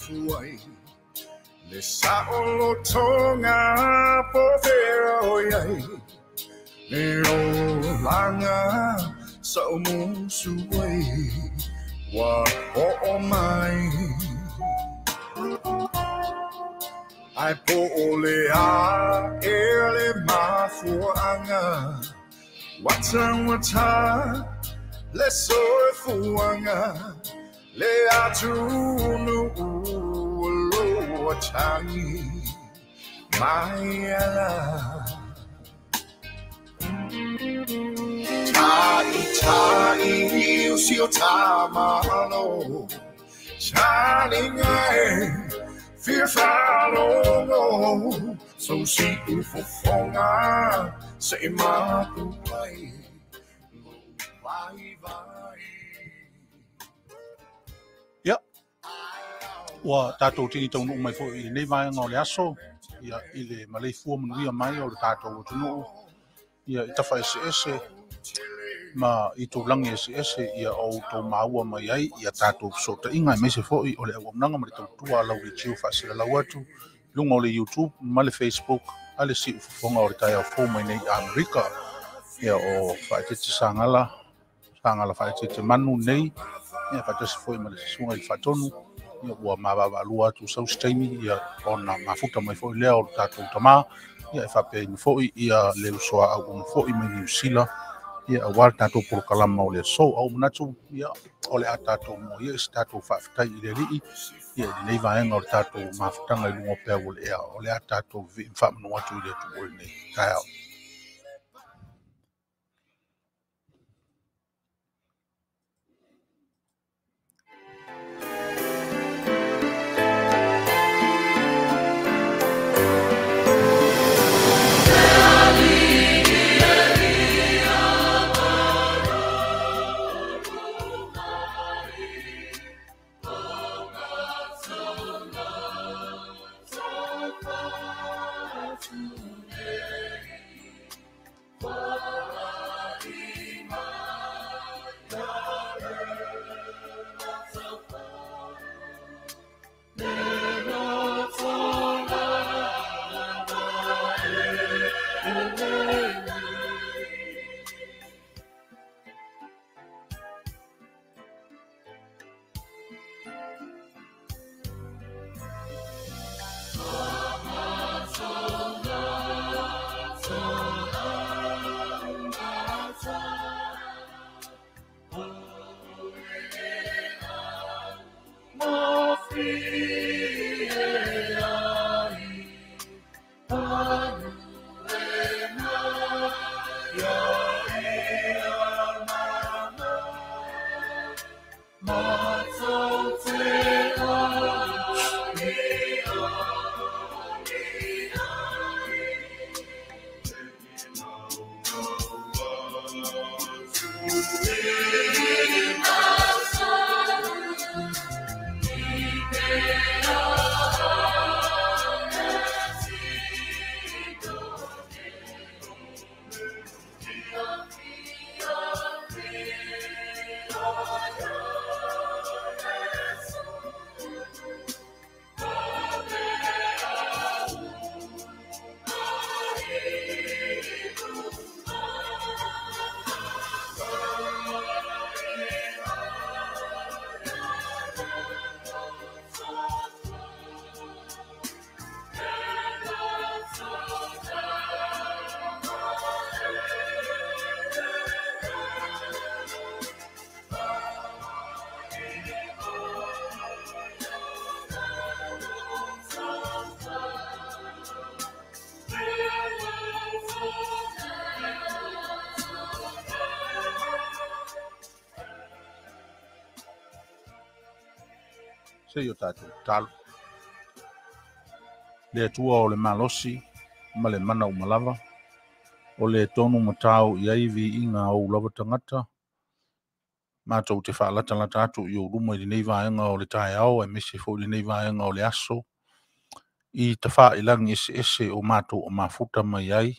mafuai le saolotoga pofea o iai le olaga saumusu ai ua oo mai ai po o le a e le mafuaga watawata le soifuaga le atunuu o lo atagi mai ala taʻitaʻi o si o tamalo taliga e fia faalogo so siʻu fofoga seʻi mapu ai lou vaivai. Ia, ua tatou tini taunuu mai foi i lenei vaega o le aso, ia, i le maleifua manuia mai o le tatou atunuu, ia, i tafa eseese ma i tulaga eseese, ia o outou maua mai ai ia tatou fesootaiga, aemaise foi o le auaunaga ma le tautua a lau leitio faasalalau atu i luga o le YouTube ma le Facebook a le siufofoga o le taeao fou mai nei Amerika. Ia o faaeteete Sagala, Sagala faaeteete manu nei, ia faatasi foi ma le susuga i le faatonu, ia ua mavaavaalua atu sau se taimi, ia ona mafuta mai foi lea o le tatou tamā, ia e faapeaina foi ia le uso a auauna foi mai Niu Sila, ia aua le tatou polokalama o le aso. Au manatu, ia o le a tatou mua ia i se tatou faafetai i le Alii, ia i lenei vaega o le tatou mafutaga i luga o peau o le ea, o le a tatou faamanu atu i le Atua i lenei taeao. Se i o tatou tatalo. Le Atua o le malosi ma le mana uma lava, o le tonu matao i ai viiga o ou lava tagata, matou te faalatalata atu i ou luma i lenei vaega o le taeao, aemaise foi lenei vaega o le aso, i tafailagi eseese o matou o mafuta mai ai,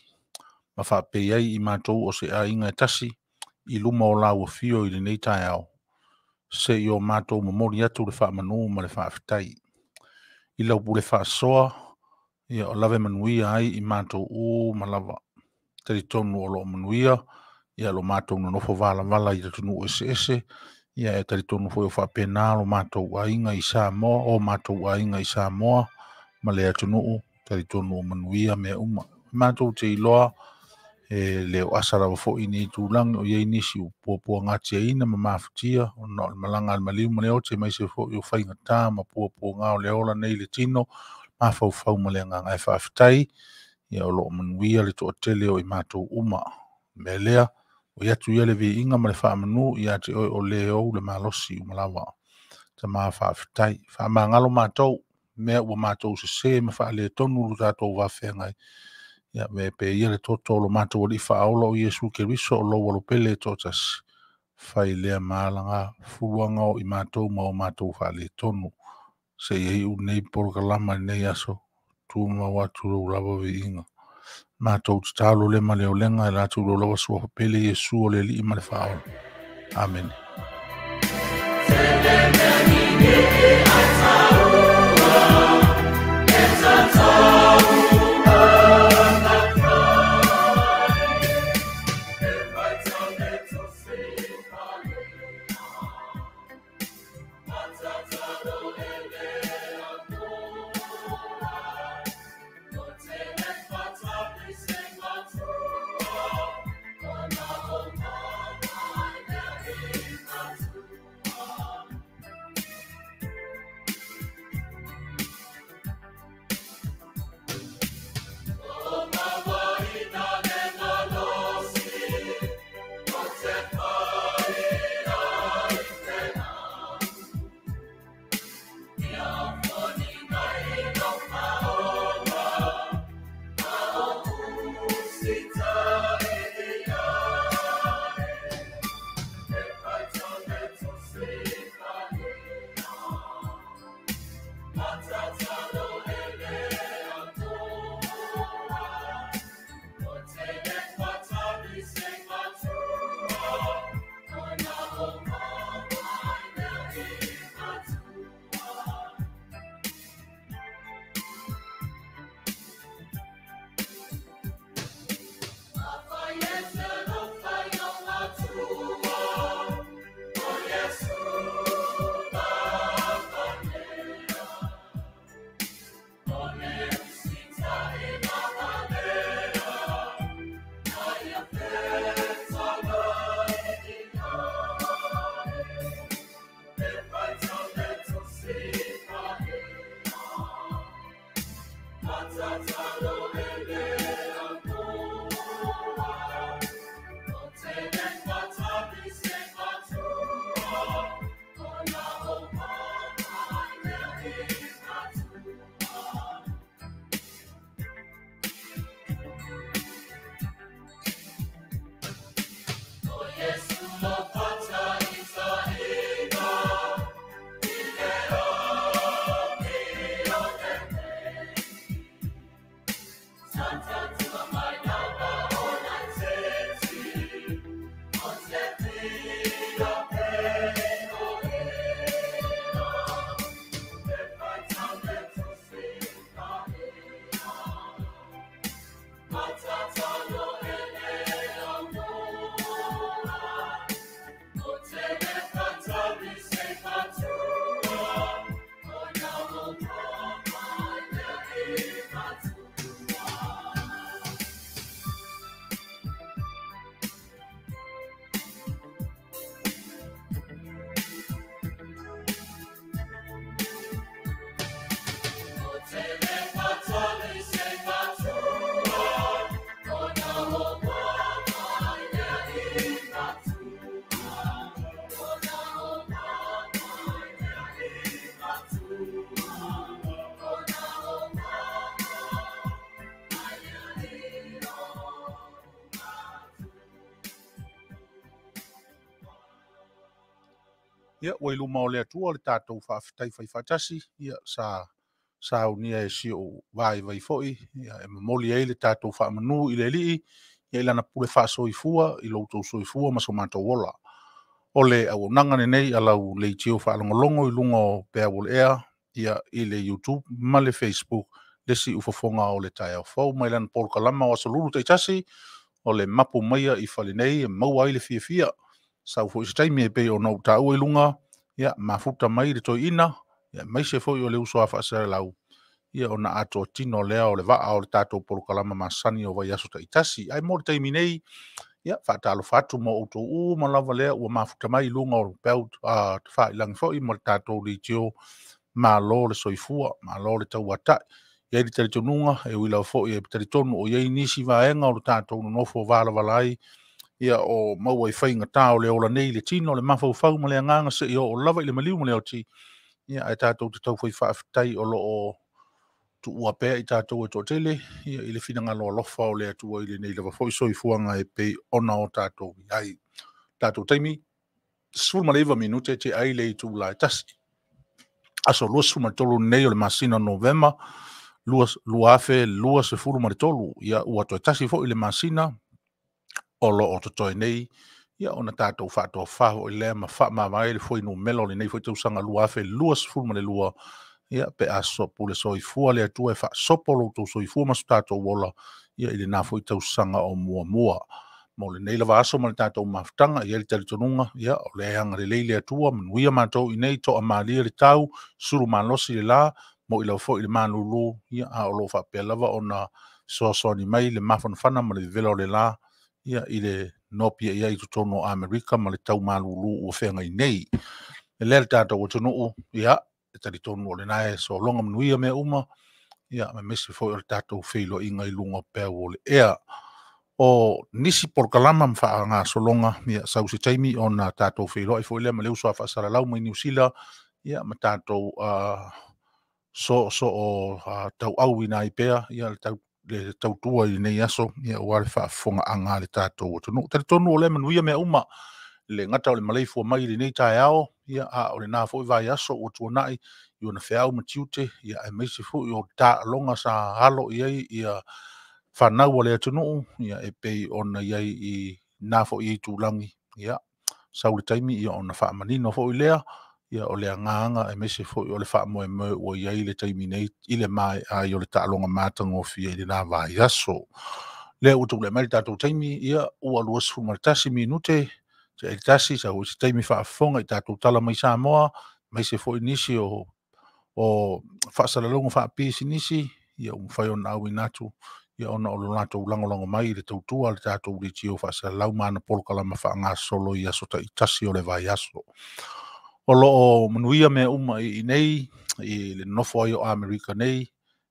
ma faapei ai i matou o se aiga e tasi i luma o lau afio i lenei taeao, se i o matou momoli atu le faamanu ma le faafetai. I lau pule faasoa, ia o lave manuia ai i matou uma lava. Talitonu o loo manuia, ia lo matou nonofo valavala i atunuu eseese, ia e talitonu foi o faapena lo matou aiga i Samoa, o matou aiga i Samoa ma le atunuu, talitonu o manuia mea uma. Matou te iloa e le o asa lava foi ni tulaga o iai nisi o puapuagatiaina ma mafutia ona o le malaga a le maliu ma le oti, aemaise foi o faigata ma puapuaga o le ola nei i le tino, mafaufau ma le agaga e faafetai, ia o loo manuia le toatele o i matou uma. Mea lea, o i atu ia le viiga ma le faamanu ia te oe o le ou le malosi uma lava. Tama faafetai, faamagalo matou, mea ua matou sese ma faaletonu lo tatou vafeagai. Ia me pe ia le toto o lo matou alii faaola o Iesu Keriso o lou alopele e toatasi, fai lea maalaga fuluaga o i matou ma o matou faaletonu. Se i ai u nei polokalama i lenei aso, tumau atu lou lava viiga. Matou tatalo le ma le olega e latou lou lava suafa pele Iesu o le alii ma le faaola. Amene. Ia, ua i luma o le Atua le tatou faafetai faifaatasi, ia sa saunia e si ou vaivai foi, ia e momoli ai le tatou faamanu i le Alii, ia i lana pule faasoifua, i lo outou soifua ma so matou ola. O le auaunaga lenei a lau leitio faalogologo i luga o peau o le ea, ia i le YouTube ma le Facebook le siufofoga o le taeao fou mai lana polokalama o Aso Lulu taitasi o le mapu maia i fale nei e maua ai le fiafia. Sau foi se taimi e pei ona ou taua i luga, ia mafuta mai le toeaina, ia aemaise foi o le uso a faasalalau, ia ona atoa tino lea o le vaa o le tatou polokalama masani o vaiaso taitasi. Ae mo le taimi nei, ia faatalofa atu mo outou uma lava lea ua mafuta mai i luga o peau tafailagi foi ma le tatou leitio. Malo le soifua, malo le tauatai. E i ai le talitonuga, e ui lava foi e talitonu o i ai nisi vaega o le tatou nonofo valavala ai, ia o maua i faigata o le ola nei i le tino, le mafaufau ma le agaga seia oo lava i le maliu ma le oti, ia ae tatou te taufai faafetai o lo o tuua pea i tatou e toatele, ia i le finagalo alofa o le Atua i lenei lava foi soifuaga e pei ona o tatou i ai. Tatou taimi, 19 minute te ai le itula e 1. Aso 23 nei o le masina o Novema 2023, ia ua toe tasi foi le masina o lo o totoe nei, ia ona tatou faatofa foi lea ma faamavae le fuainumera o lenei foi tausaga 2022, ia pe a pule soifua le Atua e faasopo lo outou soifua ma so tatou ola, ia i lena foi tausaga o muamua. Mo lenei lava aso ma le tatou mafutaga, ia le talitonuga, ia o le agalelei le Atua, manuia matou i nei, toa malie le tau, sulu malosi le la, mo i lau foi le malulu, ia a o lo faapea lava ona soasoani mai le mafanafana ma le vevela o le la, ia i le nopia ia i totonu o Amerika ma le tau malulu ua feagai nei. E lea le tatou atunuu, ia, e talitonu o lena e sologa manuia mea uma, ia, ma aemaise foi o le tatou feiloaiga i luga o peau o le ea. O nisi polokalama ma faagasologa, ia, sau se taimi ona tatou feiloai foi lea ma le uso a faasalalau mai Niu Sila, ia, ma tatou soosoo tauauina ai pea, ia, le tautua i lenei aso, ia, ua le faafofogaaga a le tatou atunuu. Talitonu o lea manuia mea uma, le gata o le maleifua mai i lenei taeao, ia, a o lena foi vaiaso ua tuanai i ona feau ma tiute, ia, aemaise foi o taaloga sa alo i ai, ia, fanau a le atunuu, ia, e pei ona i ai i na foi itulagi, ia, sau le taimi, ia, ona faamanino foi lea, ia, o le agaga aemaise foi o le faamoemoe ua i ai le taimi nei i le maea ai o le taaloga matagofie i lena vaiaso. Lea ua tulai mai le tatou taimi, ia, ua 21 minute, te ai tasi, sau se taimi faafofoga i tatou tala mai Samoa, aemaise foi nisi o faasalalauga faapisinisi, ia ua mafai ona auina atu, ia ona o lo latou lagolago mai i le tautua a le tatou leitio faasalalau ma ana polokalama faagasolo i aso taitasi o le vaiaso. O lo o manuia mea uma i nei, i le nofo ai o Amerika nei,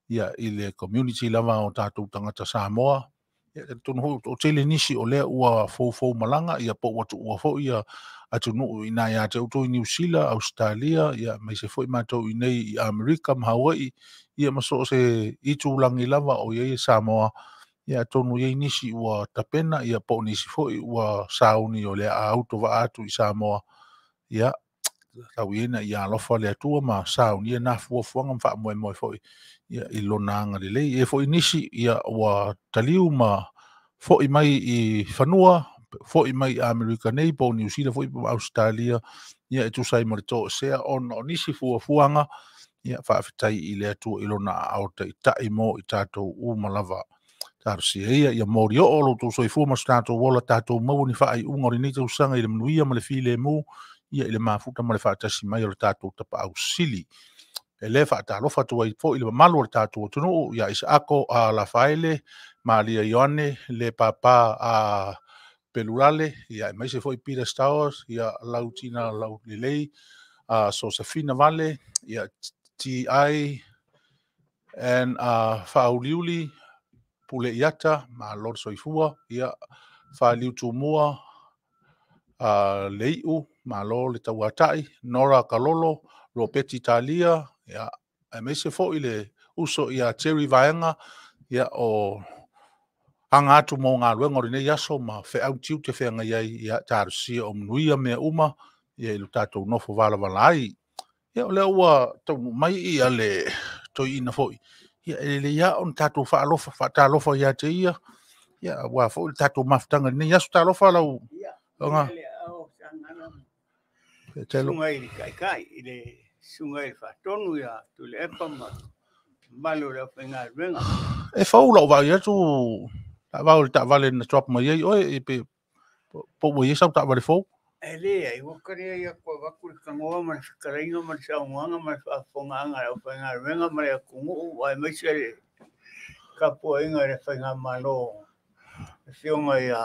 ia i le community lava o tatou tagata Samoa, ia talitonu foi o tele nisi o lea ua foufou malaga, ia po ua tuua foi ia atunuu i nai ia te outou i Niu Sila, Australia, ia aemaise foi matou i nei i Amerika ma Hawaii, ia ma so o se itulagi lava o i ai Samoa, ia atonu i ai nisi ua tapena, ia po o nisi foi ua sauni o le a autovaa atu i Samoa, ia tau ia ina ia alofa le Atua ma saunia na fuafuaga ma faamoemoe foi, ia i lona agalelei. E foi nisi, ia ua taliu ma foi mai i fanua, foi mai i Amerika nei, po o Niu Sila foi po o Australia, ia e tusa ai ma le toesea ona o nisi fuafuaga, ia faafetai i le Atua i lona aao taitai mo i tatou uma lava. Talosia ia, ia moli oo lo outou soifua ma so tatou ola, tatou maua ni faaiuga o lenei tausaga i le manuia ma le filemu, ia i le mafuta ma le faatasi mai o le tatou tapaau sili. E le faatalofa atu ai foi le mamalu o le tatou atunuu, ia Isaako a Lafaele, Maria Ioane, le papa a Pelulale, ia aemaise foi Peter Stowers, ia Lautina Laulelei, Sosafina Vale, ia T.I. N Faauliuli, Pule Iata, malo le soifua, ia Faliu Tumua, Leiu, malo le tauatai, Nora Kalolo, Robeti Talia, ia aemaise foi le uso ia Terry Vaega, ia o anga atu mo galuega o lenei aso ma feau tiute feagai ai, ia talosia o manuia mea uma, ia i lo tatou nofo valavala ai. Ia o lea ua taunuu mai ia le toeaina foi, ia e lelei lava ona tatou faalofa, faatalofa ia te ia, ia aua foi le tatou mafutaga i lenei aso. Talofa lau Ia, ona le ao sangana telo. sunga i le kaikai i le Susuga i le Faatonu ia Tuilaepa ma mamalu o le aufaigaluega. E fou la'u vaai atu taavao i le taavale na drop mai ai oe e pe po ua i ai sau taavale fou. E leai, ua tali atu avatu le tanoa ma le fetalaiga ma le saunoaga ma le faafofogaaga a le aufaigaluega ma le atunuu, aemaise le tapuaiga i le faigamalo, le Afioga ia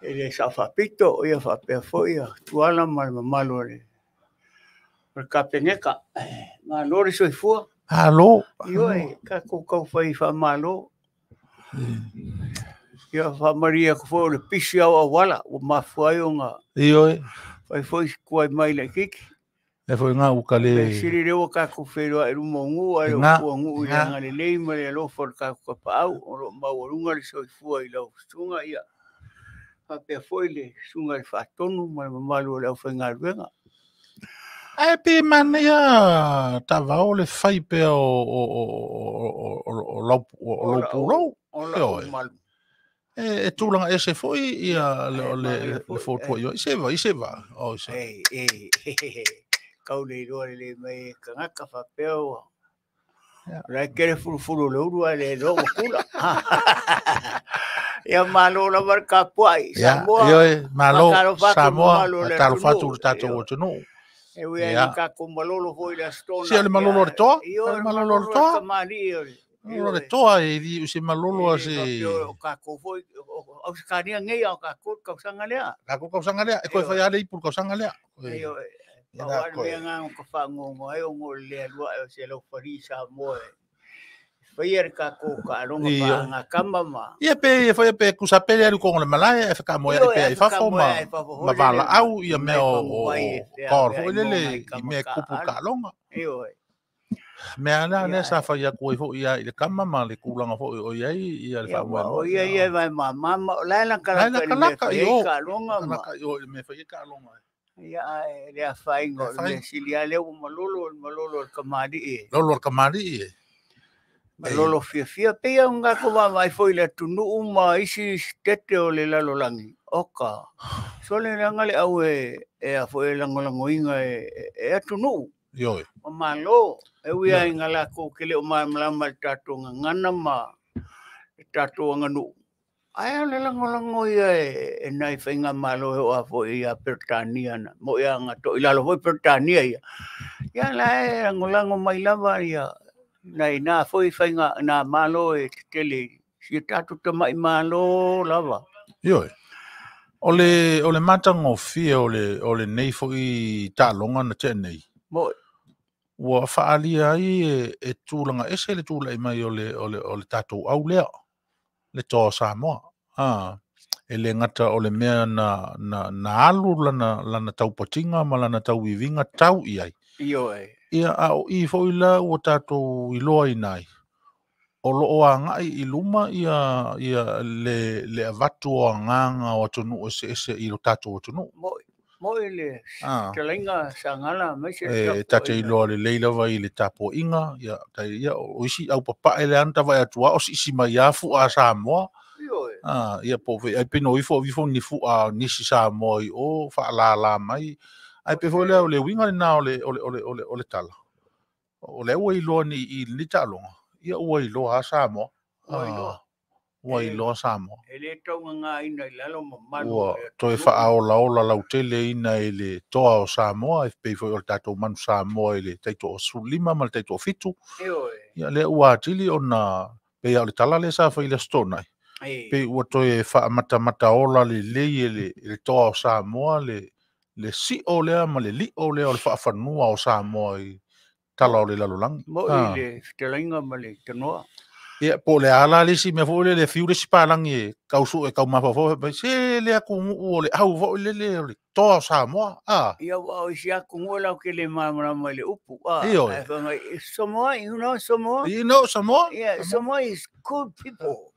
i le Sao Faapito, ia faapea foi ia Tuala ma le mamalu o le Kapeneta. Malo le soifua. Malo. Ioe, tatou taufai faamalo. Ia faamalie atu foi o le pisi au auala ua mafua ai ona Ioe. fai foi si tuai mai laitiiti. E foi ngā uka le Pe sili lea ua tatou feiloai i luma o nuu, ae le o fua nuu i le agalelei ma le alofa o le tatou tapaau, o lo o maualuga le soifua i lau susuga, ia faapea foi le susuga i le Faatonu ma le mamalu o le aufaigaluega. Ae pe manaia taavao le fai pea o lau pulou. O lau malu. E tulaga ese foi ia le fotua i o. I se va, i se va. O se. E, kau le iloa lelei mai e tagata faapea ua. O la e tele fulufulu o le ulu ae le iloa ua kula. Ia malo lava le tapuai. Samoa. Ioe, malo. Samoa, faatalofa atu i le tatou atunuu. E ui ai ina tatou malolo foi i le Aso Toonai. Se o le malolo o le toa. Ioe, o le malolo o le tamalii o le. O le toa e li o se malolo a se. O tatou foi, o Ausetalia nei a o tatou le tausaga lea. Tatou tausaga lea, e toe fai lava le ipu i le tausaga lea. Ioe, pau lava le mea lena na ta faanoanoa ai ona o le le alu ae o se laufali Samoa e faia le tatou taaloga faagatama ma. Ia pe faia pe tusa pe le alu i totonu o le malae ae fetaamoeai pea i fafo ma valaau ia mea o call foi lele i mea e tupu i le taaloga. Ioe. Mea la lea sa fai atu ai foi ia i le kama ma le tulaga foi o i ai ia le faamoemoe. O ia ia e vae mamama, o la e latalata i le mea e fai ai taaloga ma. Latalata i o i le mea e fai ai taaloga. Ia ae le afaina o le mea sili lava lea ua malolo, o le malolo o le tamalii e. Malolo o le tamalii e. Malolo fiafia. Pei lava ona tatou vaavaai foi i le atunuu ma isi sitete o le lalolagi, oka, sole leaga le au e e lagolagoina e atunuu. Ioe. Ma malo, e ui lava ina latou te le o malamalama i le tatou gagana ma le tatou aganuu, ae o le lagolago ia e nai faigamalo e oo lava foi ia Peretania, na moi lava na toilalo foi Peretania ia, ia la e lagolago mai lava ia nai na foi faiga na malo e tetele i si o tatou tamai malo lava. Ioe. O le matagofie o lenei foi taaloga na tea nei. Moi. Ua faaalia ai e tulaga ese le tulai mai o le tatou au lea, le toa o Samoa. E le gata o le mea na alu lana taupatiga ma lana tauiviga tau i ai. Ioe. Ia a o i foi la ua tatou iloaina ai, o lo o agai i luma ia le avatu o agaga o atunuu eseese i lo tatou atunuu. Moi. Moi le fetalaiga Sagala aemaise le tapuaiga. E tate iloa lelei lava i le tapuaiga, ia o isi au papae le ana tavae atu a o siisi mai a fua a Samoa. Ia po ai pe no ifo ifo ni fua nisi Samoa i o faalala mai. Ai pe foi lea o le uiga lena o le tala. O lea ua iloa ni i le taaloga, ia ua iloa a Samoa. Ua iloa. Ua iloa Samoa. E le taugagaina i lalo mamalu. Ua toe faaolaola lautele ina i le toa o Samoa, e pei foi o le tatou manu Samoa i le taitoa 15 ma le taitoa 7. Ia lea ua atili ona pei o le tala lea sa fai i le Aso Toonai. Pei ua toe faamatamata ola lelei e le toa o Samoa le sio lea ma le lio lea o le faafanua o Samoa i tala o le lalolagi. Moi le fetalaiga ma le tanoa. Ia, po le ala le isi mea foi lele, fiu le isi palangi e kausu e kaumafaufau, mai se le atunuu o le au foi lele o le toa o Samoa. Ia, ua o isi atunuu lau ke le malamalama i le upu. Ioe. Ai fai mai, Samoa, you know Samoa? You know Samoa? Yeah, Samoa is good people.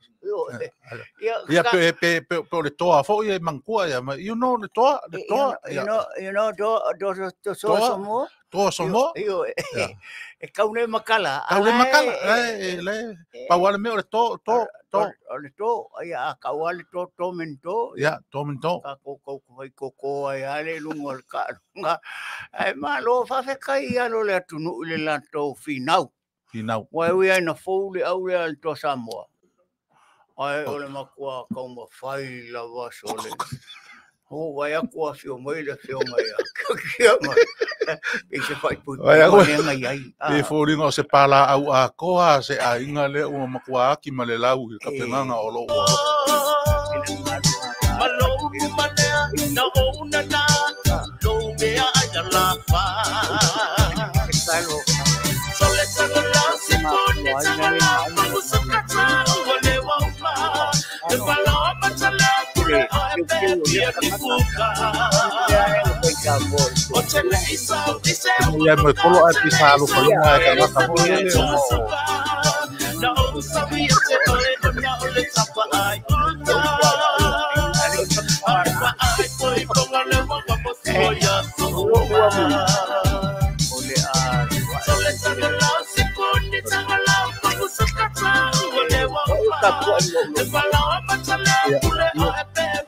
Ia, pe o le toa foi e manatua ia, mai, you know le toa, le toa. You know, toa Samoa? Toa Samoa? Ioe. E kau le makala. Kau le makala. Le, pau ale mea o le toa, toa, To. O le to, ai a kau ale to, to men to. Ia, to men to. Ka ko ko ko ko ko ai ale lunga o le kaaloga. Ae malo faafetai ia lo le atunuu i le latou finau. Finau. Ua e ui ai na fou le au lea le toa Samoa. Ai o le makua kaumafai lava sole. O vai aku afio mai le afioga ia. Kia mai. E se fai pui Vai aku. pui ngai ai. E foliga o se pala au a koa se aiga lea ua matua aki ma le lau i le kapegaga o loo ua. Ia me kolo ai pisa alu faluga e tagata foi le o.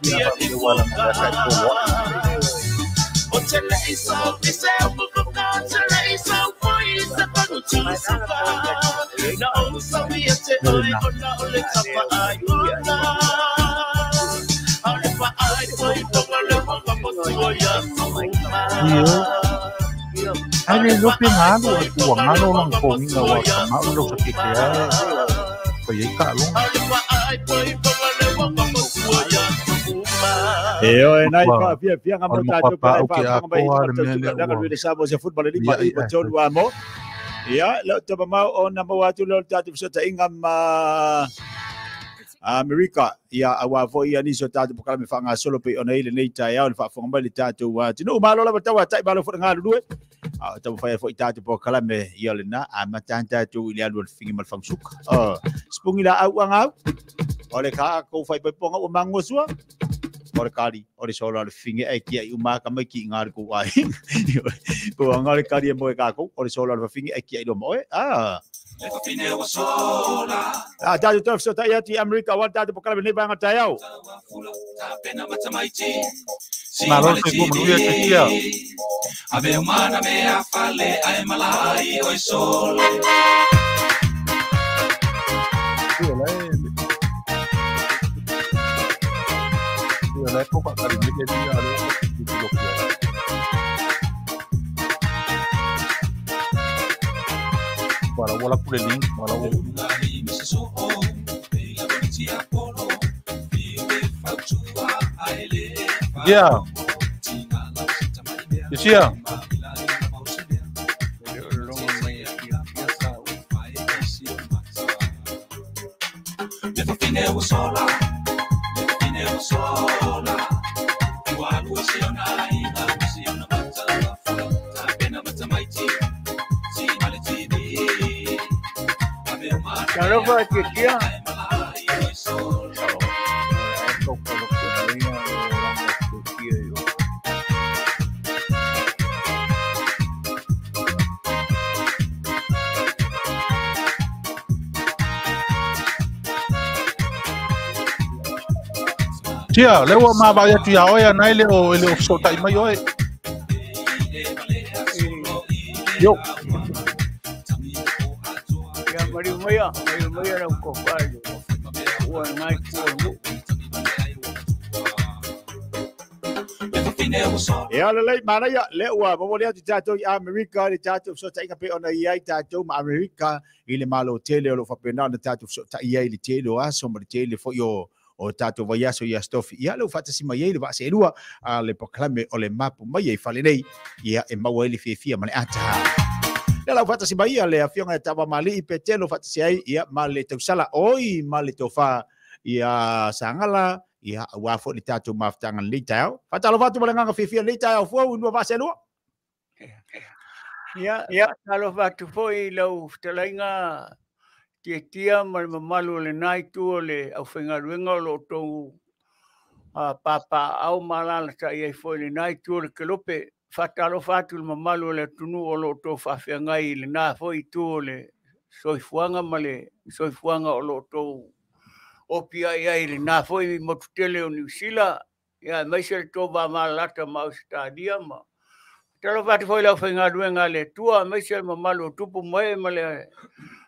Ia, ia, wala mo sa ito. Ia. Ai le lope ngalo a tua ngalo lang konginga wa ka ngalo sa kite ai. Pa iai ka longa. E oe nai Matua. fa fia fia nga O le mo tatou matua pa pa au fa ke fa mai akoa le tatou mea lea daga ua. le sabo se football li pa Ia i ia. tolu amo. Ia le to mau o na mo atu le tatou so ta inga ma Amerika ia awa fo ia ni so tatou pokala me whanga solo pe ona ile nei tai au le whaafonga mai le tatou tino malo lava taua tai malo fo ngā lue a tau whai fo i tatou pokala me ia le na a matan tatou i le alu le fingi mal whangsuka spungi la au anga au o le ka kou whai pai ponga o mango sua o le kari o le sola le fingi e kia i umaka mai ki ngā kou ai ko ngā le kari e moe kākou o le sola le fingi e kia i loma oe a Ah, tatou tau so tai atu i Amerika wa tatou pokala me nei vanga tai au. Malo se ku manuia te tia. Ia le. Ia le ko ka kari me ke tia le ko ki lo kia. Wala wala kule link wala wo. Yeah. Isia. Talofa te tia. Tia, le ua ma vai atu ia oe anai le o ele o so tai mai oe. Yo. Ia mariu maia, mariu maia rau ko whai. Ua ngai kua nu. E ala lei manaia le ua momoli atu tatou i Amerika le tatou fesootaiga pe ona i ai tatou ma Amerika i le malo tele o lo faapena ona tatou fesootai ai i le tele o aso ma le tele foi o o tatou vaiaso ia stofi ia le ua faatasi mai ai le vaaseelua a le pokalame o le mapu mai ai fale nei ia e maua ai le fiafia ma le ata. Le lau faatasi mai ia le afioga e Tavamalii Petelo faatasi ai ia ma le tausala oi ma le tofa ia Sangala ia aua foi le tatou mafutaga lenei taeao. Faatalofa atu ma le agaga fiafia lenei taeao fua ua vaaseelua. Ia, ia, talofa atu foi i lau fetalaiga tiatia ma le mamalu o lenā itu o le aufaigaluega o loo tou papaau ma alalatai ai foi lenā itu o le kelope. Faatalofa atu le mamalu o le atunuu o loo tou faafeagai i lenā foi itu o le soifuaga ma le soifuaga o loo tou opi ai le na foi motu tele o Niu Sila, ia aemaise le tou vamalalata ma Ausetalia ma talofa atu foi lau faigaluega a le Atua, aemaise le mamalu o tupu ma ee ma le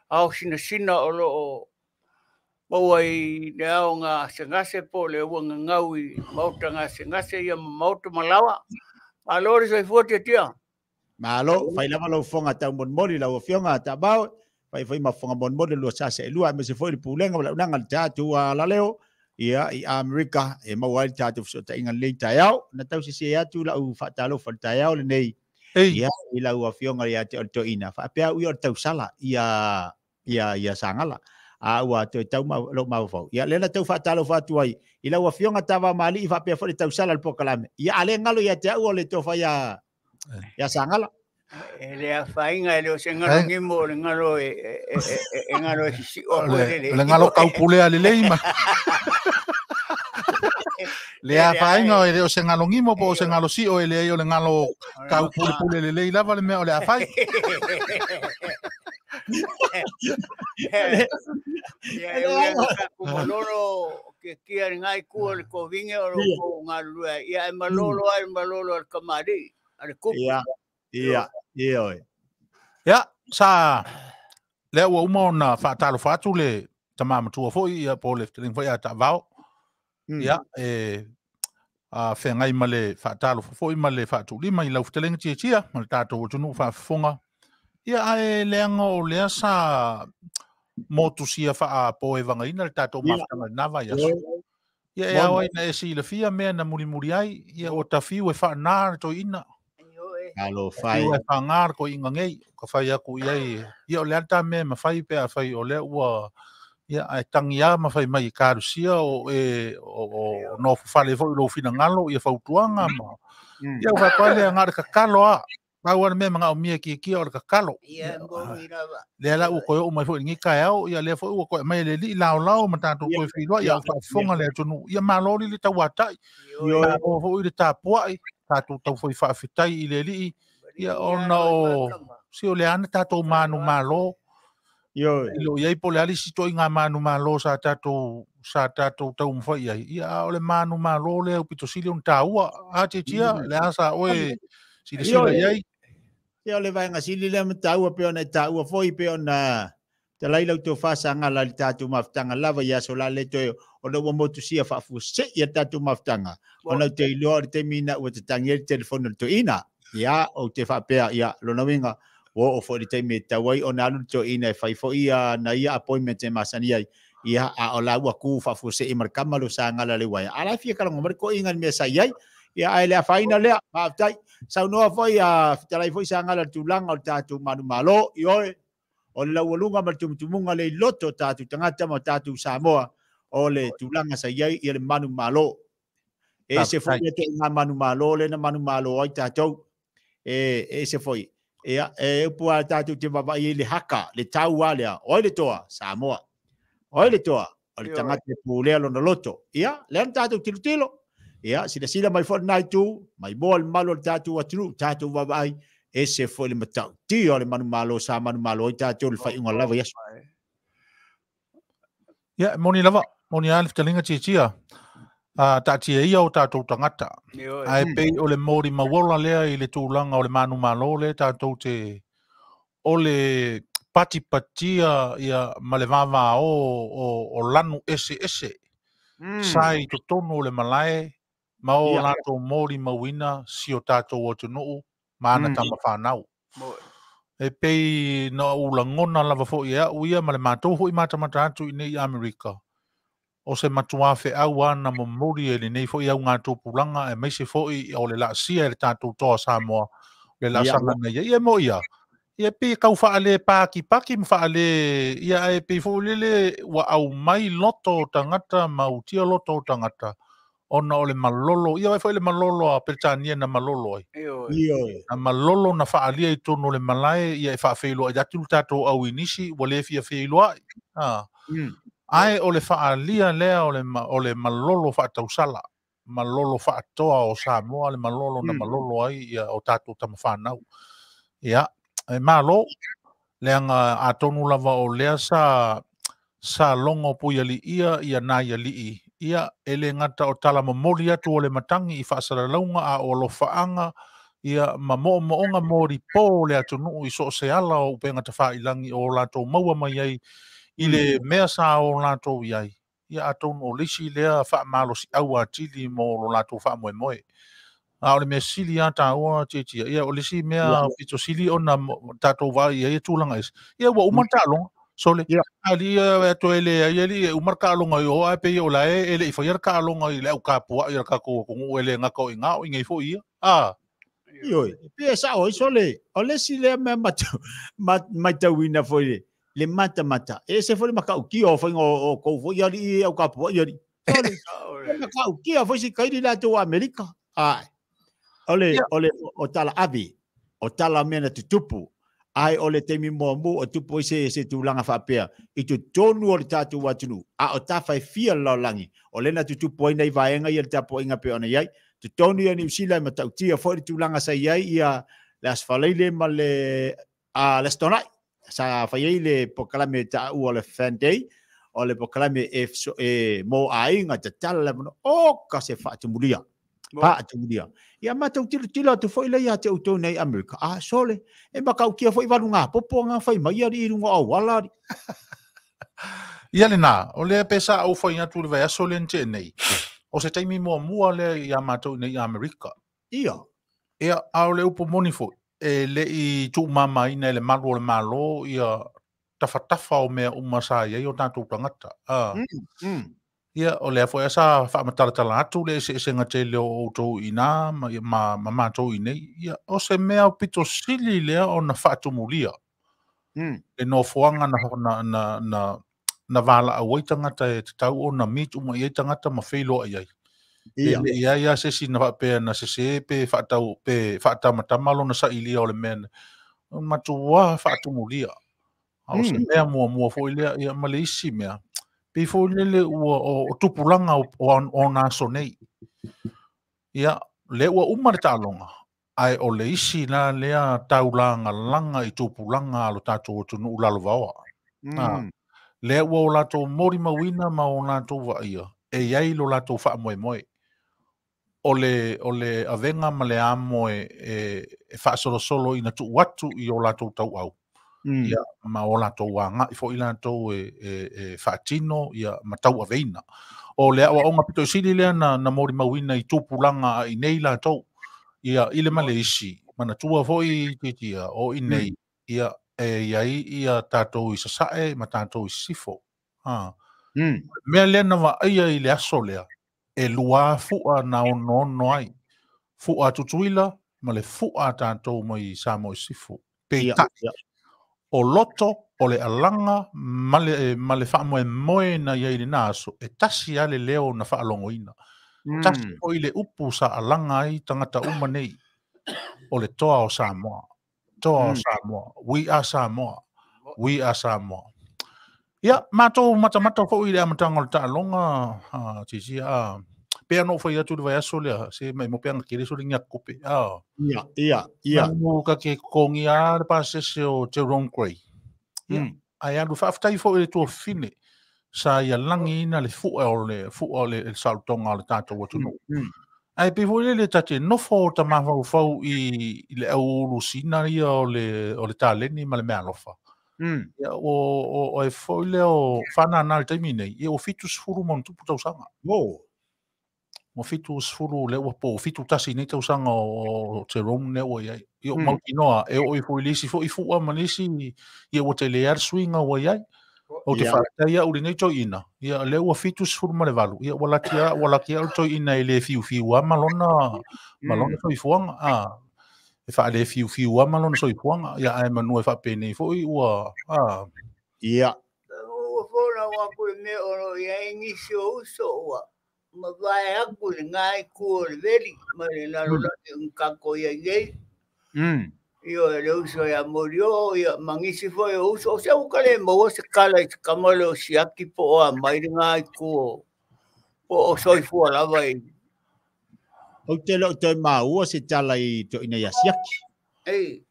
ao sinasina o loo maua i le ao gasegase po o le uagagau i maota gasegase ia ma maota malawa. Malo le soifua tiatia. Malo, fai lava lau fofoga taumolimoli lau afioga Taavao, fai foi ma fofoga molimoli lua sa seelua, aemaise foi le pulega ma le auaunaga le tatou alaleo, ia i Amerika e maua ai le tatou fesootaiga lenei taeao. Na tausese atu lau faatalofa le taeao lenei, ia i lau afioga ia te oe le toeaina, faapea au ia o le tausala ia ia ia Sagala. A ua toe tau lou mafaufau. Ia lea na tau faatalofa atu ai i lau afioga Tavamalii faapea foi le tausala le polokalame. Ia a le galo ia te au o le tofa ia ia Sagala. E le afaina e le o se galo gimo o le galo e e galo e sisio foi le. Le galo kaupulea lelei ma. Le afaina e le o se galo gimo po o se galo sio e leai o le galo kaupulepule lelei lava le mea o le afai. Ia e ui ka malolo ke kia ngai ku o le kovinge o lo ko ngalulue ia e malolo ai malolo al kamali al kupu. Ia ia ia oi. Ia sa lea ua uma ona faatalofa atu le tama matua foi ia po o le fetalaiga foi ia Taavao. Ia e a feagai ma le faatalofa foi ma le faatuulima i lau fetalaiga tiatia ma le tatou atunuu faafofoga. Ia ae leaga o lea sa motusia faapoevagaina le tatou mafutaga i lena vaiaso. Ia e ao ai na e silafia mea na mulimuli ai, ia ua tafiu e faana le toeaina. Alofa e. Tafiu e faagā le toeaina nei, ka fai atu i ai, ia o le a le ta mea e mafai pe afai o lea ua, ia ae tagi lava ma fai mai e kalosia o e o nofofale foi i lou finagalo ia fautuaga ma, ia ua faapea lea na o le tatalo lava. Pau lava le mea manaomia e tiatia o le tatalo. Ia moni lava. Lea la ua toe oo mai foi i lenei taeao, ia lea foi ua toe aumai e le Alii laolao ma tatou toe feiloai, a o faafofoga le atunuu. Ia malo le tauatai, malo foi le tapuai, tatou tau foi faafetai i le Alii, ia ona o si o le a na tatou manumalo. Ioe. I lo i ai po o le a le isi ituaiga manumalo sa tatou sa tatou taumafai i ai, ia a o le manumalo lea aupito sili ona taua. A tiatia, le a sa oe silasila i ai? Ia o le vaega sili lea ma taua pei ona e taua foi pei ona talai lau tofa Sagala i le tatou mafutaga lava i aso la le toe ona ua motusia faafuasei a tatou mafutaga ona ou te iloa o le taimi ina ua tatagi ai le telefoni o le toeaina. Ia ou te faapea ia lona uiga ua oo foi i le taimi e tatau ai ona alu le toeaina e fai foi na ia appointment e masani ai. Ia a o la ua ku faafuasei ma le kama lo Sagala le uaea. A la e fia kalago mai le toeaina i le mea sa i ai. Ia ae le afaina lea, faafetai. Saunoa foi a fetalai foi Sagala i le tulaga o le tatou manumalo. Ioe, o le laualuga ma le tumutumuga le i loto o tatou tagata ma tatou Samoa o le tulaga sa i ai ia le manumalo. E ese foi le ituaiga manumalo lea na manumalo ai tatou. E ese foi. Ia, e upu lava tatou te vaavaai ai i le haka, le tau lava lea, o ai le toa? Samoa. O ai le toa? O le tagata e pulea lona loto. Ia, lea na tatou tilotilo. Ia, silasila mai foi lena itu, mai moa le mamalu o le tatou atunuu, tatou vaavaai, ese foi le matautia o le manumalo sa manumalo ai tatou i le faaiuga lava i aso. Ia, e moni lava, moni lava le fetalaiga tiatia, a taatia ia o tatou tagata. Ae pei o le molimauola lea i le tulaga o le manumalo lea tatou te o le patipatia ia ma le vavao o lanu eseese sa i totonu o le malae ma o latou molimauina si o tatou atunuu ma ana tama fanau. E pei na ou lagona lava foi e au ia ma le matou foi matamata atu i nei i Amerika, o se matuā feau lava na momoli e lenei foi augatupulaga aemaise foi o le laasia e le tatou toa Samoa, le laasaga na ia. Ia e moi lava, ia pei e tau faalepakipaki ma faale, ia ae pei foi lele ua aumai loto o tagata ma utia loto o tagata ona o le malolo, ia vaai foi le malolo a Peretania na malolo ai. Ioe. Na malolo na faaalia i totonu o le malae, ia e faafeiloai atu le tatou au i nisi ua le fia feiloai. Ae o le faaalia lea o le, o le malolo faatausala, malolo faatoa o Samoa, le malolo na malolo ai ia o tatou tamafanau. Ia, e malo, leaga atonu lava o lea sa Sa logo puialiia ia nai alii, ia e le gata o tala momoli atu o le matagi i faasalalauga a o alofaaga ia ma moomooga molipo o le atunuu i so o se ala o upega tafailagi o latou maua mai ai i le mea sa o latou i ai. Ia atonu o le isi lea faamalosiau atili mo lo latou faamoemoe. A o le mea sili lava taua tietia, ia o le isi mea pito sili ona tatou vaai ai e tulaga ese. Ia ua uma le taaloga. Sole, ali atu ele ai ali e uma le taaloga i o ae pei o la e le i faia le taaloga i le au kapuai a le tatou atunuu e le gata o i ina o i nei foi ia. Ah. Ioe, pe sa oi sole, o le si lea mea matauina foi le matamata. E se foi makaukia o fainga o kou foi ali au kapuai ali. Sole, makaukia foi si kairi latou Amerika. Ai. Ole ole o tala ave, o tala mea na tutupu. Ai o le taimi muamua o tupu ai se tulaga faapea i totonu o le tatou atunuu a o tafaefia le lalolagi o lena tutupu ai nai vaega ia le tapuaiga pei ona i ai totonu ia Niu Sila e matautia foi le tulaga sa i ai ia le Aso Faraile ma le le Aso Toonai sa fai ai le polokalame taua o le Fan Day o le polokalame e mo aiga tatala le avanoa o ka se faatumulia faatumulia ia matou tilotilo atu foi lea ia te outou nei Amerika a sole e makautia foi valuga popo nga fai mai ali i luga o auala ali. Ia lena, o lea pe sa ou fai atu le vaiaso lea na tea nei, o se taimi muamua lea ia matou nei i Amerika. Ia. Ia, a o le upu moni foi, e le i tuumamaina e le malu o le Malo ia tafatafa o mea uma sa i ai o tatou tagata. Ia, o lea foi sa faamatalatala atu le eseesega tele o outou i ina ma matou i nei. Ia, o se mea pito sili lea ona faatumulia. Le nofoaga na valaau ai tagata e tatau ona meet uma i ai tagata ma feiloai ai. E le i ai lava se isi na faapea na sese pe faatau pe faatamatama lona sailia o le mea. Matua faatumulia. A o se mea muamua foi lea, ia ma le isi mea, pei foi lele ua o tupulaga o ona aso nei. Ia, lea ua uma le taaloga, ae o le isi la lea taulagalaga i tupulaga a lo tatou atunuu lalovaoa. Lea ua o latou molimauina ma o latou vaaia, e i ai lo latou faamoemoe. O le avega ma le amo e faasolosolo ina tuu atu i o latou tauau. Ia, ma o latou agai foi latou e faatino ia ma tauaveina. O le aoaoga pito i sili lea na molimauina i tupulaga a i nei latou. Ia, i le ma le isi, manatua foi titia o i nei, ia, e i ai ia tatou i sasae ma tatou i sisifo. Mea lea na vaaia i le aso lea, e lua fua na onoono ai. Fua Tutuila ma le fua tatou mai Samoa i sisifo. Peitai, o loto, o le alaga ma le faamoemoe na i ai lena aso, e tasi lava le leo na faalogoina. Tasi foi le upu sa alaga ai tagata uma nei, o le toa o Samoa. Toa o Samoa. We are Samoa. We are Samoa. Ia, matou matamata foi i le amataga o le taaloga, titia, pea no fai atu le vaiaso lea, se mai mo peanga kele so le ngia kupe. Ia. Manu ka ke kongi a le pasese o Jerome Gray. Ia, ai alu faafetai foi le tuafine sa ia langi ina le fua o le fua o le salutonga o le tatou atunuu. Ai pe foi le tate nofo o tamafaufau i le au ulu sina ia o le taleni ma le mea alofa. Ia, o e foi le o whanana le taimi nei, ia o 70 ma tupu tausaga. O 70 le ua po, 71 nei tausaga o Jerome ne ua iai. Ia o mautinoa, e o i foi lisi foi fua ma lisi, ia ua te lea suinga ua iai. O te whaatai au lenei toina, ia le ua 78, ia ua latia au toina i le fiu a malona, malona soifuaga. E wha le fiu a malona soifuaga, ia ae manua e whaapene foi ua, Ia. Ua fōna wako le mea ono ia ngisi o uso ua. Ma vae aku le ngai ku o le veli, ma le lalolagi o ngako ia ngei. Io e le uso ia morio, ia mangisi foi o uso. O se uka le maua se kala i te kama le o siaki po o a mai le ngai ku o, po o soifua lava i. O te leo toi maua se tala i to ina ia siaki. Ei.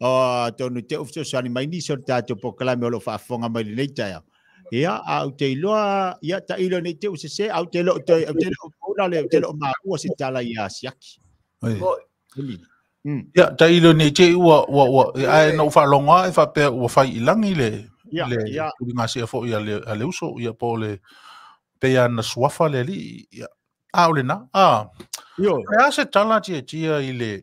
O tonu te ufso sani mai ni so tātou po kalame o lo whaafonga mai le nei taia. Ia a ou te iloa ia tailo nei te use se au te lo te au te lo puna le te lo maua se tala ia siaki. Ia tailo nei te ua ua ua ai no whaalonga e whapea ua whai ilangi le le tulinga sia fo ia le a le uso ia po le pe ana suafa le li ia a ole na a Io e a se tala tia tia i le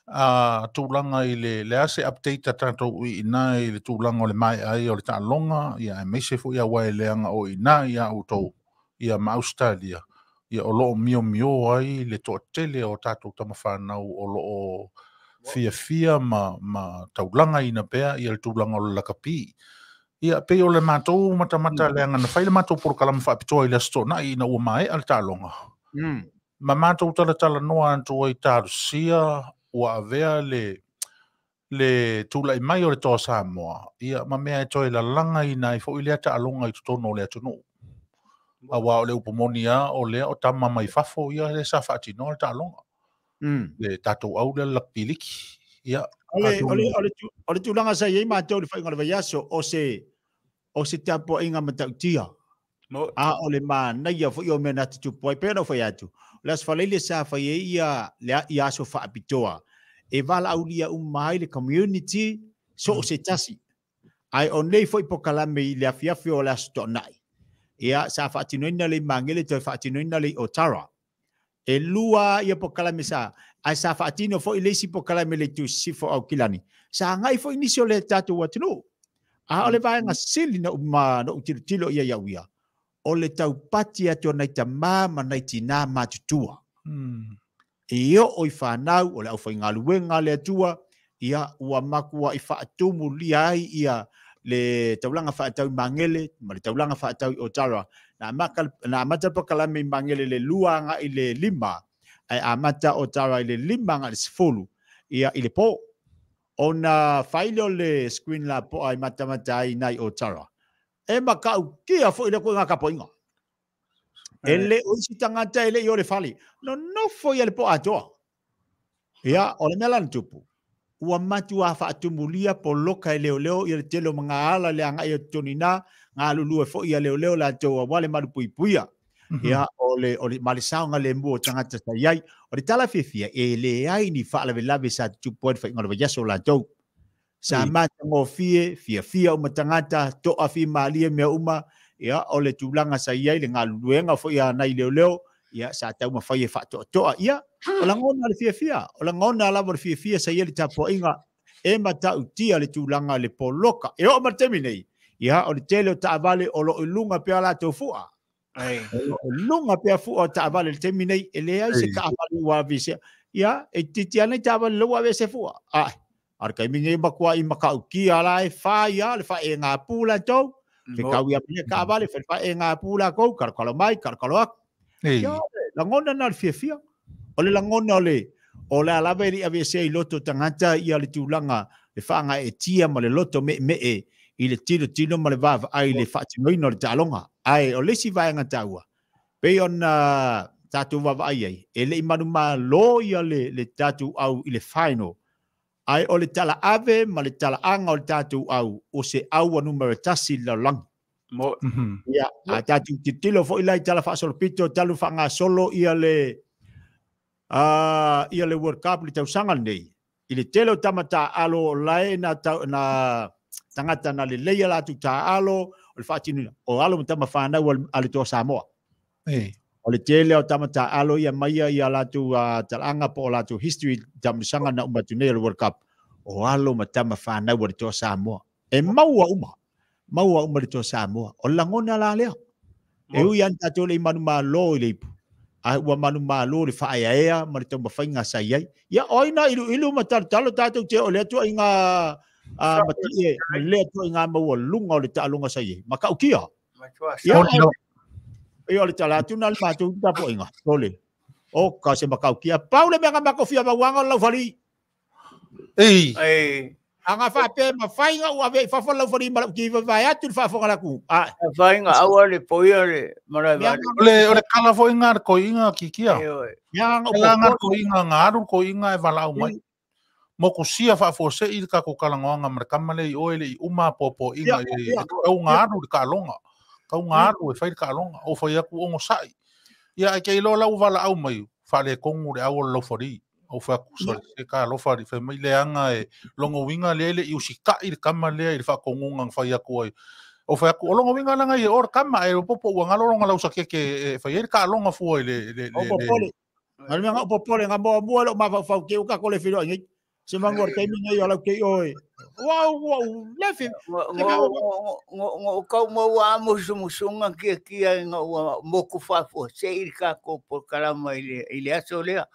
a tūlanga i le a se update a tātou i ina i le tūlanga o le mai ai o le ta'alonga ia e meise fo ia wai leanga o ina ia autou ia ma Australia ia o loo mio mio ai le toatele o tātou tamawhanau o loo fia fia ma taulanga ina pea ia le tūlanga o le lakapi. Ia pe o le mātou matamata leanga na whai le mātou porokalama whaapitoa i le aso to'ona'i ina ua mae a le ta'alonga. Ma mātou talatala noa antu ai tārusia ua avea le tūlai mai o le toa Samoa. Ia ma mea e toe lalanga ina i fo i lea ta'alonga i totonu o le atunuu. Awa o le upomoni a o lea o tama mai fafo ia le sa whaatinoa le ta'alonga. Le tātou au le lakpiliki. Ia. O le tūlanga sa iei mātou le whainga le vaiaso o se tapo inga matautia. A o le mānaia fo i o mea nā te tupu ai pēna o whai atu. O le asfaleile sa whai e ia le ia aso whaapitoa. E wala aulia umai le community so o se tasi. Ai o nei fo i pokalame i le afiafi o le aso to'onai. Ia sa whaatinoina le mangele toi whaatinoina le Otara. E lua ia pokalame sa. Ai sa whaatino fo i leisi pokalame le tu sifo au kilani. Sa ngai fo i nisi o le tātou atunu. A o le vaenga sili na uma no utilo tilo ia ia uia. O le taupati atu nei tamā ma nei tinā matutua. E o i whanau, o le au whaingaluenga le atua, ia ua makua i whaatumu lia ai ia le taulanga whaatau mangele, ma le taulanga whaatau i Otara. Na amata pokalame i mangele le luanga i le 5, ai amata Otara i le 5 nga le 10, ia i le po. O na whaile o le screen la po ai matamata ai nai Otara. E makau kia fo i le koe ngā kapoinga. E le o isi tangata e le i o le whale. No no fo i le po atoa. Ia, o le mea lana tupu. Ua matua whaatumulia po loka e leo leo i le tele o mga ala le anga i o toni nā, ngā lulua fo i a leo leo la tō wale maru pui puia. Ia, o le malisaonga le mua o tangata sa iai. O le tala fiafia, e le ai ni whaalawe lawe sa tupu ai whainga o le vayaso la tō. Sa mata ngō fia fia uma tangata, toa fi maalia mea uma, ia, o le tūlanga sa iai le ngā luluenga fo ia nai leo leo, ia, sa tau mawhai e whaatoa ia, o la ngona le fia fia, o la ngona lava le fia fia sa ia le tapoinga, e mata utia le tūlanga le poloka, e o matemi nei, ia, o le tele o taavale o lo ilunga pea la tau fua. O lo ilunga pea fua o taavale le temi nei, e le ai se kaavale ua avise, ia, e titi anei taavale lo ua avese fua. Ai. Ar kai mingi makua i makau kia la e whai a le wha e ngā pūla tau. Te kau ia pia ka avale, wha e ngā pūla kou, karakalo mai, karakalo aku. Ia, langona nā le fia fia. O le langona o le, o le alave i avese i loto tangata ia le tūlanga, le whaanga e tia ma le loto me me e, i le tilo tilo ma le wawa ai le whaatinoina o le ta'alonga. Ai, o le si vaenga taua. Pei ona tātou wawa ai ai, e le i manu mā lo ia le tātou au i le final. Ai o le tala ave ma le tala anga o le tātou au o se au a numero tasi la lang. Ia, a tātou titilo fo ilai tala whaasolopito, talu whaanga solo ia le ia le World Cup le tausaga nei. I le tele o tamata alo o lae na tangata na le leia latu tā alo o le whaatinuna. O alo matama whanau a le toa Samoa. O le tele o tamata alo ia maia ia latu talanga po o latu history tamusanga na umatu nei o le World Cup. O alo matama whanau a le toa Samoa. E maua uma. Maua uma le toa Samoa. O langona la lea. E ui an tātou le manu malo i le ipu. A ua manu malo le whaeaea ma le taumawhainga sa iai. Ia oina ilu ilu matalotalo tātou te o le atua i ngā mati e le atua i ngā maua lunga o le ta'alonga sa iai. Makau kia. Ia o le tala atu na le mātou tapo inga. Tole. O ka se makau kia. Pau le mea ngā makofia mauanga o lau whari. Ei. Anga whape ma whainga ua vei whawha lau whari ma ki vai atu le whawhanga laku. Whainga aua le poia le marae vare. O le kala fo inga ko inga ki kia. Kala ngā ko inga ngā aru ko inga e walau mai. Mokusia faafuasei le tatou talanoaga ma le tama lea i oe le i uma apoapoaiga e tauga alu le taaloga tauga alu e fai le taaloga ou fai atu ogosa'i ia ae te iloa lau valaau mai faaletonu le au o le laufali ou fai atu sole se talofa alii fai mai leaga e logo uiga lea e le i usita'i le tama lea i le faatonuga na fai atu ai ou fai atu o logo uiga laga ia o le tama ae popo ua galo lona lausakeke e fai ai le taaloga fua i le O popole. Ngā mea ngā popole ngā moa mua lo mafaufau ke uka ko le filo ngai. Se mangu o taimi nei o lau ke oe. Wow, wow, lefi. Ngo kau mau a musumusunga kia kia nga ua moku fafo se i ka ko po kalama i le aso lea.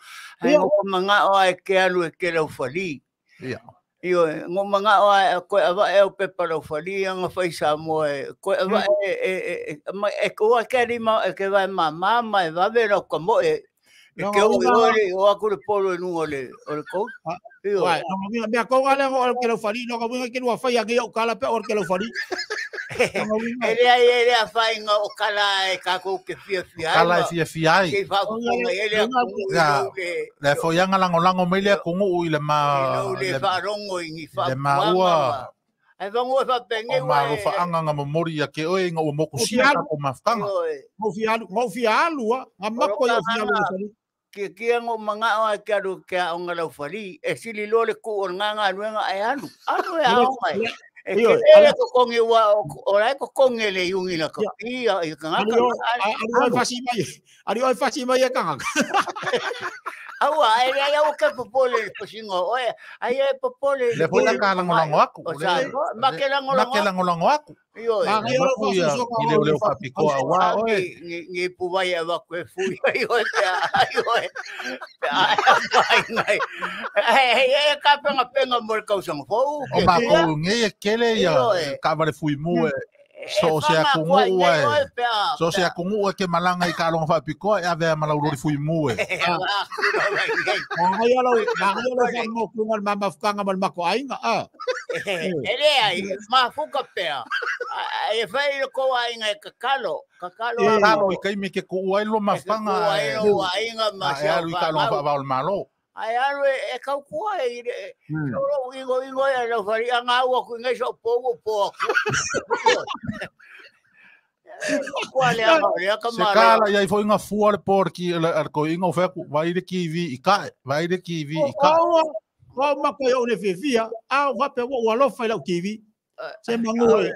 Ai ngo manga o ai ke alu e ke lau fali. Ia. Io ngo manga o ai ko ava e o pepa lau fali anga fai Samoa e ko ava e e ko a ke rima e ke vai ma ma e vave lau ka mo e ke o o aku le polo e nunga le o le ko. Wai, no winga mea kau ale o ke lau fali, no winga ke lua fai angi o kala pe o ke lau fali. Ele ele a fai nga o kala e ka ko ke fia fia. Kala e fia fia ai. Ke fa ko ele a ku le fo yanga lango lango mai le ku i le ma le fa rongo i fa. Le ma ua. Ai vango fa penge wa. O ma fa anga nga momori ya ke oe nga o moku sia ko mafkanga. Ngo fia alu nga mako yo fia alu. Kia kia ngo manga o ke alu ke o ngala fali e sili lo le ku o nganga nuenga e alu alu e ao mai e ke ele ko kongi wa o lai ko kongi le yungi la ka ia i ka ngaka alu fasi mai alu fasi mai e ka ngaka aua e le au ke popole posingo oe ai e popole le pona ka lango lango aku ma ke lango lango ma ke lango lango aku io e le le fa piko awa oe ni pu vai ava ko fu io e io e ai ngai e ka penga penga mo ka usang fo o ma ko nge kele ia ka vale fui mu so se akungu e so se akungu e ke malanga i ka longa fa piko e ave malau lori fui mu e ngai ala ngai ala fa mo ku ngal mama fukanga mal mako ainga a ele ai ma fuka pea e fai ko ainga e kakalo kakalo kakalo i kai me ke ku ai lo mafanga ai lo ainga ma se alu i ka longa fa va malo ai alu e kau kua e solo ingo ingo e lo fari anga ua ku ngai so pogo po se kala ia ifo inga fua le porki le ko inga fe ku vai le kiwi i ka vai le kiwi i ka o ma ko yo le fifia a va pe wo lo fa la kiwi se mangu e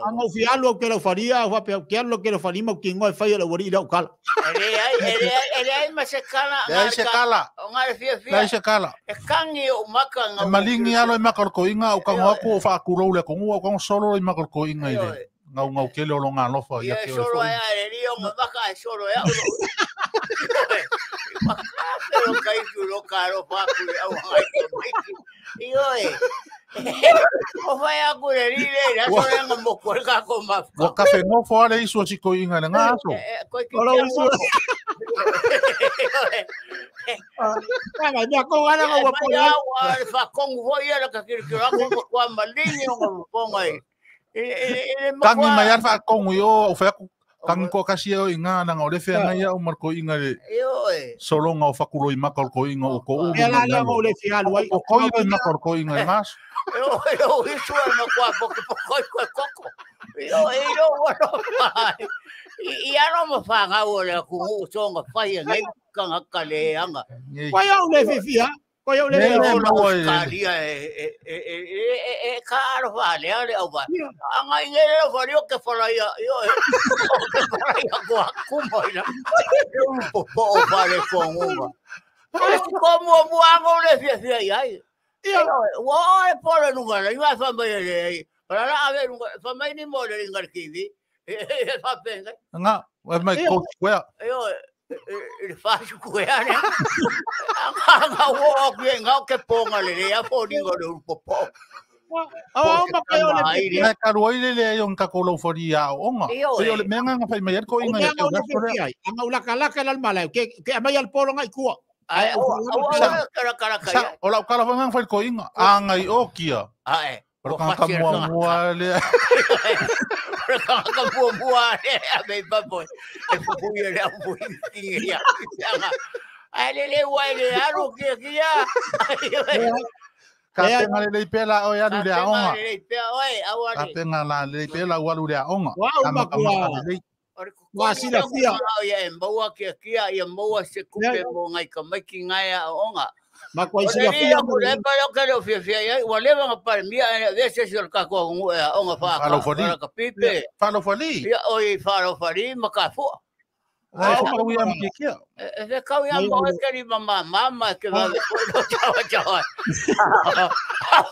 anga fi alu ke lo faria va pe ke lo ke lo fari mo ki ngoi fa la wori la kala ele ai ma se kala le se kala nga fia fia le se kala e kangi o maka nga malingi alo e maka ko inga o ka ngo fa ku lo le ko ngo ko solo e maka ko inga ile ngau ngau ke le lo nga lofa ia ke solo ai le rio maka solo ya pero kai ku lo karo fa ku au ai io e o vai a cure le la solo nga mo ko ka ko ma o kafe ngo fo ale iso si ko inga le nga so o iso ah ya ko ala ngo po ya fa con vo ia la ka kiri ko ko malingi ngo po ngai tangi mai fa con yo o fa tangi ko kasi o inga na ngore fe nga ia o marko inga le solo nga o fakulo i maka ko inga o ko u la la ngo le fi alu ai o ko i maka ko inga mas yo iso no ko ko ko ko ko yo yo i aro mo fa nga o le ku o so nga fa ia ngai ka nga ka le anga ko yo le fi fi ha ko yo le fi e ka aro fa le ale au ba anga inge le fa rio ke fa ia yo ke fa ia ko ku mo ila po po fa le ko ngoma como mo ango le fi fi ai Io wo e polo nunga le iwa fa mai le ora la ave nunga fa mai ni mo le ngar kiwi e fa penga nga mai ko square io il fa square anga wo ke nga ke ponga le ya po ni ngo le po po o ma ko le le ka roi le le yo ka ko lo fori ya onga yo le menga nga fai mai ko inga ya anga ula kala kala mala ke ke mai al polo ngai kua ai o kala kala o la kala fa nga fai ko inga anga i okia ai o ka mua mua le ka mua mua le a me papo e fu le fu inga ai le le wa le aro kia kia Ka penga le pea la o alu le aoga. Le pea oe aua le. Ka penga la le pea la alu le aoga. Wa sila fia. Ia e maua kia kia ia maua se kupe mo ngai ka maiki ngai aoga. Ma kwa sila fia. Ko le pa lo ka lo fia fia ia ua leva nga pa mia e vese se ka ko ngu e aoga fa ka pipe. Falo fali. Ia oi falo fali ma ka fua. Ai kau ia me kia. E kau ia mo e keri mama mama ke va ko lo chawa chawa.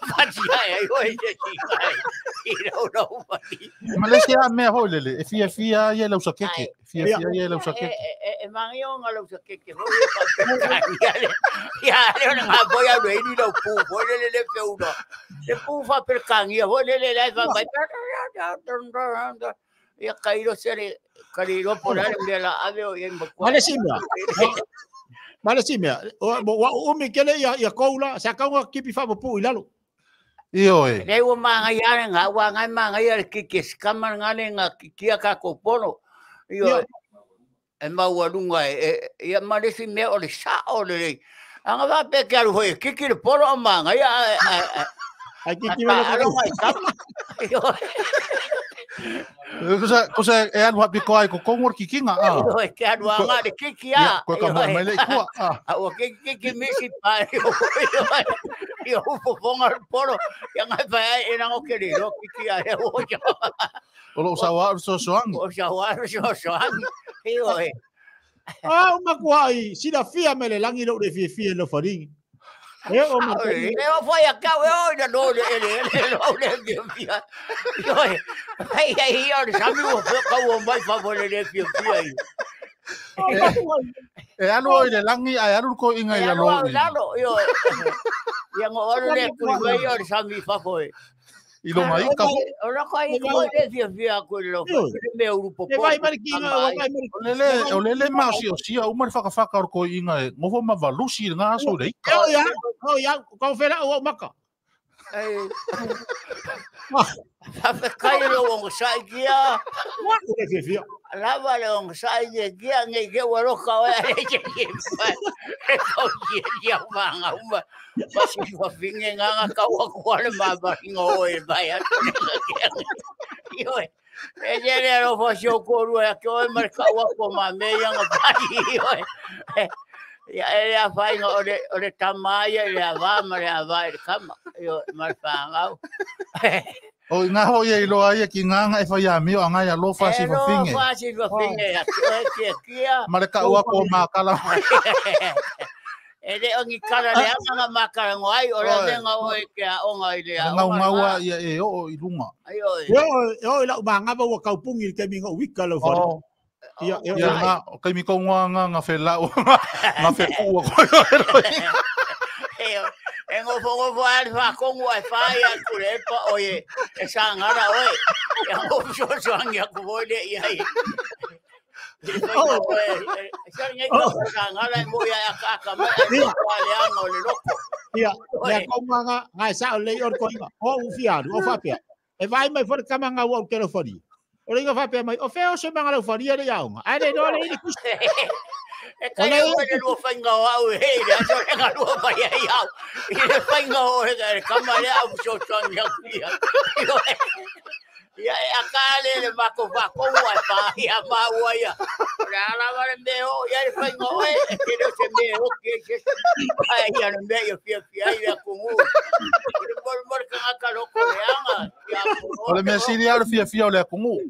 Pa ti ai oi te ti ai. I ro ro pa ti. Malaysia me ho lele e fia fia ia lau sa keke. Fia fia ia lau sa keke. E mangi o ngalo sa keke ho ia pa. Ia le na nga boia le ni lau pu ho le le fe una. Le pu fa per kangi ho le le la fa ba. Ia kairo sere kariro por ale me la ave o ia mo. Male simia. O mi kele ia koula sa kaunga kipi fa pu ilalo. Io e. Le o manga ia nga wa nga manga ia ki ki skama nga le nga ki ka ko pono. Io e maua lunga e ia male simia o le sa o le. Anga va pe ke aru hoi ki ki le pono o manga ia ai ki ki mala ko. Io. Kusa e alu hapi koai ko kongor kikinga a. Oi ke alu anga le kiki a. Ko ka mai le kua a. A o kiki kiki misi pa yo fofonga poro ya ngai pa e na o ke le ro kiki a e o ja. O lo sawa so soangi. O sawa so soangi. Io e. Ah o makuai sila fia mele langi lo le fia fia lo faringi. E o ma e o foi a kau e o na no le le lo le fia. Io e. Ai ai o sami o kau o mai fa le le fia fia. E alu oi le langi ai alu ko inga i lo. Lalo io. Ia ngo oro le kuri mai o sami fa foi. I lo mai ka. O la kai ko le fia fia ko lo. Me uru popo. E vai mai ki nga o vai mai. O le le ma si o si o mai whaka whaka o ko inga ngofo ma valusi nga so le. O ya, o ya, ko fela o maka. Ai. Fa kai lo o sai kia. Wa ko le fia fia. Lava le o sai kia ngai ke wa ro ka e ke ke. Ko ki ia manga uma. Ma si fa finge nga ka wa ko le ma ba ngo e vai a. Io e le ro fa sio ko ru e ko mar ka wa ko ma me ia nga pai io. Ia e a fai o le tamaia le ava ma le ava e kama io mar fa ngau. O ngā hoi e iloa ia ki ngā e whai a mio a ngai a lo whasi wawhinge. E lo whasi wawhinge a kia kia. Ma le ka ua ko mākala. E le ongi kala le anga ngā mākala ngoai o le venga oe ke a onga i le a onga. Ngau ngaua ia e o i lunga. Ai oi. E o i lau māngava ua kaupungi i te minga uika lau whare. Ia ngā, kai mi kau ngā ngā ngā whelau, ngā whekua koe oe roi. E ngofo ngofo a le whakongu ai whai a kurepa oe e sangara oe. E ngofo soangi aku voi le ia i. E ngai ka sangara e mo ia aka mai ai wha le anga o le loko. Ia, lea kau ngā ngai sa o lei o koinga. O uwhi aru, o whapea. E vai mai whare kama ngā wau ke whari. O le whapea mai, o whea o se manga lau whari le iaonga. Ai le noa le ili kusi. E kai au e le lua whainga o au e le aso le ngā lua whai ai au. I le whainga o e kama le au sosoangi aku ia. Ia e aka le le mako whakongu ai whahi a maua ia. O le alawa le mea o ia le whainga o e ke leo se mea o ke se. Ai ia le mea ia fia fia i le akungu. O le mori mori ka ngaka loko le anga. O le mea siri au le fia fia o le akungu.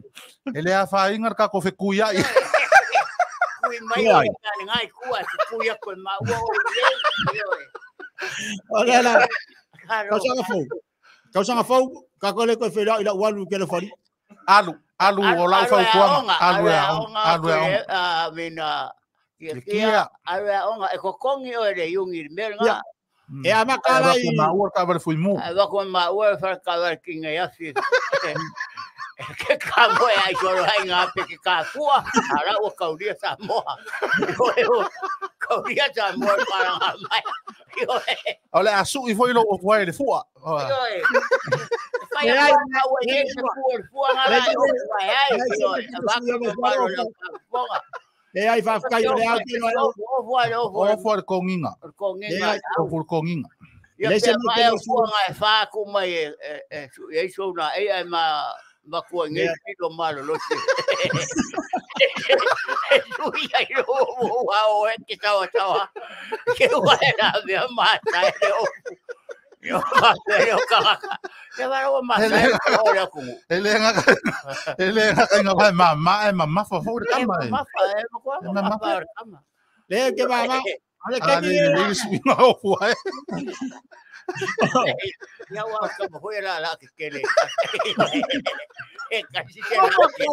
E le a whainga ka ko whekui ai. Kui mai o le tane ngai kua te kui ako e maua o le. O le ala. Kausanga fau. Kausanga fau. Ka ko le koe whela i la ualu ke le whari. Alu, alu o lau whautuanga. Alu e aonga. Alu e aonga. A mina, kia, alu e aonga. E kokongi o le yungi mea ngā. E ama kala i... E wako maua ka wale fui mū. E wako maua e whare ka wale ki ngai awhi. Ke ka moe ai soro ai ngā peke ka pua. Ara ua kauria sa moa. Kauria sa moa para ngā mai. O le asu i foi lo o fuai le fua. Ioe. Whai a ngā ua i te fua le fua ngā rai o fuai ai. Ioe. Waka ko maro lau ka fuanga. E ai whawhkai o le au tino ai. O fua le o fua. O fua le konginga. O konginga. O fua le konginga. Ia Le pe se me mai ke au so fuanga e wha ku mai e su e so na e ai ma ma kua ngai Yeah. kilo malo lo se. Su ia i ro wa o e ki tawa tawa. Ke wa e na mea mata e o. Yo ma te o ka. Ke wa ro ma sa e o le ku. E le ngaka e le ngaka inga vai ma ma e ma mafa fo le E kama ma e. mafa e ma kua E ma ma mafa mafa. o le kama. Le ke ma ma. Ale ke A ni le le le suinga o fua e. Ia wa ka mo hoi la la ke kele. E ka si te la ke.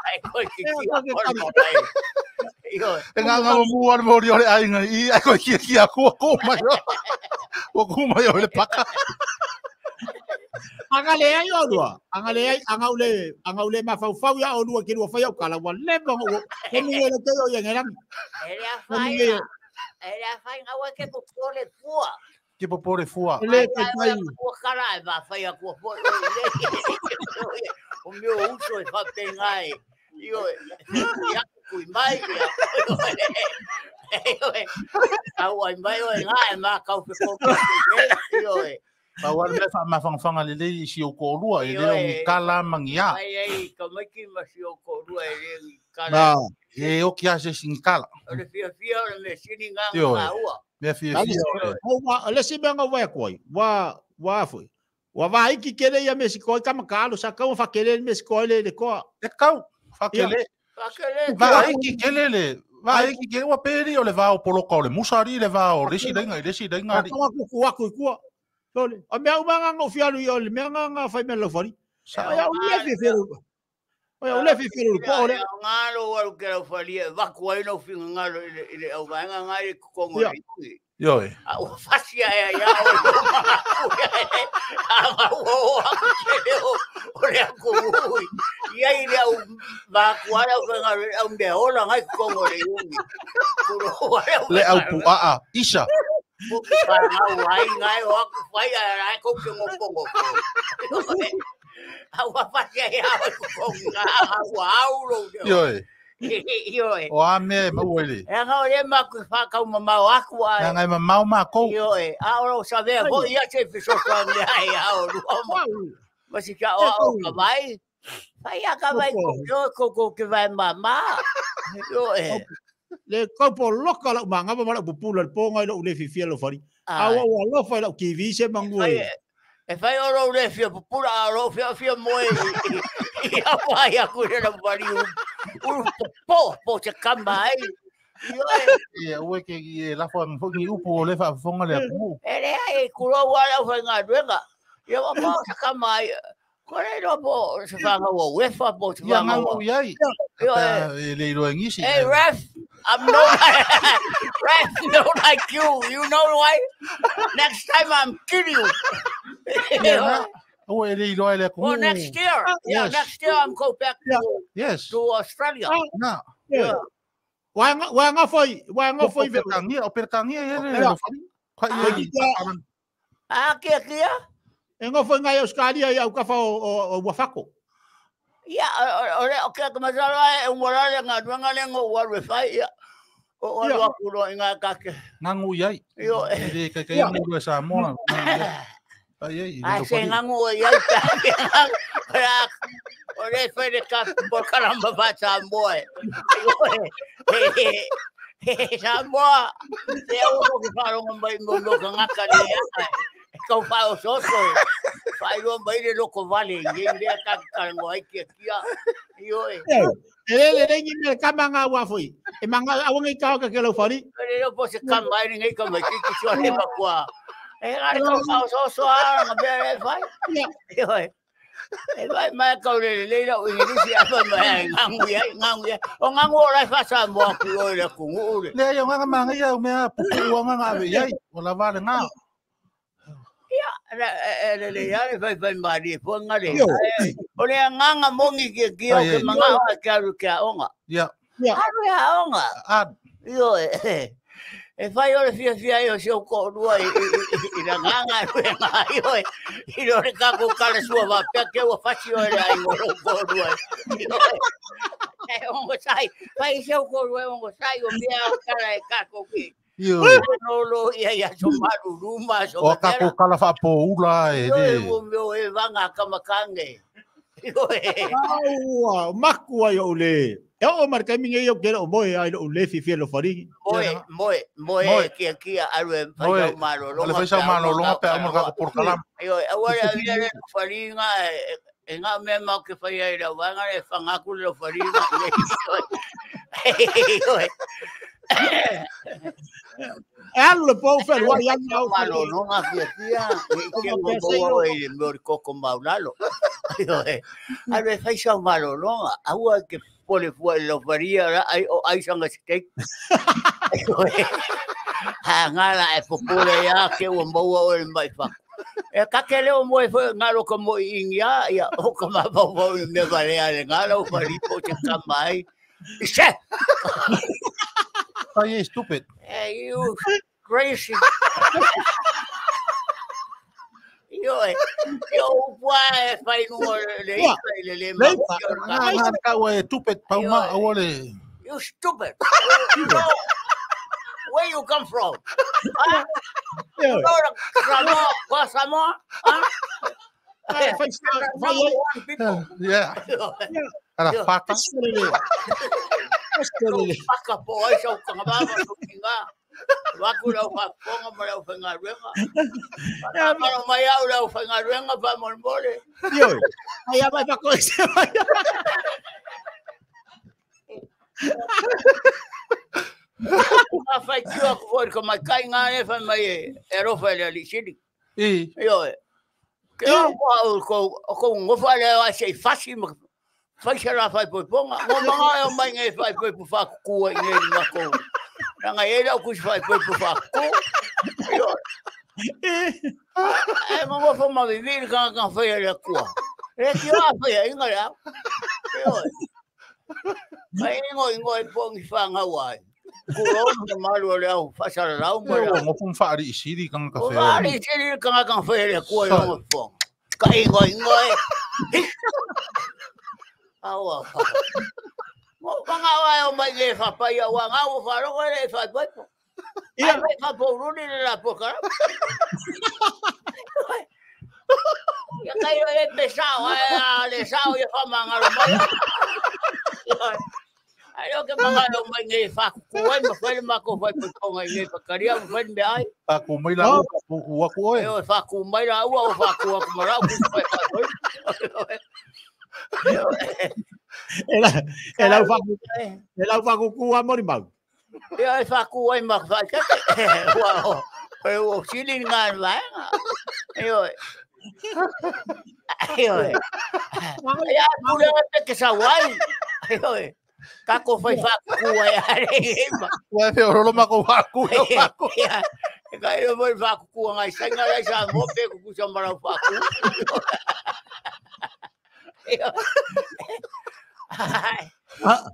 Ai ko ki ki a ko mo ai. Io E ngā ngā mua le mori o le ainga i ai koe kia kia kua kō mai o. Kua kō mai o le paka. Anga le ai o lua. Anga le ai anga ule ma fau fau ya o lua ke lua fai o kala wa le mo o. Ke ni le te o ya ngelang. e le a Ke fai. ni E le a fai ngā ke ko kore fua. Ke popore fua. le ke Ai tai. ua kala e ma fai a kua fua. O meo uso e whape ngai. Io ia kui mai. Io au ai mai o e ngā e ma kau fe kō. Io e. Pa wale mea wha mawhangawhanga le le i si o kōrua e leo ngi kala mangi a. Ai ai ka maiki ma si o kōrua e le ngi kala. Na. E o kia se singi kala. O le fia fia o le me sini ngā Io e. ngā ua. Mea fia fia o le. O wa le si menga wa koi. Wa wa foi. Wa va iki kele ya mesiko ka makalo sa ka wa kele mesiko le le ko. E kau, whakele. Whakele. Va aiki kele le. Va aiki kele wa peri o le vao poloka o le musari le vao le si lenga i le si lenga. Ka wa ku ku ku ku. Lole. O mea uma ngā fialu i o le mea ngā whai mea laufari. Sa O ia ule fi fialu. O ia ule fi fialu po ole. Ngalo waru ke rau whalia, waku ai no whinga ngalo i le au vaenga ngai le kukongo Ia. le iwi. Io e. A ua fasi a ea ia o le maku ia e. A ngau o aku te o o le aku ui. Ia i le au maku ai au whenga au mea ola ngai kukongo le iwi. Kuro o le au Le au puaa, Isha. Puku pa ngau ai ngai o aku whai a rai kou ke ngopongo. A ua fasi a ea o kukongo ngā au au lo. Io e. Io e. O a mea e maua i le. E ngau le maku whakau mamau aku Nā ai. ngai mamau mā kou. Io e, a oro sa vea ho ia te fisofa me ai a o lua ma. Ma si ka o o ka vai. Vai a ka vai ko ko ko ko ke vai mama. Io e. Le kaupo loka lau manga ma lau pupula le ponga i lau le fi fialu fari. A Ai. wa wa lofa i lau kiwi se mangu Fai e. e fai oro le fia pupula a ro fia fia moe i a vai a ku le wari u. U po po te kamba ai. Io e. E ue ke i e lafo ang fongi upu o le whaafonga le aku. E le ai kuro wa lau whai ngā ruenga. Ia wa po te kamba ai. Ko le no po se whanga wa wefa po se Ia whanga ngau wa. i ai. Io e. E le iroa ngisi. Hey ref, I'm no ref, no like you. You know why? Next time I'm kill you. Ia nā. Ue e le iroa i le aku. Well, next year, yeah, Yes. next year I'm go back Yeah. Yes. to Australia. Nā. Yeah. Wa nga wa nga foi, wa nga O foi ve. perekangia, o perekangia e le Ia. le whari. Kwa Foi i ki tia Ah, kia kia. e nga foi ngai Australia i au kafa o o wafako. Yeah, o le o kia kamasalo ai o morale ngā duanga le ngo waru e whai ia. O waru Yeah. aku no i ngā kake. Ngangu i ai. Io E e. le kai kai Ia. ngangu e Samoa. Ai ai, i le Ai se whari. ngangu o iau ta. O le whai le ka po karamba pa Samoa. Io e. He Samoa. Te au mo ki wharonga mai mo mo ka ngaka le ia. E kau whao soso. Whai roa mai le loko vale. I lea ka karango ai kia kia. Io e. E le le le ngi me kama nga wa foi. E manga awangi ka ka ke lau fari. Ele não pode camar ninguém como aqui que só leva com É cara que eu só só a ver vai. Ia. E vai mai ka le le la o inglês ya vai mai ngangu ya ngangu ya. O ngangu ora fa sa mo ku o le ku ngu le. Le ai o nganga manga ia o mea pupu o nganga ave i ai. O la vale ngā. Le le le ya vai vai mari fo ngale. Io. O le nganga mongi ke ki o Ai, ke ai. manga o ke aru ke onga. Ia. Aru ya onga. A Io e. E fai o le fia fia i o se o ko'olua i la gaga e luega ai oe i le o le takou kala sua faapea ke ua fasi oe le aiga o lou ko'olua e e ogosai fai se o ko'olua e ogosai o mea o kala e kakou ki Ioe. No ia ia so malulu ma so O a kako kala whaapo ula e le. le. O meo e vanga kamakange. Ioe. Aua, maku ai o le. E o mar kai minge yo ke o moe ai lo le fi fi lo fari. Moe, moe, moe, Moe. kia kia alu e Moe. whaisau malolonga. Ale whaisau malolonga pe amo kako porokalama. Ioe, aua le avia le faringa e ngā mea mau ke whai ai lau wanga e whangaku le faringa. Ioe. E alu le pou fe wa ia au Malolonga fia fia, e ke mo mo e le mea o le koko maulalo. Ioe. Alu e whaisau malolonga, aua ke pole fua i lau faria ra ai o ai sanga steak. Ioe. Ha ngala e popole ia ke ua maua o le mai whaku. E kake leo moe fo ngalo ka mo i ingia ia o ka ma vau vau i mea valea le ngalo wharipo te kama ai. Ise! Ai e stupid. Hey, you crazy. Ioe, io upua e whai nunga le ipa i le le Le ipa. ma. Ngā ngā kau e stupid pauma aua le. You stupid. Where you come from? Ah, Samoa, wa Samoa? Ah, Fai number one people. Yeah. Ara whata. Paka po ai sau kangababa so kinga. Waku lau whaponga ma lau whangaruenga. Maro mai au lau whangaruenga pa molmole. Io. Ai mai pa ko se mai. A whai tua ku foi ka mai kai ngā e whai mai e e rofa le ali sili. I. Io e. Ke au ko ko ko ngofa le a se fasi ma whai se rā whai poiponga. Ngō manga e o mai ngai whai poipu whakukua i ngai ringa kou. Ranga e lau kusi whai poipu whakuku. Io e ngō ngofa ma viviri ka ka whai a le kua. E ki o a whai a inga le au. Io e. Mai ingo ingo e pongi whangau ai. Kuro na malu o le au whasara rau E mo le ua au. ngofu mwhaari i siri kanga ka O whea. whaari siri ka ngā whai le kua i ngō ponga. Ka ingo ingo e. Aua wha. Mo whanga wai o mai le whapai au ngā o wharongo le whai paipo. Ia. Ai mai whapauruni le la pokara. Ia kai o e pesao, ai a le sao ia whamangaro mai. Ai o ke mangaro mai ngai whakuku ai, ma whai le mako whai poiponga i ngai whakaria, ma whai le mea ai. Ako mai la ua puku aku oe. E o whaku mai rā ua o whaku aku marau ku whai whai. Ela ela fa ela fa ku a mori mau. Ia e whaku ai ma whai kake. Ua o. E o sili ngā vaenga. E o. E o. Ia pule o te ke sawai. E o. Kako whai whaku ai are e ma. Ua e orolo mako whaku e whaku. Ia. E ka ero moi whaku kua ngai sainga lai sa ngope kukusa marau whaku.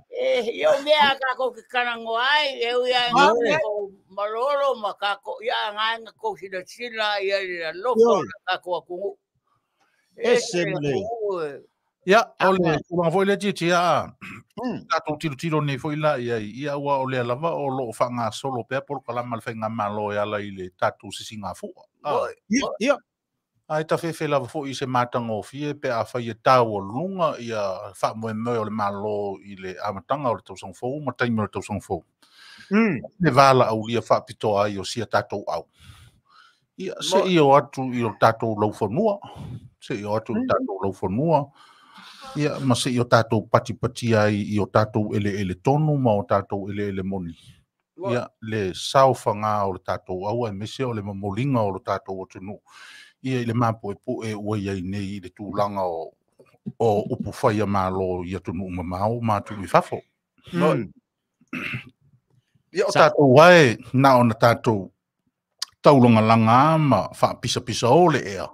E, io mea kako ke karango ai, e ui ai Ah, ngā ko malolo ma kako, ia ngā ngā ko sina sina, ia i la lofo Io. na kako akungu. E se mle. Ia, o le tulaga foi lea tiatia a Mm. tatou tilotilo nei foi la ia ia ua o lea lava o loo faagasolo pea polokalama le faigamalo e ala i le tatou sisigafua. Ah, Ia ia. Ae tafefe lava foi i se matagofie pe afai e taualuga ia faamoemoe o le malo i le amataga o le tausaga fou ma taimi o le tausaga fou. Mm. Le valaaulia faapitoa ai o sia tatou au. Ia se'i o atu i o tatou laufanua, se'i o atu i le tatou laufanua, ia ma se'i o tatou patipatia ai i o tatou eleele tonu ma o tatou eleele moni. Ia le saofagā o le tatou aua aemaise o le momoliga o le tatou atunuu. Ia i le mapuepue ua iai nei i le tulaga o upu fai a malo i atunuu mamao ma atunuu i fafo. Mm. Ia o tatou ae na ona tatou taulagalaga ma faapisapisa o le ea.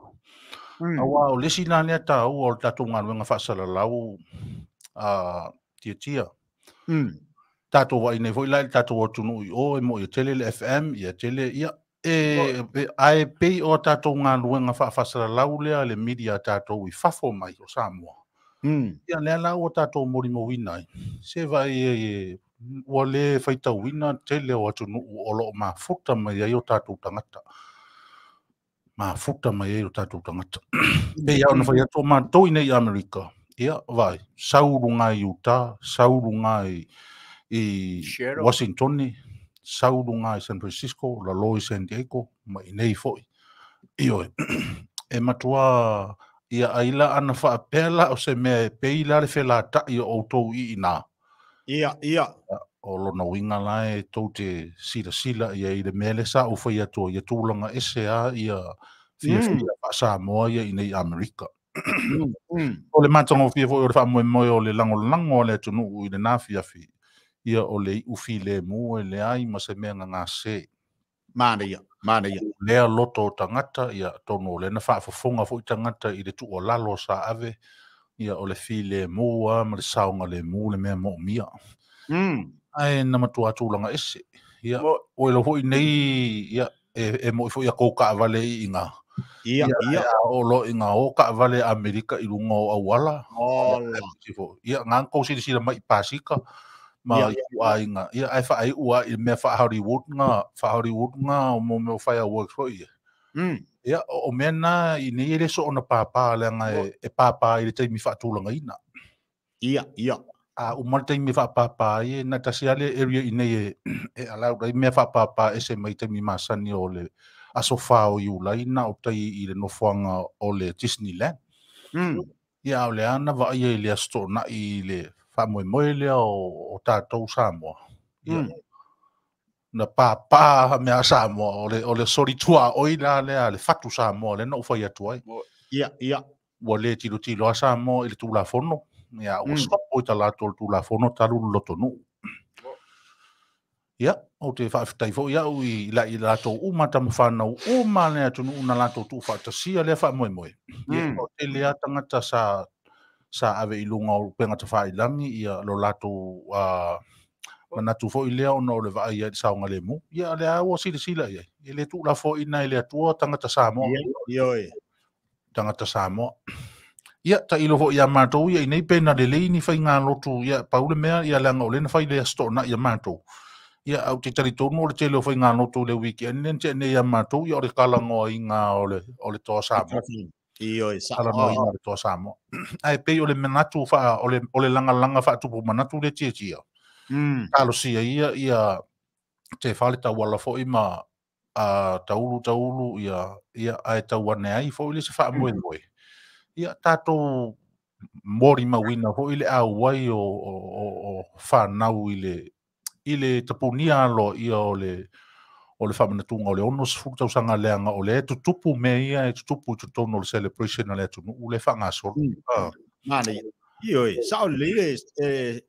Mm. Auā o le isi la lea tāua o le tatou galuega faasalalau a tiatia. Mm. Tatou vaai nei foi la i le tatou atunuu i o e mo'i e tele le FM, ia tele, ia e, ae pei o tatou galuega faafasalalau lea le media tatou i fafo mai o Samoa. Mm. Ia lea la ua tatou molimauina ai. Se vaai e Ua le faitauina tele o atunuu o loo mafuta mai ai o tatou tagata. Mafuta mai ai o tatou tagata. Pei ona fai atu o matou i nei i Amerika. Ia, vai, sau luga i Utah, sau luga i Washington, sau luga i San Francisco, lalo i San Diego, ma i nei foi. Ioe, e matua ia aila ana faapea la o se mea e pei la le felata'i o outou i ina. Ia, ia. O lona uiga la e tou te silasila ia i le mea le sa ou fai atu ia tulaga ese a ia fiafia faa-Samoa ia i nei Amerika. O le matagofie foi o le faamoemoe o le lagolago a le atunuu i lena afiafi, ia o le iu filemu e leai ma se mea gagase. Manaia, manaia. Lea loto o tagata, ia tonu o lea na faafofoga foi tagata i le tuualalo sa ave, ia o le filemu a ma le saogalemu le mea moomia. Ae na matua tulaga ese. Ia, o elo foi nei, ia, e moi foi a kou kaavale i inga. Ia, ia. O lo inga o kaavale Amerika i lunga o auala. Ia, ngang kou silasila mai i pasika. Ma i ainga. Ia, ai whaai ua i mea wha Hollywood nga, wha Hollywood nga o mo meo fireworks foi ia. Ia, o mea na i nei ele so ona pāpā le anga e pāpā i le taimi whaatulanga ina. Ia, ia. A umar taimi whaapāpā i na tasi ale area i nei e alau rai mea whaapāpā ese mai taimi masani o le aso whao i ulai na o tai i le nofoanga o le Disneyland. Ia, o le ana wa ia i le asto na i le whaamoemoe lea o tātou Samoa. Ia, na pāpā mea Samoa, o le soritua oi la lea, le fatu Samoa, le na ufai atu ai. Ia, ia. Ua le tilo tilo a Samoa i le tulafono. Ia, ua stopo i talato le tulafono talu lotonu. Ia, o te whaafetai fo iau i la i latou uma tamawhanau uma le atunu una latou tu whaatasia lea whaamoemoe. Ia, o te lea tangata sa ave i lunga o pengata whailangi ia lo latou manatu fo i lea ona o le vaai ia i saonga le mu. Ia, lea ua silasila ia. E le tu la fo ina i le atua tangata Samoa. Ia, ia. Tangata Samoa. Ia, ta ilo fo ia mātou ia i nei pena le leini whai ngā lotu ia paule mea ia leanga o lena whai lea sto na ia mātou. Ia, au te talitonu o le tele o whai ngā lotu le wiki ane te nei ia mātou ia o le kalangoa i ngā o le toa Samoa. Io e sa. Kalangoa i ngā o le toa Samoa. Ai pei o le manatu wha, o le langa whaatupu manatu le tia tia. Talosia ia, ia te whale tauala fo i ma taulu taulu ia, ia ai tauane ai fo i le se whaamoe moe. Ia tātou mori mawina fo i le auai o whanau i le tapunia alo ia o le whamanatunga o le ono sefulu tausaga leaga o le tutupu mea ia e tutupu i totonu o le celebration a le atunuu le faagasolo. Manaia. Ioe, sao lelei le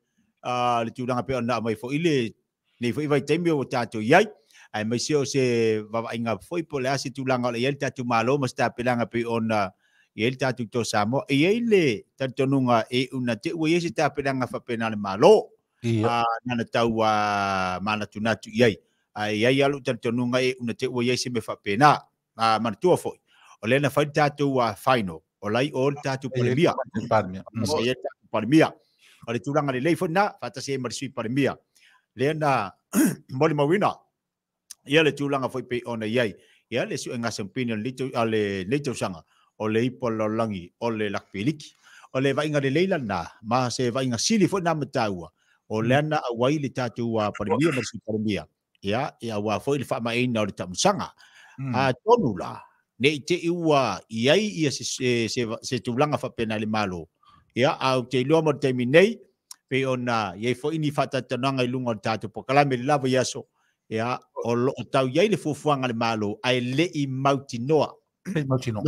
le tulaga pei ona aumai foi le nei foi vaitaimi o tatou iai. Ae maise o se vavaaiga foi po o le a se tulaga o le iai le tatou malo ma se tapelaga pei ona i ai le tatou to Samoa. E iai le talitonuga e una te ua iai se tapelaga faapena le malo. Nana tau manatunatu i ai. Ai ai alu talitonuga e una te ua iai se mea faapena. Manatua foi. O lea na fai le tatou final. O lai o le tatou Palemia. Ia tatou Palemia. O le tulaga lelei foi na, faatasi ai ma le sui Palemia. Lea na molimauina. Ia le tulaga foi pei ona i ai. Ia le suega sampini o le tausaga. O le ipo lalolagi o le lakpeliki. O le vaaiga lelei lana, ma se vaaiga sili foi na mataua. O lea na auai le tatou Palemia ma le sui Palemia. Ia, ia ua foi le faamaeina o le tamusaga. Atonu la, nei te i ua iai ia se tulaga faapena le malo. Ia, au te iloa mo le taimi nei, pei ona iai foi ni faatatalanoaga i luga o le tatou pokalame le lava i aso. Ia, o loo tau iai le fuafuaga le malo, ae le'i mautinoa. Le'i mautinoa.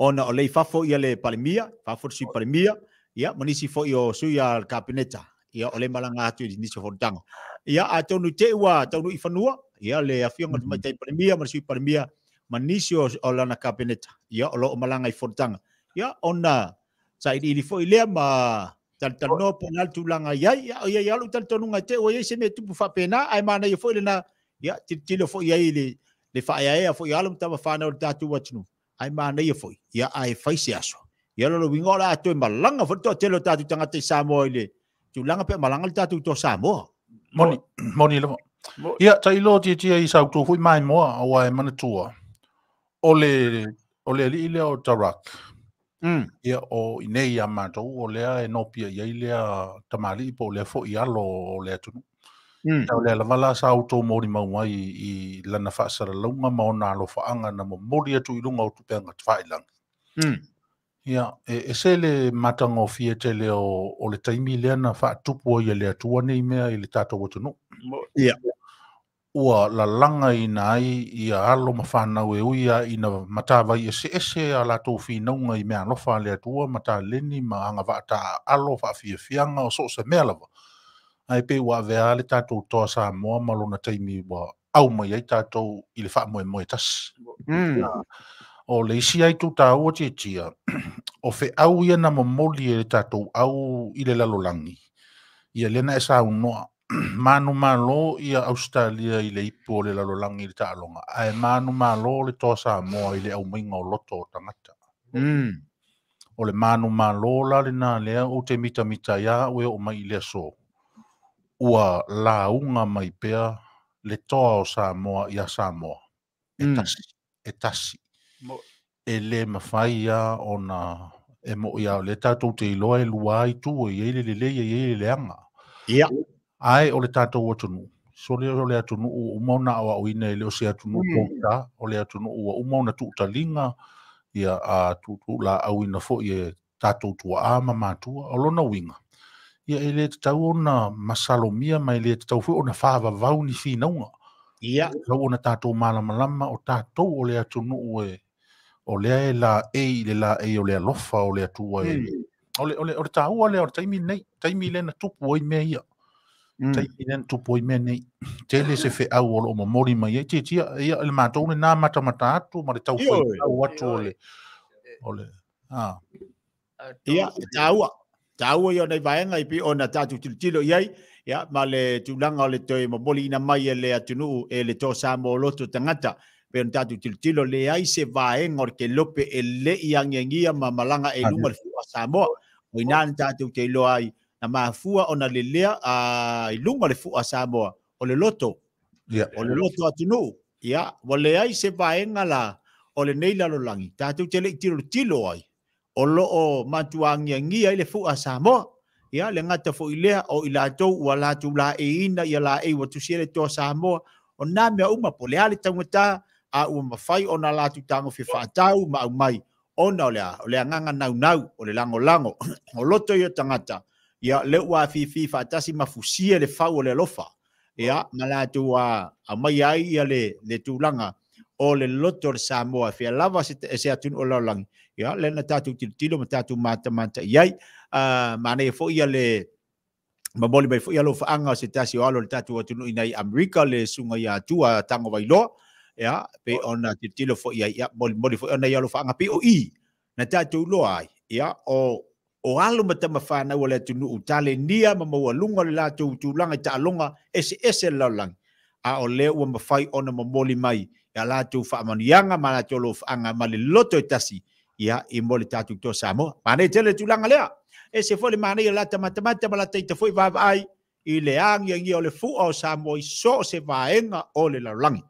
Ona o le i fafo ia le Palemia, fafo le sui Palemia, ia, ma nisi foi o sui a le Kapeneta, ia, o le malaga atu i nisi o fonotaga. Ia, atonu te ua taunuu i fanua, ia, le afioga o le Tamaitai Palemia ma le sui Palemia, ma nisi o lana Kapeneta, ia, o loo malaga i fonotaga. Ia, ona sailiili foi lea ma talitalanoa po o le a le tulaga i ai, ia, ia alu talitonuga te ua iai se mea tupu faapena, ae manaia foi lena, ia, tilotilo foi i ai le faaeaea foi alo ma tamawhanau o le tatou atunuu. Ai manaia foi, ia, ae fai se aso. Ia, lo uiga o le a toe malaga foi le toatele o tatou tagata i Samoa i tulaga pe malaga le tatou Toa Samoa. Moni, moni lava. Ia, tailo tiatia i sa outou foi maimoa, auā e manatua, o le, o le alii lea o Tarak, ia, o inei ia matou, o lea e nopia i ai lea tamalii po o lea foi alo o le atunuu. O lea lava la sa outou molimau ai i lana faasalalauga ma ona alofaaga na momoli atu i luga o tupega tafailagi. Ia, e ese le matagofie tele o le taimi lea na faatupu ai e le Atua nei mea i le tatou atunuu. Ia. Ua lalagaina ai ia alo ma fanau e ui lava ina matavai eseese a latou finauga i meaalofa a le Atua ma taleni ma agavaa taaalo faafiafiaga o so o se mea lava. Ae pei ua avea lava le tatou Toa Samoa ma lona taimi ua au mai ai tatou i le faamoemoe tasi. O le isi ai itu taua tiatia, o feau ia na momoli e le tatou au i le lalolagi, ia lea na e saunoa, manumalo ia Ausetalia i le ipu o le lalolagi i le taaloga, ae manumalo le Toa Samoa i le aumaiga o loto o tagata. O le manumalo la lena lea ou te mitamita ai a au e oo mai i le aso, ua lauga mai pea le Toa o Samoa ia Samoa. E tasi, e tasi. E le mafai lava ona e mo'i lava o lea tatou te iloa e lua itu e i ai le lelei e i ai le leaga. Ia. Ae o le tatou atunuu, sole o le atunuu ua uma ona aoaoina e le o se atunuu pogisa, o le atunuu ua uma ona tuutaliga, ia a tuutuulaauina foi e tatou tuaa ma matua. O lona uiga, ia e le tatau ona masalomia ma e le tatau foi ona faavavau ni finauga. Ia. E tatau ona tatou malamalama o tatou o le atunuu e o lea e laei i le laei o le alofa o le Atua e o le, o le, o le taua lea o le taimi lenei, taimi lea na tupu ai mea ia. Taimi lea na tupu ai mea nei. Tele se feau o lo o momoli mai ai tiatia, ia le matou lena matamata atu ma le tau faitau atu o le, o le, a. Ia, e taua. Taua ia o nei vaega i pei ona tatou tilotilo i ai, ia, ma le tulaga o le toe momoliina mai e le atunuu e le Toa Samoa o loto tagata. Pei ona tatou tilotilo, leai se vaega o le kelope e le i agiagia ma malaga e luga le fua a Samoa. O i ina na tatou te iloa ai, na mafua ona lelea i luga le fua a Samoa, o le loto. O le loto atunuu. Ia, ua leai se vaega la o lenei lalolagi, tatou te le i tilotilo ai, o lo o matua agiagia ai le fua a Samoa. Ia, le gata foi lea, o i latou ua latou laeiina ia laei ua tusia le Toa Samoa, o nā mea uma po o le a le taugata, a ua mafai ona latou tagofi faatau ma aumai, ona o le a? O le agaga naunau, o le lagolago, o loto ia o tagata, ia, lea ua afifi faatasi ma fusia le fau o le alofa, ia, ma latou aumaia ai ia le tulaga o le loto o le Samoa e fia lava se atunuu o le lalolagi, ia, lea na tatou tilotilo ma tatou matamata i ai. Manaia foi ia le momoli mai foi alofaaga o se tasi o alo o le tatou atunuu i inei i Amerika, le susuga ia Atua Tagovailoa, ia, pei ona tilotilo foi i ai, ia, molimoli foi ona i alofaaga pei o i na tatou iloa ai, ia, o alo ma tama fanau o le atunuu talenia ma maualuga le latou tulaga i taaloga eseese le lalolagi, a o lea ua mafai ona momoli mai ia latou faamanuiaga ma latou alofaaga ma le loto e tasi, ia, i mo le tatou Toa Samoa. Manaia tele le tulaga lea. Ese foi le manaia o la tamatamata ma la taita foi vaavaai i le agiagia o le fua o Samoa i so o se vaega o le lalolagi.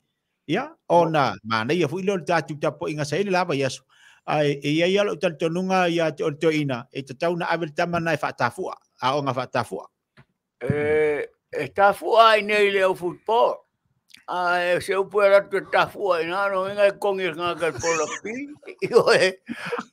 Ia, ona manaia foi lea o le tatou tapuaiga sa i le la vaiaso. Ae e i ai lava lou talitonuga ia te oe le toeaina, e tatau ona ave le tama lena e faatafua, aoga faatafua. E tafua ai nei le au football. A e se upu e alu atu e tafua ina no inga e kongi e ngaka e pola pi. Ioe.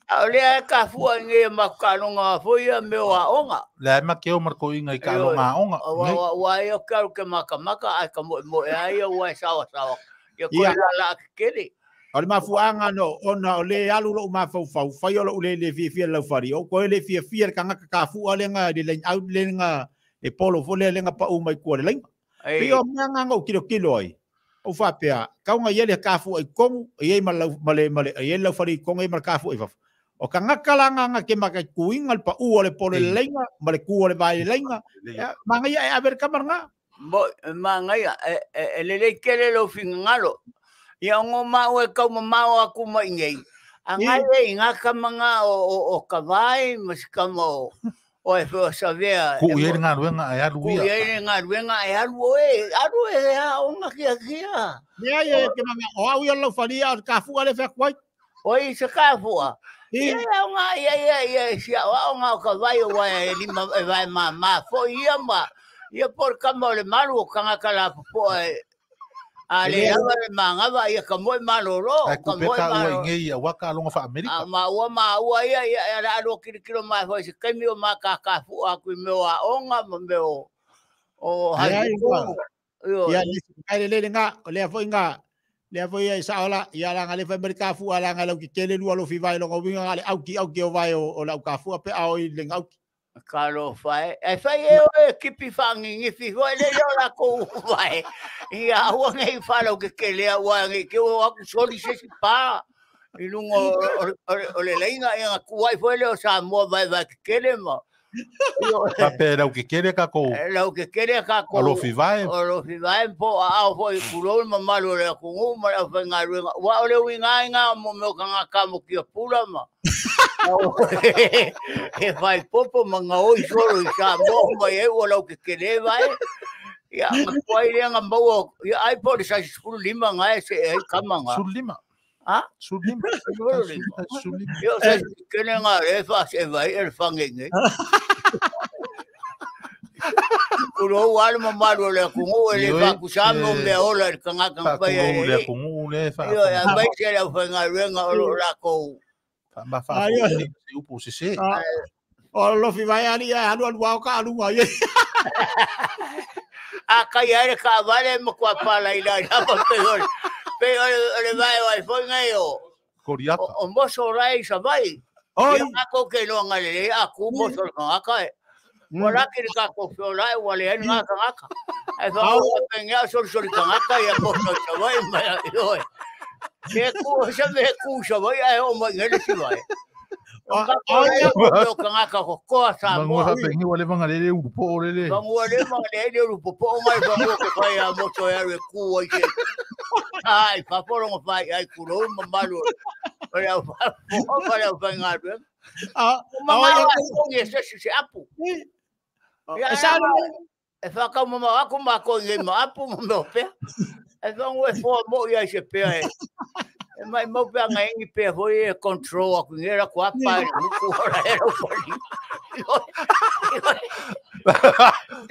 A o lea e tafua i nei e maku kaaloga foi ia mea o aoga. Lea e make o marko inga i kaaloga aoga. Ua ua ia o ke alu ke makamaka ae ka moemoe ai ia ua e sawasawa. Ia koe la la kekele. O le mafuaaga no ona o le alu lou mafaufau, fai o lou le le fiafia i le laufali, o koe le fiafia le kagaka kafua lenga le line out lenga le polo foi lea lenga pau mai kua le laina. Pei o mea nga na ou tilotilo ai, ou faapea, tau na i ai le kafua i totonu, e i ai ma le ma le ma le e i ai le laufali i totonu, e i ai ma le kafua i fafo. O tagata la nga na te mataituina le pau o le polo i le laina ma le tu o le vae i le laina, ia, manaia e ave le tama lena. Moi, manaia, e lelei tele lou finagalo. Ia ono maua e taumamao atu mai nei, a nai e i ngā tama ngā o Kavai ma si tama o O e fo savea. Ku i ngā ruenga e alu ia. Ku i ngā ruenga e alu oe. Alu e a onga kia kia. Mea ia ke manga o au ia lau whalia o ka fua le whea kuai. O i se ka fua. Ia onga ia ia ia si o onga o ka vai o e lima e vai ma ma fo ia ma. Ia por kama o le malu o kangaka la popo e. A le lava le mangava ia ka moe malolo. Ai kupeka ua ingei ia waka alonga fa Amerika. A ma ua ia ia la alo kilo ma foi se kemi o ma ka ka fu a ku me o onga ma me o o hai ko. Ia le kai le le nga le foi nga le foi ia sa ola ia la ngale fa Amerika fu ala ngale ki kele lu alo fi vai longa winga ngale au ki o vai o la ka fu pe au i le ngau. Kalo fai e fai e o kipi fangi ngi fi foi le yo la ko vai ia ua ngi fa lo ke ke le ua ngi ke o aku soli se si pa i lungo o le leinga ia ku ai foi le o sa mo vai vai ke le ma Pape lau ke kele ka ko lau ke kele ka ko alo fi vai alo fi vai po a au foi kulo mamalu le ku ngu ma au fai ngaruenga wa o le winga inga mo me ka ngaka mo ki pula ma e vai popo manga oi solo i sa mo mai e o lau ke kele vai ia ma koi le nga mo ia ai po sa skulu lima nga se e kama nga sulima ha sulima sulima yo sa kele nga e fa se vai e fange nge Kulo wale mamalu le kungu le fa kusamo me ola le kanga kanga pa ye le kungu le fa yo ya vai se le fa nga renga o la ko ma fa se upu se se o lo fi vai ali alu alu au ka alu ai a kai ai ka vale mo kwa pala ila ila pa pe pe le vai vai foi ngai o Koriata o moso rai sa vai oi a ko ke lo ngale a ku moso ka ka wala ki ka ko fiola e wale en nga ka e fa o penga sol sol ka ka ya ko sa vai ma yo ke ku sa me ku sa vai e o ma ngele si vai o ka ko ka ka ko ko sa mo ha pengi wale vanga le u po le le vanga le vanga le u po po mai vanga ko fa ya mo to ya re ku ai ke ai fa po lo fa ai ku lo ma lo ora fa po fa fa nga re a ma ma ko nge se se apu e fa ka mo ma ko ma ko nge ma apu mo me pe e fa ngo e fo mo ia se pe e mai mo pe nga ngi pe foi e control aku nge ra ko apa ku ora era o li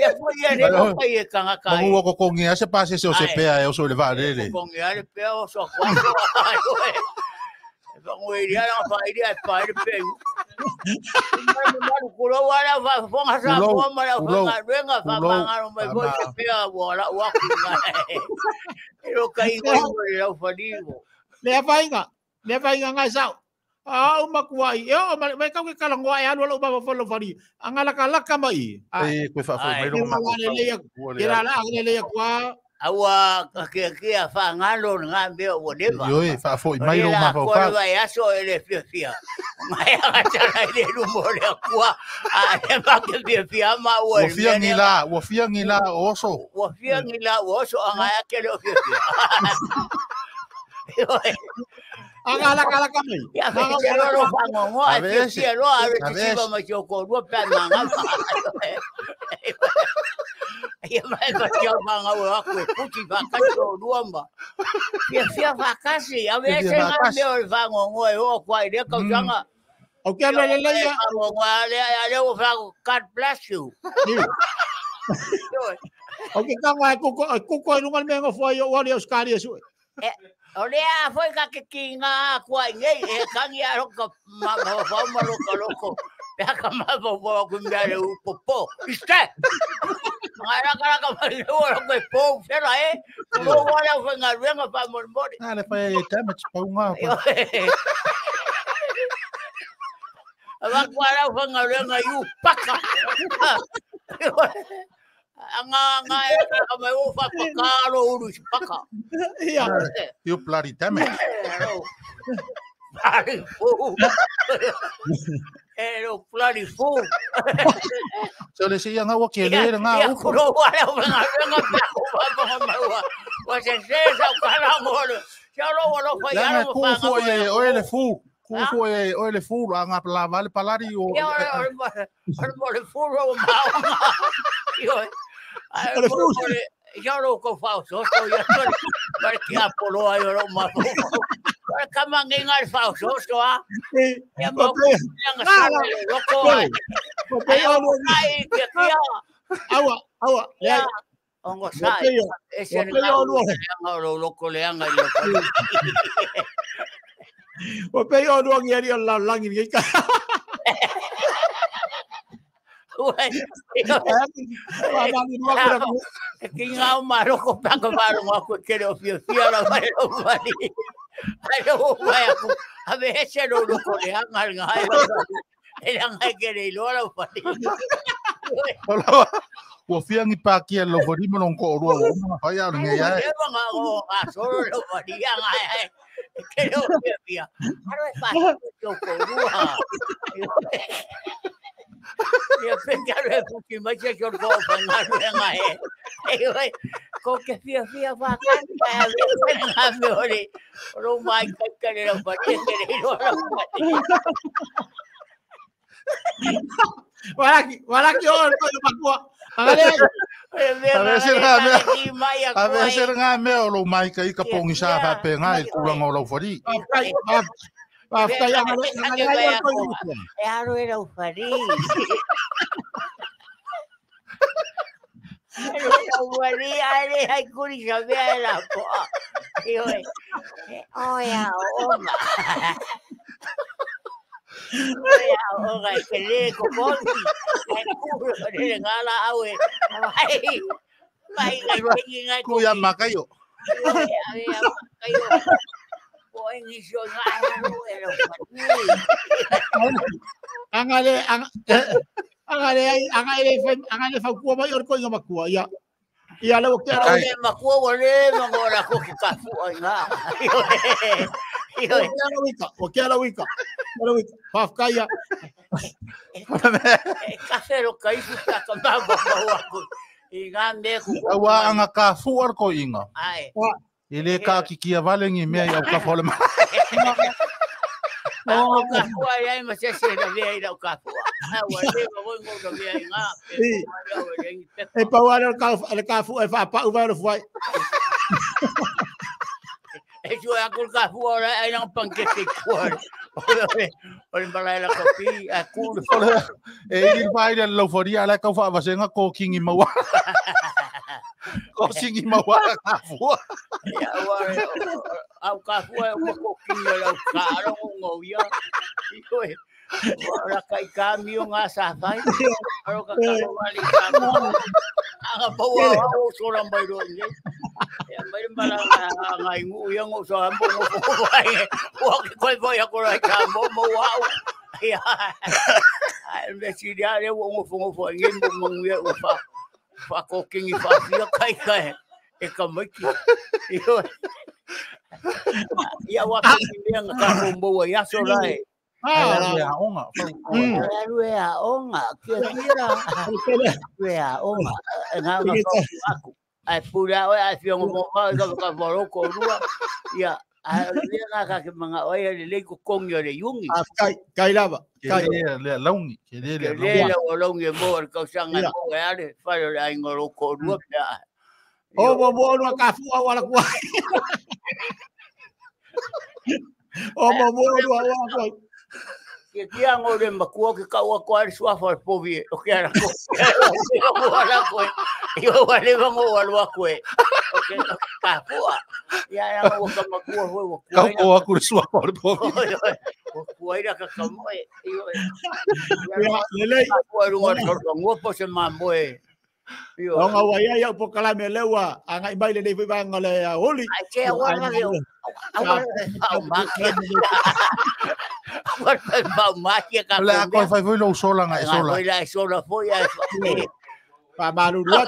de foi e ne ko e ka ka mo ko ko nge se pa se o se pe e o so le va le le ko nge ale pe o so ko ngo iria la fa iria pa ile pe ma kulo wala fa fonga sa ko ma la fa renga fa ma ro mai bo se pe wala wa ku na ro kai ngo le fa digo le fa inga ngai sa a o makuai e o mai ka ke kala ngoa e alu lo ba fa lo fa di angala kala ka mai e ko fa fa mai lo ma le la la le kwa aua ke ke fa ngalo nga me o leva yo e fa foi mai lo ma fa fa vai aso ele fia fia mai a tara ile lumo le kwa a e ma ke fia fia ma o o fia ngila o fia ngila oso o fia ngila oso anga ke le fia fia angala kala ka mai ya ke lo fa ngo a fia fia lo a re ti ba ma ko ro pa ma nga ia mai ka tia manga o aku puti va ka o luamba fia fia va kasi a ve se nga me o va ngo e o kwa ile ka janga o ke le le ya ngo ale ale o fa God bless you o ke ka ngai ko ko lunga me ngo foi o le Oscar su o le a foi ka ke kinga kwa ngai e kangi a ro ka ma fa ma lo ka loko pe ka ma fo ku me le u popo iste Ngara kara ka mai lo ko po fera e lo wala fo ngaruenga fa mo mo na le fa e damage pa unga ava kwara fo ngaruenga yu paka anga anga e ka mai o fa paka lo uru paka ya you bloody damage bloody fool. Ero bloody fool. So le se nga wa ke le nga u ko wa la nga nga pa wa se se sa ka la mo le ya lo wa lo fa ya lo fa o le fool. Ku e o le fulu a ngā la vale palari o. Ia o le fulu o maonga. Io. O le fulu. Ia ro ko fa so so ia so. Mare ki apolo ai o ma. Ora kama ngi ngai fa so so a. Ia mo ia nga sa le loko ai. O pe o lo ai kia kia. Awa awa. Ia. Ongo sa. E se nga lo loko le anga i loko. O pe o lo ngi ari o la langi ngi ka. Ki ngā o maroko panga marongo aku ke reo fia fia la mai o mai. Ai o mai aku. A me hese ro loko le anga nga ai. E anga ke re lo la fari. Ola. Ua fia ngi pākia lo fari mo ko o rua o mga whai au nge ia. E nga o a soro lo fari anga ai. Ke reo fia fia. Aro e whai ko ko rua. Ia pekaro e puki mai se kio ko whangaru e ngā e. E oi, ko ke fia fia whakani mai a me ngā me ore. Oro mai kai kare rau whare ke rei roa rau whare. Walaki, walaki o ko makua. A vese ngā mea o lo mai kai ka pongi sa whape ngā i kuranga o lau whari. E aro e rau whari. E rau whari, aere hai kuri sa mea e la poa. E oe, e oe a onga. Oe a onga, e ke le ko konti. E kuro, re ngā la au e. Mai, mai ngai tengi ngai koki. Kuia makaio. Oe, a makaio. Oi ngi so nga aro e rau whari. Angale angale angale angale fa kua mai o ko inga makua ia. Ia le ke ara le makua wale mangora ko ki ka fu ai nga. Io o ke ala wika. Ala wika. Pa kaia. Ka fero kai fu ka ka ma ba wa ko. I nga me ku. Awa anga ka fu ar ko inga. Ai. E le ka ki kia vale ngi mea i au ka fole ma. O ka fua ai ma se se na vea i lau ka fua. Ai wa le ma voi ngo ka vea i ngā. E pau ara le ka fua e wha pa uva le fuai. E sua aku ka fua ora ai nang pankete kua. O le mala la kopi a ku. E i vai le lau faria ala ka wha vasenga ko kingi maua. Ko singi maua ka fua. Ia wa au ka fua o ko kingi lau ka aro ngo ia. Oi. Ora kai ka mio ngā sa fai. Aro ka ka wali ka. Anga paua o sora mai ro ni. Ia mai mala nga ingu ia ngo so ambo ngo ai. O ke koi voi ko rai ka mo mo au. Ia. Ai me si dia le ngo ngo ngo ngi mo mo ngi o fa. Fa ko kingi fa fia kai kai e ka maiki. Io. Ia wa ki mea nga ka mo ia so rai. Ah, onga. Rua onga, kia kia. Rua onga. Nga nga aku. Ai pura oi ai fiongo mo ka ka voroko rua. Ia ai le nga ka ke manga oi le le ko kongi le yungi. Ah, kai kai lava. Kai le laungi, ke le le laungi mo ka sanga mo ale fa le ai ngoro ko rua pea. O mo mo no ka fu au ala kua. O mo mo no au ala kua. Ke kia ngore makua ke kaua ko ari suafa povi o ke ara ko. O ala ko. Io wale vango walua ko. O ke ka fua. Ia ia o ka makua hoi o kua. Ka ko aku suafa povi. O kua ira ka kamoe. Io. Ia lele ko runga ngo po se mamoe. Io. Nga wa ia ia po kala me lewa anga i mai le nei vanga le holi. Ai ke wa le au makia. Wa makia ka le ko fai foi lo sola nga sola. Foi la sola foi ai. Pa malu rua.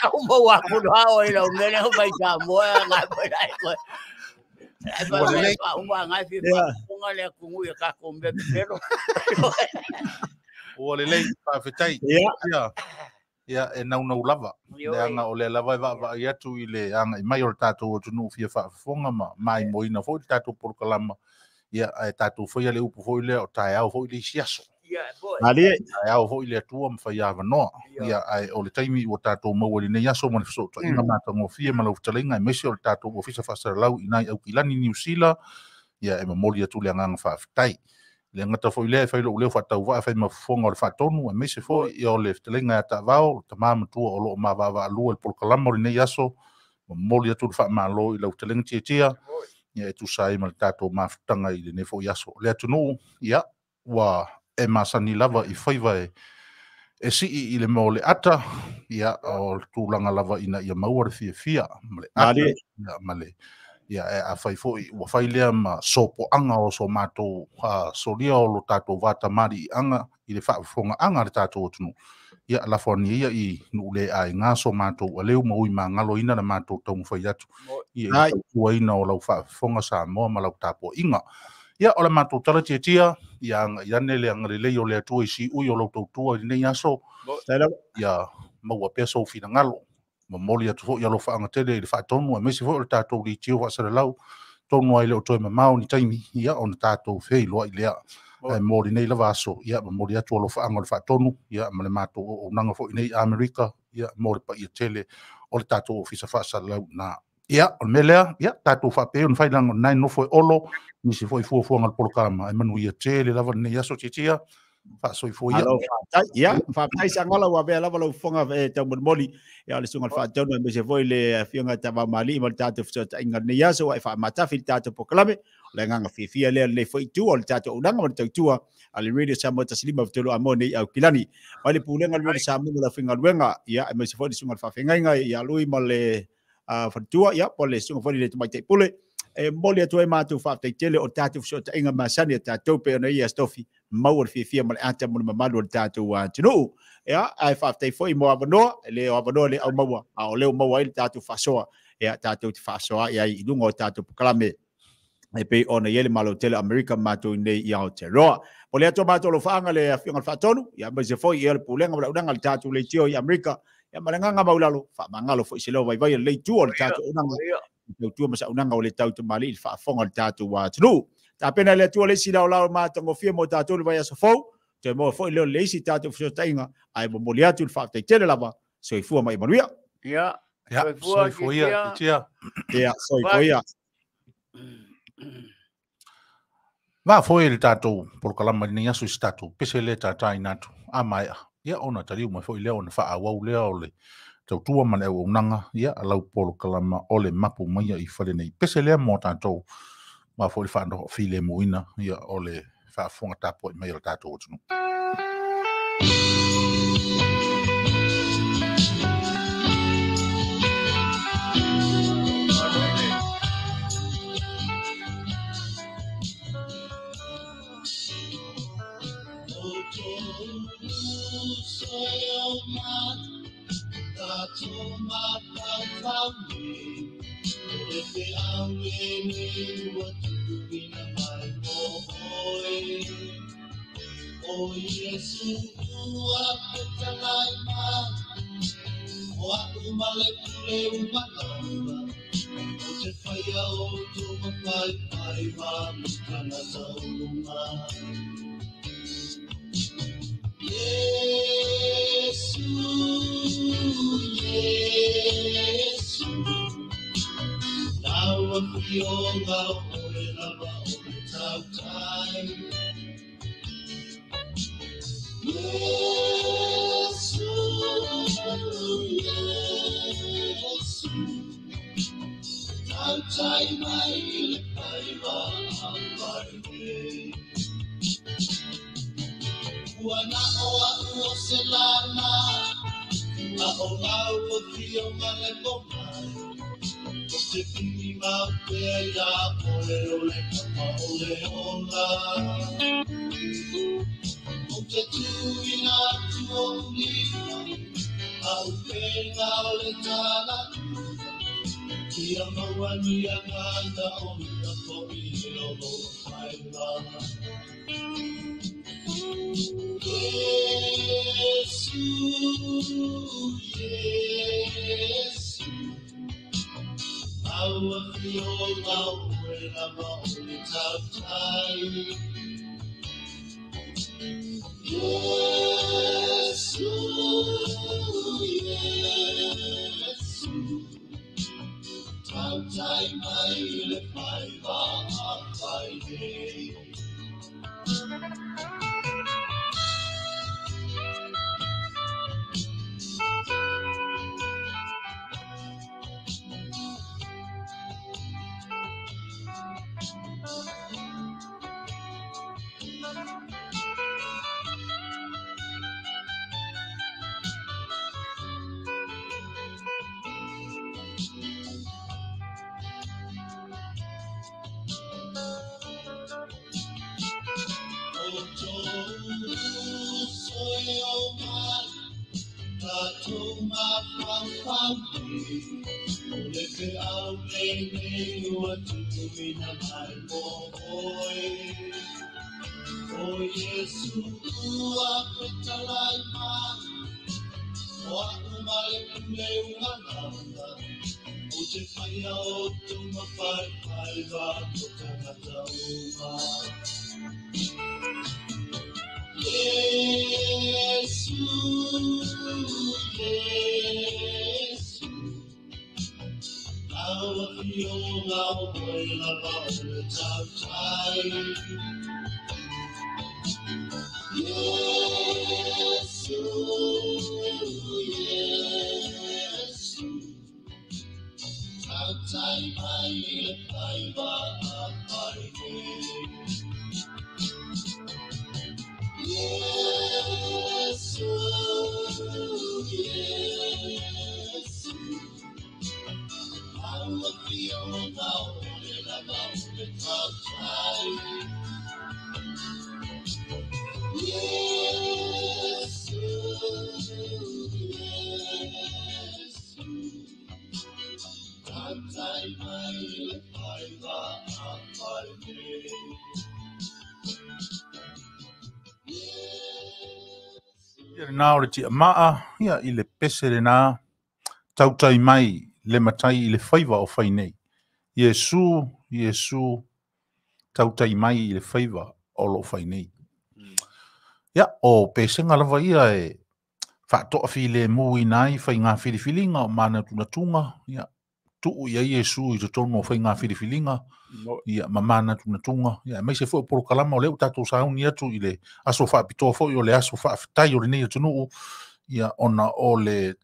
Ka mo wa ku no o i lo mele ho mai sa mo nga foi la ko. Ai pa pa nga fi pa nga le ku ngu ka ko me pero. O le lei pa fetai. Ia. Ia e nau nau lava. Le anga o le lava e va i atu i le anga i mai o le tātou o tunu fia whaafonga ma mai moina fo i le tātou porokalama. Ia ae tatou faia le upu foi lea o taeao foi le isi aso. Ia foi. Malie. Taeao foi le Atua ma fai avanoa. Ia ae o le taimi ua tatou maua i lenei aso ma le fesootaiga matagofie ma lau fetalaiga aemaise o le tatou Ofisa Faasalalau i nai Aukilani Niu Sila. Ia e momoli atu le agaga faafetai. Le gata foi lea e fai lou leo faatauvaa fai ma fofoga o le faatonu aemaise foi ia o le fetalaiga ia Taavao, le tama matua o loo mavaavaalua i le polokalama o lenei aso. Momoli atu le faamalo i lau fetalaiga Tiatia, ia e tusa ai ma le tatou mafutaga i lenei foi aso. Le atunuu, ia ua e masani lava i faiva e sii i le mea o le ata, ia o le tulaga lava ina ia maua le fiafia ma le ata, ia, ma le ia e a fai foi ua fai lea ma sopoaga o so matou solia o lo tatou vatamaliiaga i le faafofogaaga a le tatou atunuu. Ia lafo ane ia i nuu le aiga so matou aleu ma ui magaloina le matou taumafai atu ia i le tautuaina o lau faafofoga Samoa ma lau tapuaiga. Ia o le matou tala tiatia, ia agai ane le agalelei o le Atua i siui o lau tautua i lenei aso. Ia maua pea sou finagalo. Momoli atu foi alofaaga tele i le faatonu aemaise foi o le tatou litio faasalalau tonu ai le o toe mamao ni taimi, ia ona tatou feiloai lea. Ae mo lenei lava aso, ia momoli atu alofaaga o le faatonu, ia ma le matou auaunaga foi nei Amerika, ia mo le paia tele o le tatou Ofisa Faasalalau na. Ia, o le mea lea, ia tatou faapea ona fai leaga o lena e nofo e Olo, nisi foi fuafuaga o le polokalama, e manuia tele lava lenei aso Tiatia. Faasoifua ia. Malo faafetai. Ia, faafetai Sagala ua avea lava lau fofoga e taumolimoli. Ia, o le susuga i le faatonu aemaise foi le afioga ia Taavaomalii ma le tatou fesootaiga lenei aso ua e faamatafi le tatou polokalame. O le agaga fiafia lea o lenei foi itu o le tatou auaunaga ma le tautua a le Radio Samoa 153 Amoa nei Aukilani. Mai le pulega o le Radio Samoa ma le aufaigaluega, ia, aemaise foi le susuga i le faafeagaiga ia Lui ma le faletua, ia, po o le susuga foi i le Tamaitai Pule. E momoli atu ai matou faafetai tele o tatou fesootaiga masani a tatou pei ona ia Stofi maua le fiafia ma le ata mo le mamalu o le tatou atunuu. Ia, ae faafetai foi mo avanoa, e le o avanoa le au maua, a o lea ua maua ai le tatou faasoa, ia tatou te faasoa ai i luga o tatou polokalame e pei ona i ai le Malo tele o Amerika ma matou nei i Aotearoa. O le atu matou alofaaga le afioga i le faatonu, ia aemaise foi ia le pulega ma le auaunaga a le tatou leitio i Amerika, ia ma le agaga maualalo, faamagalo foi se leo vaivai o lenei itu o le tatou auaunaga, tautua ma saunaga o le tau tamalii i le faafofoga o le tatou atunuu. Tapena le Atua le isi laolao matagofie mo tatou le vaiaso fou, toe maua foi leo le isi tatou fesootaiga, ae momoli atu le faafetai tele lava. Soifua ma ia manuia. Ia, Ia, soifua ia, Tiatia. Ia, soifua ia. Va foi le tatou polokalama i lenei aso i se tatou pese lea tataina atu a maea. Ia ona taliu mai foi lea ona faaauau lea o le tautua ma le auaunaga, ia lau polokalama o le mapu maia i fale nei. Pese lea mo tatou, ma foi le faanofilemuina, ia o le faafofoga tapuai mai o le tatou atunuu. O Iesu ua petalai mai, o aku male pule umalava, o te whaia o tō mapai pai mā mutanga taunga. Iesu, Iesu, lau a whionga o le lava o le tautai. Iesu, Iesu, tautai mai i le pai mā pai e. Ua na o a ua se lana, a o lau o whionga le pomai. O te piri mau pea ia oe o le kapa o le ola. O te tuina atu o lima, au pena o le tala. Ia maua ni a ngana o ia po i e o lo mai la. Iesu, Iesu, au a whionga o oe lava o le tautai. Iesu, Iesu, tautai mai le faiva a fai nei. O Iesu ua fetalai mai, o a'u ma le pule ugalala, o te whaia o tuma whaiwhaiva ko tangata uma. Iesu, Iesu, au afioga o oe lava o le tautai. Iesu, Iesu, tautai mai le faiva a fai nei. Iesu, Iesu, au afioga o oe lava o le tautai. Iesu, Iesu, tautai mai le faiva a fai nei. Ia lena o le tiamaa, ia i le pese lena, tautai mai le matai i le faiva o fai nei. Iesu, Iesu, tautai mai i le faiva o lo fai nei. Ia, o pesega lava ia e faatoa filemu ina ai faiga filifiliga o manatunatuga, ia, tuu ia Iesu i totonu o faiga filifiliga, ia, ma manatunatuga, ia, aemaise foi o polokalama o lea ua tatou sauni atu i le aso faapitoa foi o le aso faafetai o lenei atunuu, ia, ona o le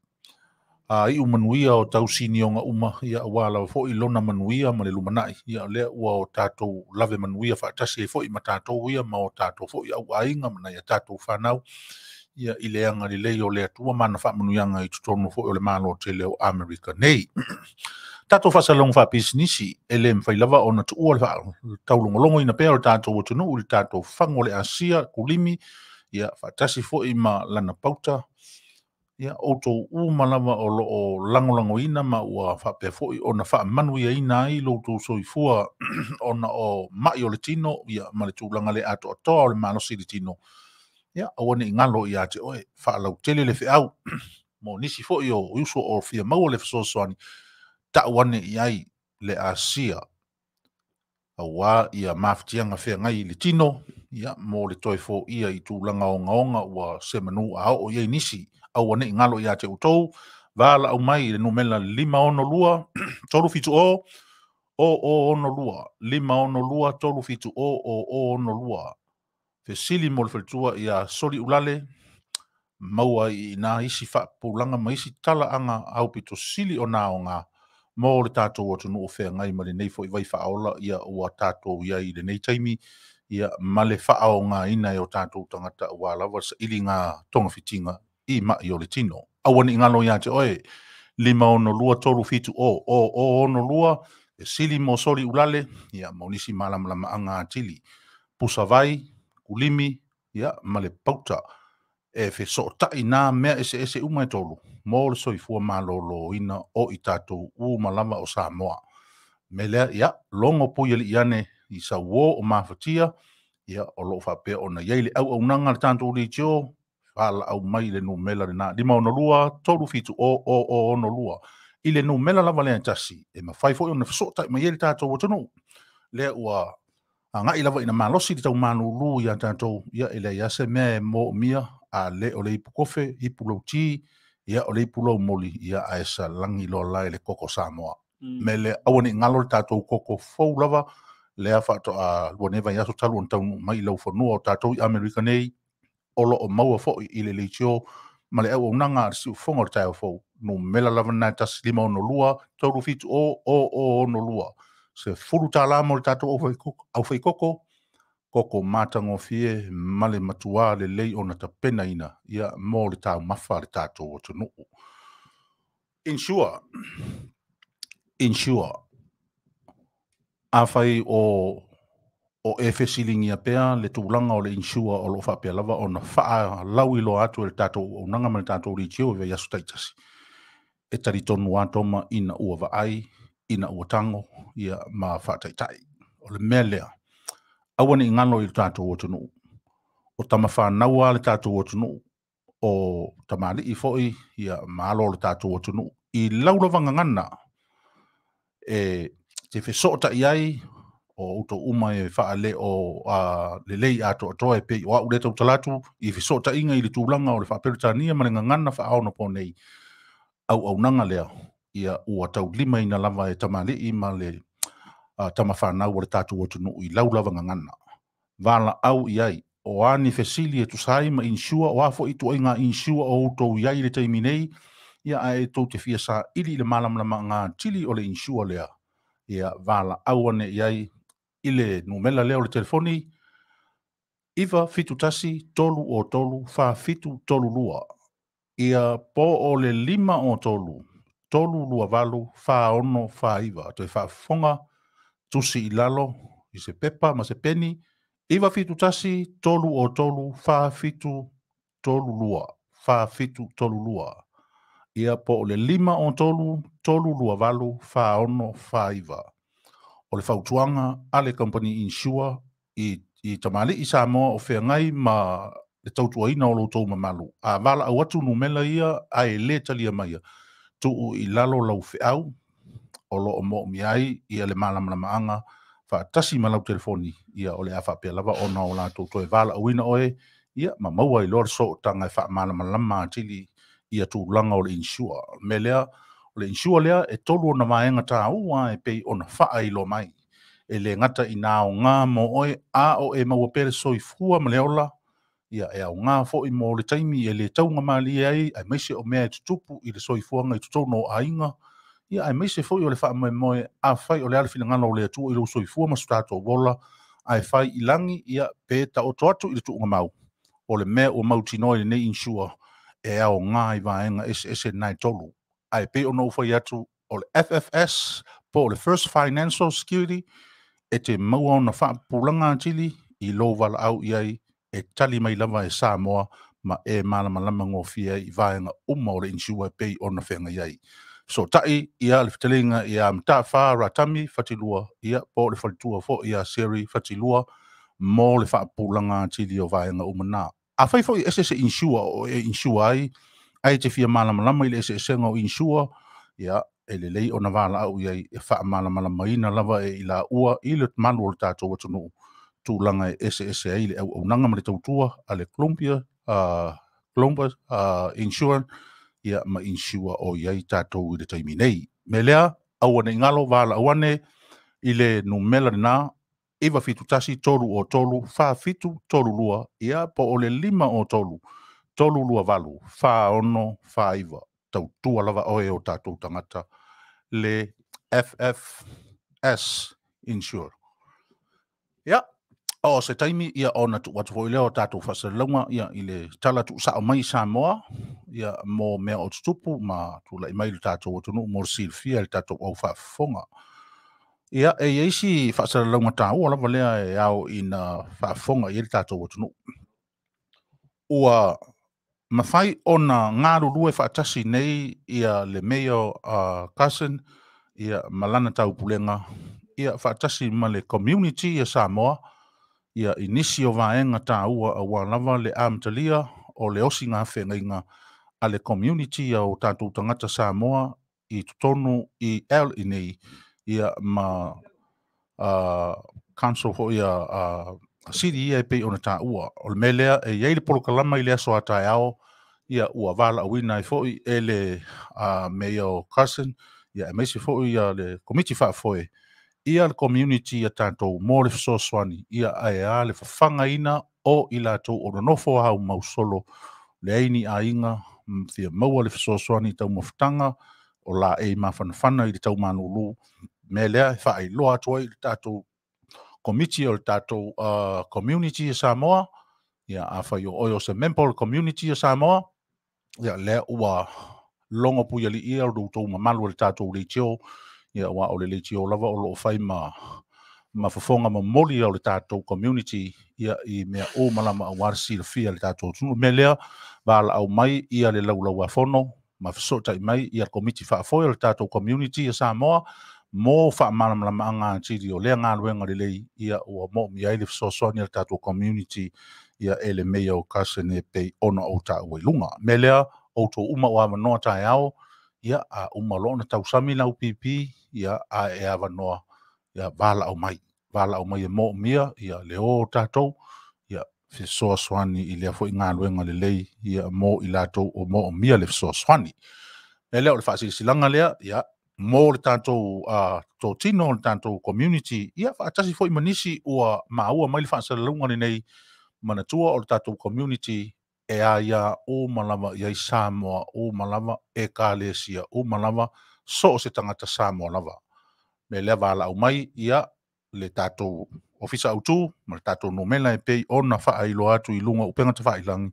iu manuia o tausinioga uma, ia, aua lava foi lona manuia ma le lumanai, ia, o lea ua o tatou lave manuia faatasi ai foi ma tatou ia ma o tatou foi auaiga ma nai a tatou fanau, ia, i le agalelei o le Atua ma ana faamanuiaga i totonu foi o le Malo tele o Amerika nei. Tatou faasalaga faapisinisi e le mafai lava ona tuua le taulogologoina pea o le tatou atunuu i le tatou fagu o le Asia kulimi, ia, faatasi foi ma lana pauta, ia, outou uma lava o loo lagolagoina ma ua faapea foi ona faamanuiaina ai lo outou soifua ona o mai o le tino, ia, ma le tulaga le atoatoa o le malosi i le tino, ia, aua ne i galo ia te oe, faalautele le feau mo nisi foi o uso o fia maua le fesoasoani, tau ane i ai le Asia, aua ia mafatiaga feagai i le tino, ia, mo le toe foia i tulaga ogaoga ua se manu a oo i ai nisi, aua ne i galo ia te outou, valaau mai i le numera 562 370 0062, 562 370 0062. Fesili mo le faletua ia Soli Ulale, maua i ina isi faapupulaga ma isi talaaga aupito sili o naoga mo le tatou atunuu feagai ma lenei foi vai faaola, ia, ua tatou iai i lenei taimi, ia, ma le faaogaina e o tatou tagata aua lava le sailiga togafitiga i mai o le tino. Aua ne i galo ia te oe, 562 370 0062, fesili mo Soli Ulale, ia, mo nisi malamalamaaga atili, pusavai, kulimi, ia, ma le pauta, e fesootai nā mea eseese uma e tolu, mo le soifua malōlōina o i tatou uma lava o Samoa. Me lea, ia, logo pui ali'i ane i sauō o mafatia, ia, o loo faapea ona iai le auaunaga a le tatou leitio, valaau mai i le numera lena, 562 370 0062, i le numera lava lea e tasi, e mafai foi ona fesootai mai ai le tatou atunuu, Lea ua agai lava ina malosi le taumalūlū iā tatou, ia e leai lava se mea e moomia a le o le ipu kofe, ipu lauti, ia o le ipu laumoli, ia ae salagi loa la i le koko Samoa. Me lea, aua ne i galo le tatou koko fou lava, lea faatoa lua nei vaiaso talu ona taunuu mai i laufanua o tatou i Amerika nei, o lo o maua foi i le leitio ma le auaunaga a le siufofoga o le taeao fou, numera lava lena e 1562 370 0062. $10 mo le tatou aufaikoko, koko matagofie ma le matuā lelei ona tapenaina ia mo le taumafa a le tatou atunuu. Insure. Insure. Afai o e fesiligia pea le tulaga o le insure o lo o faapea lava ona faalauiloa atu e le tatou auaunaga ma le tatou leitio i vaiaso taitasi, e talitonu lava Toma ina ua vaai, ina ua tago ia ma faataitai. O le mea lea, aua ne i galo i le tatou atunuu, o tamafanau lava le tatou atunuu, o tamalii foi ia ma alo o le tatou atunuu i lau lava gagana e te fesootai ai o outou uma e faale o lelei atoatoa e pei o au lea tautala atu i fesootaiga i le tulaga o le faaperetania ma le gagana faaonaponei auaunaga lea, ia ua taulimaina lava e tamalii ma le tamafanau o le tatou atunuu i lau lava gagana. Valaau i ai, o a ni fesili e tusa ai ma insure, o a foi ituaiga insure o outou i ai i le taimi nei, ia ae tou te fia saili i le malamalamaga atili o le insure lea, ia valaau ane i ai i le numera lea o le telefoni 971 303 4732, ia po o le 503 328 4649. Toe faafofoga, tusi i lalo i se pepa ma se peni, 971 303 4732, 4732, ia po o le 503 328 4649. O le fautuaga a le company insure i tamalii Samoa o feagai ma le tautuaina o lo outou mamalu. A valaau atu numera ia ae le talia maia, tuu i lalo lau feau o lo o moomia ai ia le malamalamaaga faatasi ma lau telefoni, ia o le a faapea lava ona o latou toe valaauina oe, ia ma maua ai loa le sootaga e faamalamalama atili ia tulaga o le insure. O le mea lea, o le insure lea e tolu ona vaega taua e pei ona faailoa mai. E le gata ina aoga mo oe, a o e maua pea le soifua ma le ola, ia e aoga foi mo le taimi e le taugamalie ai, aemaise o mea e tutupu i le soifuaga i totonu o aiga, ia aemaise foi o le faamoemoe afai o le a le finagalo o le Atua i lou soifua ma so tatou ola, ae fai i lagi, ia pe taoto atu i le tuugamau. O le mea ua mautinoa i lenei insure, e aoga i vaega eseese na e tolu. Ae pei ona ou fai atu, o le FFS po o le First Financial Security, e te maua ona faapupulaga atili i lou valaau i ai, e tali mai lava e Samoa ma e malamalama gofie ai i vaega uma o le insure e pei ona feagai ai. Fesootai ia le fetalaiga ia Matafa Ratami Fatilua, ia po o le faletua foi ia Seri Fatilua mo le faapupulaga atili o vaega uma na. Afai foi e ese se insure o e insure ai, ae te fia malamalama i le eseesega o insure, ia e lelei ona valaau i ai e faamalamalamaina lava e i laua i le malu o le tatou atunuu tulaga e eseese ai le auaunaga ma le tautua a le Columbia, Columbus Insurance, ia ma insure o i ai tatou i le taimi nei. Me lea, aua ne i galo valaau ane i le numera lena 971 303 4732, ia po o le 503 328 4649. Tautua lava oe o tatou tagata le FFS Insure. Ia, o se taimi ia ona tuu atu foi lea o tatou faasalalauga ia i le tala tuusao mai i Samoa ia mo mea o tutupu ma tulai mai le tatou atunuu mo le silafia e le tatou au faafofoga. Ia, e i ai si faasalalauga taua lava lea e ao ina faafofoga i ai le tatou atunuu. Ua mafai ona galulue faatasi nei ia le Mayor Carson ia ma lana taupulega ia faatasi ma le community ia Samoa ia i nisi o vaega taua aua lava le amatalia o le osiga feagaiga a le community ia o tatou tagata Samoa i totonu i LA nei ia ma council foi a city ia e pei ona taua. O le mea lea e i ai le polokalama i le aso a taeao, ia ua valaauina ai foi e le Mayor o Carson, ia aemaise foi ia le komiti faafoe ia le community ia tatou mo le fesoasoani, ia ae a le fafagaina o i latou o nonofo au mausolo leai ni aiga fia maua le fesoasoani i taumafataga o laei mafanafana i le taumalulu. Mea lea e faailoa atu ai i le tatou komiti o le tatou community o Samoa. Ia afai o oe o se member o le community o Samoa, ia lea ua logo puialii ia lo outou mamalu o le tatou leitio, ia aua o le leitio lava o loo fai ma fofoga momoli o le tatou community, ia i mea uma lava aua le silafia le tatou atunuu. Mea lea valaau mai ia le laulauafono ma fesootai mai ia le komiti faafoe o le tatou community o Samoa mo faamalamalamaga atili o lea galuega lelei, ia ua moomia ai le fesoasoani a le tatou community ia e le Mayor o Carson e pei ona ou taua i luga. Mea lea outou uma o avanoa taeao, ia a uma loa ona tausami lau pipi, ia a e avanoa, ia valaau mai e moomia ia le o tatou ia fesoasoani i lea foi galuega lelei ia mo i latou o moomia le fesoasoani. Mea lea o le faasilasilaga lea, ia mo le tatou totino o le tatou community, ia faatasi foi ma nisi ua maua mai le faasalalauga lenei. Manatua o le tatou community e aia uma lava i ai Samoa uma lava, ekalesia uma lava, so o se tagata Samoa lava. Me lea valaau mai ia le tatou ofisa autu ma le tatou numera e pei ona faailoa atu i luga o upega tafailagi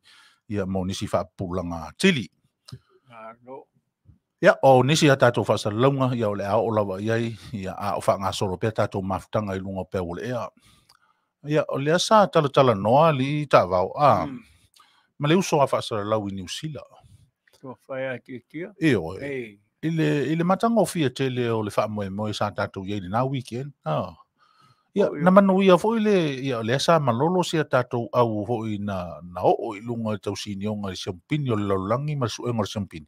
ia mo nisi faapupulaga atili. Ia, o nisi a tatou faasalalauga, ia o le a oo lava i ai, ia a o faagasolo pea tatou mafutaga i luga o pea ua le ea. Ia, o lea sa talatalanoa li taavao, ma le uso a faasalalau i Niu Sila. Tua whai a tiatia. E oe. I le matagofie tele o le faamoemoe sa tatou i ai lena weekend. Ia, na manuia foi le, ia, lea sa malolo sia tatou au foi na oo i luga o le tausinioga i le siamupini o le lalolagi ma le suega o le siamupini.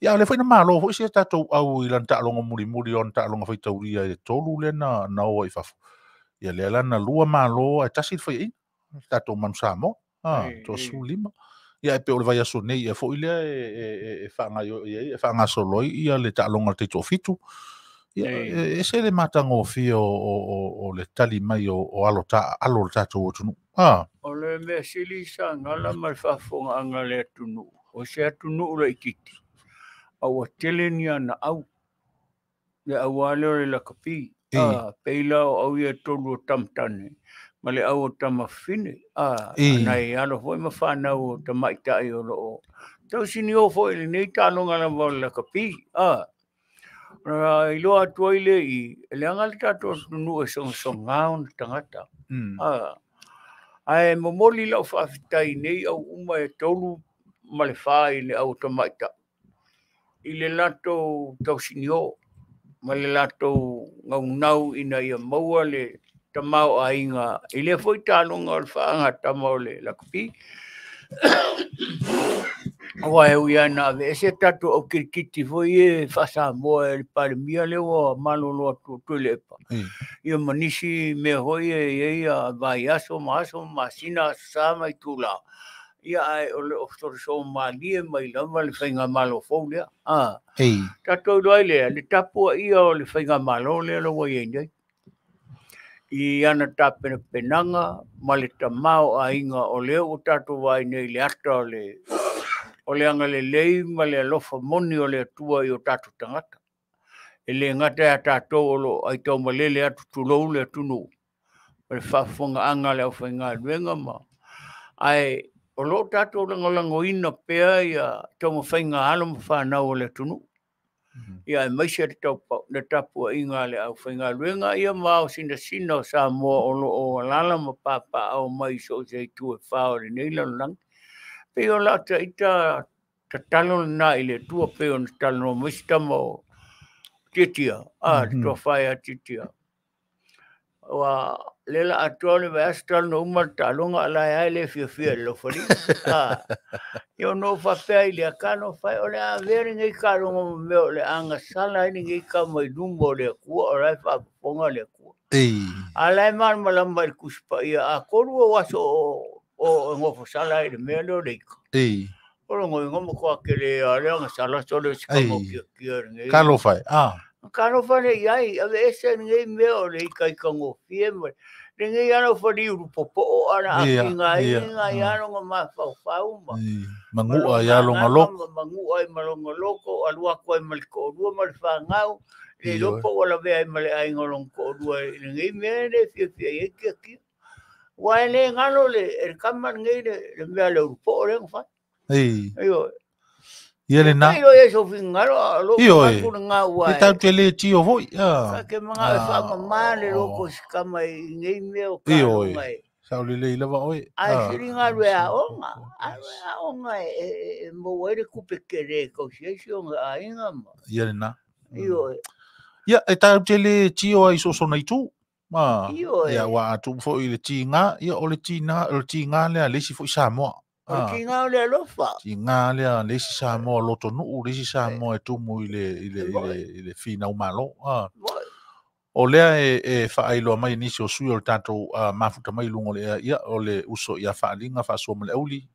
Ia, le foi na malo foi sia tatou au i lana taaloga mulimuli o na taaloga faitaulia e 3 lea na oa i fafo. Ia, lea la na 2 malo ae tasi le faiaina, tatou manu Samoa, 35. Ia, e pe o le vaiaso nei, ia foi lea e faagasolo ai ia le taaloga o le taitoafitu. Ia, e se le matagofie o le tali mai o alo o le tatou atunuu. O le mea sili sa gala ma le faafofogaaga le atunuu, o se atunuu laitiiti, a ua tele ni ana au, le auā lea o le lakapi. Peila o au ia 3 o tamatane, ma le au o tamafine. Nai alo foi ma whanau o tamaitai o loo. Tausini o foi lenei taaloga lava o le lakapi. I loa atu ai le i, le anga le tatou atunuu e sogasogā ona tagata. Ae momoli lau faafetai nei au uma e 3 ma le 4 i le au o tamaitai. I le latou tausinio ma le latou gaunau ina ia maua le tamao aiga i lea foi taaloga o le faagatama o le lakapi. Aua e ui ana aveese tatou au kirikiti foi e faasamoa e le Palemia lea ua malolo atu Tuilaepa. Ia ma nisi mea foi e i ai a vaiaso ma aso ma masina aso sa ma itula. Ia ae o le osolosomalie mai lava le faigamalo fou lea. Tatou iloa ai lea, le tapuaia o le faigamalo lea la ua i ai nei. I ana tapenapenaga ma le tamao aiga o lea ua tatou vaai nei i le ata o le agalelei ma le alofa moni o le Atua i o tatou tagata. E le gata ia tatou o loo aitaumalele atu tulou le atunuu ma le faafofogaaga a le aufaigaluega ma ae o loo tatou lagolagoina pea ia taumafaiga alo ma fanau o le atunuu. Ia aemaise le tapuaiga a le aufaigaluega ia ma ao sinasina o Samoa o loo alala ma papaao mai i so o se itu e fa o lenei lalolagi. Pei o lau taita tatalo lena i le Atua pei ona talanoa mai se tama o Tiatia, le toafa ia Tiatia. Ua le la atoa le vaiaso talanoa uma le taaloga a lae ai le fiafia i le laufali. Ia ona ou faapea i le aka no fai o le a avea lenei taaloga ma mea o le agasala ai lenei tama i luma o le Atua o la e faafofoga le Atua. Ala e malamalama i le Tusi Paia a tolu o aso o gofosala i le mea lea o le ika. O logoiga matua tele lava lea ona sala sole o si kama o kiakia lenei. Talofa e, a. Talofa lea i ai, aveese lenei mea o le ikaikagofie ma lenei lava o faliulu popoo ana atiga ai nai lava lona mafaufau ma Manua ia lona loko. Manua ai ma lona loko, alu atu ai ma le toalua ma le fanau, le iloa po ua lavea ai ma le aiga o lona toalua i lenei mea e le fiafia i ai kiakia. Aua e le galo le kama lenei le mea a le ulupoo lea na fai. Ioe. Ia lena. Tailo i ai sou finagalo, a o lou manatu lena ua E tatou te le tio foi. Ta te manao e faamama le loko o si kama i nei mea o taaloga e. Sao lelei lava oe. Ae sili ona alu e aoga, alu e aoga e maua ai le tupe tele e tausi ai si ona aiga ma. Ia lena. Ioe. Ia, e tatou te le tio ai i so o sona itu. Ioe. Ia, aua a tuu foi i le tiga, ia o le tiga, o le tiga lea a le isi foi Samoa. O le tiga o le alofa. Tiga lea le isi Samoa lotonuu, le isi Samoa e tumu i le, i le, i le, i le finau malo. O lea e faailoa mai e nisi o sui o le tatou mafuta mai i luga o le ea, ia, o le uso ia Faaliga Faasua ma le Auli,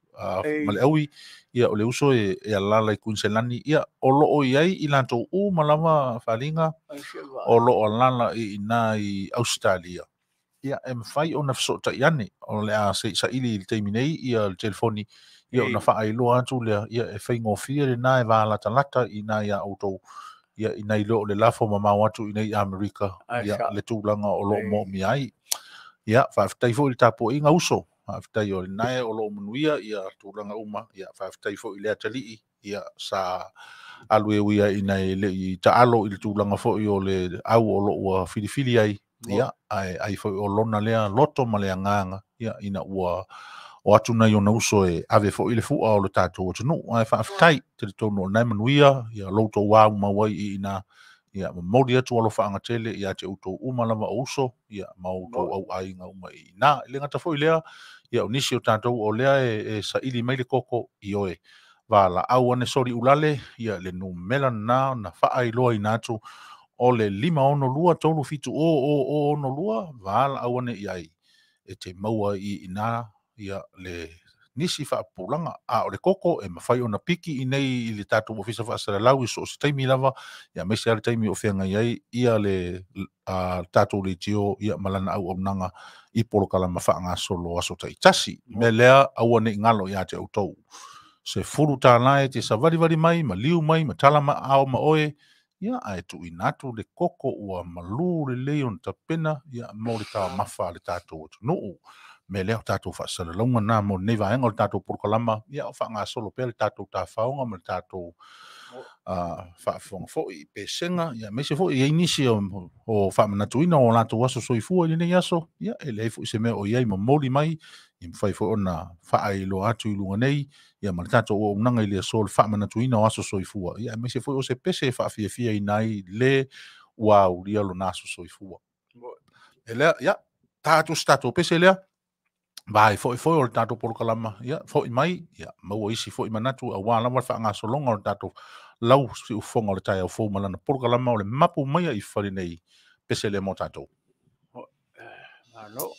ma le Aui, ia, o le uso e alaala i Kuiniselani, ia, o lo o i ai i latou uma lava Faaliga, o lo o alaala i ina i Ausetalia. Ia, e mafai ona fesootai ane, o le a se i saili i le taimi nei ia le telefoni, ia ona faailoa atu lea, ia e faigofie lena e valatalata i ina iā outou, ia ina i lo o le lafo mamao atu i inei i Amerika, ia le tulaga o lo o moomia ai. Ia, faafetai foi i le tapuaiga uso, faafetai o lena e o lo o manuia ia tulaga uma, ia faafetai foi i le atalii, ia sa alu e uia ina e le i taalo i le tulaga foi o le au o lo o ua filifili ai, ia, ae ai foi o lona lea loto ma le agaga, ia, ina ua o atu nai ona uso e ave foi le fua o le tatou atunuu. Ae faafetai, talitonu o lena e manuia, ia lo outou aumau ai i ina, ia, momoli atu alofaaga tele ia te outou uma lava o uso, ia, ma outou auaiga uma i ina. E le gata foi lea, ia, o nisi o tatou o lea e saili mai le koko, ioe, valaau ane soli ulale, ia, le numera lena na faailoaina atu o le 562 37 0 0 62, valaau ane i ai e te maua i ina ia le nisi faapupulaga. A o le koko e mafai ona piki i nei i le tatou ofisa faasalalau i so o se taimi lava, ia aemaise lava le taimi o feagai ai ia le tatou leitio ia ma lana auaunaga i polokalama faagasolo aso taitasi. Mea lea, aua ne i galo ia te outou. $10 e te savalivali mai, maliu mai, ma tala ma ao ma oe, ia ae tuuina atu le koko ua malu lelei ona tapena ia mo le taumafa a le tatou atunuu. Mea lea, o tatou faasalalauga na mo lenei vaega o le tatou polokalama, ia o faagasolo pea le tatou tafaoga ma le tatou faafofoga foi i pesega, ia aemaise foi i ai nisi o faamanatuina o latou aso soifua i lenei aso, ia e leai foi se mea o i ai momoli mai, ia mafai foi ona faailoa atu i luga nei, ia ma le tatou auaunaga i le aso le faamanatuina o aso soifua, ia aemaise foi o se pese e faafiafiaina ai le ua aulia lona aso soifua. E lea, ia, ta atu se tatou pese lea, vai foi foi o le tatou polokalama, ia, foi mai, ia, maua isi foi manatu aua lava le faagasologa o le tatou lau siufofoga o le taeao fou ma lana polokalama o le mapu maia i fale nei, pese lea mo tatou. Malo.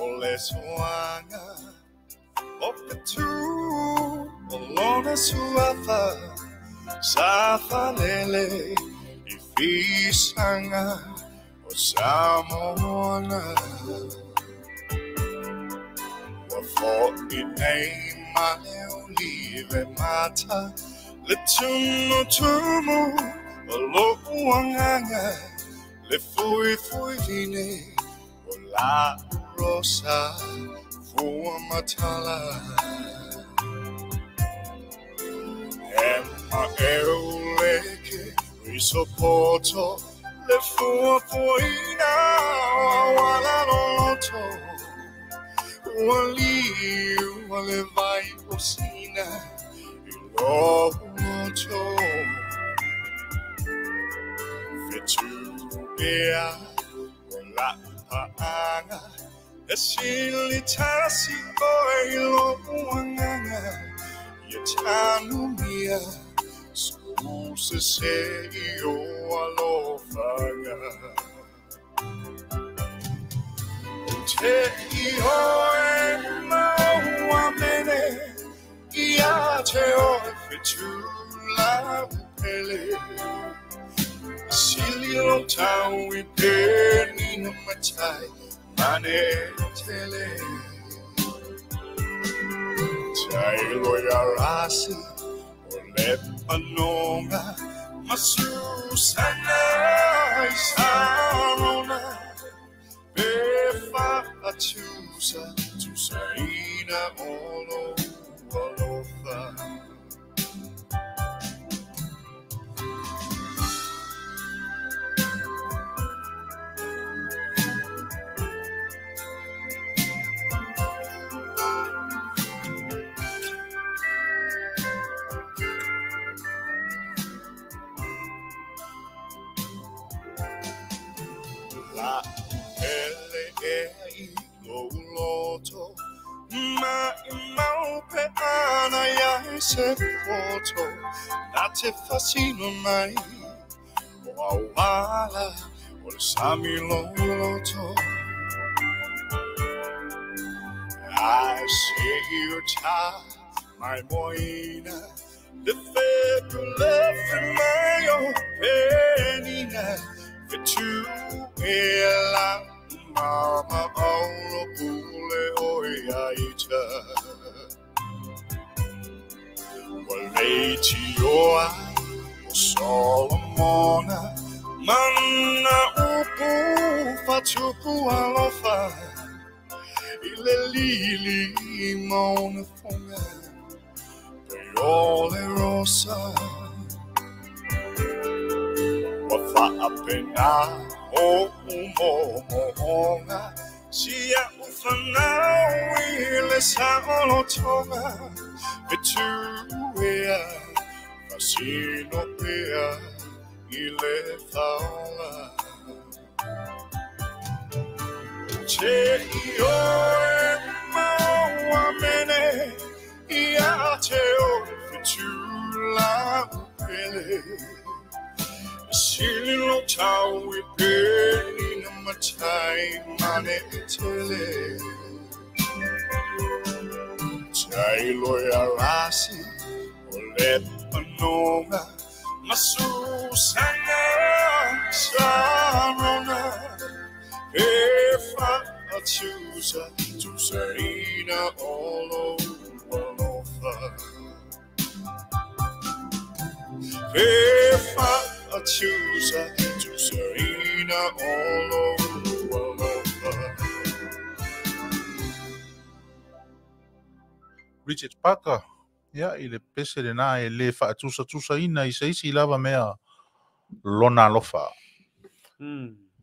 O le suaga o fetu o lona suafa sa faalele i fisaga o Samoana. Ua fo'i nei ma le olive mata le tumutumu o lo'u agaga le fuifuiine o la'u rosa fua matala. E ma e leke risopoto le fua fuaina wala loloto ua liu ua le vai o sina i lo'u loto Fetu ea o la paanga E sili tasi oe i lo uanganga Ia tanu mia Su se se i o alofanga O te i oe maua mene Ia te oe fetu la upele Sili lo tau i penina matai Mane tele Tai lo ia rasi O le panonga Masusana i sarona Pe whaatusa Tusaina o lo alofa La ele e i lo loto Ma i mau pe ana ia e se poto Na te fasino mai O awala o le sami lo loto I see you ta mai moina Le fepu le mai o penina Fetu e la mama aulo pule o iaita Wa leiti oa o Solomona Mana upu fatupu alofa I le lili mauna fonga Pe o le rosa Wa whaapena o umomoonga Sia uwhanau i le saolotonga Fetu ea fasino pea i le whaola Te i oe maua mene Ia te oe fetu la upele Sili lo tau i penina matai mane e tele Tai lo ia rasi o le panonga Masusana sarona E whaatusa tusaina o lo alofa E whaatusa tusaina o lo alofa Richard Parker, ia i le pese le nā e le whaatusa tusa ina i seisi lava mea lona alofa.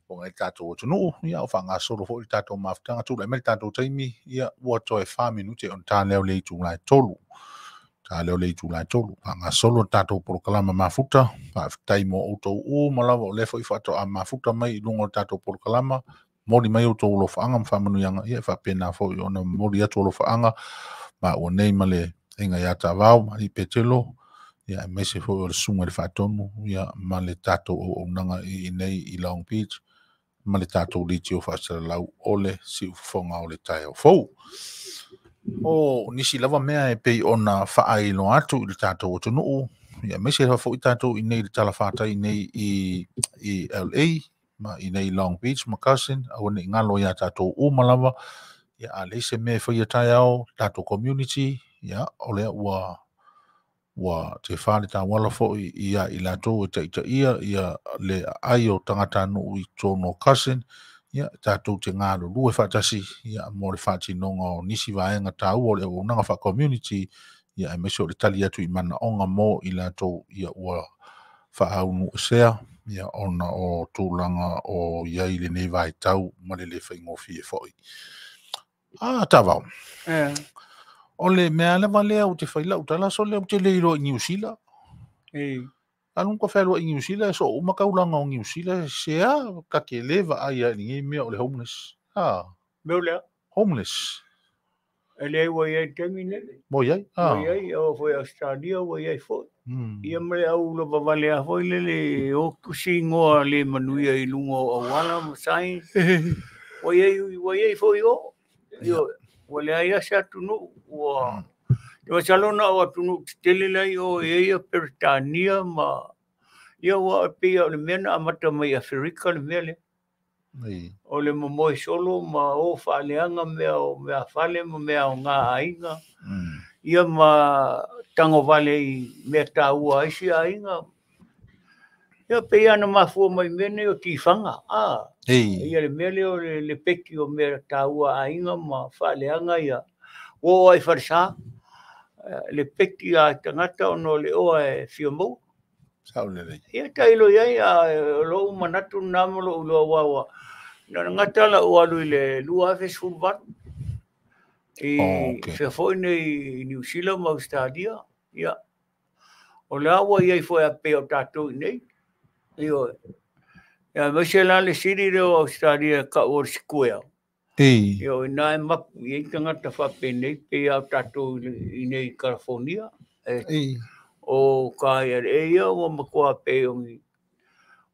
O ngai tātou atunuu, ia o whangasolo fo i tātou mafutanga tūla e mele tātou taimi, ia ua toe 4 minute on tā leo le itu lai tolu. Tā leo le itu lai tolu. Whangasolo tātou porokalama mafuta, whaaftai mo outou u, malawa o lefo i whaato a mafuta mai i lunga o tātou porokalama, mori mai outou lo whaanga mwhamanuianga, ia whapena fo i ona mori atu o lo whaanga, ma ua nei ma le inga ia tāwau, ma i petelo, ia e meise fo o le sunga le whaatonu, ia ma le tātou o nanga i nei i Long Beach, ma le tātou liti o whaasalalau ole si ufonga o le tae o fou. O nisi lava mea e pei ona whaailo atu i le tātou o tunuu, ia meise fo i tātou i nei le tala whātai nei i LA, ma i nei Long Beach, ma Cousin, au nei ngalo ia tātou umalava, ia a leise mea whai tai ao, tātou community, ia o lea ua te whale tā wala fo i ia i lātou e taita ia, ia le ai o tangata nuu i tōno Cousin, ia tātou te ngālo lue whaatasi, ia mō le whaatinonga o nisi vaenga tāu o le unanga wha community, ia e meso o le tali atu i mana onga mō i lātou ia ua whaaunu sea, ia ona o tūlanga o iai le nei vai tau ma le le whaingofi e foi. Ah, tāwau. O le mea lava lea o te whaila utala so lea o te leiro i New Zealand. Ei. Alu ka whenua i New Zealand, so uma kaulanga o New Zealand, se a, ka ke leva ai a ni mea o le homeless. Ah, Mea o lea. Homeless. E le ua iai taimi nei. Mo iai? Ah. Ua iai, o foi Australia ua iai foi. Ia ma le au lava vale a foi lele o kusi ngoa le manuia i lunga o auala ma sai. Ua iai foi o. Io, ua le ai ase atunuu, ua... Te masalo na o atunuu tetele lai o e ia Peretania ma... Ia ua pei o le mea na amata mai Aferika le mea lea. O le momoe solo ma o whaaleanga mea o mea fale ma mea o ngā aiga. Ia ma tango vale i mea tāua aisi aiga. Ia pe ana mafua mai mea nei o tiwhanga. Ah, ia le mea lea o le peki o mea tāua aiga ma whaaleanga ia. O ai wharesa, le peki a tangata ono le oa e whia mau. Sao lele. Ia tailo iai a lo manatu nā mo lo uloa wawa. Na ngata la o alu i le 2018. I whia foi nei New Zealand ma Australia. Ia. O le awa iai foi a pe o tātou i nei. Io. Ia maise la le siri reo Australia ka o square. Io i nā e mapu i tangata whapenei pe au tātou i nei California. O ka ia e ia o makoa pe ongi.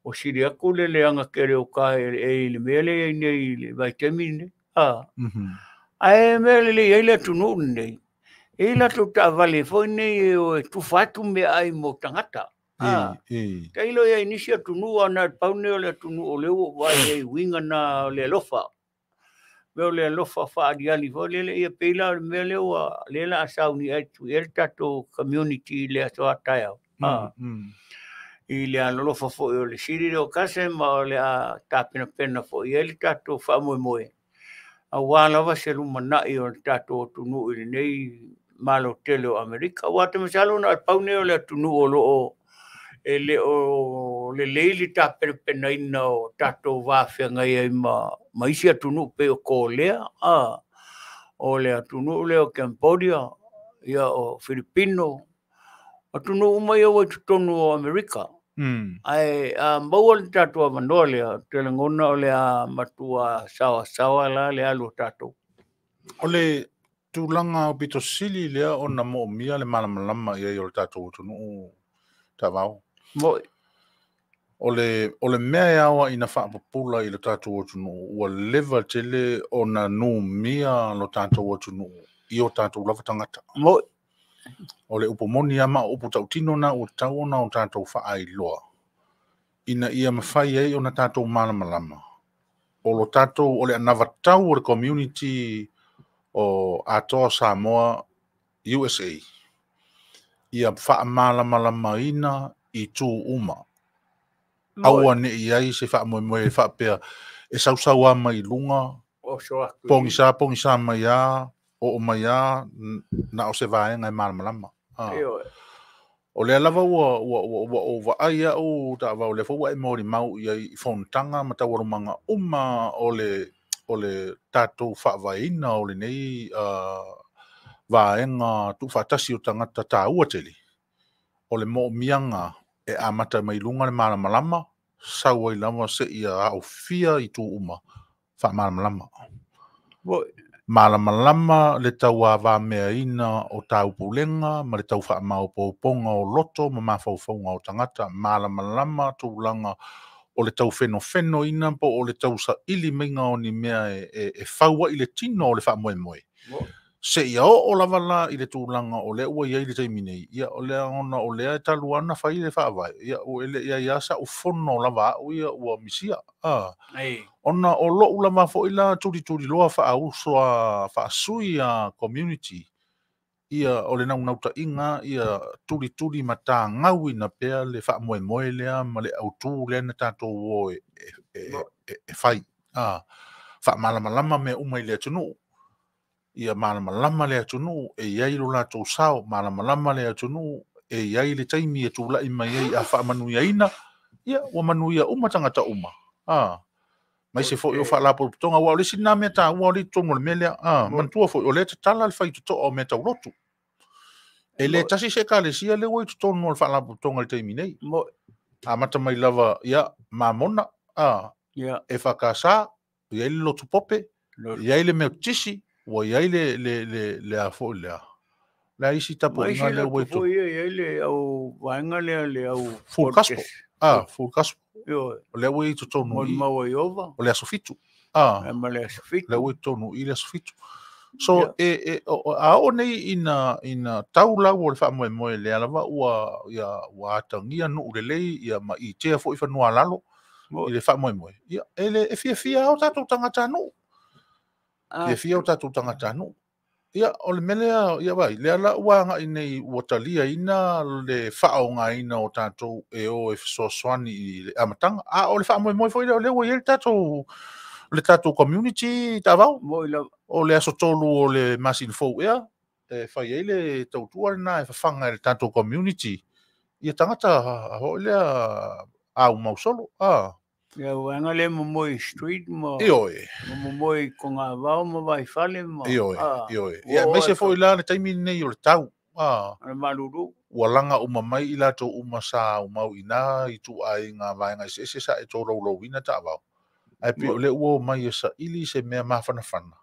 O siri aku le leanga kere o ka e le mele i nei le vaitemi nei. Ah. Ae mele le ia le tunu nei. E la tu ta vale foi nei o tu fatu me ai mo tangata. Ah. Tailo ia inisia tunu ana paune o le tunu o leo vai e winga na le lofa. Meo le lofa whaariali fo lele ia peila o mea leo a lela a sauni ai tu el tato community le asoa taeao. I le alolofa fo o le siri leo kase ma o le a tāpenapena fo i el tato whaamoemoe. A wā lava se lumanai o le tato o tunu i lenei malo tele o Amerika. Wā te masalo na paune o le tunu o loo e le o le leili tāpenapenaina o tato wāwhea ngai ai ma isi atunu pe o Kōlea, o le atunu le o Cambodia, ia o Filipino, atunu uma ia wai tutonu o Amerika. Ai, a maua le tatou avanoa lea, te lagona o le a matua sawa sawa la le alu o tatou. O le tulaga o pito sili lea ona moomia le malamalama ia i o le tatou atunuu tavao. Moi. O le mea e awa ina whaapapula i le tātou atunuu, ua leva tele o na numia lo tātou atunuu i o tātou lava tangata. Moi. O le upomoni ama o upu tautino na o tau ona o tātou whaailoa. Ina ia mawhai ei o na tātou malamalama. O lo tātou, o le anavatau o le community o Atoa Samoa USA. Ia whaamalamalama ina i tū uma. Aua ne i ai se whaamoemoe whaapea e sausaua mai lunga, pongisa mai a, o mai a, na o se vaenga e malamalama. O lea lava ua o vaai au ta vau le fua e mori mau ia i fontanga ma taualumanga uma o le tātou whaavaina o le nei vaenga tuwhatasi o tangata tāua tele. O le moomianga e amata mai lunga le malamalama, sau ai lava se ia au fia i tū uma, wha malamalama. Malamalama le tau a mea ina o tāu pulenga, ma le tau wha maupauponga o loto, ma mawhaufaunga o tangata, malamalama tūlanga o le tau whenowheno ina, po o le tau sa ili meinga o ni mea e whaua i le tino o le wha moe moe. Se ia o lava la i le tūlanga o lea ua iai le taimi nei. Ia o lea ona o lea e taluana whai le whaavai. Ia o ele ia ia sa ufono lava au ia ua misia. Ona o lou lava fo ila turi turi loa whaauso a whaasui a community. Ia o le naunauta inga ia turi turi mata ngau ina pea le whaamoemoe lea ma le autu lea na tātou o e whai. Whaamalamalama mea uma i le atunuu. Ia malamalama le atunuu e iai lo latou sao, malamalama le atunuu e iai le taimi e tula'i mai ai a faamanuiaina, ia ua manuia uma tagata uma. Mai se fo'i o faalapotopotoga ua o le isi lena mea taua o le i totonu o le mea lea. Manatua fo'i o lea tatala le faitotoa o mea taulotu. E le tasi se ekalesia lea ua i totonu o le faalapotopotoga i le taimi nei. Amata mai lava, ia, Mamona, a, EFKS, i ai le Lotu Pope, i ai le Metotisi, ua i ai le, le, le, le a foi lea, le a isi tapuaiga lea ua i totonu. Foi ia i ai le au vaega lea, le au Full Gospel. Ah, Full Gospel. O lea ua i totonu i. Molimau a Ieova. O le aso 7. Ah, ma le aso 7. Lea ua i totonu i le aso 7. So, e, e, o, a oo nei ina, ina tau lau o le faamoemoe lea lava ua, ia, ua atagia nuu lelei, ia, ma itea foi fanua lalo i le faamoemoe. Ia, e, le, e fiafia o tatou tagatanuu. Fiafia o tatou tagatanuu. Ia, o le mea lea, ia vai, lea la ua agai nei ua taliaina le faaaogaina o tatou e o e fesoasoani i le amataga. A o le faamoemoe foi lea, o lea ua i ai le tatou community taavao. O le aso 3 o le masina fou ea, e fai ai le tautua lena e fafaga e le tatou community. Ia tagata foi lea au mausolo. Ah. Ia vaega lea momoe i street ma Ioe. ma momoe i Kogavao ma Vaifale ma Ioe, ioe. Ia aemaise foi la le taimi lenei o le tau. Ah. O le malulu. Ua laga uma mai i latou uma sa aumau i na ituaiga vaega eseese sa e tolaulauina taavao. Ae pei o lea ua omai e saili se mea mafanafana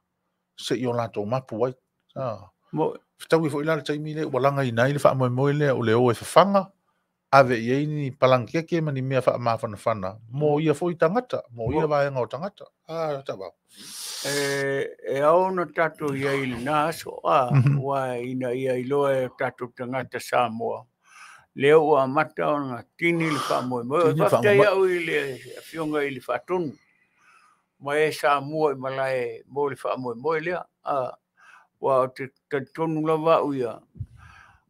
se i o latou mapu ai. Ah. Fetaui foi la le taimi lea ua lagaina ai le faamoemoe lea o le o e fafaga, ave i ai ni palangekeke ma ni mea faamafanafana mo ia foi tagata, mo ia vaega o tagata. Ah, taavao. E ao ona tatou i ai i lena aso, a, ua ina ia iloa e o tatou tagata Samoa, lea ua amata ona tini le faamoemoe. Tini le Faafetai faamoemoe. au i le afioga i le Faatonu, ma e Samoa i malae mo le faamoemoe lea. A, ua o te talitonu lava au ia,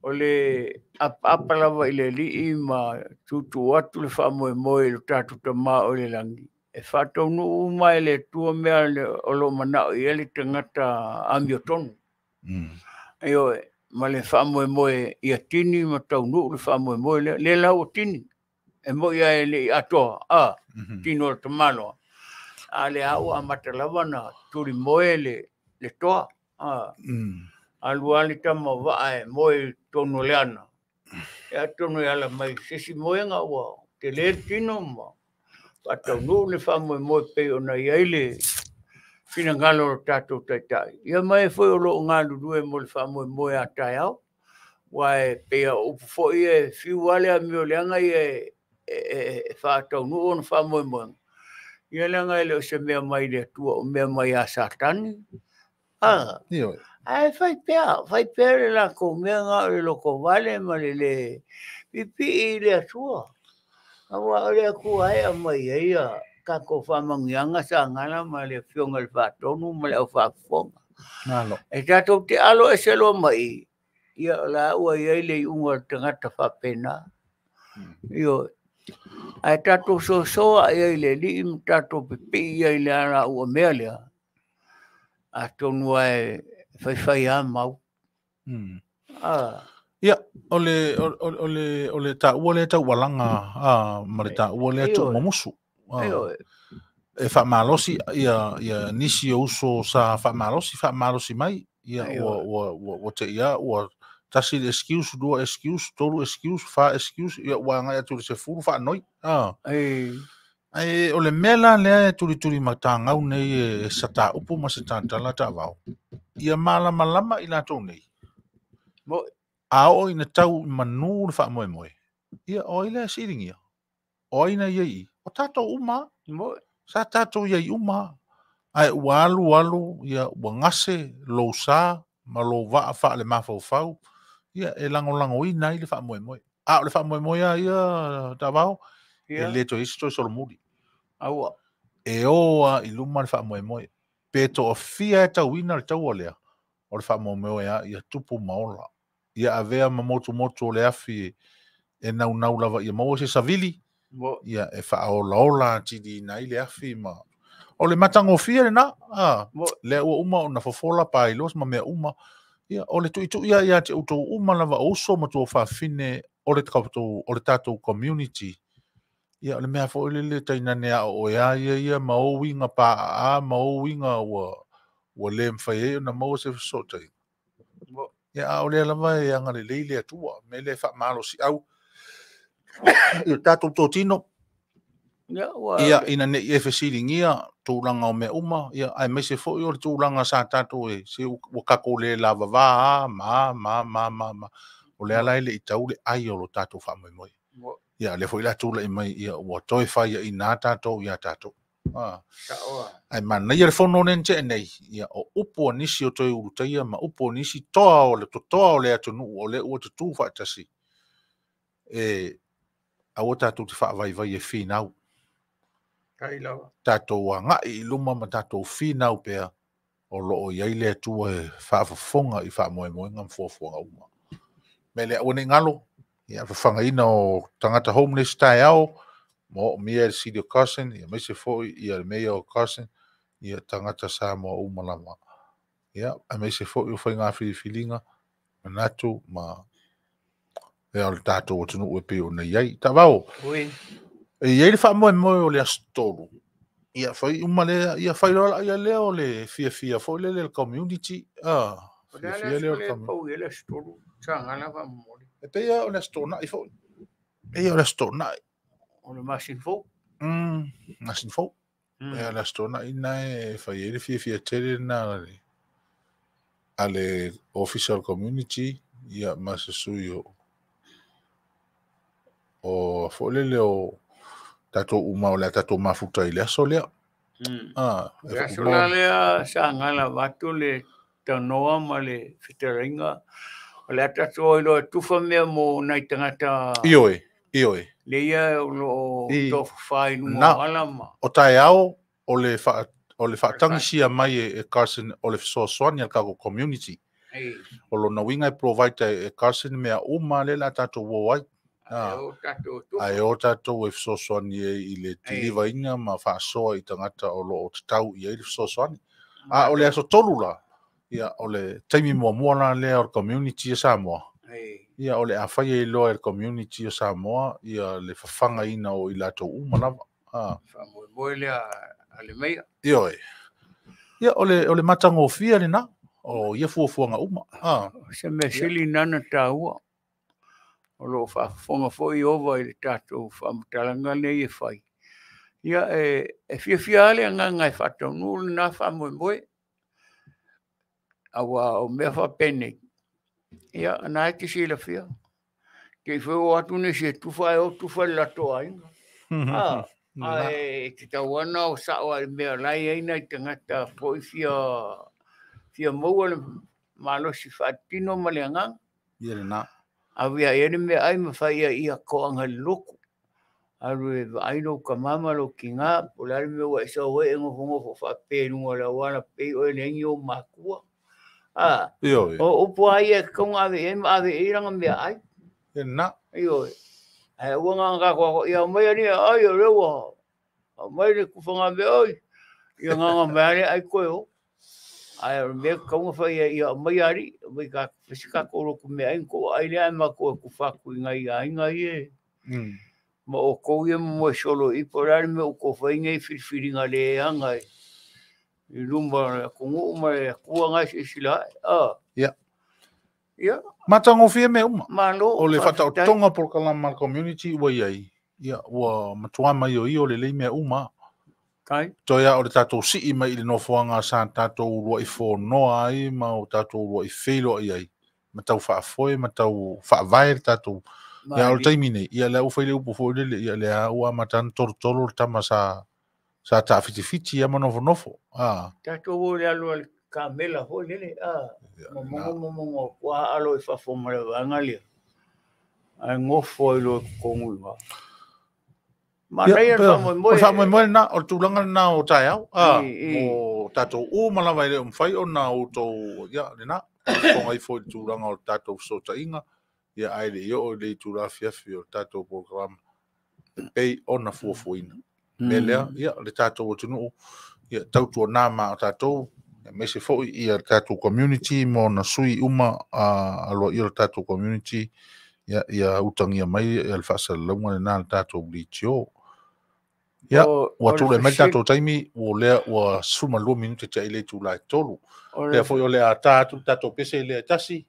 o le apaapa lava i le alii ma tuutuu atu le faamoemoe i lo tatou tamā o le lagi. E faataunuu uma e le Atua mea o lo o manao i ai le tagata amiotonu. Ioe, ma le faamoemoe ia tini ma taunuu le faamoemoe lea. Lea la ua tini. E moi lava e le i atoa, a, tino o le tamaloa. A lea ua amata lava na tulimoe le toa. A, alu lava le tama o vaa e moe i totonu o le ana. E atonu e ala mai se isi moega ua tele le tino ma faataunuu le faamoemoe pei ona i ai le finagalo o le tatou taitai. Ia mai foi o lo o galulue mo le faamoemoe a taeao. Ua e pei o upu foi e fiu lava le amio leaga ia e faataunuu ona faamoemoega. Ia leaga e le o se mea mai le Atua o mea mai a Satani. Ah, ae fai pea, fai pea le latou mea na o le lotovale ma le le pipii i le Atua. Aua o le Atua e aumai ai ia tatou faamanuiaga sagala ma le afioga i le Faatonu ma le aufaafofoga. Malo. E tatou te alo ese loa mai, ia o la ua i ai le iuga o le tagata faapena. Ioe. Ae tatou soasoa i ai i le alii ma tatou pipii i ai i le ala ua mea lea. Atonu e faifai lava mau. Ah. Ia, o le, o, o, o le, o le taua lea taualaga, a, ma le taua lea tuumamusu. A, e faamalosi ia, ia nisi o uso sa faamalosi, faamalosi mai. Ia, ua, ua, ua, ua te ia, ua tasi le excuse, lua excuse, tolu excuse, fa excuse, ia ua agai atu i le 10 faanoi. A. Ae o le mea la lea e tulituli matagau nei e sa taupu ma se tatala taavao. Ia malamalama i latou nei. A oo ina tau i manu le faamoemoe. Ia, o ai lea e siligia? O ai na i ai i? O tatou uma. Sa tatou i ai uma. Ae ua alu alu, ia, ua gase lou sa ma lou vaa faale mafaufau. Ia, e lagolagoina ai le faamoemoe. A o le faamoemoe a ia taavao, e le toe isi toe solomuli. Aua. E o a i luma le faamoemoe. Pe toafia e tauina le taua lea, o le faamoemoe a ia tupu ma ola. Ia avea ma motumotu o le afi e naunau lava ia maua se savili, ia e faaolaola atiliina ai le afi ma... O le matagofie lena, a, lea ua uma ona fofola pailos ma mea uma. Ia, o le tuitui ia ia te outou uma lava o uso ma tua fafine o le tatou, o le tatou community. Ia, o le mea foi lele tainane a o ea ia ia ma o uiga paaa ma o uiga ua, ua le mafai ai ona maua se fesootaiga. Ia a o lea lava e agalelei le Atua, mea lea e faamalosiau i o tatou totino. Ia, ua Ia, ina ne i e fesiligia tulaga o mea uma, ia, aemaise foi o le tulaga sa tatou e, se ua tatou le lavava a, ma, ma, ma, ma, ma. O lea la e le i tau le ai o lo tatou faamoemoe. Ia, lea foi la tulai mai, ia, ua toe faiaina tatou ia tatou. Ae manaia le fono lea na tea nei, ia, o upu a nisi o toe ulutaia ma upu a nisi toa o le totoa o le atunuu o lea ua tutū faatasi, e aua tatou te faavaivai e finau. Tatou agai i luma ma tatou finau pea o lo o i ai le Atua e faafofoga i faamoemoega ma fuafuaga uma. Mea lea, aua ne i galo, ia, fafagaina o tagata homeless taeao, ma oo mia e le City o Carson, ia aemaise foi ia le Mayor o Carson, ia tagata Samoa uma lava. Ia, aemaise foi o faiga filifiliga, manatu ma ia o le tatou atunuu e pei ona i ai. Taavao, e i ai le faamoemoe o le aso 3, ia fai uma lea, ia fai loa laia lea o le fiafia foi lele le community, fiafia lea o le community. E pei o le aso Toonai foi. E pei o le aso Toonai. O le masina fou. Masina fou. E o le aso Toonai na e fai ai le fiafia tele na a le office o le community, ia ma se sui o foi lele o tatou uma o le a tatou mafuta i le aso lea. Le aso la lea sa gala vatu le tanoa ma le fetalaiga. O le a tatou iloa e tufa mea mo nai tagata. Ioe, ioe. Le ia o lo o tofafa i luga o ala ma. O taeao o le faatagisia mai e Carson o le fesoasoani a le tatou community. O lona uiga e provide e Carson mea uma lea la tatou o ai. Ae o tatou e fesoasoani ai i le tilivaina ma faasoa i tagata o lo o tatau i ai le fesoasoani. A o le aso 3 la, ia o le taimi muamua la lea o le community o Samoa. Ia o le a fai ai loa e le community o Samoa ia le fafagaina o i latou uma lava. Faamoemoe lea a le meia. Ioe. Ia o le matagofia lena o ia fuafuaga uma. Se mea sili nana taua. O lo o faafofoga foi ova i le tatou faamatalaga nei e fai. Ia e fiafia lava le agaga e faataunuu lena faamoemoe. Aua o mea faapenei, ia na e te silafia. Te i foi o atu nisi e tufa e o tufa i le latou aiga. Ae te tauana o sao ai mea lai ai nai tagata foi fia maua le malosi faatino ma le agaga. Ia lena. Avia ia ni mea ai ma fai ia koanga le loku. Alu e vaai lou kamama lou kinga, po o le a le mea ua e sau ai e ngofongofo faapea i luga o le auala pei oe le aingi o makua. O upu ai e kaunga ave i ai ma ave i ai langa mea ai. Ia lena. Ioe. Ae ua nganga kako ia mai ani ai o le ua. Mai le kufanga mea oi. Ia nganga mea le ai koe o. Ae o le mea kaunga fai ia mai ari, mai ka fisika ko roku mea ai ko ai le ai ma ko ku faku i ngai ainga ie. Ma o kou ia mo solo i po la me o ko fai ngai filfilinga le anga i luma ko ngu ma ku anga sila. Ia. Ia. Matagofia me uma. Malo. O le whataotonga polokalama community ua iai. Ia ua matua mai o ia o le lei mea uma. Kai. Toe a o le tatou sii mai i le nofoaga sa tatou lua i fonoa ai ma o tatou lua i feiloa i ai. Ma tau faafoe, ma tau faavae le tatou. Ia o le taimi nei, ia lea ua fai le upu foi lele, ia lea ua amata tolotolo le tama sa taafitifiti ia ma nofonofo. Tatou o le alu a le kamela foi lele. Momongo kua alo i fafo ma le vaega lea. Ae ngofo ai loa i totonu i ina. Manaia le faamoemoe. O le faamoemoe lena, o le tulaga lena o taeao. O tatou uma lava e le o mafai ona outou, ia lena. Fofoga ifo i le tulaga o le tatou fesootaiga, ia ae le i oo i le itula afiafi o le tatou polokalama e pei ona fuafuaina. Mea lea, ia le tatou atunuu, ia tautuana ma o tatou, aemaise foi ia le tatou community ma ona sui uma aloaia o le tatou community, ia ia utagia mai ia le faasalalauga lena le tatou litio. Ia, ua tulai mai le tatou taimi, ua lea ua 12 minute te ai le itula e 3. Lea foi o le a tā atu le tatou pese i lea e tasi.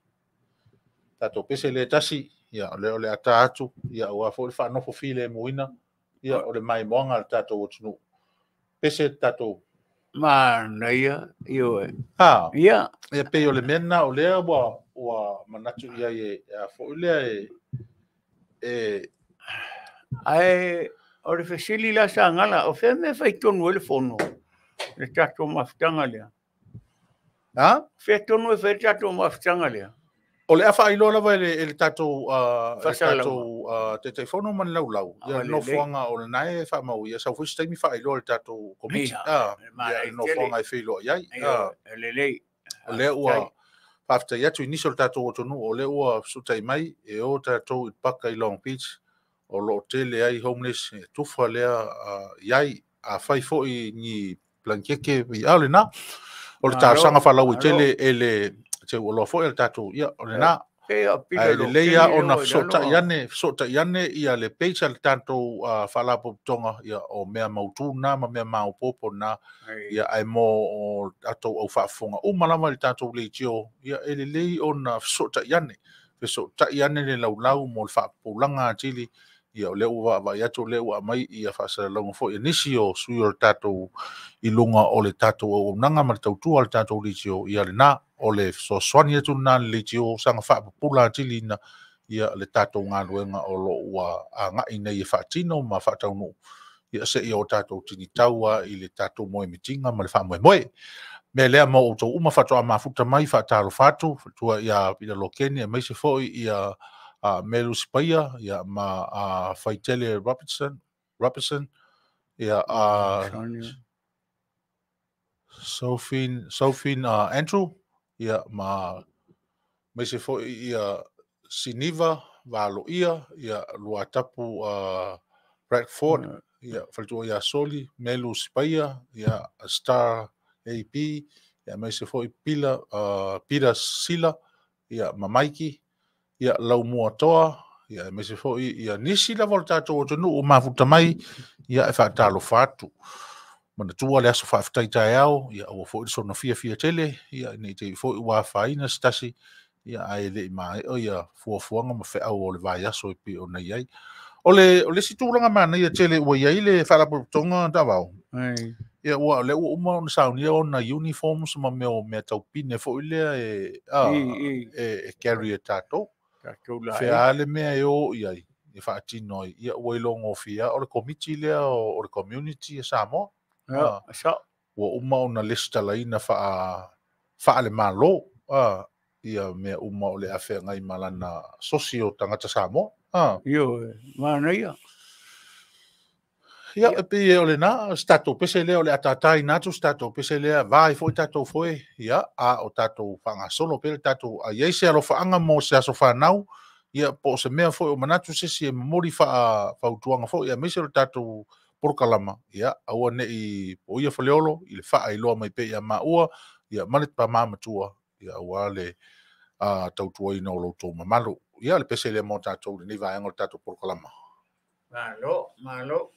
Tatou pese le tasi, ia, o lea o le ata atu, ia, ua foi le whaanofo file muina, ia, o le maimoaga le tatou atunuu. Pese tatou. Manaia, ioe. Ha. Ia. Ia pei o le mea lena o lea ua manatu i ai e a foi lea e Ae o le fesili la sa gala, o fea mea fai tonu ai le fono, le tatou mafutaga lea. Ha? Fea tonu e fai le tatou mafutaga lea. O le afa ailoa lava e le tatou Taitaifono ma le laulau. Ia le nofoaga o lena e faamau ia sau foi se taimi faailoa le tatou komiti. Ia le nofoaga e feiloai ai. Lelei. O lea ua faafetai atu i nisi o le tatou atunuu, o lea ua fesutai mai e o tatou i paka i Long Beach, o loo tele ai homeless e tufa lea i ai. A fai foi ni blankeke ia o lena. O le talosaga faalauaitele e le te ua foi le tatou ia o lena. Ai lelei ia ona fesotai ane ia le page a le tatou faalapotopotoga ia o mea mautu na ma mea maopoopo na ia ai mo o tatou au faafofoga uma lava le tatou leitio ia e lelei ona fesotai ane le laulau mo le faapupulaga atili ia o lea ua vaavaai atu o lea ua aumai ia faasalalauga foi e nisi o sui o le tatou i luga o le tatou auaunaga ma le tautua o le tatou leitio ia lena o le fesoasoani atu lena le leitio saga faapupula atili na ia le tatou galuega o loo ua agai nei e faatino ma faataunuu ia seia o tatou tinitaua i le tatou moemitiga ma le faamoemoe. Mea lea ma outou uma faatoa mafuta mai faatalofa atu fatua ia Pita Lokeni aemaise foi ia Melu Sipaia ia ma Faitele Robertson ia Sophie Andrew ia ma maise foi ia Siniva Valoia ia Luatapu Bradford ia faletua ia Soli Melu Sipaia ia Star AP ia maise foi Peter Sila ia Mamaiki ia Laumua Toa ia maise foi ia nisi lava o le tatou atunuu o mafuta mai ia e faatalofa atu. Manatua le aso faafetai taeao ia aua foi le soona fiafia tele ia nei te i foi ua afaina se tasi ia ae le i maea ia fuafuaga ma feau o le vaiaso e pei ona i ai. O le isi tulaga manaia tele ua i ai le faalapotopotoga Taavao. Ia ua lea ua uma ona saunia ona uniforms ma mea taupine foi lea e carry e tatou. Fea le mea e o i ai e faatino ai ia ua ilogofia o le komiti lea o le community e Samoa. Ua uma ona lesitalaina faalemalo ia mea uma o le afeagai ma lana sosi o tagata Samoa. Ioe, manaia. Ia, e pei o lena, se tatou pese lea o le atatai atu se tatou pese lea, vai foi tatou foe, ia, a o tatou faagasolo pea le tatou, a iai se alofaaga mo se aso fanau, ia, po o se mea foi o manatu se isi e momoli faafautuaga foi, aemaise o le tatou polokalama, ia, aua nei o ia faleolo, i le faailoa mai pea ia maua, ia, ma le pamā matua, ia, aua le tautuaina o lo outou mamalu. Ia, le pese lea mo tatou lenei vaega o le tatou polokalama. Malo, malo.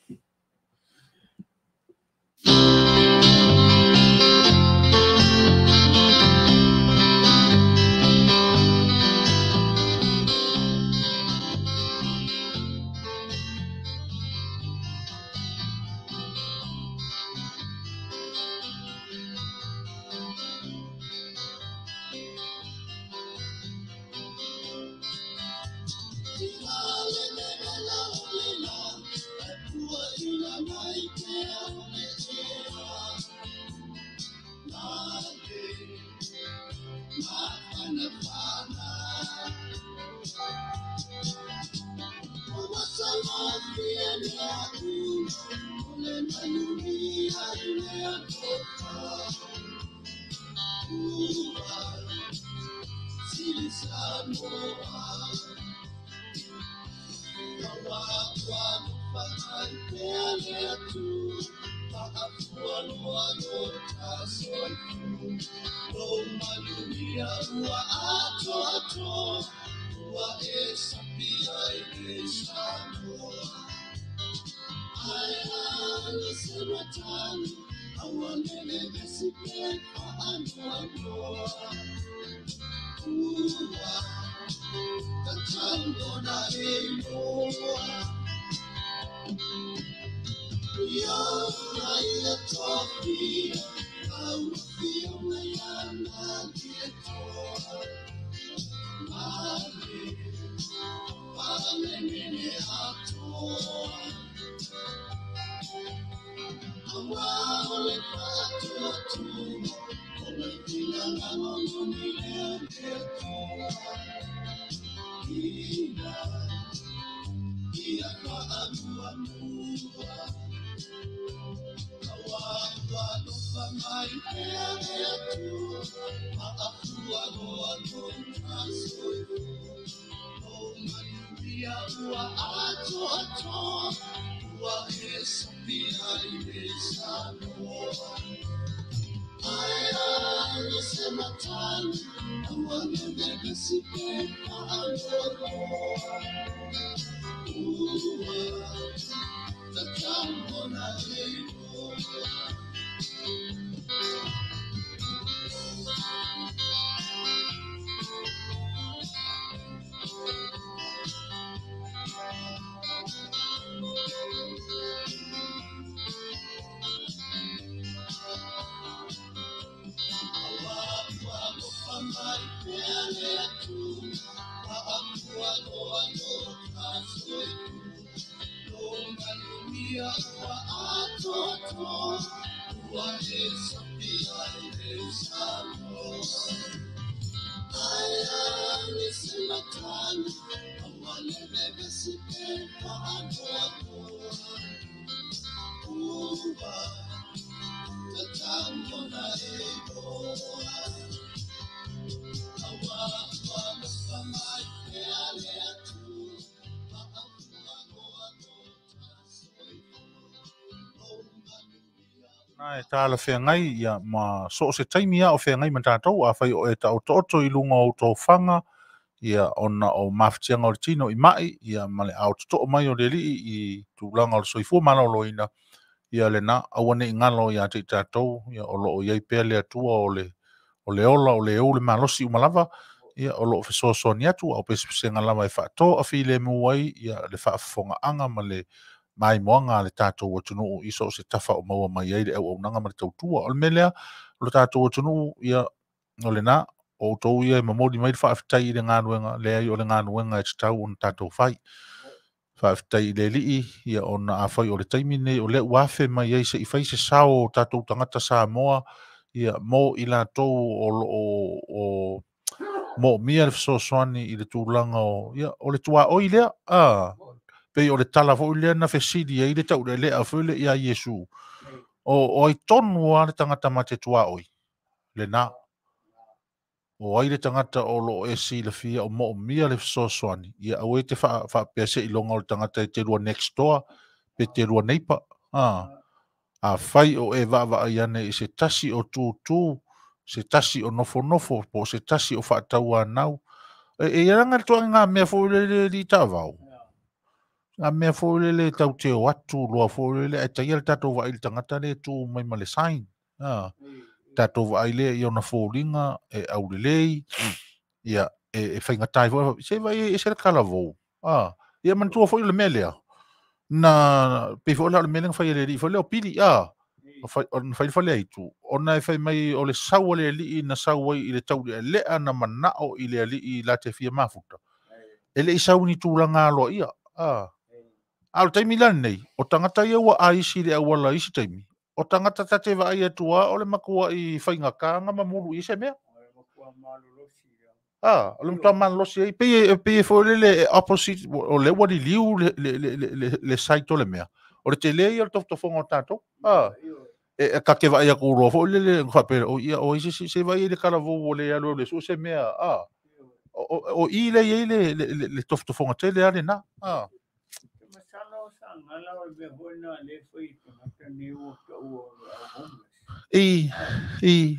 E tāla whengai, ia, ma so se taimi a o whengai ma tātou, a whai o e ta oto i lunga o tō whanga, ia, ona o mawhitianga o le tino i mai, ia, ma le ao toto mai o le lii i tūlanga o le soifua maloloina, ia le nā, aua nei ngalo ia te tātou, ia, o loo iai pea le atua o le ola, o le eu le malosi umalava, ia, o loo fesoasoani atu, au pesepesenga lava e whaatō a while muai, ia, le whaafonga anga ma le mai moanga le tātou atunuu i so se tafa o maua mai ai le au aunanga ma le tautua. O le melea, o le tātou atunuu, ia, o le nā, o tau ia e mamoli mai le whaaftai i le ngānuenga, le ai o le ngānuenga e te tau o na tātou whai. Whaaftai i le lii, ia, o na awhai o le taimi nei, o le uafe mai ai se i whai se sao o tātou tangata Samoa, ia, mō i lātou o mō mia le fesoasoani i le tūlanga o, ia, o le tua oi lea, a, pei o le tala fo le na fesili ai le tau le lea fo le ia Iesu. O ai tonu a le tangata ma te tua oi. Le nā. O ai le tangata o lo e si le fia o mo mia le fesoasoani. Ia au e te whaapea se ilonga o le tangata e te rua next door, pe te rua neipa. A whai o e vaa ai ane i se tasi o tūtū, se tasi o nofonofo, po se tasi o whaataua nau. E ia ranga tua ngā mea fo le li tāvau. Ngā mea fō le tau te o atu, loa fō le, e taia le tātou vai le tangata le tū mai ma le sign. Tātou vai le i ona fōlinga, e au le lei, ia, e whaingatai fō, se vai e se le kalavou. Ia mantua fō i le mea lea. Na, pe fō le mea lenga whai le li, fō leo pili, o whai le aitu. Ona e whai mai o le sau le li na sau ai i le tau le lea na manao i le li la te fia mafuta. E le i sau ni tūlanga aloa ia. A o taimi lani nei, o tangata ia ua aisi le awala isi taimi. O tangata tate vai atua o le makua i whainga kānga ma mulu i se mea. O le matua malolosi ai. Pei e fo le opposite, o le ua liliu le saito le mea. O le te lea ia o le tofotofonga o tātou. E kake vai aku roa fo le whapere, o ia o isi se vai le kalavou o le alu o le su se mea. O i le i le tofotofonga te le ale nā. I. I.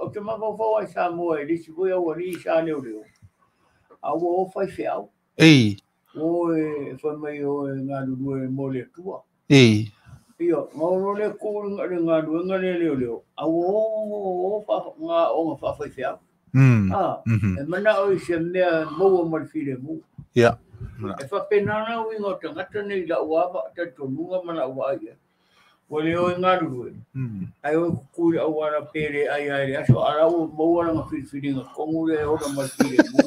O te mawhawhau ai Samoa, e lisi voi au ali sa leo leo. A ua o whai whiau. I. O e whai mai o e ngā lulue mō le atua. I. Ia, ma o le ku le galuega lea leoleo, a ua o ngā o ngā whaawhaiwhiau. E mana o i se mea maua ma le filemu. Ia. E whapenana o inga o tangata nei la uava, talitonunga ma la ua ai. Ua le o e ngalulue. Ai o kuku i au ana pere ai ai le aso, ara ua maua langa filifiliga kongu le ola ma le filemu.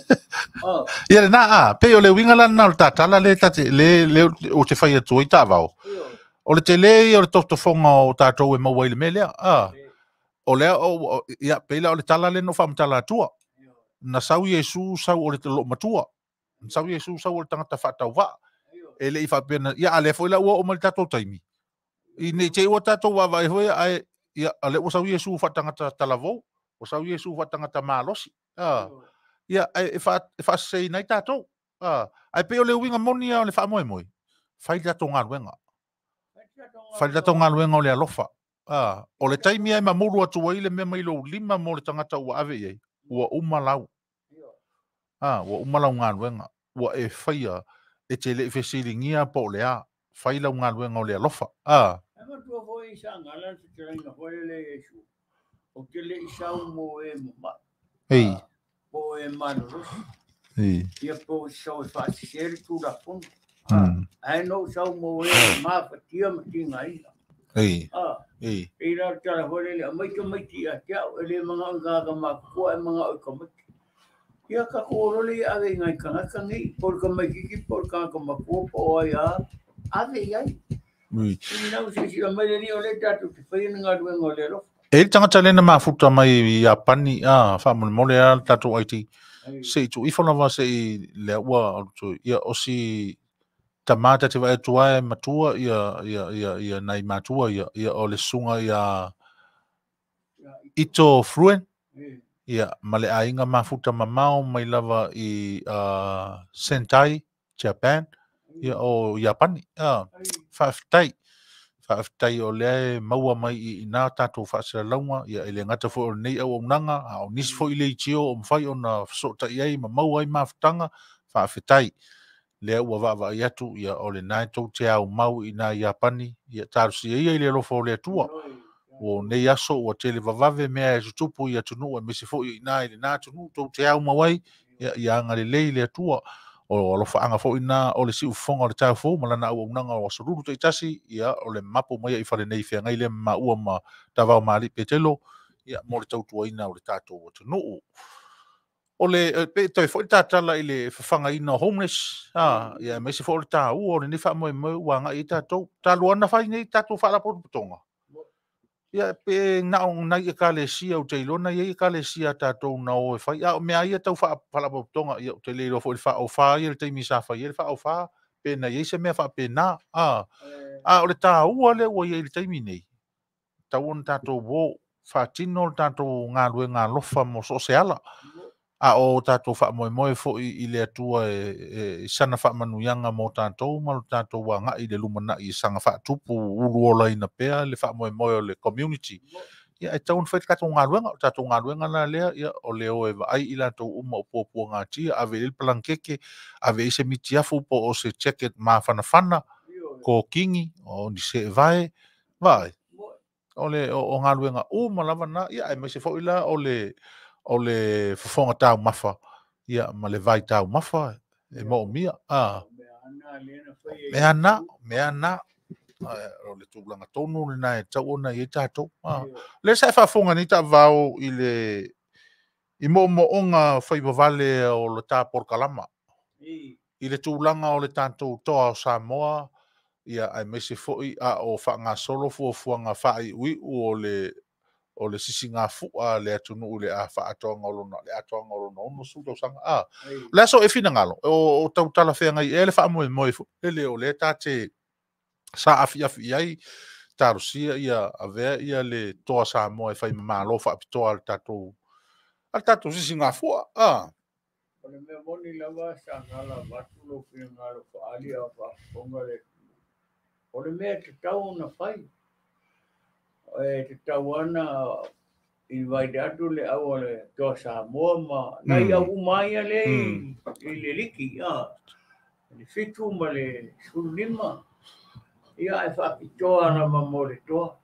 Ia le nā a, pe o le winga la nā o le tātala le tate, le o te whai atu i tāvao. O le te le o le tofotofoga o tātou e maua i le mea lea. O lea o, ia, peila o le tala le no whamatala atua. Na sau Iesu sau o le lo matua. Na sau Iesu sau o le tangata whaatau waa. E le i whaapena, ia a le foi la ua o mai le tātou taimi. I nei te ua tātou wawa e hoi, ai, ia, a le ua sau Iesu whaatangata talavou, ua sau Iesu whaatangata malosi. Ia, e whaasei nei tātou. Ai pe o le uinga moni a o le whaamoe moe. Whai tātou ngā. Whai tātou ngā o le alofa. O le taimi ai mamuru atu ai le mea mai lo lima mo le tangata ua ave i ai. Ua umalau. Ua umalau ngā luenga. Ua e whaia e te le whesilingia po le a. Whai lau ngā luenga o le alofa. E matua foi i sa ngala te teraina foi le Iesu. O te le isau mo e mama. Ei. Po e malorosi. Ei. Ia po i sau e whaasiseri tū la pono. Ai no sau mo e mafatia ma tinga ina. Ei. Ei. I rā tara hore le, mai te mai ti a te au, e le manga o ngā makua, e manga o ka mati. Ia ka kōrole i ave i ngai kangaka nei, por ka mai kiki, por ka ka makua, po ai a, ave i ai. Ui. I nau se sila mai le ni o le tātou te whai ngā luenga o le alofa. E le tangata lena mafuta mai i Apani, whaamolemole a le tātou IT. Se i tu ifo lava se i lea ua, ia o si tamata te vae tuae matua ia nai matua ia o le sunga ia Ito Fruen ia ma le aiga mafuta mamao mai lava i Sentai Japan ia o Japani faafetai o lea e maua mai i nā tātou faasalalauga ia e le gata foi o lenei auaunaga a o nisi foi leitio o mafai ona fesootai ai ma maua ai mafutaga faafetai lea ua vaavaai atu ia o le nae tou te au mau i nā Iapani ia talosia ia i le alofa o le Atua. Ua nei aso ua tele vavave mea e tutupu i atunuu e mese foi i nā i le nā atunuu tou te au mau ai ia ia agalelei le Atua. O alofaaga foi na o le siufofoga o le taufou ma lana auaunaga o asolulu taitasi ia o le mapu mai i fale nei feagai lea ma maua ma Tavao ma Alii Petelo ia mo le tautuaina o le tatou atunuu. O le pe toi foi tātala i le whawhangaina homeless, ia me se foi le tāua o le nei whaamoemoe ua ngai i tātou. Tālua na whai nei tātou whaalapotopotoga. Ia pe nao nai e kalesia o te ilona ia i kalesia tātou na o e whai. A o mea ia tau whaalapotopotoga ia o te leilo foi le whaofā ia le teimi sa whai ia le whaofā pe na ia se mea whaapena. A o le tāua le ua ia i le teimi nei. Tau ona tātou wo whaatino le tātou ngā lue ngā lofa mo so se ala. A o tātou whaamoemoe foi i le atua e sana whaamanuiaga mo tātou ma lo tātou agai i le lumanai i saga faatupu ulu olaina pea le faamoemoe o le community. Ia e tau ona fai le tatou galuega, o tatou galuega la lea ia o le o e vaai i latou uma o puapuagatia, ave i le palankeke, ave i se mitiafu po o se jacket mafanafana, kokingi, o ni seevae, vaai. O le o galuega uma lava na, ia e maise foi la o le fofoga taumafa ia ma le vai taumafa e moomia mea na o le tulaga tonu lena e tau ona i ai tatou le sa e faafofoga nei taavao i le i moomooga faivavale o le tā polokalama i le tulaga o le tatou toa o Samoa ia aemaise foi a o faagasolo fuafuaga faaiuiu o le sisiga fua le atunuu le a faatoaga o lona le atoaga o lona 60 tausaga. Le aso e finagalo o tautala feagai ea le faamoemoe foi lele o lea tate sa afiafi i ai talosia ia avea ia le toa Samoa e fai mamalo faapitoa le tatou sisiga fua. O le mea moni lava sa gala avatu lou finagalo faali a faafofoga le o le mea tatau ona fai e te tau ana invite atu le au o le toa Samoa ma nai au uma ia le i le liki le 7 ma le 15 Ia e faapitoa ana ma mo le toa.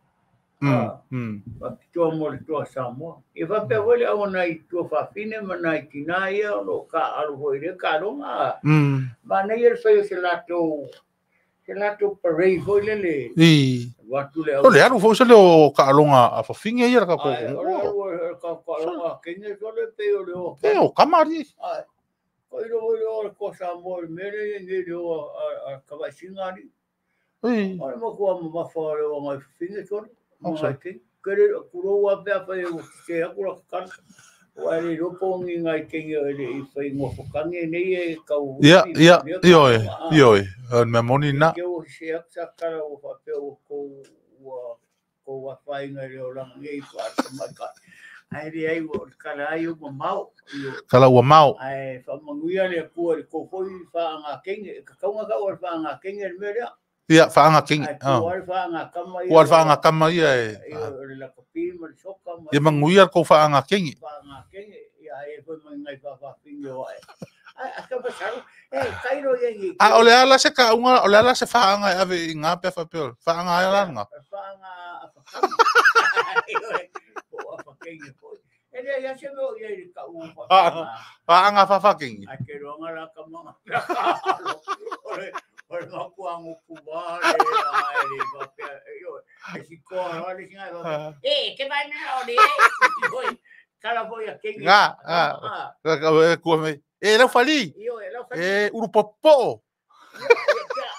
Faapitoa mo le toa Samoa. Ia faapea foi le au nai tuafafine ma nai tinā ia o lo o taaalo foi i lea taaloga. Manaia le fai o se latou parade foi lele. I. Alu atu le au. O le alu foi se leo o taaloga a fafine ia le tatou Ai, o le alu o le taaloga a kenge sole pei o le o. E o kamari. Ai. Ko i le o le toa Samoa i le mea lea e nei le o a Kavaisiga ali. I. O le matua mamafa o le o ngai fafine sole. Au Ma ngai kenge. Kere kulou a pea fai o te aku la kakala. Ua le lopo ngi ngai kenge o le i whai ngofokange nei e kau. Ia, ia, ioe, ioe. O le mea moni na. Ke o se aku sa kala o whapea o kou ua kou whawhainga le o langa ngei whaata mai ka. Ai le ai o kala ai o mamao. Kala ua mao. Ai whamanuia le kua le kouhoi whaanga kenge. Ka kaunga ka o le whaanga kenge le mea lea. Ia, whaanga kenge. Ai kua le whaanga kama ia. Kua le whaanga kama ia e. Ia o le lakapi ma le soka. Ia manguia le kou whaanga kenge. Whaanga kenge. Ia e foi mai ngai whawhawhingi o ai. Ai, a ka pasaro. E, kairo ia ngi. A o le ala se kaunga, o le ala se whaanga e ave i ngā pea whapeo. Whaanga ai ala ngā. Whaanga a whakama. Po a whakenge po. E lea ia se meo ia i ka u whakama. Whaanga whawhakengi. Ai ke roanga la kamanga. Ore, ore makuangu kuwa le ai le whapea. E si koa roa le singa whapea. E, ke mai mea o le e. Kala foi a kenge. Ngā, ngā. Kua mei. E, lau whali. Io, e lau whali. E, urupopo.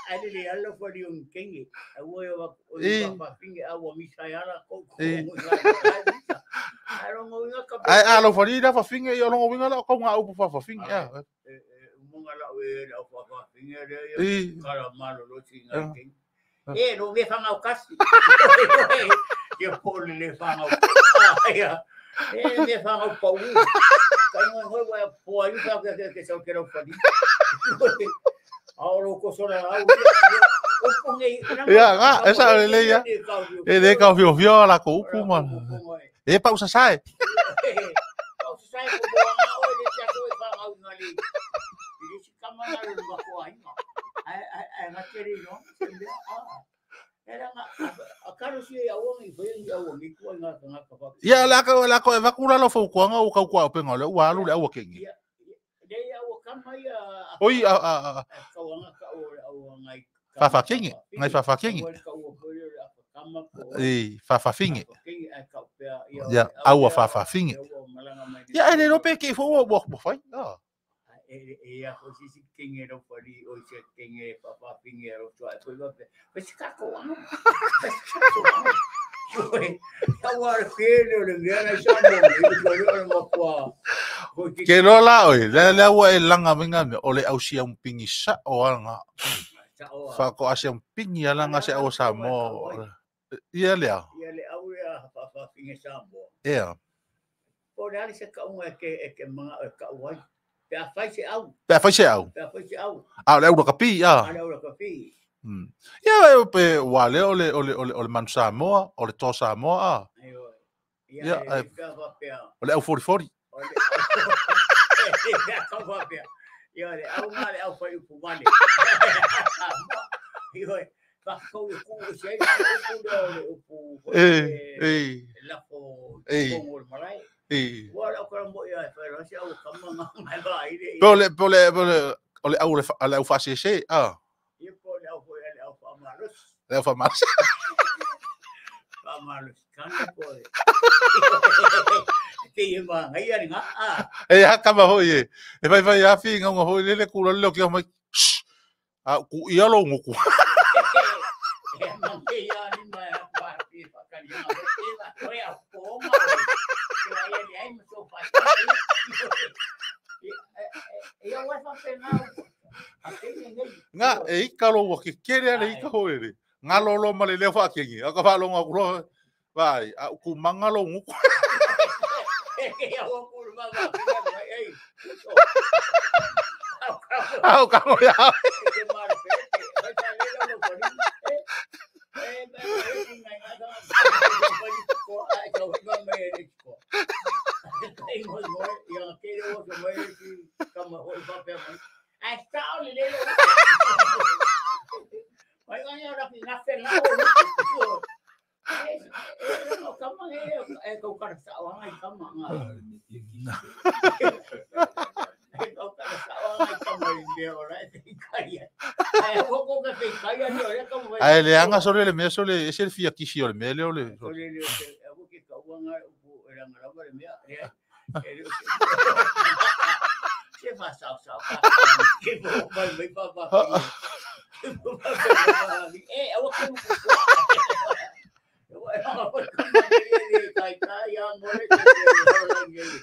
Ai le ala whali o kenge. Ai ua ia whawhinge a ua misa i ala. Ai rongo inga ka. Ai a lau whali la whawhinge i o rongo winga la o kau ngā upu whawhinge. Umunga lau e lau whawhinge le ia. Kala malo losi ngā kenge. E, no me whangau kasi. Ia pole le whangau. E, me whangau pau. Kai ngoi ngoi wai poa iu whakea ke ke sau ke rau whali. Ao lo kosola au. Upu ngei. Ia, ngā, esa o le ia. E le kau fio fio la ko upu ma. E pau sasae. Pau sasae ko boa ngā oe le tia koe whangau ngā le. I si kamana le makoa inga. Ai, ai, ai, ngā tere no. Era ngā, a karo si e aua ngi whai ngi aua ngi kua ngā ngā ka whakau. Ia, la ko e vakura lo faukuanga o kau kua o penga le ua alu le aua kengi. Ia, le aua kama ia. Oi, a. Kauanga ka o le aua ngai. Whawhakengi, ngai whawhakengi. I, whawhawhingi. Ia, aua whawhawhingi. Ia, e le rope ke fo ua whai. E a ho sisi kenge ro pari o se kenge whawhawhingi ro tua e pui wape. Pesi kako anu. Pesi kako anu. Aua le kele o le mea nai sa mo i tua le o le makua. Ke lola oi, le aua e langa minga me o le au sia umpingi sa o alanga. Whako asia umpingi alanga se au sa mo. Ia lea. Ia le au lea whawhawhingi sa mo. Ia. Po le ali se kaunga e ke manga e kau ai. Pea whai se au. Pea whai se au. Pea whai se au. A o le au rakapi, a. A le au rakapi. Ia, pe wā le o le manu Samoa, o le toa Samoa, a. Ia, Ia, o le au 44. O le au whapea. Ia, le au ngā le au whai upu mane. Ia, whakau i kuu se ai, upu leo le upu. E. Lako, kongo le marae. Ua le au karambo ia e whai rasi au kama ngā ngai wā i le. Po le, o le au le au whasese, a. Ia po le au hoi le au whamalus. Le au whamalus. Whamalus, kana po e. Te ia maa ngai ani ngā, a. E haka ma hoi e. E whai whai awhi ngā ngā hoi lele kura leo kia mai, shh, a ku ia lo nguku. E mange ia ni mai a whai whakari ngā hoi, hoi a pōma hoi. Te wai e le ai maso whai. E ia wai whakwe ngā a kenge ngei. Ngā, e ika lo waki kere ale ika hoi re. Ngā lolo ma le leo whakengi. A ka whalonga kuro, vai, a ku manga lo nguku. E au kuru mama, ei. Au ka mo ia. Te mara pete, vai ta le lo pari. E e ngai ngai ka. Pari ko ai ka ma me le ko. Ai mo mo ia ke lo so mo ki kama hoi pa pe mai. Ai ta o le le. Ai Ae leaga sole le mea sole ese le fia kisi o le mea lea o le.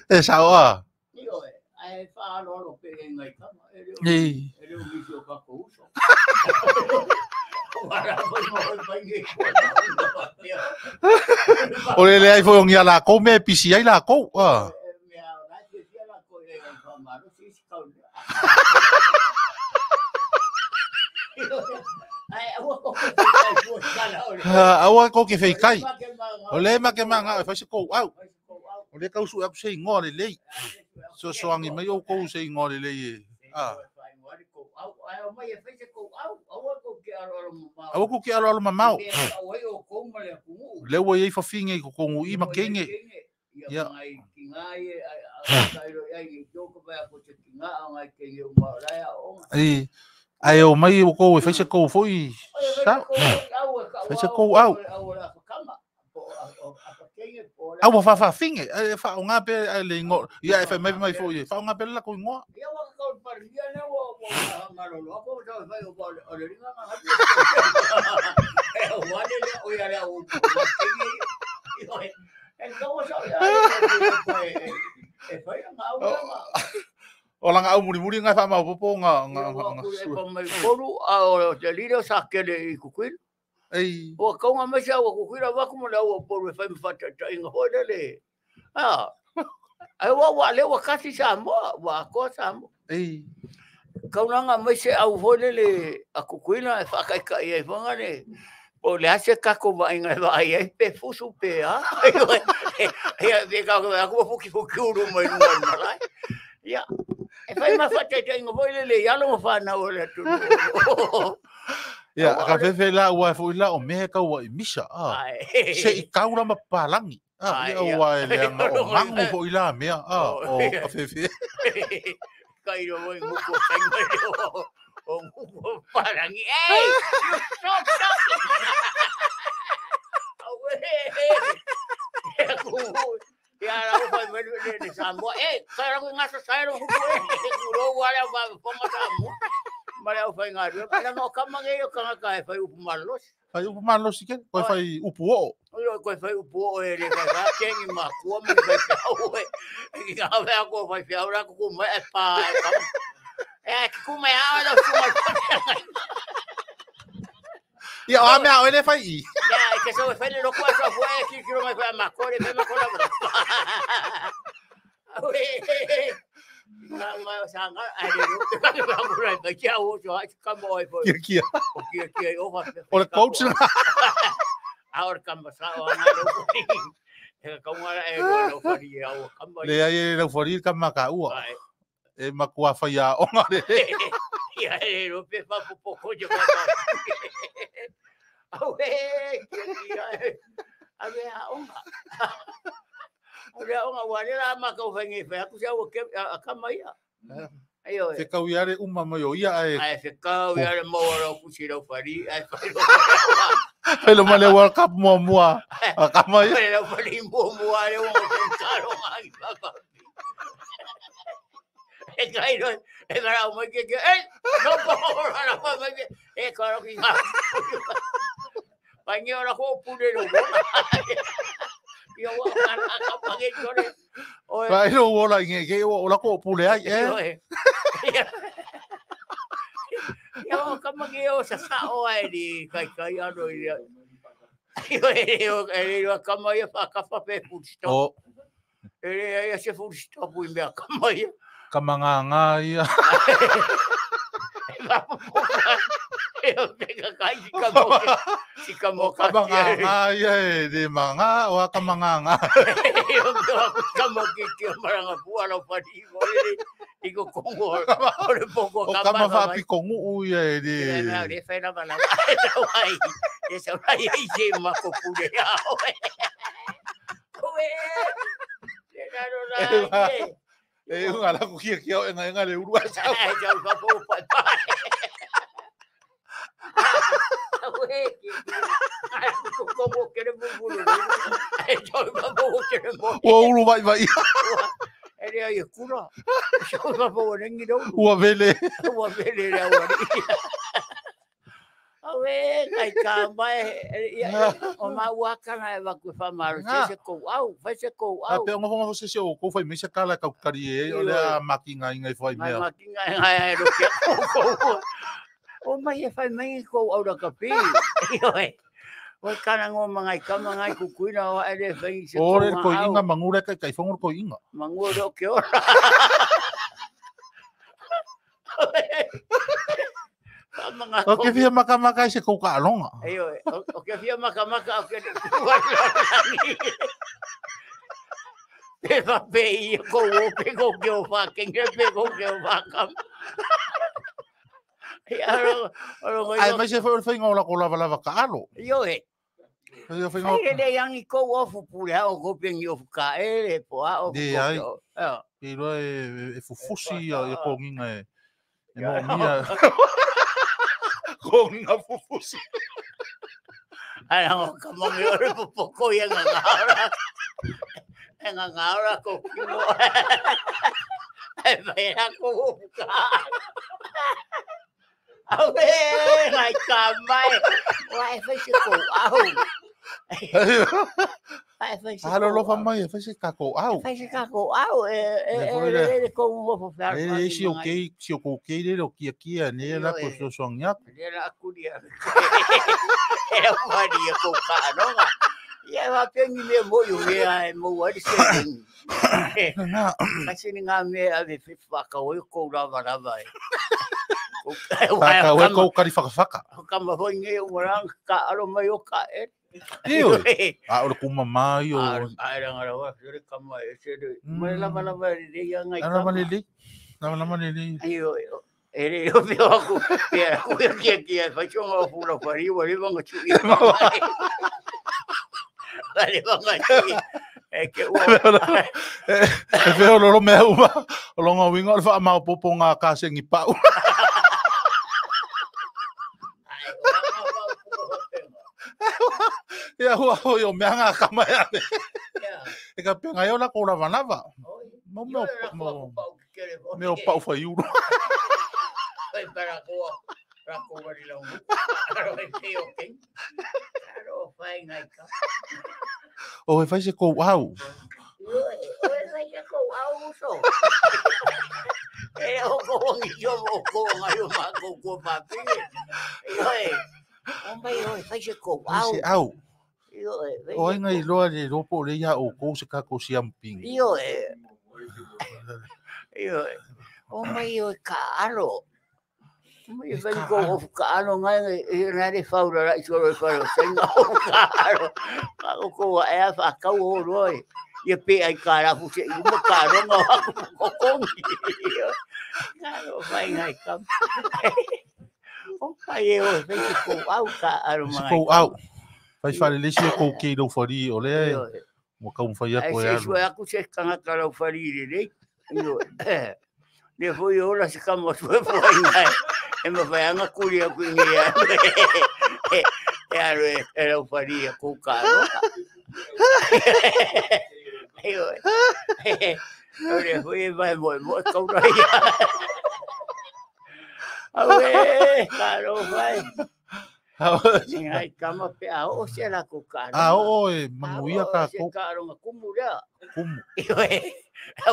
E sao a. Ei. O le leai foi o ni a lakou mea e pisi ai lakou. Ah. Aua kou ke feikai. O le ma ke manga e fai se kou au. O le kau su aku se ingoa lelei. Sosoangi mai o kou se ingoa lelei e. Ah. Aua kou ke alo alo mamao. Le ua iai fafinge i kokongu i makenge. Ia. Ei. Ae o mai o kou e fai se kou foi. Sa. Fai se kou au. Au wa whawhawhinge, e wha o ngā pe ai le ingoa, ia e whai mai mai foi, e wha o ngā pe la ko ingoa. O langa au muri muri ngai wha mau popo ngā ngā ngā. Ei. O kaunga mai sa o kukuira waku mo lau o polu e whai mwhata inga hoi lele. Ah. Ai wa wa le wa kasi sa mo, wa ko sa mo. Ei. Kaunanga mai se au hoi lele a kukuira e whakaika i e whanga le. O le ase kako wa inga wa ai ai pe fusu pe a. Ia pe ka ko aku fuki fuki uru mai nunga malai. Ia. E whai mwhata inga hoi lele i alo mwhana o le tunu. Ia, ka fefe la ua e foi la o mehe kau wa i misa. Ah. Se i kaura ma palangi. Ah, ia ua e leanga o mangu foi la mea. Ah, o ka fefe. Kai ro oi nguku senga o nguku palangi. Ei, you stop talking. Aue. Ia ra o fai melu le Samoa. Ei, kai ra ko ngasa sai ro huku e. Kuro wa le wa fonga Samoa. Mare au whai ngā rua. Pera ngā kama ngei o kanga ka e whai upu malosi. Whai upu malosi ke? Koe whai upu oo. Oi, koe whai upu oo e le whai whai kengi mā kua me whai whiau e. Ki ngā whai ako whai whiau rā kuku mai e pā e kama. E ki ku mai ao lau sunga. Ia, o a mea o ele whai i. Ia, e ke sau e whai le loko a sau fua e kikiro mai whai a makore, whai makora mara. Aue. Kia kia. O le coach na. Le ai e lau whari ka maka ua. E makua whai a onga le. Ia e ro pe fa popo jo fa. Au e kia kia. Ave a onga. Ore onga wa le la ma ka whangi whai aku sia o ke a kama ia. Aio e. Te kau iare uma mai o ia ai. Ai te kau iare mo ro kusi ro whari ai whai ro. Whai lo male World Cup mua mua. A kama ia. Whai ro whari mua mua le o karo ngai papa. E kai ro e mara o mai ke ke ei no po ra pa mai ke e karo ki ngā. Pangi ora ko pure ro. Ia wa ka pangi tore. Oi. Vai ro ola nge ke o la ko pule ai e. Ia o ka mangi o sa sa o ai di kai kai ano i. Ia e o e ro ka mai fa ka fa pe full stop. O. E ia se full stop i mea ka mai. Ka manga ngā ia. E o te ka kai si ka mo. Si ka mo ka manga ngā ia e de manga o ka manga ngā. E o te ka mo ki ki maranga pua lo pari mo. I ko kongo o le poko O kama whaapiko nguu ia e le... Le mea le whai lava lava. E sau ai. E sau ai e se mako pule ao. Oe. Le naro la e. E unga la ku kia kia o enga enga le uru a sau. Ai sau ka po pa pa. Oe. Ai ko kongo ke le bubulu. Ai sau ka po ke le mo. Ua uru vai vai. E le ai kura. Sau ka po rengi do. Ua vele. Ua vele le au ari. Awe, kai ka mai, o ma waka na e waku whamaro, se se kou au, whai se kou A au. pe onga fonga se se o kou whai meisa kala kau kari e o lea maki ngai ngai whai Mai mea. maki ngai ngai ai ro kia kou kou. O mai e whai mai kou au raka pi. Ioe. O kana ngō mangai kama ngai kukuina o ae le whai se O kou le koi au. inga mangura kai kai fongo koi inga. Mangua ro ke ora. Mga O ke fia maka maka se kou ka alonga. Ayo, o ke fia maka maka o ke Pe fa pe i ko o pe ko ke o fa ke nge pe ko ke o fa kam. Ia ro ro Ai ngo mai se foi o whainga o la ko lava lava ka alo. yo e. Ai o whainga Ai le yang i ko o fu pule ha o ko pe ngi o fu ka e le po a o. Di, ai. Ya. I roa e fufusi ia ia konginga e. E mo mia. Konginga fufusi. Ai ngo ka mo ngi o po po ko ia nga nga ora. E nga nga ora ko ki mo. E vai a ko o fu ka. Au e, ngai ka mai. Wai fai se ko au. Ai fai se. Alo lofa mai e whai se ka kou au. Fai se ka ko au e e Le foi e le. le ko mo fo fa. E si o kei, si o kou kei le o kia kia ne la ko so so ngia. Le la kuria. E la wari ko ka no. Ia va pengi me mo yo me ai mo wari se. Na. Kasi ni ngā mea ave fe whakawe kou lava lava e. Ka we kou kari whakawhaka. Ka ma hoi nge o marang ka aro mai o ka e. Io. A o le kuma mai o. Ai ranga rawa, sere kama e sere. Mai lava lava e re ia ngai Ana manele. Na manele. Ai o e re o pe aku. Pe aku e kia kia whai chonga o pura whari wa re wanga chui. Wale wanga chui. E ke ua. E feo lolo mea uma. O longa winga o le wha mau popo ngā kasengi pau. Ai, o ranga wau pura whapenga. Ia hua hoi o mea ngā kama e ane. Ia. E ka penga eo la kou lava lava. Oi. Mo Io meo, le rako mo, aku pau ki kere mo. meo pau whai uru. Oi para ko rako wari lau. Aro e te o king. Aro whai ngai ka. O e whai se kou au. Io e oi whai se kou au so. E o ko ngi jo o ko ngai o ma ko ko pa pi. Io e. O mai oi whai se kou Whai au. se au. Io e. whai O se e ngai kou- loa le ropo le ia o kou se kako siamping. Io e. Io e. O mai oi ka aro. Mai E whai ka ko aro. o ka aro ngai ngai e nā re whaura ra i soro e wharo senga o ka aro. Ka o ko e a whakau o roi. Ia pe ai ka rafu se i uma ka ronga o aku ko kongi. Ka aro whai ngai kam. O kai e o whai se kou au ka aro Se mangai. kou au. Whai whare le si o kou kei rau whari o lea e. Io e. Mo kau mwhai Ai ako e se alu. sua aku se kangata rau whari re rei. Io e. Le foi ora se kama sua foi ngai. E ma whai anga kuri aku ngi a. E aro e e rau whari a kou ka aro. Io e. Le foi e mai moi moi kau rai. Aue, ka aro whai. Ngai kama pe a o se la kou ka aro. A o e manguia ka Se kou ka aro nga kumu rea. kumu. Io e.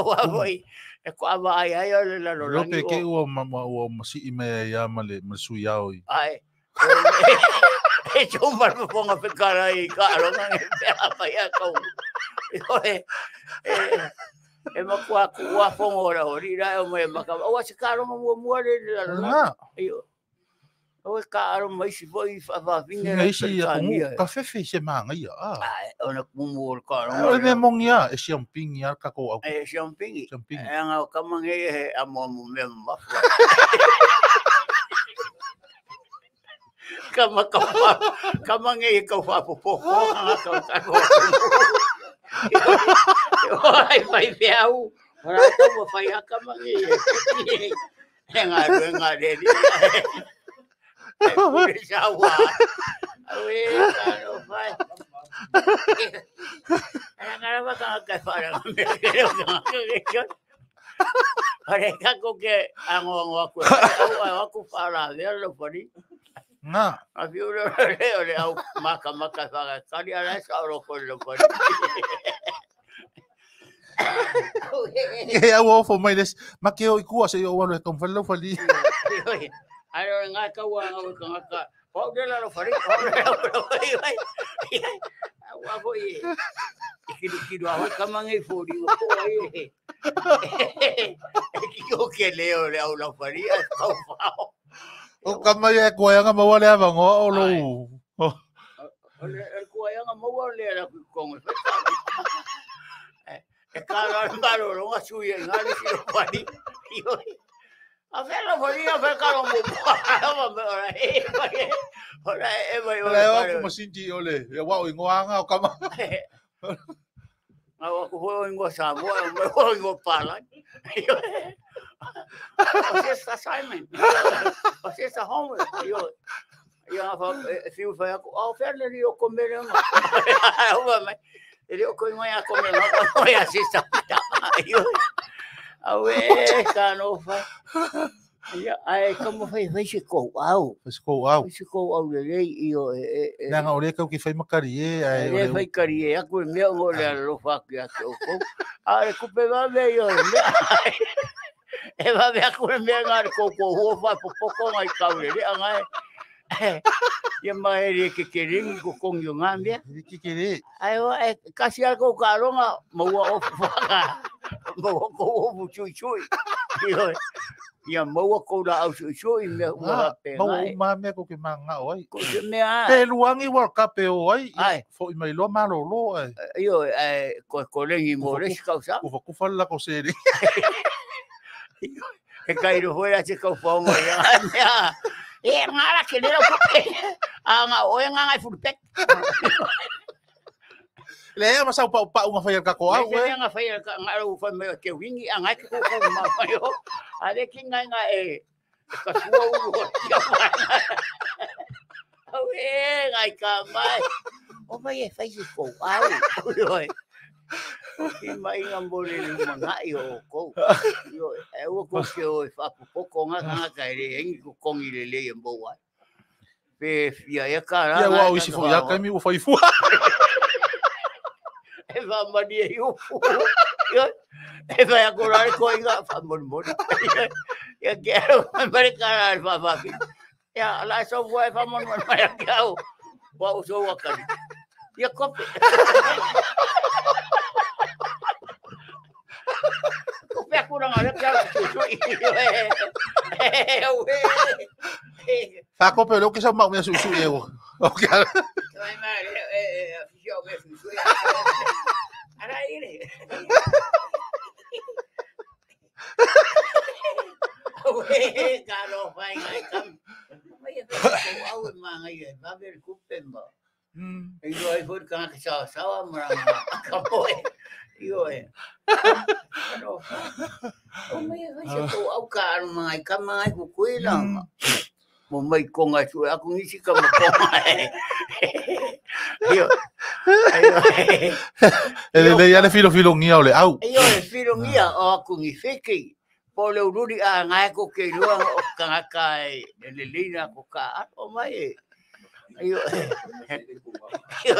Ua foi. E ko awa ai ai o le lalo Lope langi ke o. ua ma ua masi i mea ia ma le ma sui au i. Ai. E tō marama ponga pe kara i ka aronga nge pe a mai a kau. Io e. E e makua ku ua fongo ora ori ra o mai maka. Ua se ka aronga mua mua le le lalo langi. Na. Io. O e ka aro mai si foi whaawhawhine Finga isi ia kongu ka fefe se manga ia. Ah. Ai, ona mumu o le ka O le mea mongi a e siampingi a kako au. E siampingi. Siampingi. E anga o kamange he amo amo mea mafu. Kama kama kamange e kau whapopo nga kau kau. Ai mai whiau. Ora kau ma whai a kamange. E ngā rue ngā reri. E pure sawa. Aue, ka no whai. Ara ngā rawa ka kai whara ngā mea ke reo ngā kake. Pare ka ko ke ango ango aku. Au au aku whara mea lo whari. Ngā. A whiu reo reo le au maka maka whaka kari ara sa oro koe lo whari. E au ofo mai les. Ma ke o ikua se o walu e tomfale lau whali. Ai ngā kaua ngā ka ngā ka. Pau de la lo whari. Pau de la lo whari. Au a foi. E kiru kiru a hoi kamange i fōri o ko ai. E ki o ke leo le au la whari a kau whao. O kamai e koe anga maua le avangoa o lo. O le koe anga maua le la ku kongo. E ka la mbalo lo nga sui e ngā le si lo whari. A whela whari a whela karo mo. Ora e whari. Ora e whari. Ora e wako masinti o le. E wao ingoa anga o kama. Ngā wako hoi ingoa Samoa, o hoi ingoa Palai. O sesa Simon. O sesa Homer. Ia ngā whiu whai aku. Au whela ni o komere nga. Ua mai. E leo koe ingoa ia komere nga. O ia sesa. Au e, ka no whai. Ia, ai, kamo whai whai se kou au. Whai se kou au. Whai se kou au le rei, iyo e. Nanga o le kau ki whai makari e. Ai, le whai kari e, aku e mea ngo le alofa aku ia te o kou. A le kupe vave iyo e mea. E vave aku e mea ngā le kou kou hua whai popoko ngai kau le lea ngai. Ia mai e ke ke ringi ko kongi o ngā mea. E ke ke re. Ai o, e kasi al kou ka alonga, maua ofu whaka. Maua kou ofu chui chui. Ia maua kou la au chui chui mea ua hape ngai. Maua uma mea ko ke manga o ai. Ko te mea. Te luangi World Cup e o ai. Ai. Fo i mai loa malolo ai. Io, ko kolengi mo resi kau sa. Kufa kufa la ko seri. E kai ro hoi a te kau whaonga ia mea. E ngā ke lera kupe. A ngā oe ngā ngai furupek. Le ea masau pau pau ngā whai al kako au. Le ea ngā whai al ngā rau whai mai o te wingi a ngai ke koukou ma whai o. A le ki ngai ngā e ka sua uru o tia whai. Au e ngai ka mai. O mai e whai se kou au. I mai ngā mole le mangai o kou. E ua kou ke o e whapopoko ngā ngā ka e re engi ko kongi le le e mou ai. Pe fia e ka rā. Ia ua o isi fo ia kaimi ua whai fua. E whamani e upu. E whai ako rā ko inga whamoni moni. Ia ke au mare ka rā e whawhapi. Ia ala e sau fua e whamoni moni mai a ke au. Wa uso wakari. Ia kope. Kope aku ranga le ke au sui. Whakope leo ke sau mau mea sui sui e o. O ke ala. Mai mai e afisio mea sui sui. Ara ire. Ue, ka no whai ngai kam. Mai e whai au e manga i e wawe le kupe mba. E io ai foi ka ka sawa sawa mara ka poe. Io e. No. O mai e whai se kou au ka anu mangai ka mangai kukui langa. Mo mai konga sue aku ngisi ka mo konga e. Io. E le ia le filo filo ngia o le au. Io e filo ngia o aku ngi feki. Po le ururi a ngai ko ke lua o kangaka e le leina ko ka o mai e. Io. Io.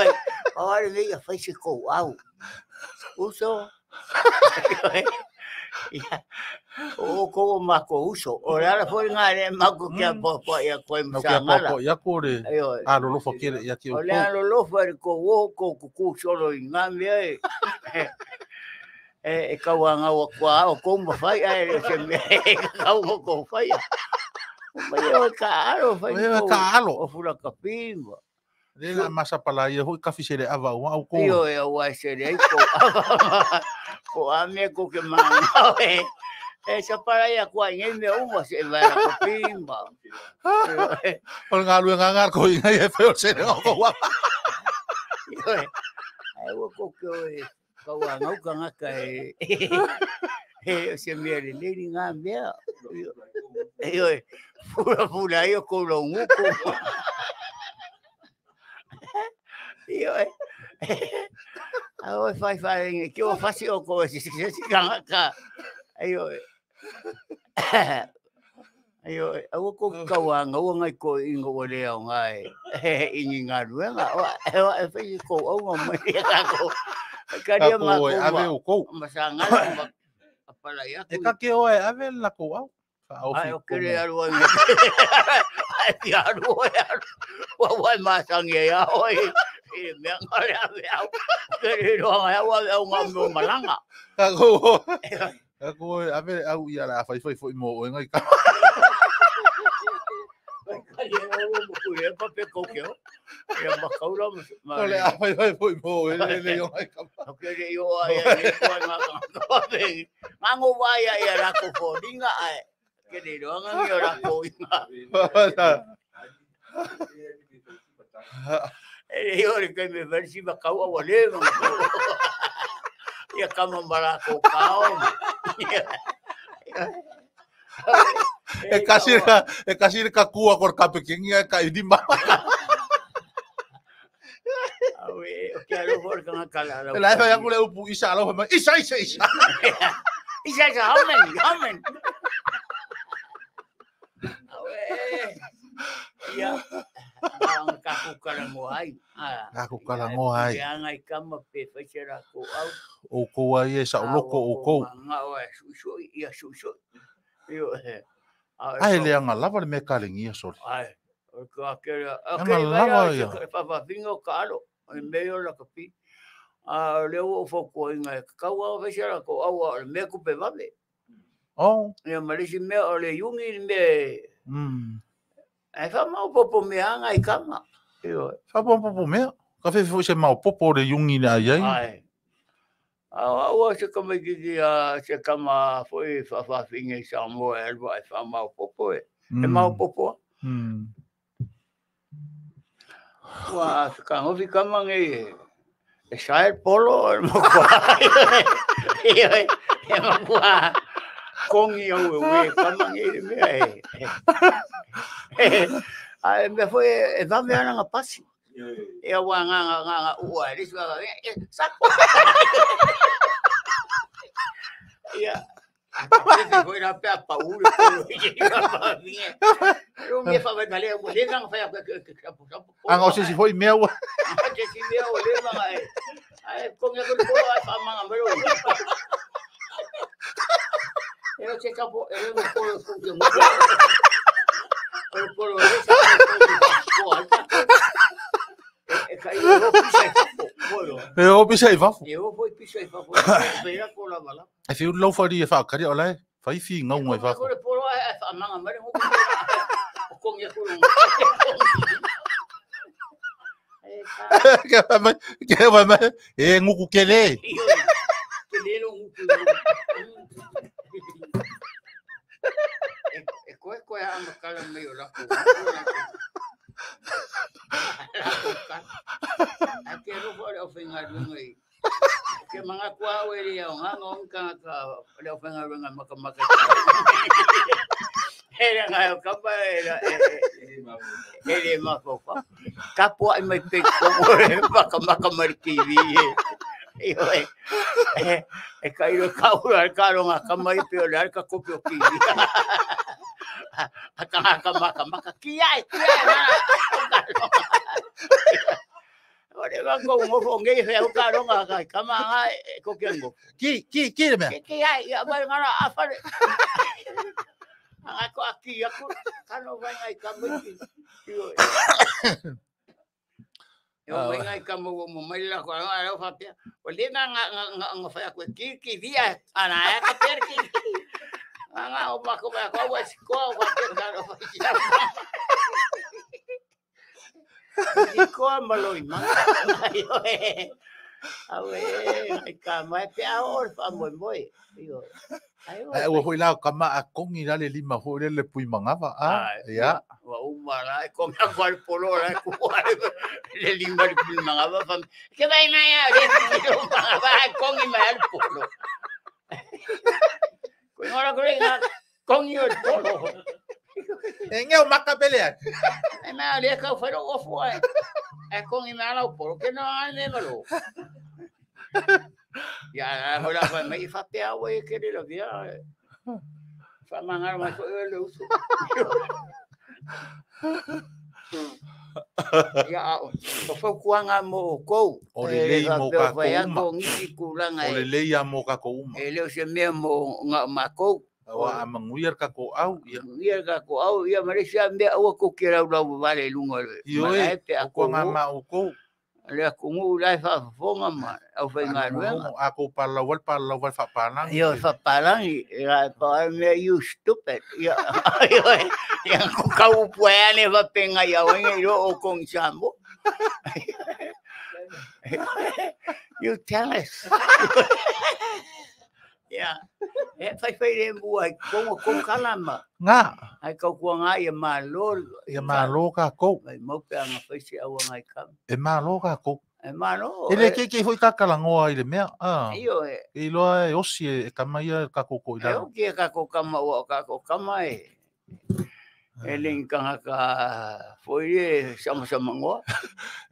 O ale me ia whai se kou au. Uso. Ia. O ko mako uso. O le ala foi ngā le mako kia popo ia koe No kia msangala. popo ia kore. Io. A lolofa kere ia ki o O le kou. ala lolofa e ko wo ko kuku solo i ngā mea e. E kau a ngau kua o kou mawhai ai le se mea e kau ngo kou whai. Mai o ka alo fai. Oi ka alo. O fula ka pima. Le la masa pala ia hoi kafi se le ava ua au ko. Io e au ai se le ai ko ava. Ko a me ko ke manga. E sa para ia kua ngai me uma se vai la ko pima. O ngā lue ngā ngā ko inga e wheo se le o wa. Io e. Ai ua ko ke o e ka ua ngau ka ngaka e. E se mea le lei ngā mea. Io e. Pula pula io ko lo nguku. Io e. Au e fai fai nge ki o fasi o ko si si si ka ka. Io e. Io e au ko ka wa ngau ngai ko ingo o le au ngai. Ingi ngā ruenga. O e fai ko au ngā mai ka ko. Ka Ka ria ma ko ko e ave o kou. ma sa ngā ma apala ia E ka ke o e ave la ko au. Fa au Ai fi o kere komo. aru ai. Ai ti aru ai aru. Wa wa ma sangi ia oi. E mea ngare ave au. Kere roa ngai au ave au ngā meo malanga. Ka ko. Ka ko e ave au ia la fai fai foi mo o ngai ka. Kari au mo kure pa pe kokeo. Ia makaura ma. O le a fai fai foi mo e le le yo ngai ka. O kere io ai ai ko ai ngā ngā pe. Ngā ngō wai ai a rako fōringa ai. Kere roa ngā ngio rako inga. E io le kai me versi ma kau awa le ma. Ia kama mara ko kao. E kasi ka e kasi ka kua kor ka pekingi e ka idi ma. Au e o ke alo for ka kala E la fai aku le upu isa alo ma isa isa isa. Isa isa how many? How many? Au e. Ia ang ka ku kala mo ai. Ah. Ka ku kala mo ai. Ia ngai kama pe fai sera ko au. O ko ai e sa loko o ko. Nga o e su su ia su su. Io e. Ai le anga lava le me ka le ngia sori. Ai, o ka kere, Anga lava ia. Papa fingo ka alo, o me yo la kapi. A le o fo ko inga ka wa ve sera ko au o me ku pe vave. Oh. Ia malisi me o le yungi me Ai fa mau popo me anga i kama. Io. Fa po po me. Ka fe fo se mau popo le yungi na ai. Ai. A ua se kama ki a se kama foi fa fa finge i Samoa e alua e fa mau popo e. E mau popo. Ua ka ngofi kama nge e sae polo e makua. E makua. Kongi au e ue kama nge i mea e. Ai mea foi e vave ana ngā pasi. E awa ngā ngā ngā ngā ua e risu e sako. Ia. Foi na pea pauri polo i te whawinge. Ro me whawai male o le ngā whai ke sapo sapo. Anga o se si foi mea ua. Te si mea o le ngā e. Ai kongi aku polo ai whamanga mero. E o te sapo e le polo ku te mo. O polo e sapo ko alta. E kai o pisa i fafo. Polo. E o pisa i fafo. E o foi pisa i fafo. Pera ko la bala. E whiu lau whari e whaakari o lai. Whai whii ngau ngai fafo. Ko le polo ai whamanga mare ngo. O kongi aku. Ke whai mai, ke whai mai. E nguku kele. Kele lo nguku. E koe koe a makala mai o lako. A ke rofo le ofenga runga i. Ke mga kua o eri au ngā ngong ka le ofenga runga maka maka. Era ngai o kapa era e mafaufa. Kapua i mai pe ko e maka maka marikiwi e. Io e e kairo kaura ka ronga kamai pe o le ka kopi o kiwi. A ka ka maka maka ki ai ki ai na. O le va ko ngo ngai he o ka ronga ka kama ngai ko kengo. Ki ki ki le mea. Ki ki ai ia mai ngara a whare. Anga ko aki aku kano vai ngai kama ki. Io. Io mai ngai kama o mo mai la ko ngai au fa pia. O le nga nga nga nga fa ko ki ki via ana e ka per ki. Nga o ma ko ma ko wa si ko wa ke ka ro fa si. Si ko ma lo i ma. Io e. Au e, ai ka mai pe a o fa mo mo. Io. Ai Ai ua foi la kama a kongi la le lima foi le le pui mangava a. Ia. Ua uma la e konga kwa le polo la ku le lima le pui mangava fa. Ke vai mai a le pui mangava a kongi mai al polo. Ko ngora ko le nga kongi o polo. E ngeo makapele a. E mai le ka whairo ofu ai. E kongi mai ala polo ke no ai me malo. Ia hola fa mai fa pe au e ke le via. Fa mangaro mai ko le usu. Ia o fa kuanga mo kou. O le lei mo ka ko uma. Ngisi kulanga O le e. lei a mo ka ko uma. E leo se mea mo ngā makou. Aua a manguia ka ko au ia. Ia ka ko au ia Malaysia mea aua ko ke rau rau vale lunga le. Ioe, Malae pe a O ko ngā ko ma o kou. le akungu lai fa fonga ma au fai ngā A ko palawal palawal fa palang. Io fa palangi, ia pa me you stupid. Ia ia ko kau puane va penga ia wenga ro o kong sambo. You tell us. Ia. E fai fai le mua ko ko kalama. Ngā. Ai kau kuanga ia malo. Ia malo ka kou. Mai mau pe anga fai se au ngai kam. E malo ka kou. E malo. E le ke ke foi ka kalangoa i le mea. Ah. Io e. E loa e osi e kama ia ka koko i E lalo. o kia ka ko kama o ka ko kama e. E le kanga ka foi e sama sama ngoa.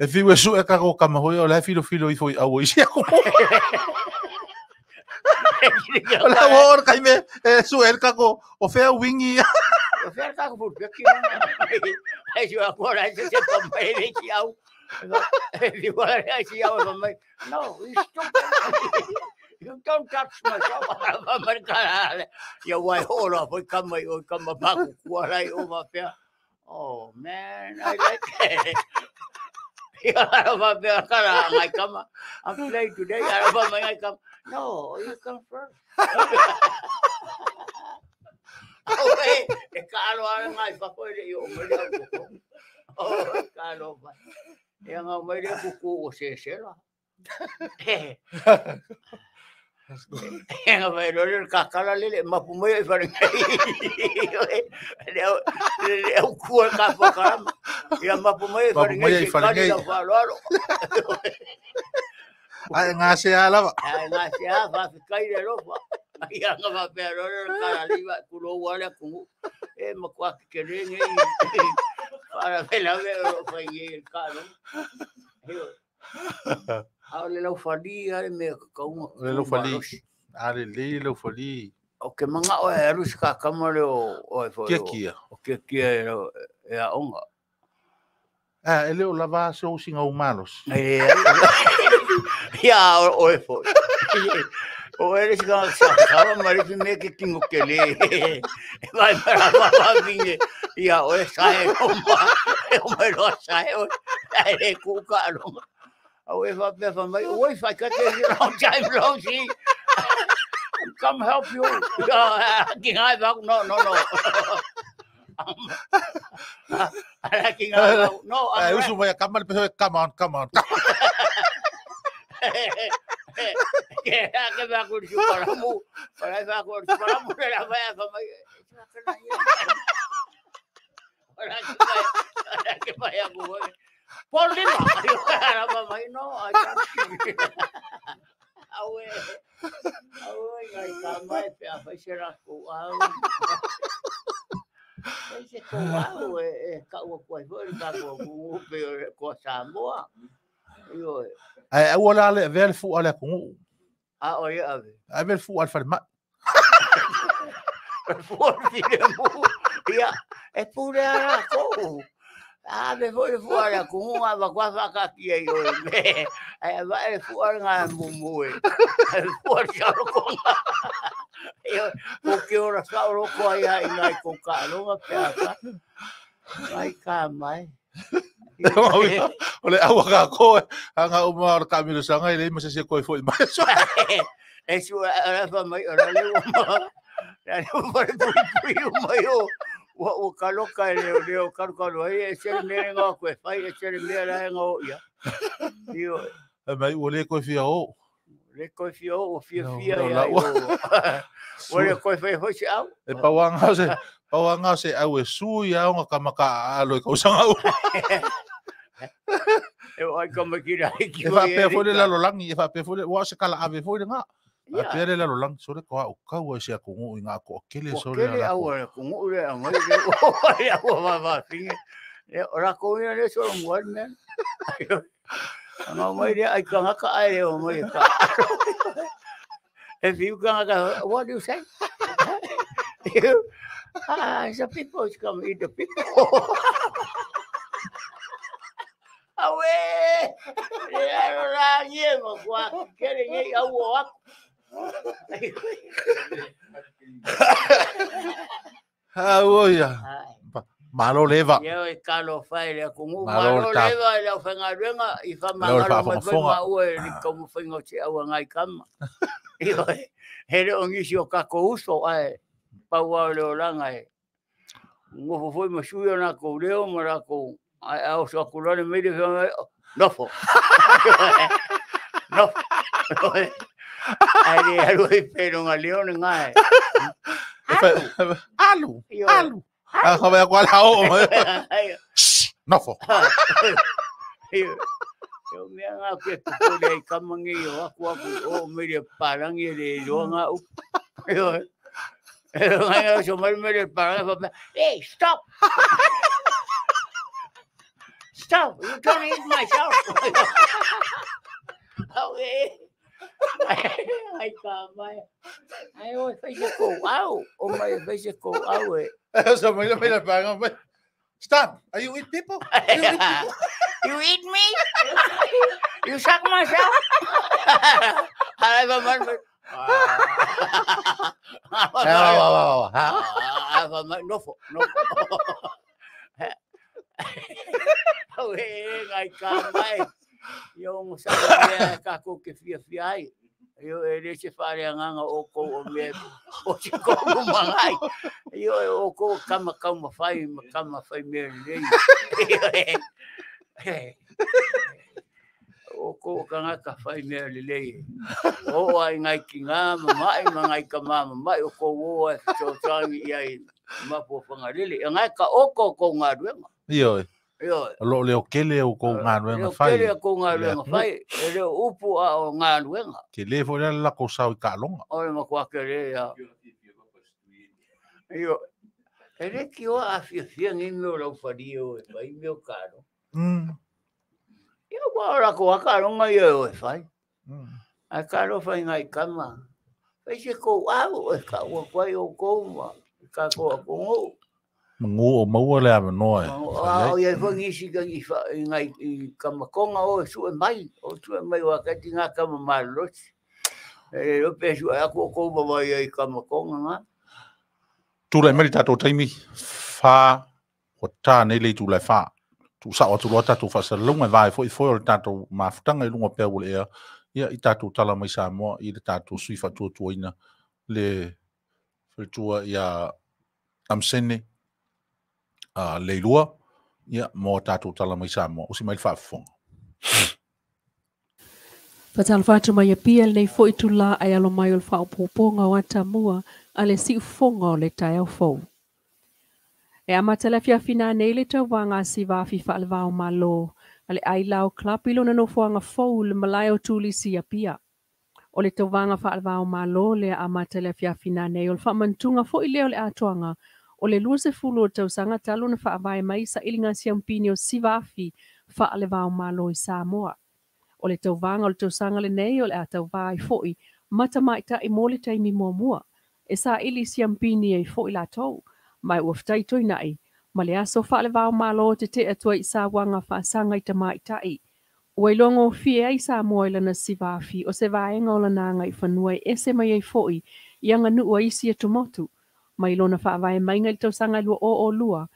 E fiu e su e ka ko kama hoi o le filo filo i foi au i sia ko. O la o kai me e su e ka ko o fea wingi. O fea ka ko fu pe ki. Ai jo a ko ra se se pa mai le ki au. E fi wa ra si au pa mai. No, you stupid. You don't touch my job. Pa mai ka ra. Ia wai ho ra foi kama i o kama pa ku kua rai o ma fea. Oh man, I like it. Ia ma fea ka ra ngai kama. I'm playing today. Ara pa mai ngai kama. No, you come first. Au e, e ka alo ara ngai pa koe le i o mai le au koko. Oh, e ka alo mai. E anga mai le kuku o se sela. E anga mai lore ka kala lele mapu mai e whare ngai. Le au, le au kua ka whakarama. Ia mapu mai e whare Mapu mai ngai e se whare kari ngai. la whaloalo. Ai ngā se a lava. Ai ngā se a whawhikai le rofa. Ia ngā whapea rore kara liwa kulo wale kungu. E makua ke kere ngei. Whara whela me o rofa i e karo. Au le lau whali ale me kaunga. Le lau whali. A le le lau whali. O ke manga o e aru ka kama le o o e Kia kia. O kia kia e e a onga. A e le o lava se o singa o malos. E ia o e fo. O ere sika sa sa mari fi me ke kingo ke le. E vai para va vinge. Ia o e sa e o ma. E o mai ro sa e o. E ku ka ro. Au e fa pe fa mai. O e fa ka te long time long see. Come help you. Ki ngai va no no no. Ara ki ngai va no. Ai usu mai a kama le peso e come on come on. Ke ke va ku su para mu. Para va ku su para mu la va fa mai. Ora ke vai a ku. Por lima. Ara va mai no. Aue. Aue ngai ka mai pe a fai se ra ku au. Fai se ko au e ka ua kua foi ka ko ku pe ko Samoa. Io Ai au la le vea le fu ale kungu. a o ia ave. Ai vea le fu ale whare mai. Fua file mu. Ia e pure ara ko. A me foi fua la ku nga va kwa fa ka ki ai o me. Ai va e fua nga mu mu e. Fua sa ro ko nga. Io ko ke ora sa ro ko ai ai ngai ko ka ro nga pe aka. Ai ka mai. O le aua ka ko a ngā uma o le kamilo sanga i le ima se se koe foi mai. E sua ara fa mai ora le uma. Le fale pui pui o mai o. Ua ua kaloka e leo leo kalu kalu ai e se mea ngā koe fai e se mea la ngā o ia. Io E mai ua le koe fia o. Le koe fia o ua fia fia No, ia. la ua. Ua le koe fai hoi se au. E pauanga se pauanga se au e sui ia onga kamaka a alo e kausanga u. E o ai ka makira ai ki E whapea foi le lalolangi, e whapea foi le, ua se kala ave foi le ngā. Ia. Whapea le lalolangi, sore koa o kaua e se aku ngu i ngā koa kele Ua sore kele la au ko. e ku ngu le a mai le o ai au va va finge. Le o ra ko ia le soro mua le mea. Nga mai le ai ka ngaka ai le o mai ka. If you ka ngaka, what do you say? Ah, it's a people it's come eat the people. Awe! Le aro la nye ma kua kere nge au o aku. Au ia. Ai. Malo leva. Ia e kalo fai le kungu Malo malo le tap. leva i lau whangaruenga i Leo le whamangalo mai fai faafogafoga. ma ua e ni kaumu whainga o te aua ngai kama. Io e, he le o ngisi o kako uso ai pau au le olanga e. Ngofo foi ma sui o nā kou leo ma rā kou ai au so aku lane mai le whangai, oh, nofo. Nofo. Ai le alu i pēro ngā leo ni ngai. Alu, Io. alu. A whawea kwa la o mai. Ai, Shh, Nofo. Io io mea ngā koe pupore ai kamangi o aku aku o mere parangi e le roa ngā upu. Io e ngai ngā so mai mere parangi wha mea, hey, stop! Stop! You don't eat myself! Au e! Ai ka mai. Ai o e whai se kou au. O mai e whai se kou au e. So mai le mai le panga mai. Stop. Are you eat people? Are you eat people? You eat me? You suck myself? Ai, va man. Ah, wa, wa, wa, wa. Ah, va man nofo, nofo. Au e ngai ka mai. Io mo sa mea ka ko ke fia fia ai. Io e le se whare anganga o kou o mea o se kou o mangai. Io e o kou kama kama whai ma kama whai mea lei. Io e. O kou kangaka whai mea lelei. O ai ngai ki ngā mamai ma ngai ka mā mamai o kou o ai whitotangi i ai mapu o whangarele. E ngai ka o kou kou ngā ruenga. Io e. Io Lo leo kele o kou ngā ruenga Leo whai. kele ko ngā Le ruenga atu. whai, e leo upu a o ngā ruenga. Ke le fo le la ko sau i ka longa. O le makua kere ia. Io, e le ki o a fia fia ngi meo lau whari o e whai meo karo. Ia kua ora ko wakaronga ia o e whai. Ai karo whai ngai kama. Whai se kou au e ka ua kwai o kou ma. Ka ko a kongo. Mangu o maua le ave noa e. O ia whai ngisi ka i wha- i ngai i kamakonga o e sue mai. O sue mai o akati ngā kama malolosi. E o pe sue aku o kou mawa ia i kamakonga ngā. Tūlai mai le tātou taimi, whā, o tā nei le tūlai whā. Tu sa o tūloa tātou whasalunga e vai foi foi o le tātou mafutanga i lunga pēr ua le ea. Ia i tātou tala mai Samoa, i le tātou sui whatuatuaina le whatua ia Amsene Leilua, ia mō tātou tala mai Samoa. Usi mai le whaafofonga. Fatalofa atu mai Apia lenei fo'i tulā ai alo mai o le faaopoopoga o atamua a le siufofoga o le taeao fou. E amata le afiafi nei le tauvaga a sivafi faalevao malo a le Ailao Club i lona nofoaga fou le malae o Tulisi Apia. O le tauvaga faalevao malo lea amata le afiafi nei o le faamanatuga fo'i lea o le atoaga o le 20 o tausaga talu ona faavae mai sailiga siaupini o sivafi faalevao malo i Samoa. O le tauvaga o le tausaga lenei o le a tauvā ai fo'i matamaita'i mo le taimi muamua. E saili siampini ai fo'i latou, mai ua fetai toina'i, ma le aso faalevao malo te te atua i sauaga faasaga i tamaita'i. Ua iloa gofie ai Samoa i lana sivafi o se vaega o lana agaifanua e ese mai ai fo'i i aganuu a isi atumotu. Mai lona faavae maiga i le tausaga 2022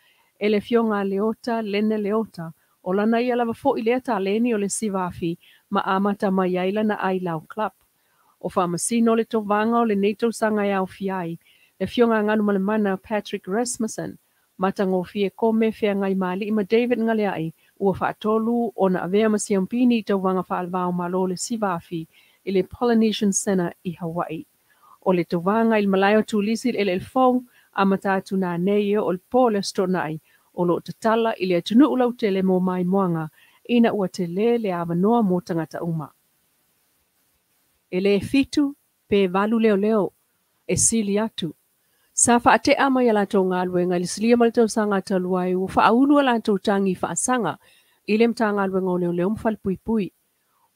e le fioga a Leota Lene Leota o lana ia lava fo'i lea taleni o le sivafi ma amata mai ai lana Ailao Club. O faamasino le tovaga o lenei tausaga e aofia ai le Le Afioga Galumalemana Patrick Rasmussen, matagofie kome Feagaimali'i ma David Galea'i ua fa'atolu ona avea ma siampini i tauvaga fa'alevā o Malo le Sivafi i le Polynesian Center i Hawaii. O le tauvaga i le malae o Tulisi i le eleele fou amata atu nanei e oo i le po o le Aso Toonai o loo tatala i le atunuu lautele mo maimoaga ina ua telē le avanoa mo tagata uma. E lē fitu pe valu leoleo e sili atu. Sa faate'a mai a latou galuega i le silia ma le tausaga talu ai ua faaulu a latou tagi faasaga i le Matagaluega o Leoleo ma Falepuipui.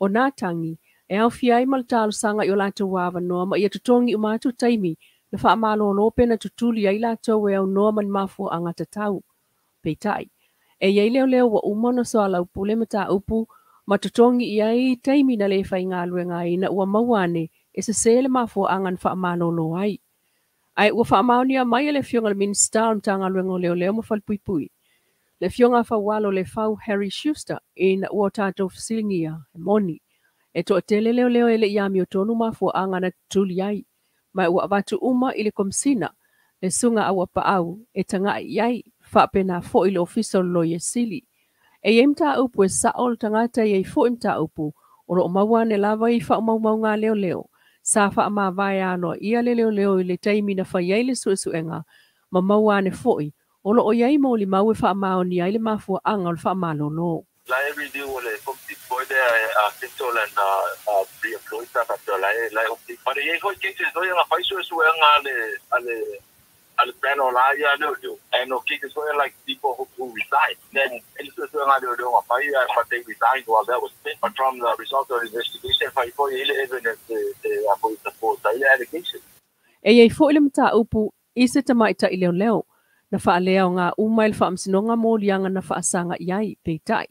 O nā tagi e aofia ai ma le talosaga i o latou avanoa ma ia totogi uma atu taimi na faamalōlō pe na tutuli ai latou e aunoa ma ni mafuaaga tatau. Peitai, e i ai leoleo ua uma ona soalaupule mataupu ma totogi i ai taimi na lē faigaluega ai ina ua maua ane e sesē le mafuaaga na faamalōlō ai. Ae ua faamaonia mai e le Afioga i le Minisita o le Matagaluega o Leoleo ma Falepuipui, le Afioga Faualo Lefau Harry Schuster ina ua tatou fesiligia, e moni, e toatele leoleo e le i amiotonu mafuaaga na tutuli ai, ma ua avatu uma i le Komesina le susuga Auapaau e taga'i i ai, faapena fo'i le Ofisa o le Loia Sili. E i ai mataupu e sa'o le tagata e i ai fo'i mataupu o lo'o maua ane lava i fa'aumaumauga a leoleo. Sa fa'amavae aloa'ia le leoleo i le taimi na fai ai le su'esu'ega ma maua ane fo'i o lo'o i ai molimau e fa'amaonia ai le mafua'aga o le fa'amalōlō. La e review o le komiti foi lea e a settle and re-employ pe a faapea la e la e komiti. But e i ai foi cases foi na fai suesuega a le a le a le panel la ia a leoleo and o cases foi like people who resigned then e le suesuega a leoleo na fai but they resigned while that was pending but from the result of the investigation fai foi e i le evidence e a foi support ai le allegation. E i ai foi le mataupu i se tamaitai leoleo na faaleaoga uma e le Faamasinoga moliaga na faasaga i ai, peitai,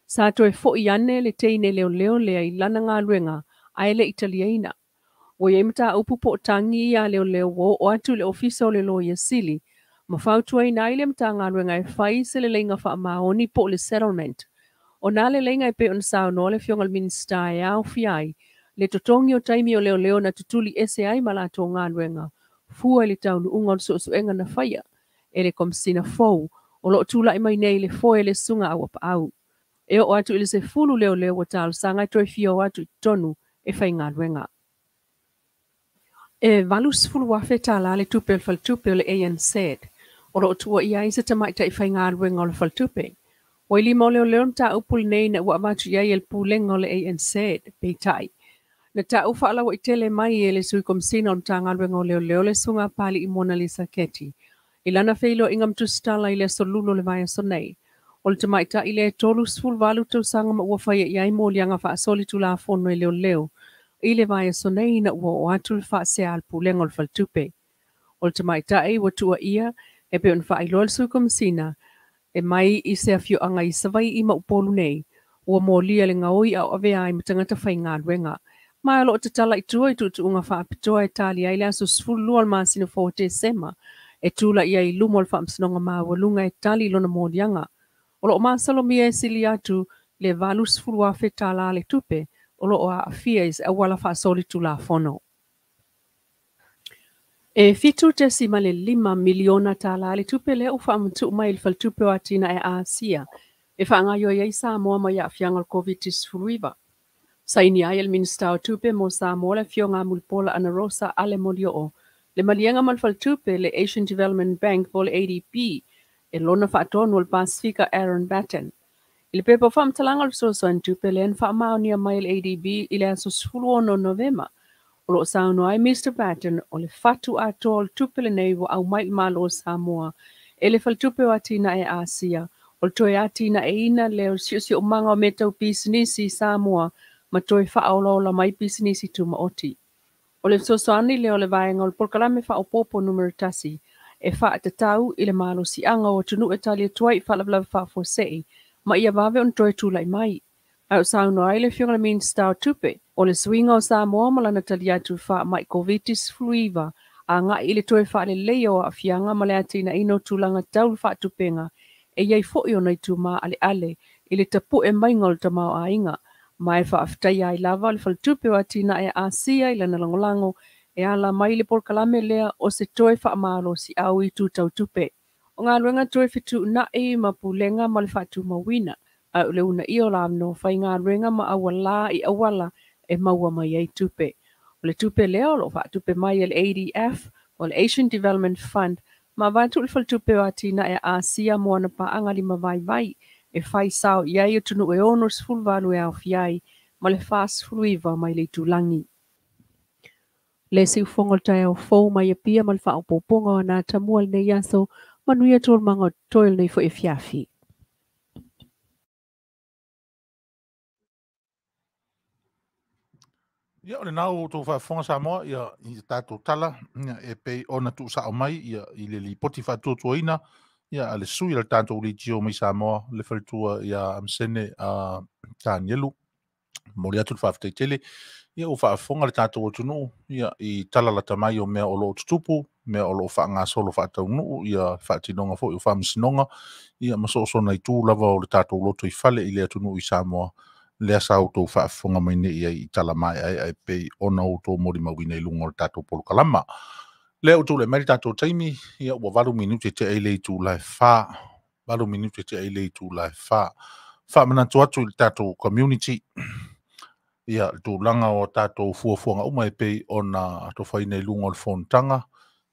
sa toe fo'i ane le teine leoleo lea i lana galuega ae le i taliaina. Ua i ai mataupu po o tagi iā leoleo ua oo atu i le Ofisa o le Loia Sili ma fautuaina ai le Matagaluega e fai se leleiga faamaoni po o le settlement. O nā leleiga e pei ona saunoa le Afioga i le Minisita e aofia ai le totogi o taimi o leoleo na tutuli ese ai ma latou galuega fua i le taunuuga o le suesuega na faia e le Komesina fou o loo tula'i mai nei i le foe e le Susuga Auapaau. E oo atu i le 10 leoleo ua talosaga e toe fia o atu i totonu e faigaluega. E $80,000 tālā le tupe o le faletupe o le ANZ o loo tuuaia ai se tamaitai faigaluega o le faletupe. Ua i lima o leoleo le mataupu lenei ina ua avatu i ai e le Pulega o le ANZ, peitai, na ta'u faalauaitele mai e le Sui Komesina o le Matagaluega o Leoleo le Susuga a Papali'i Monalisa Keti i lana feiloaiga ma tusitala i le aso Lulu o le vaiaso nei. O le tamaitai lea e 38 tausaga ma ua faia i ai moliaga faasolitulafono e leoleo i le vaiaso nei ina ua oo atu le faasea a le Pulega o le Faletupe. O le tamaitai ua tuuaia e pei ona faailoa le Sui Komesina e mai i se afioaga i Savai'i ma Upolu nei, ua molia le gaoi a o avea ai ma tagata faigaluega. Ma o loo tatala i tua i tuutuuga faapitoa e tali ai le aso 12 o le masina fou o Tesema e tula'i ai i luma o le Faamasinoga Maualuga e tali i lona moliaga. O loo masalomia e sili atu le $80,000 tālā le tupe o loo aafia i se auala faasolitulafono. E $7.5 miliona tālā le tupe lea ua faamatu'u mai i le Faletupe o Atinae a Asia e faagaoioi ai Samoa mai aafiaga o le Koviti-19. Sainia ai e le Minisita o Tupe mo Samoa le Afioga a Mulipola Anarosa Ale Molioo le maliega ma le Faletupe le Asian Development Bank po o le ADB e lona faatonu o le Pasefika Aaron Batten. I le pepa o faamatalaga o le fesoasoani tupe lea na faamaonia mai e le ADB i le aso 16 o Novema, o loo saunoa ai Mr Batten o le fatu atoa o le tupe lenei ua aumai i le Malo o Samoa e le Faletupe o Atinae a Asia o le toe atinaeina lea o le siosiomaga o mea tau pisinisi i Samoa ma toe faaolaola mai pisinisi tumaoti. O le fesoasoani lea o le vaega o le polokalame faaopoopo numera 1 e faatatau i le malosiaga o atunuu e tali atu ai i faalavelave faafuasei ma ia vave ona toe tula'i mai. Ae o saunoa ai le Afioga i le Minisita o Tupe, o le suiga o Samoa ma lana tali atu i faama'i Koviti-19 aga'i i le toe faaleleia o aafiaga ma le atinaeina o tulaga tau le faatupega e i ai fo'i ona itumā aleale i le tapu'e maiga o le tamaoaiga ma e faafetaia ai lava le Faletupe o Atinae a Asia i lana lagolago E ala mai le polokalame lea o se toe faamalosiau i itu tau tupe. O galuega toe fetuunai ma pulega ma le faatumauina, ae o le uunaia o le avanoa faigaluega ma aualā i auala e maua mai ai tupe. O le tupe lea o lo o faatupe mai e le ADF, o le Asian Development Fund, ma avatu i le Faletupe o Atinae a Asia mo ana paaga limavaivai e fai sao i ai atunuu e 68 e aofia ai ma le 49 mai le itulagi. Le siufogo o le taeao fou mai Apia ma le faaopoopoga o ana atamua i lenei aso, manuia taualumaga o totoe o lenei foi afiafi. Ia, o lena ua outou faafofoga Samoa ia, i tatou tala ia, e pei ona tuusao mai ia, i le lipoti faatuatuaina ia, a le sui o le tatou leitio mai Samoa, le faletua ia Amsene Tanielu. Momoli atu le faafetai tele. Ia, ua faafofoga le tatou atunuu ia, i tala lata mai o mea o lo o tutupu, mea o lo o faagasolo faataunuu, ia faatinoga foi o faamasinoga, ia ma soosona itu lava o le tatou loto i fale i le atunuu i Samoa. Lea sa outou faafofoga mai nei i ai i tala maeaea e pei ona outou molimauina i luga o le tatou polokalama. Lea ua tulai mai le tatou taimi, ia ua 8 minute tea i le itula e 4. 8 minute tea i le itula e 4. Faamanatu atu i le tatou community, ia le tulaga o tatou fuafuaga uma e pei ona atofaina i luga o le fonotaga,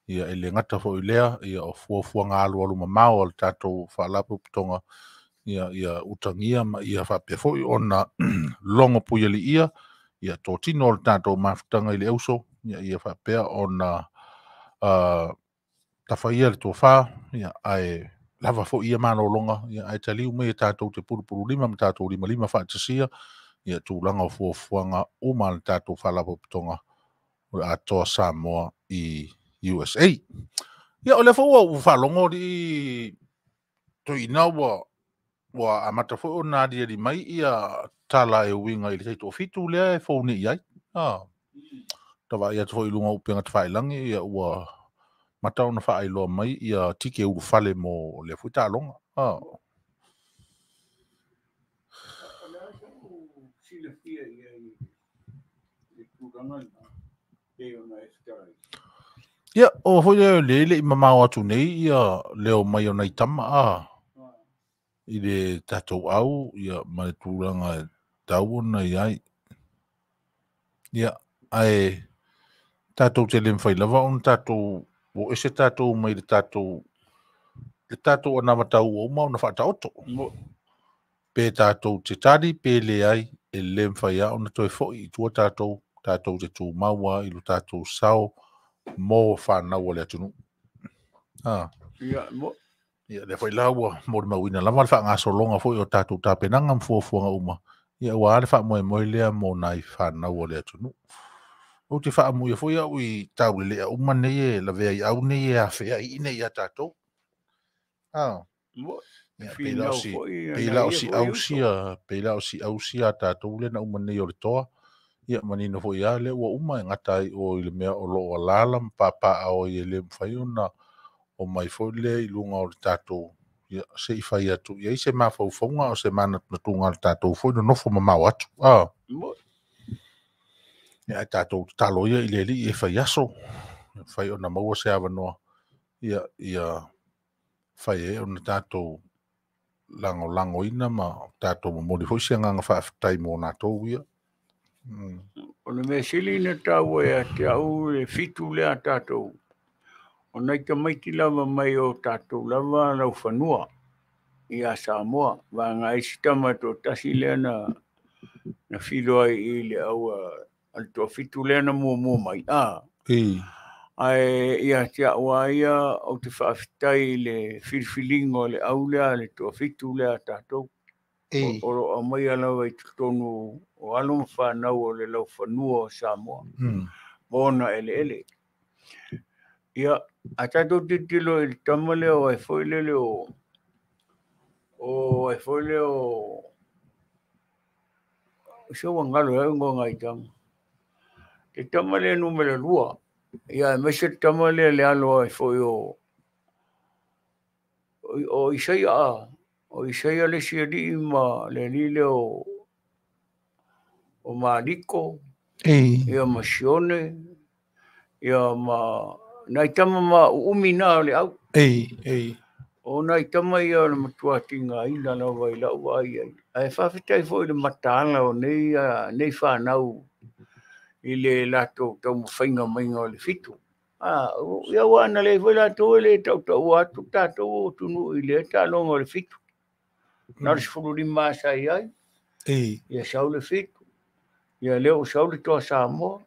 ia e le gata foi i lea, ia o fuafuaga alualu mamao a le tatou faalapotopotoga, ia, ia utagia ma ia faapea foi ona logo puialiia, ia totino o le tatou mafutaga i le auso, ia, ia faapea ona tafaia le tofa, ia, ae lava foi ia malologa, ia, ae taliu mai e tatou te pulupululima ma tatou limalima faatasia, ia tulaga o fuafuaga uma a le tatou faalapotopotoga o le Atoa Samoa i USA. Ia, o lea foi ua faalogo alii toeaiina ua amata foi ona aliali mai ia tala e uiga i le taitoafitu lea e fou nei i ai. Ta vaai atu foi i luga o upega tafailagi, ia ua mata ona faailoa mai ia tike ulufale mo lea foi taaloga. O le a sau silafia i ai i le tulaga lena, pei ona e fetalai? Ia, o foi lea le le i mamao atu nei ia leo mai o nai tama a i le tatou au, ia ma le tulaga e tau ona i ai. Ia, ae tatou te le mafai lava ona tatou o ese tatou mai le tatou anavatau ua uma ona faataoto. Pe tatou te tali, pe leai, e le mafai lava ona toe foi i tua tatou, tatou te tumau lava i lo tatou sao mo fanau a le atunuu. Ia, mo. Ia, lea foi la ua molimauina lava le faagasologa foi o tatou tapenaga ma fuafuaga uma, ia ua le faamoemoe lea mo nai fanau a le atunuu. Ou te faamuia foi au i taulelea uma nei e lavea i au nei e afea i nei ia tatou. Mo. Ia, Finau foi, pei nai la o ia si foi au uso. sia, pei la o si au sia tatou le na uma nei o le toa. Ia, manino foi a le ua uma e ngata ai o i le mea o lo o alala ma pāpā o i e le mafai ona o mai foi le i luga o le tatou, ia, se i fai atu i ai se mafaufauga o se manatunatuga a le tatou foi nonofo mamao atu. Mo. Ia, ae tatou tatalo ia i le alii e fai aso, fai ona maua se avanoa, ia, ia fai ai ona tatou lagolagoina ma tatou momoli foi se agaga faafetai mo latou ia. O le mea sili na taua ia te au le fitu lea tatou. O nai tamaiti lava mai o tatou lava laufanua ia Samoa. Vaega ai si tama toatasi lea na filo ai i le au a le toafitu lea na muamua mai. Ae ia te au a ia ou te faafetai i le filifiliga o le au lea, le toafitu lea tatou. O lo o aumaia lava i totonu o alo ma fanau o le laufanua o Samoa. Ma ona eleele. Ia, a tatou tilotilo i le tama lea o ai foi lele o, o ai foi lea o, se ua galo ai ngoa ngai tama. Te tama lea numera 2. Ia, aemaise le tama lea le alo ai foi o, o Isaia a. O Isaia le isi alii ma le alii lea o Maliko. Ia ma Sione. Ia ma nai tama ma uumi na o le au. Ei, ei. O nai tama ia o le matua tinga ina lava i lau ai ai. Ae faafetai foi le mataala o nei, nei whanau i le latou taumafaiga maiga o le 7. Ia ua ana le foi latou e le tautau atu tatou o tunu i le taaloga o le 7. Na o le 15 sa i ai. Ei. Ia sau le 7. Ia lea o sau le toa Samoa.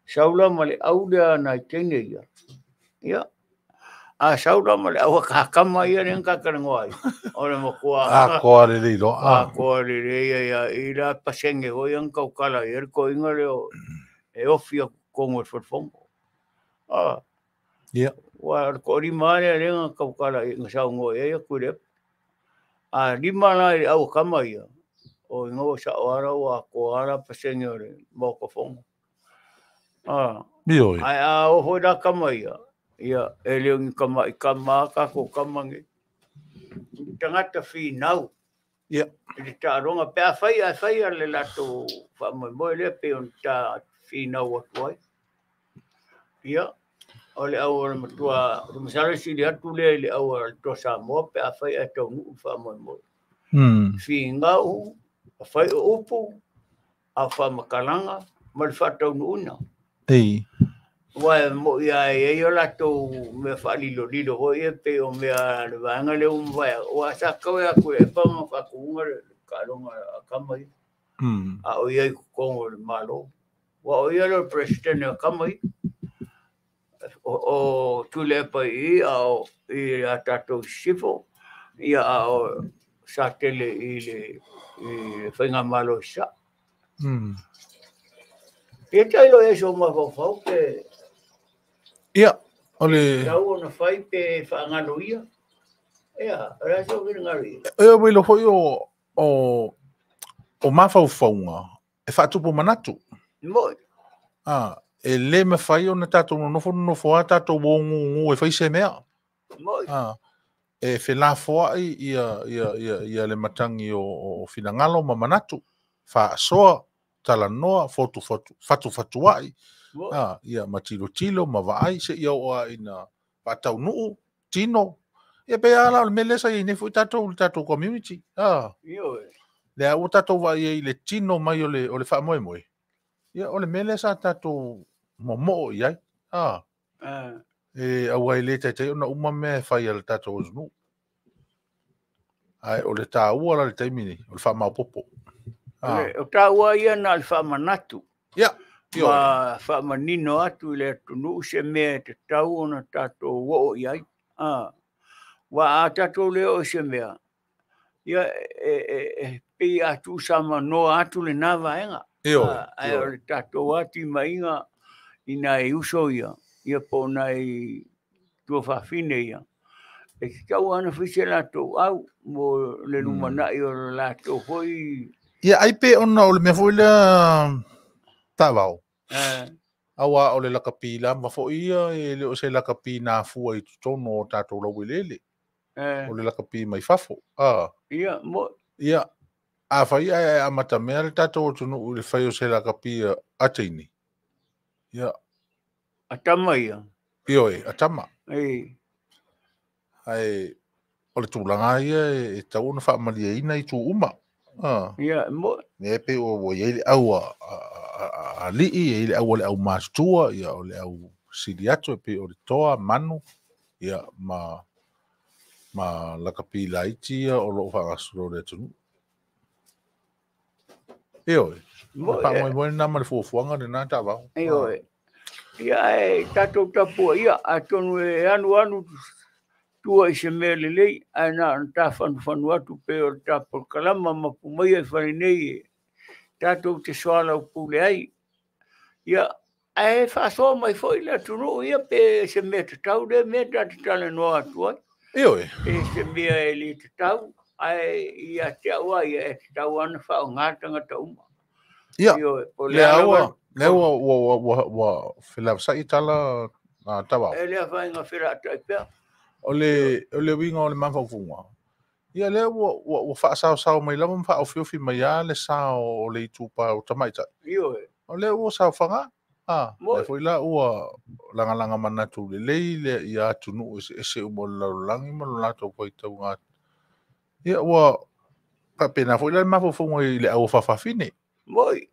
Sau la ma le au lea nai teine ia. Ia. A sau la ma le au kakama ia le kakalagoa ai. O le makua. A koa le leilo. A koa le leia ia i la pasenge hoi ang kaukala ia le koinga leo e ofi a kongo e whalfongo. Ia. Wa ko rima le lenga kaukala i nga sau ngo ia kure. A rima la i au kama ia. O ingo sa o ara wa ko ara pasenge o le moko fongo. Mioi. Ai a o hoi la kama ia. Ia e leo ngi kama i kama ka ko kama ngi. Tangata whinau. Ia. I le taaronga pe a whai a whai a le lato whamoemoe lea pe on ta whinau atu ai. Ia. O le au o le matua, o le masala sili atu lea i le au o le toa Samoa pe a whai a taunuu whamoemoe. Whingau, a whai o upu, a whamakalanga, ma le whataunuuna. Ei. Wa mo ia e o latou mea faalilolilo hoi e pe o mea le vaega le umavaea. Ua sa kau e aku e panga whakuunga le kaaloga a kama ia. A o ia i kukongo o le malo. Wa o ia le president a kama ia. O Tuilaepa i a o i a tatou sifo. Ia a o sa tele i le whainga malo sa. Ia tailo e so mafaufau pe Ia, o le tau ona whai pe whaangalo ia. Ia, o so kina ngaro ia. E o wilo hoi o mawhaufaunga e whaatupu manatu. Mo. E le mawhai o na tātou nofo nofo a tātou wongu e whai se mea. Mo. E whelafoa i ia le matangi o whinangalo ma manatu. Whaasoa, talanoa, fotu fatu, fatu fatuai. Ia ma tilo ma vaai se ia o a ina whataunuu, tino. Ia pe ala o le mele sa i nei fui tātou, tātou community. Le a ua tātou vai i le tino mai o le whaamoemoe. Ia o le mele sa tātou momoo i ai. E aua i le taitai ona uma mea e whai a le tātou osunu. Ai o le tāua la le taimi nei, o le whaamaupopo. O tāua ia na le whaamanatu. Ia. Ma whaamanino atu i le atunuu se mea e te tau ona tātou oo i ai. Wa a tātou leo o se mea. Ia e pei atu sama noa atu le nā vaenga. Ai o le tātou atu i mainga i nā e uso ia. Ia po nai tua whawhine ia. E te tau ana whise lātou au mo le lumanai o le lātou hoi. Ia ai pe ona o le mea foi lea tāwao. Aua o le lakapi la ma foi ia e le o se lakapi nā fua i tutono o tātou lau elele. O le lakapi mai fafo. Ia, mo. Ia, a whai ai a matamea le tātou o tunu le whai o se lakapi a teini. Ia. A tama ia. Ioe, a tama. Ei. Ai, o le tūlanga ia e tau ona whaamalia ina i tū uma. Ia, mo. Ne pe o o ia le au a lii, ia le au o le au mātua, ia o le au siliato, e pe o le toa, manu, ia ma lakapi laiti ia o loo whangasuro le atunu. Ioe, whaamoemoe nā ma le fuafuanga le nā tāwao. Ioe. Ia e tātou tapua ia, a tonu e anu anu tua i se mea lelei, ae na tā whanuwhanu atu pe o le tāpol kalama ma pumaia i whare nei e tātou te soala o pule ai. Ia, ae whaasoa mai foi le atunuu ia pe se mea tatau le mea tā te tale noa atu ai. Ioe. E se mea e le tatau, ae ia te aua ia e tatau ana whao ngā tangata uma. Ia, le aua, le aua ua whilawasai tala tawao. E lea whainga whila atai pea. O le winga o le mawhaufunga. Ia lea ua whaasao mai lava ma whaofiofi mai a le sao o le itupa o tamaitai. Ioe. O lea ua sao whanga. Le foi la ua lagalaga manatu lelei le ia atunuu eseese uma o le lalolagi ma lo latou faitauga atu. Ia ua faapena foi la le mafaufauga i le au faafafine. Moi.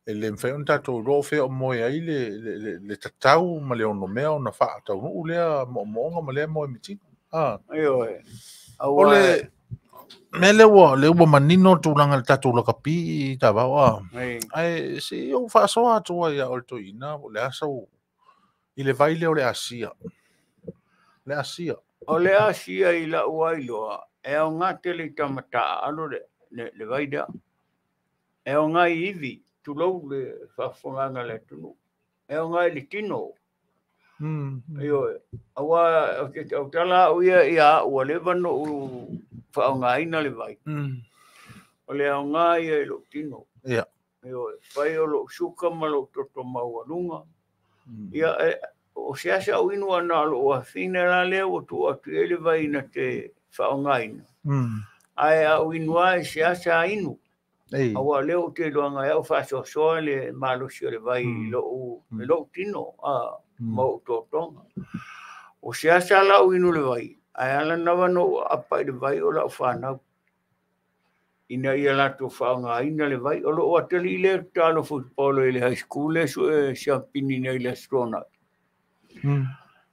E le mafai ona tatou iloa o fea o moe ai le tatau ma le onomea ona faataunuu lea moomooga ma lea moemitino. Ioe. O le mea lea ua manino le tulaga i le tatou lakapi i Tavao. Ae se i ou faasoa atu ai ia oe le toeaina o le a sau i le vai lea o le Asia. Le Asia. O le Asia i lau ailoa, e aoga tele i tamataa alo le vai lea. E aoga i ivi, tulou le faafofogaaga a le atunuu. E aoga i le tino. Ioe. Aua o tala au ia ia au ua leva ona ou faaaogaina le vai. O le aoga ia i lou tino. Ia. Ioe. Fai o lou suka ma lou toto maualuga. Ia, o se asa au inu ana o lou afine la lea ua tuu atu i ai le vai na te faaaogaina. Ae au inu lava i se asa inu. Aua o lea ou te iloaga ai au faasoasoa le malosi o le vai i lou tino ma ou totoga. O se asa la au inu le vai, ae ala lava ona ou aapa i le vai o lau fanau. Ina ia latou faaaogaina le vai. O lou atalii lea tatalo football i le high school lea sue siampini nei i le Aso Toonai.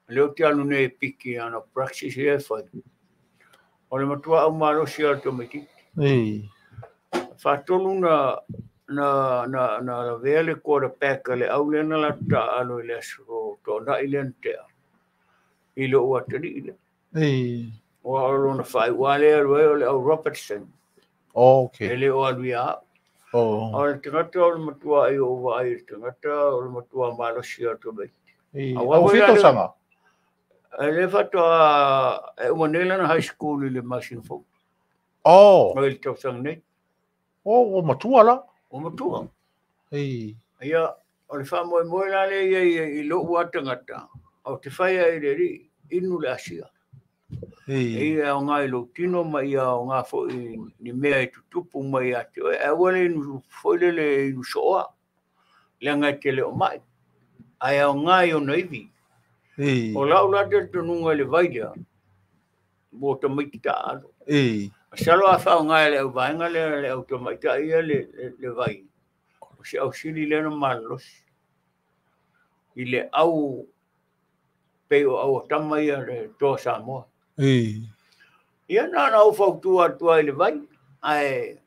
Lea ou te alu nei e piki ana practice lea e fai. O le matua au malosi o le tamaitiiti. Faatolu na lavea le quarterback a le au lea na latou taaalo i le Aso Toonai lea na tea i lou atalii lea. Ua o lona faaiuga lea alu ai o le au Robertson. Okay. E le o alu ia au. O le tagata o le matua i ou vaai i le tagata o le matua malosi o le tamaiti. Au fia tausaga? E le faatoa e uma nei lana high school i le masina fou. Mai le tausaga nei. Ua matua la? Ua matua. Ia, o le faamoemoe la lea ia i lou a tagata, o te fai ai le alii inu le Asia. E ia aoga i lou tino ma ia aoga foi ni mea e tutupu mai ia te oe. Ae aua le inu foi lele inu sooa, leaga e te le o mai. Ae aoga i ona ivi. O lau la talitonuga i le vai lea, mo tamaiti taaalo. Masalo a faaaoga e le auvaega lea le au tamaitai ia le vai. O se ausili lea na malolosi. I le au pei o au atama ia le toa Samoa. Ia na ou fautua atu ai le vai, ae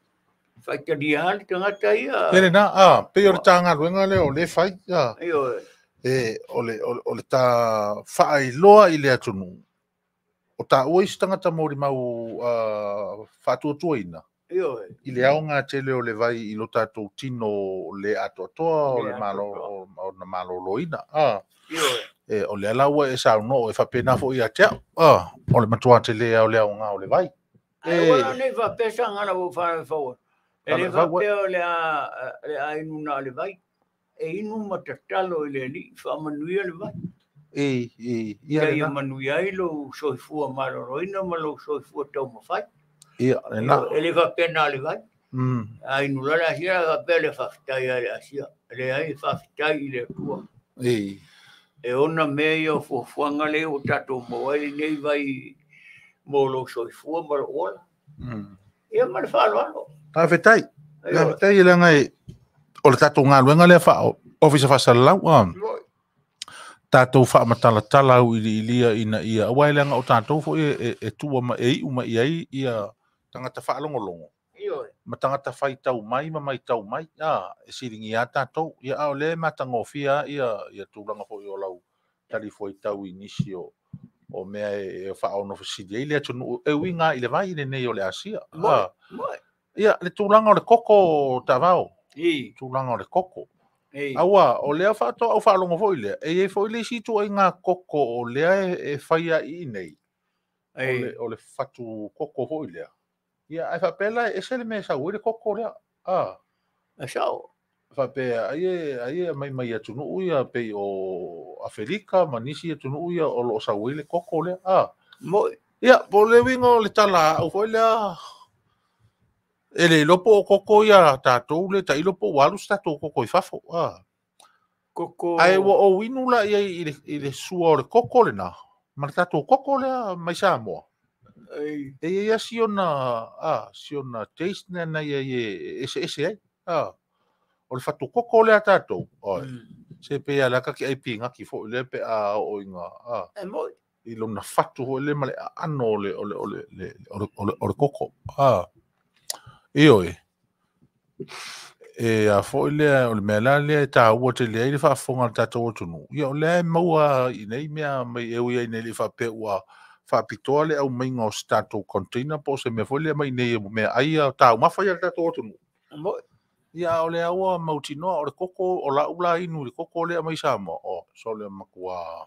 faitalia lava le tagata ia. Ia lena, pei o le ta galuega lea o le fai. Ioe. O le ta faailoa i le atunuu. O taua isi tagata molimau faatuatuaina. Ioe. I le aoga tele o le vai i lo tatou tino le atoatoa o le malo o na maloloina. Ioe. O lea la ua e saunoa e faapena foi ia te au. O le matua tele o le aoga o le vai. Ae ua nei faapea saga ua faafau. E le faapea o le a inu na o le vai. E inu ma tatalo i le alii faamanuia le vai. Ia ia manuia ai lou soifua maloloina ma lou soifua taumafai. Ia, lena. E le faapea na o le vai. A inu la le Asia, faapea le faafetai ai le Asia. Leai e faafetai i le Atua. E ona mea ia o fuafuaga lea ua tatou maua ai lenei vai mo lou soifua ma lou ola. Ia ma le faaaloalo. Faafetai. Faafetai e leaga o le tatou galuega lea Ofisa Faasalalau. Tatou faamatalatala au iliilia ina ia aua e leaga o tatou foi e tua ma e iu mai ai ia tagata faalogologo. Ma tagata faitau mai ma maitau mai. E siligia tatou. Ia a o le matagofia ia tulaga foi o lau talifuaitau i nisi o mea e faaonofesili ai le atunuu e uiga i le vai lenei o le Asia. Ia le tulaga o le koko Tavao. Tulaga o le koko. Aua, o lea faatoa au faalogo foi lea, e iai foi le isi ituaiga koko o lea e faia i nei. O le fatu koko foi lea. Ia, ae faapea la e ese le mea e sau ai le koko lea. E sao. Faapea, ai e mai mai atunuu ia pei o Afelika ma nisi atunuu ia o loo sau ai le koko lea. Moi. Ia, po o le uiga o le tala au foi lea. E le iloa po o koko ia tatou le tailo po ua alu se tatou koko i fafo. Koko. Ae ua ou inu la i ai i le sua o le koko lena, ma le tatou koko lea mai Samoa. Ei. E i ai si ona taste na na i ai e eseese ai. O le fatu koko lea tatou, oi. Se pe ia la ka ki ai pingaki fo le pe a o inga, E moi. I lona fatu ho le ma le ano o le o le o le le o le o le o le koko. Ioe. E a fo le o le mea la le ta ua te le ai le faafofoga le tatou atunuu. Ia o lea e maua i nei mea mai e ui ai nei le faapea ua faapitoa le aumaiga o se tatou container po o se mea foi lea mai nei mea ai a taumafa ia le tatou atunuu. Mo. Ia o lea ua mautinoa o le koko o lau la inu i le koko lea mai Samoa. O, so le matua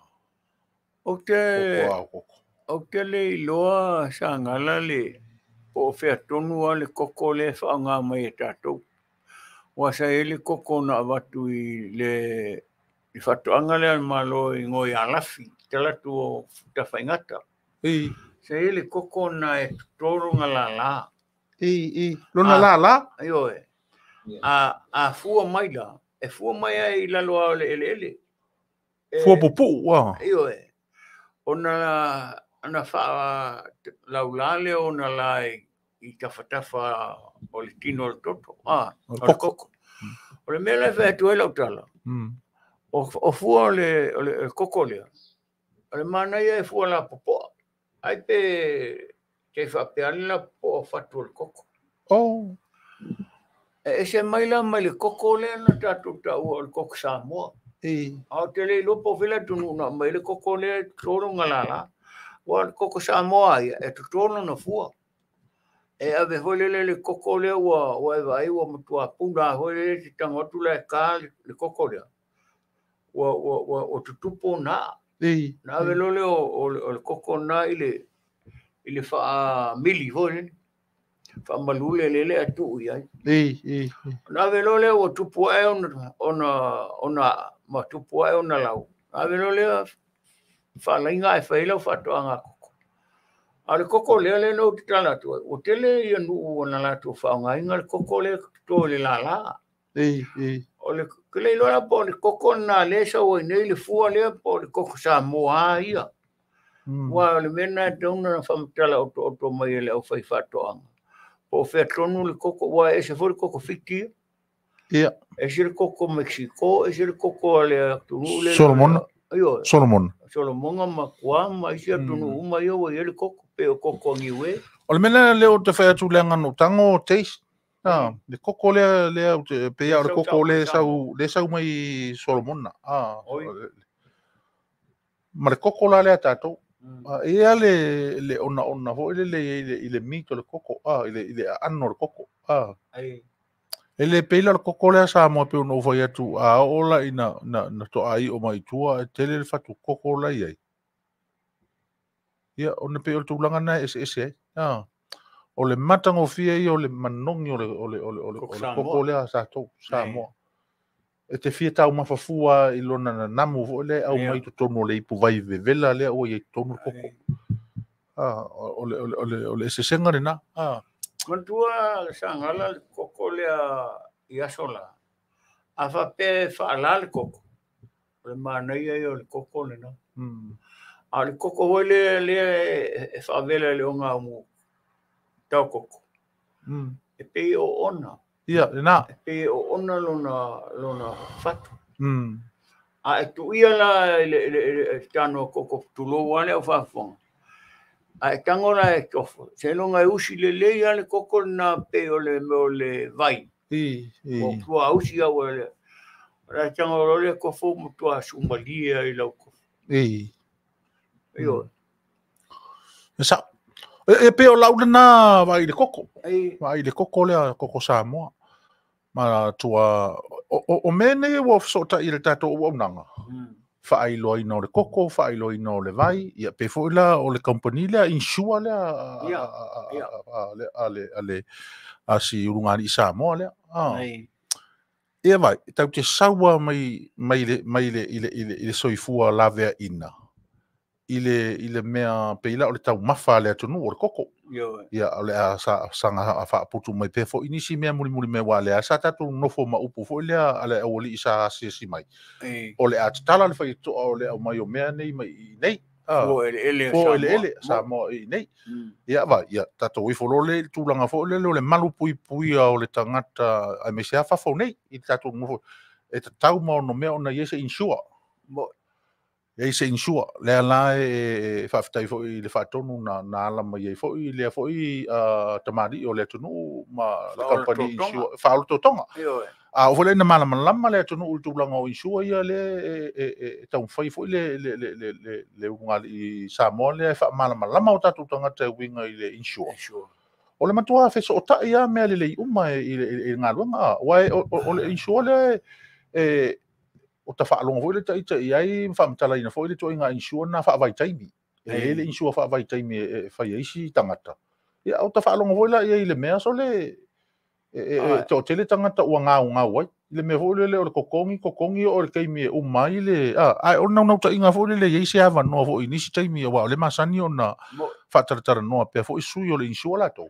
O te koko a koko. O te le iloa sangala le po o fea tonu a le koko le whaanga mai e tātou. Ua sa e le koko na avatu i le i whatoanga lea malo i ngoi alafi, te latu o tawhaingata. Ei. Sa e le koko na e toro ngā la la. Ei, ei. Lona la la? Aio e. A fua mai la. E fua mai ai i lalo ao le ele ele. Fua pupu, ua. Aio e. Ona ana wha laulale o na lai i tawhatafa o le tino o le toto. O O le koko. O le mea lai whae atu ai lau tala. O fua o le koko lea. O le mana ia e fua la popoa. Ai pe te whapeale la popoa whatu o le koko. Oh. E ese mai la mai le koko lea na tātou tāua o le koko Samoa. Ei. A te le lopo vela tunu na mai le koko lea toro ngā lala. Ua le koko Samoa ia e totoro na fua. E ave hoi lele le koko lea ua e vai ua matua puna hoi lele te tango atu la e kā le koko lea. Ua tutupo nā. Ei. Na ave lole o le koko nā i le wha mili hoi lele. Wha malule lele atu i ai. Ei, ei. Na ave lole ua tupu ai ona ma tupu ai ona lau. Na ave lole wha lainga e whaila whatoanga koko. A le koko lea le no te tala atu. O tele ia nuu o na latu whaonga inga le koko lea tō le la la. Ei, ei. O le kele iloa po le koko nā le sa oi nei le fua lea po le koko Samoa ia. Ua le mena e tauna na whamatala o to mai e le au whai whatoanga. Po whea tonu le koko, ua e se fo le koko Fiti. Ia. E se le koko Mexico, e se le koko a le atunu le. Solomon. Aio. Solomon. Solomonga ma kua ma isi atunu uma ia ua ia le koko, pe o koko angiwe. O le mea lea o te whai atu le angano tango taste. Le koko lea, lea, pe ia o le koko le sau mai Solomona. Ma le koko la lea tātou. E ia le ona hoi le i le mito le koko, i le ano le koko. E le peila le koko lea Samoa pe ono whai atu a ola i na to ai o mai tua e tele le whatu koko la iai. Ia, ona pe o le tūlanga na ese ese ai. O le matangofia ia o le manongi o le koko lea tātou, Samoa. E te fia tau mafafua i lona na namu fo le au mai totonu o le ipu vai vevela lea ua iai totonu le koko. O le esesenga lena. Matua sangala le koko lea i aso la. A whape whaala le koko. O le manaia ia o le koko lena. A le koko hoi lea e whaavela le onga umu tau koko. E pei o ona. Ia, lena. E pei o ona lona whatu. A e tuia la le tano koko tulou ale o whaafonga. A e tango la e tofo. Se longa e usi le lei ale koko na pe o le meo le vai. I, i. O tua usi au le. La tango lo le kofo mo tua sumalia i lau kofo. I. Io. Sa. E pe o lau lena vai le koko. Ei. Vai le koko lea koko Samoa. Ma tua o mea nei ua fesoota i le tātou auaunaga. Whaailoaina o le koko, whaailoaina o le vai, ia pe foi la o le company lea, insure lea a si urungani i Samoa lea. Ia vai, tau te saua mai le i le soifua lavea ina. I le mea pei la o le taumafa a le atunuu o le koko. Ioe. Ia, o le a saga faaputu mai pea foi nisi mea mulimuli mai, aua o lea sa tatou nofo ma upu foi lea a le aualii sa asiasi mai. O le a tatala le faitotoa o le aumai o mea nei mai i nei. Fua eleele a Fua Samoa. Eleele Samoa i nei. Ia, vai, ia, tatou ifo loa lea i le tulaga foi lele o le malupuipuia o le tagata aemaise lava fafo nei i le tatou nofo. E tatau ma ono mea ona i ai se insure. I ai se insure. Lea la e faafetai foi i le faatonu na ala mai ai foi lea foi tamalii o le atunuu ma le kamupani insure faaola totoga. Ioe. A oo foi lea ina malamalama le atunuu i le tulaga o insure ia lea e taumafai foi le ulugalii Samoa lea e faamalamalama o tatou tagata e uiga i le insure. Insure. O le matua fesootai lava mea lelei uma i le galuega. Aua o le insure lea e o ta faalogo foi le ita i ai ma faamatalaina foi le ituaiga insure na faavaitaimi. E i ai le insure faavaitaimi e fai ai isi tagata. Ia, o ta faalogo foi la i ai i le mea so le e toatele tagata ua gaugau ai. I le mea foi lele o le totogi, totogi oo i le taimi e uma ai le... Ae o le naunautaiga foi lele e i ai se avanoa foi i nisi taimi, aua o le masani ona faatalatalanoa pea foi sui o le insure latou.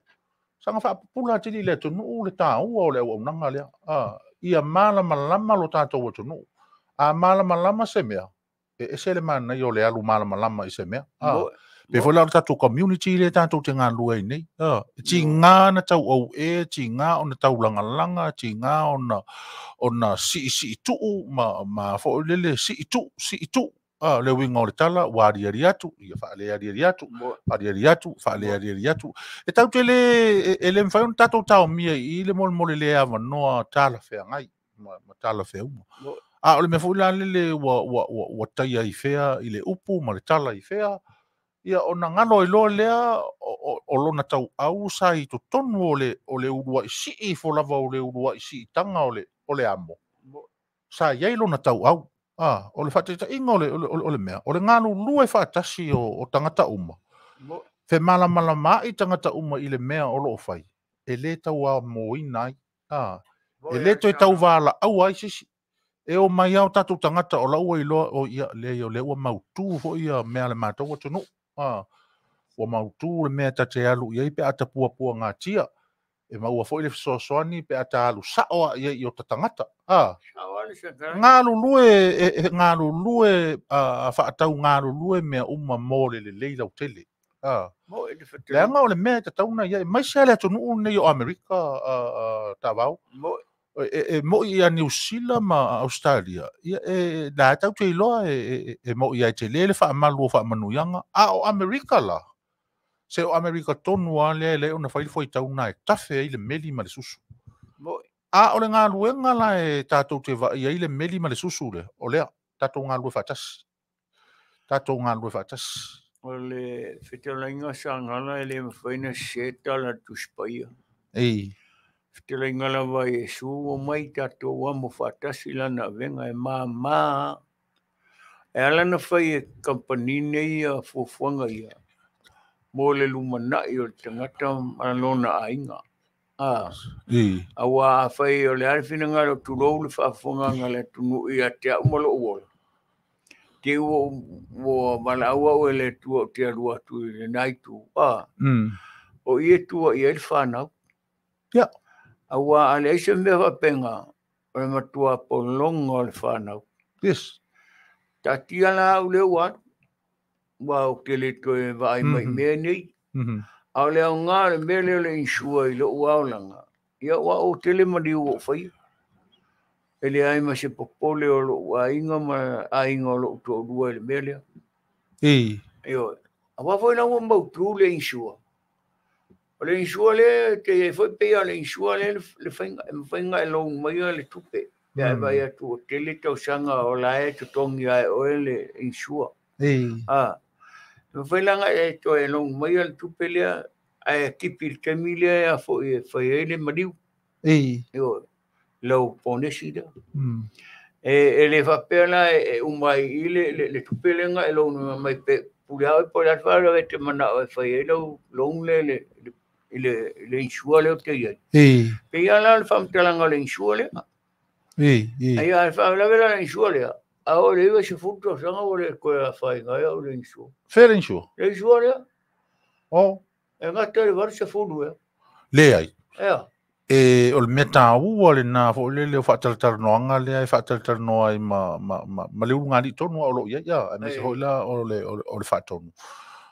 Saga faapupula atili i le atunuu le taua o le auaunaga lea. Ia malamalama lo tatou atunuu. A malamalama se mea, e ese le manaia o le alu malamalama i se mea. Pe foi la o le tatou community lea tatou te galulue ai nei. E tiga na tauaue, tiga ona taulagalaga, tiga ona siisiituu ma foi lele siituu, siituu. Le uiga o le tala, ua aliali atu, ia faalealiali atu, aliali atu, faalealiali atu. E tatou te le, e le mafai ona tatou taomia i le molemole le avanoa talafeagai ma talafeauma. A o le mea foi la lele ua taia i fea i le upu ma le tala i fea, ia ona galo ai loa lea o lona tauau sa i totonu o le uluai sii ifo lava o le uluai siitaga o le amo. Sa i ai lona tauau. O le faataitaiga o le mea, o le galulue faatasi o tagata uma. Femalamalamaai tagata uma i le mea o loo fai, e le tauamoina ai. E le toe tauvalaau ai sisi. E o mai ao tatou tagata o lau iloa o ia le o le ua mautu foi ia mea le matou atunuu. Ua mautu le mea ta te alu i ai pe a tapuapua ngatia. E maua foi le fesoasoani pe a ta alu sao a ia i o ta tagata. Galulue faatau galulue mea uma mo le lelei lautele. Leaga o le mea e tatauna ia mai se le atunuu nei o Amerika tavao. E moi ia Niu Sila ma Australia, ia e la tau te iloa e moi ai te lele faamalu o faamanuiaga. A o Amerika la, se o Amerika tonu a lea le ona fai le fuaitau e tafe ai le meli ma le susu. A o le galuega la e tatou te vaai ai le meli ma le susu lea, o lea, tatou galulue faatasi. Tatou galulue faatasi. O le fetalaiga sagala e le mafai ona seta la Tusi Paia. Ei. Fetalaiga lava Iesu ua mai tatou amo faatasi lana avega e māmā. E ala na fai e kamupani nei ia fuafuaga ia mo le lumanai o le tagata ma lona aiga. Aua afai o le a le finagalo tulou le faafofogaga a le atunuu ia te au ma lou ola. Te ua valaau au e le Atua ou te alu atu i lena itu. O ia tua i ai le whanau. Ia. Aua a leai se mea faapena, o le matua pologa o le whanau. Yes. Taatia la au lea ua alu. Ua ou te le toe vaai mai mea nei. A o le aoga o le mea lea o le insure i lou aolaga, ia ua ou tele maliu ua ou faia. E leai ma se popole o lou aiga ma aiga o lou toalua i le mea lea. Ei. Ioe. Aua foi la ua mautu le insure. O le insure lea, te iai foi pei o le insure lea le faiga, e mafai e loan maia le tupe. Pe a e vaai atu o tele tausaga o la e totogi ai oe le insure. Ei. E mafai la e toe loan maia le tupe lea, ae tipi le taimi lea a foi e fai ai le maliu. Ei. Ioe. Lau ponesi lea. E le faapea la e uma ai i le tupe lea e loan mai pe pule au e po le atu e te manao e fai ai lau loan le le insure lea o te iai. Ei. Pe ia la le faamatalaga o le insure lea. Ei, ei. Ai a le faalavelave la le insure lea. A o le 90 tausaga ua le toe afaina ai au i le insure. Fea le insure? Le insure lea. O. E gata i le 80 ea. Leai. Ea. E, o le mea taua lenā foi lele o faatalatalanoaga lea e faatalatalanoa ai ma, ma, ma, ma le ulugalii tonu lava o lo o i ai, a, aemaise foi la o le, o le, o le faatonu,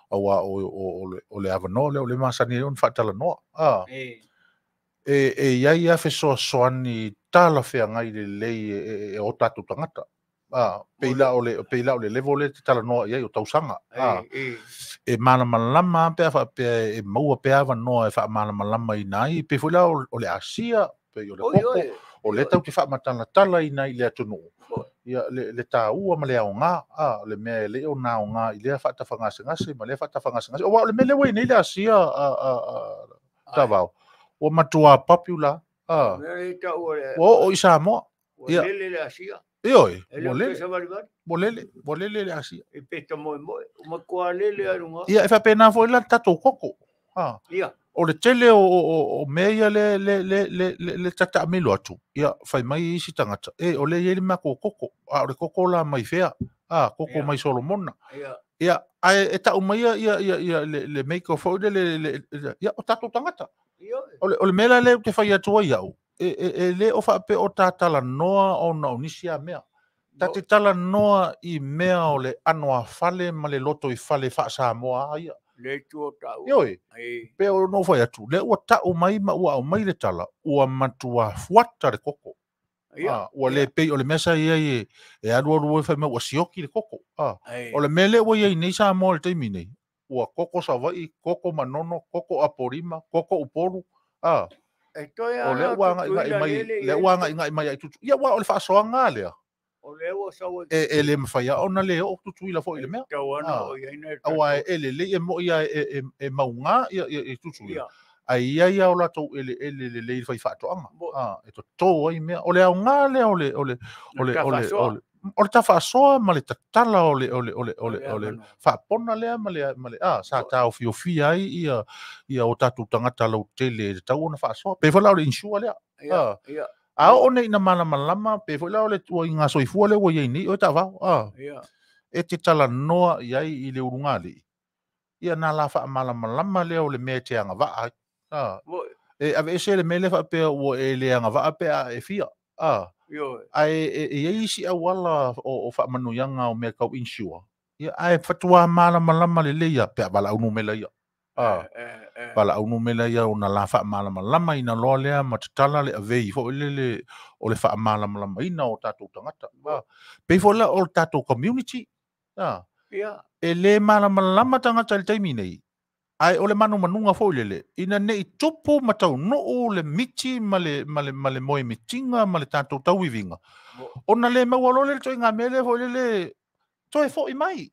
auā o, o, o le, o le avanoa lea o lea e masani ai ona faatalanoa, a. E, e i ai lava fesoasoani talafeagai lelei e, e, e o tatou tagata, a, pei la o le, pei la o le level lea e te talanoa i ai o tausaga, a, e malamalama lava pe a faapea e maua pea avanoa e faamalamalamaina ai, pei foi la o le Asia, pei o le koko, o lea tatou te faamatalatalaina i le atunuu, ia le, le taua ma le aoga, a, o le mea e le o na aoga i lea faatafagasegase ma lea faatafagasegase. Aua o le mea lea ua i ai nei le Asia, a, a, a, Tavao, ua matua popular, a, ua oo i Samoa. Ua lele le Asia. Ioe, E le ua o toe lele. savalivali. Ua lele, ua lele le Asia. E peta moemoe, ua matua lele lava i luga. Ia, e faapena foi la le tatou koko. Ha. Ia. O le tele o, o, o, o mea ia le, le, le, le, le, le tataamilo atu, ia, fai mai isi tagata, e, o lea e i ai le matou koko, a o le koko la mai fea? A, koko Ia. mai Solomona. Ia. Ia, ae e tau mai ia, ia, ia, ia le, le make foi le, le, le, le, ia, o tatou tagata. Ioe. O le, o le mea la lea ou te fai atu ai au, e, e, e le o faapea o ta talanoa ona o nisi a mea. Ta te talanoa i mea o le anoāfale ma le lotoifale faa-Samoa a ia. Le itu o taua. Ioe, Ei. pei ona ou fai atu, lea ua tau mai ma ua aumai le tala, ua matua fuata le koko. Ia. Ah, ua le pei o le mea sa i ai e, e alualu ai fai mai ua sioki le koko. Ah, Ei. o le mea lea ua i ai nei Samoa i le taimi nei, ua koko Savaii, koko Manono, koko Apolima, koko Upolu, ah, E toe o lea ala ua o agaigai Tutuila mai, lele i lea ai ua le agaigai mai ai Tutuila. Ia, aua o le faasoaga lea. O lea ua sau ai. E, e le mafai lava ona le oo Tutuila foi i le mea. Tatau lava ona Ah, oo i ai nai aua tatou. e lelei e moi lava e, e, e mauga ia, ia, ia Tutuila. Ia. Ae i ai lava o latou eleele lelei i le faifaatoaga. Mo- Ah, e toto ai mea. O le aoga lea o le, o le, o le, o le, o Tafaasoa. le, o le tafaasoa ma le tatala o le, o le, o le, o le, O o le le avanoa. faapona lea ma le, ma le, ah, sa taofiofia ai ia, ia o tatou tagata lautele e tatau ona faasoa. Pei foi la o le insure lea. Ia, Ah. ia. A oo nei ina malamalama, pe foi la o le tuaiga soifua lea ua i ai nei, oe taavao, ah, Ia. e te talanoa i ai i le ulugalii. Ia na la faamalamalama lea o le mea e te agavaa ai. Ah, Mo- e aveese le mea lea faapea ua e le agavaa pe a e fia. Ah, Ioe. ae e, e i ai isi auala o, o faamanuiaga o mea tau insure. Ia, ae fatuā malamalama lelei ia, pe a valaau numera ia. Ah, E, e. valaau numera ia ona la faamalamalama ina loa lea ma tatala le avei foi lele o le faamalamalamaina o tatou tagata. Ah, pei foi la o le tatou community. Ah, Ia. e le malamalama tagata i le taimi nei. Ae o le manumanuga foi lele, ina nei tupu ma taunuu le miti ma le, ma le, ma le moemitiga ma le tatou tauiviga. Mo- Ona le maua loa lea le ituaiga mea lea foi lele, toe foi mai.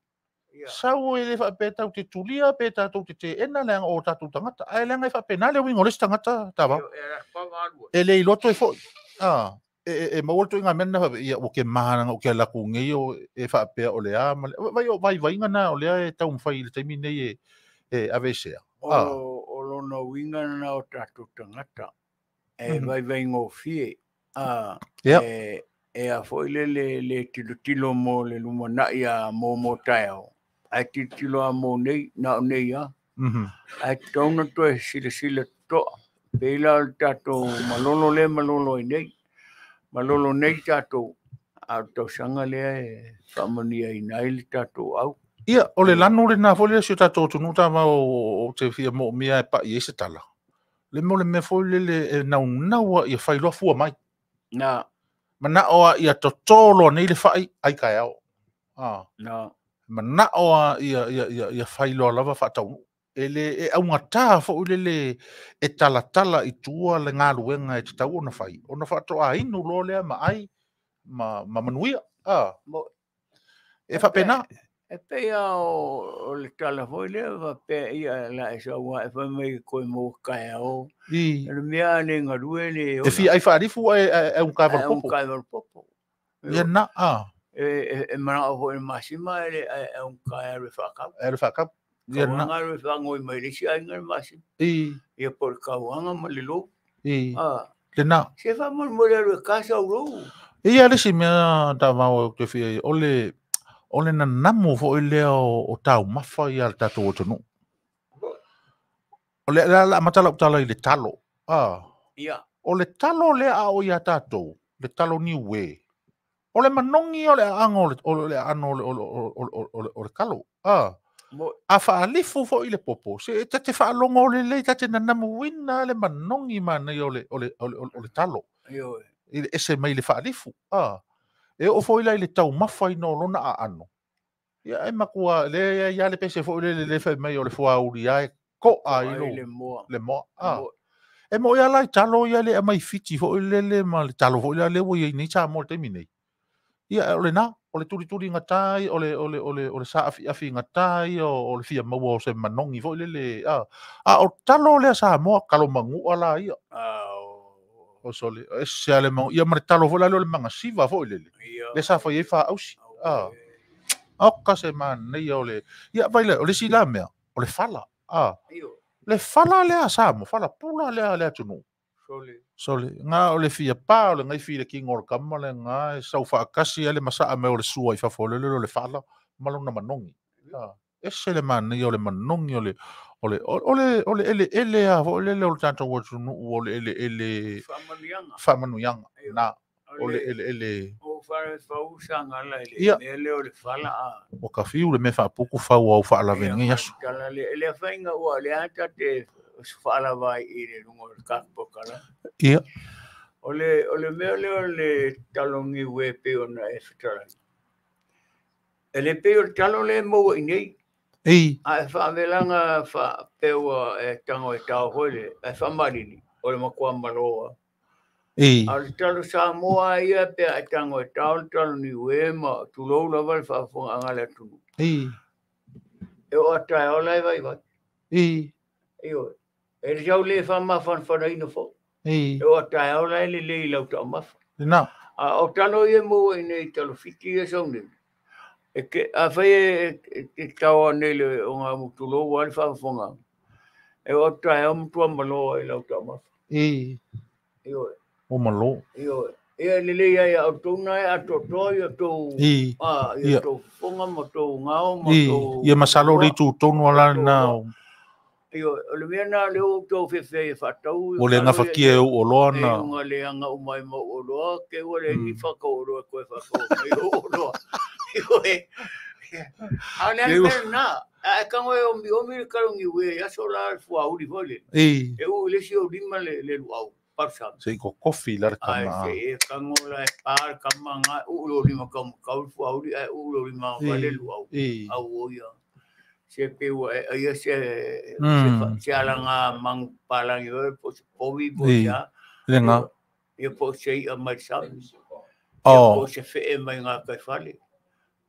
Ia. Sau e le faapea tatou te tulia pe tatou te teena leaga o tatou tagata. Ae leaga e faapena le uiga o le isi tagata, Tavao. E ala pava alu. E le iloa toe foi. Ah, e, e, e maua le ituaiga mea lena faapea, ia ua ke mahala ou ke ala atu nei o e faapea o le a ma le, vai o vaivaiga na o lea e taumafai i le taimi nei e, e aveesea. O, Ah. o lona uiga lena o tatou tagata. E vaivaigofie. A, Ia. e, e a foi le le, le tilotilo mo le lumanai a mo mo taeao. Ae tilotilo a mo nei, na o nei a. Ae tatau ona toe silasila totoa. Pei la o le tatou malolo lea malolo ai nei. Malolo nei tatou. A o le tausaga lea e faamanuiaina ai le tatou au. Ia, o le lanu lenā foi lea si o tatou atunuu tavao o te fia moomia e pa'i ai se tala. Le mea o le mea foi lele e naunau a ia fai loa fua mai. Na, Mana'o a ia totō loa nei le fa'i ai taeao. Ah, na, mana'o a ia, ia, ia, ia fai loa lava faataunuu. E le e augatā foi lele e talatala i tua le galuega e tatau ona fai. Ona faatoa inu loa lea ma ai ma, ma manuia. Ah, Mo- e faapena. E pei a o, o le tala foi lea faapea ia la e sau a e fai mai koe mo taeao. I, O le mea a le galue le e fia ai faalifu ae ae ae uka Ae vale popo. unkai vale popo. Ia na, ah, E, e, e manao foi le masima e le e, e unkai alu e whaakau. e le whaakau. Ia na, Kauanga alu e whaangoi mai le isi aiga le masima. i, Ia po le kauanga ma le lou. i, Ah, le na. se whaamole alu e kasa au lou. Ia le isi mea Taavao ou te fia i o le nanamu foi lea o taumafa ia le tatou atunuu. O le la amata lau tala i le talo. Ah, o le talo lea a o ia tatou, le talo Niue. O le manogi o le aaga o le aano o le kalo. Ah, a faalifu foi le popo, se ta te faalogo lelei, ta te nanamuina le manogi manaia o le talo. I le ese mai le faalifu. Ah, e oo foi la i le taumafa ina o lona aano. Ia e matua le ia le pese foi le fai mai o le fuauli ai ko a i lo le moa. Le moa. Ah. E mo ia lai talo ia le amai Fiti foi lele ma le talo foi le ua iai nei Samoa i le taimi nei. Ia o le na, o le tulituli gatai, o le saafiafi gatai, o le fia maua o se manogi foi lele. Ah, a o talo lea Samoa, kalo magua la ia. O sole, e se ale mau, ia ma le talo foi la lea o le magasiva foi lele. Le sa fai ai faausi. Ah. O ka se manaia o le. Ia vai le, o le isi la mea, o le fala. Ah. Le fala lea Samoa, fala pula lea le atunuu. Sole. Sole, ngā o le fia pā o le ngai fi le kingo o le kama le ngā e sau whaakasi ale masaa me o le sua i fafo le le fala malona manogi. Ah, ese le manaia o le manogi o le ele ele a fo le le o le tatou atunuu o le ele ele Faamanuiaga. Faamanuiaga. Na, o le ele ele O fale fausanga la le mea lea o le fala a. O ka fiu le mea faapuku fau au faalaveni ngai aso. Tala le le fainga ua le ata te faalava i le luga o le kakapokala. O le mea lea o le talogi ue pei ona e fetalai. E le pei o le talo le maua i nei. A e faavelaga faapeua e tago e tao foi le ae faamalili o le matua maloa. A o le talo Samoa ia pe a e tago e tao le talo Niue ma tulou lava le faafofogaaga a le atunuu. E oo atu taeao la e vaivai. Ioe. E le sau le faamafanafanaina foi. E oo atu taeao la e lelei i lau taumafa. Na. A o talo ia e maua i nei talo Fiti ia sau nei. E ke, a fai e tao nei le o ngā mutulou a le faafofoga. E oo atu taeao matua maloa i lau taumafa. Ioe. O malo. Ioe. Ia lelei ai a outou na e atoatoa ia tou a ia tou fofoga ma tou gao ma tou Ia masalo le itu tonu ala na. Ioe, o le mea na lea ua outou fefe e faatau O le ngafakia e u oloa na. E unga le anga uma i mau oloa, ke ua le ni whakau oloa koe whakau mai o oloa. Ioe. A o le ale mea na, a e kango e omi omi le kalongi ue, aso la fuauri foi le. E u le si o lima le luau, parsa. Se i ko kofi la le Ai, kama. se e kango la e pā le kama ngā u lo lima kau kau le fuauri, ai u lo lima vale luau. Au o ia. Se pe ua e ia se ala ngā mangu palangi oe, po se povi, po se a. Le ngā. Ia po se ia mai sami. Ia po se whee mai ngā kai whale.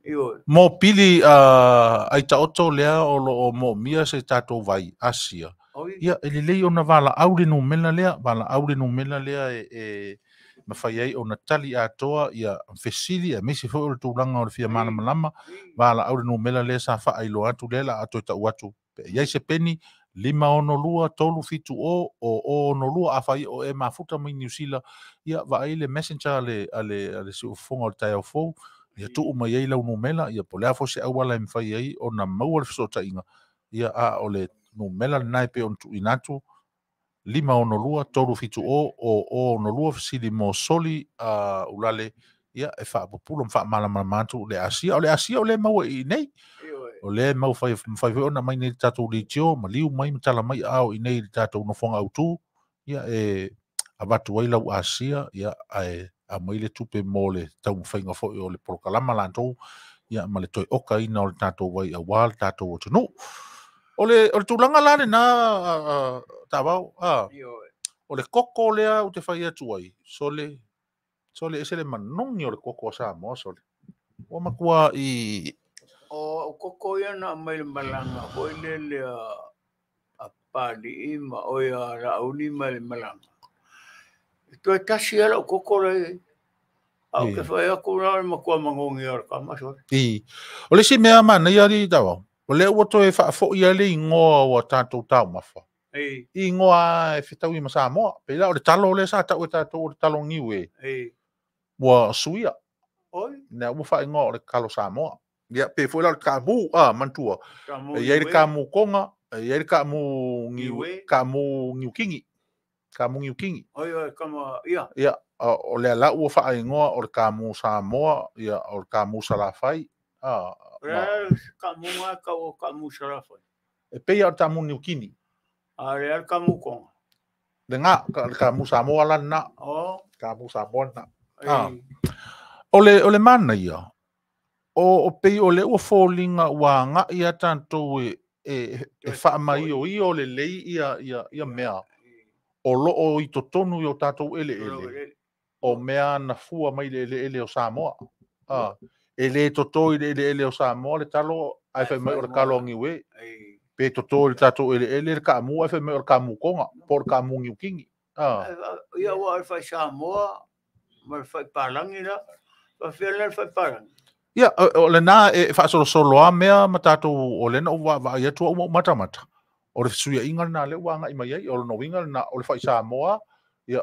Ioe. Mo pili ai taoto lea o lo o mo mia se tatou vai Asia. Oi. Ia e lelei ona vala au le numera lea, vala au le numera lea e mafai ai ona tali atoa ia fesili aemaise foi o le tulaga o le fia malamalama, vala au le numera lea sa faailoa atu lea la atoe tau atu. Pe iai se peni 562 370 o o 62 a fai o e mafuta mai New Zealand ia vaai le messenger a le siufofoga o le taeao fou ia tuu mai ai lau numera ia po o le a foi se auala e mafai ai ona maua le fesootaiga ia a o le numera lena e pei ona tuuina atu 562 370 o o 62 fesili mo Soli Ulale ia e faapupulo ma faamalamalama atu le Asia o le Asia o le maua i nei o le mau fai fai foi ona mai nei le tatou litio ma liu mai ma tala mai ao i nei le tatou nofoaga autū ia e avatu ai lau Asia ia ae aumai le tupe mo le taumafaiga foi o le polokalama latou ia ma le toe okaina o le tatou vai auā le tatou atunuu. O le tulaga la lena Taavao a Ioe. O le koko lea ou te fai atu ai sole sole ese le manogi o le koko a Samoa sole ua matua i O koko ia na mai le malanga foi le le a pali ma o ia la uli mai le malanga. Toe tasi ala o koko le au ke whai aku la le makua mangongi o le kama sore. I o le isi mea manaia ali Taavao o lea ua toe faafo'i ai le igoa ua tatou taumafa i igoa e fetaui ma Samoa pe la o le talo lea sa tau e tatou o le talo niu e Ua suia. Oi. Lea ua faaigoa o le kalo Samoa. Ia, pe foi la o le kaamu, a, manatua. Kaamu E i ai le Niue. kaamu Koga, e i ai le kaamu Niue. Kaamu Niukini. Kaamu Niukini. Oi, oi, kama, ia. Ia, o lea la ua faaigoa o le kaamu Samoa, ia, o le kaamu Salafai. A, O le a le kaamu ga kau o kaamu Salafai? E pei o le kaamu Niukini. A le a le kaamu Koga? Le ga, le kaamu Samoa la lena. O. Kaamu Samoa lena. Ah. O le mana ia, o pei o le ua foliga ua aga'i a tatou e faamaioio lelei ia mea o loo i totonu i o tatou eleele, o mea na fua mai le eleele o Samoa. Ah, e lē totō i le eleele o Samoa le talo ae fai mai o le kalo a Niue, pe totō i le tatou eleele le kaamu ae fai mai o le kaamu Koga po o le kaamu Niukini. Ah. Ia ua o le fai Samoa ma le fai palagi la. Faafefea la le fai palagi? Ia, o lena e faasolosolo a mea ma tatou o lena ou vaavaai atu au ma ou matamata. O le fesuiaiga lena lea ua agai mai ai, o lona uiga lena o le fai Samoa, ia,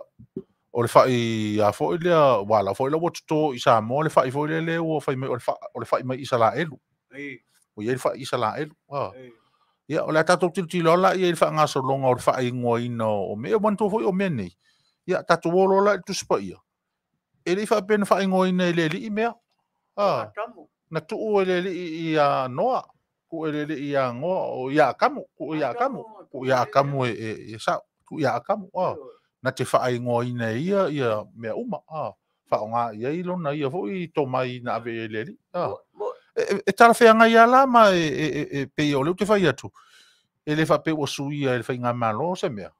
o le fai a foi lea, ua ala foi la ua totō i Samoa le fai foi lele ua fai mai o le fai mai Isalaelu. Ua i ai le fai Isalaelu. Ah. Ia, o le a tatou tilotilo la i ai i le faagasologa o le faaigoaina o mea, ia manatua foi o mea nei. Ia, tatou o loa la i le Tusi Paia. E le i faapea na faaigoaina e le alii mea. Ah, na tuu e le alii ia Noa, tuu e le alii ia Noa, o ia Akamu, tuu ia Akamu, tuu ia Akamu e sao, tuu ia Akamu. Ah, na te faaigoaina e ia ia mea uma. Ah, faaaoga i ai lona ia foi tomai na ave e le alii. Ah, e talafeagai lava la ma e pei o lea ou te fai atu, e le faapea ua suia e le faigamalo se mea.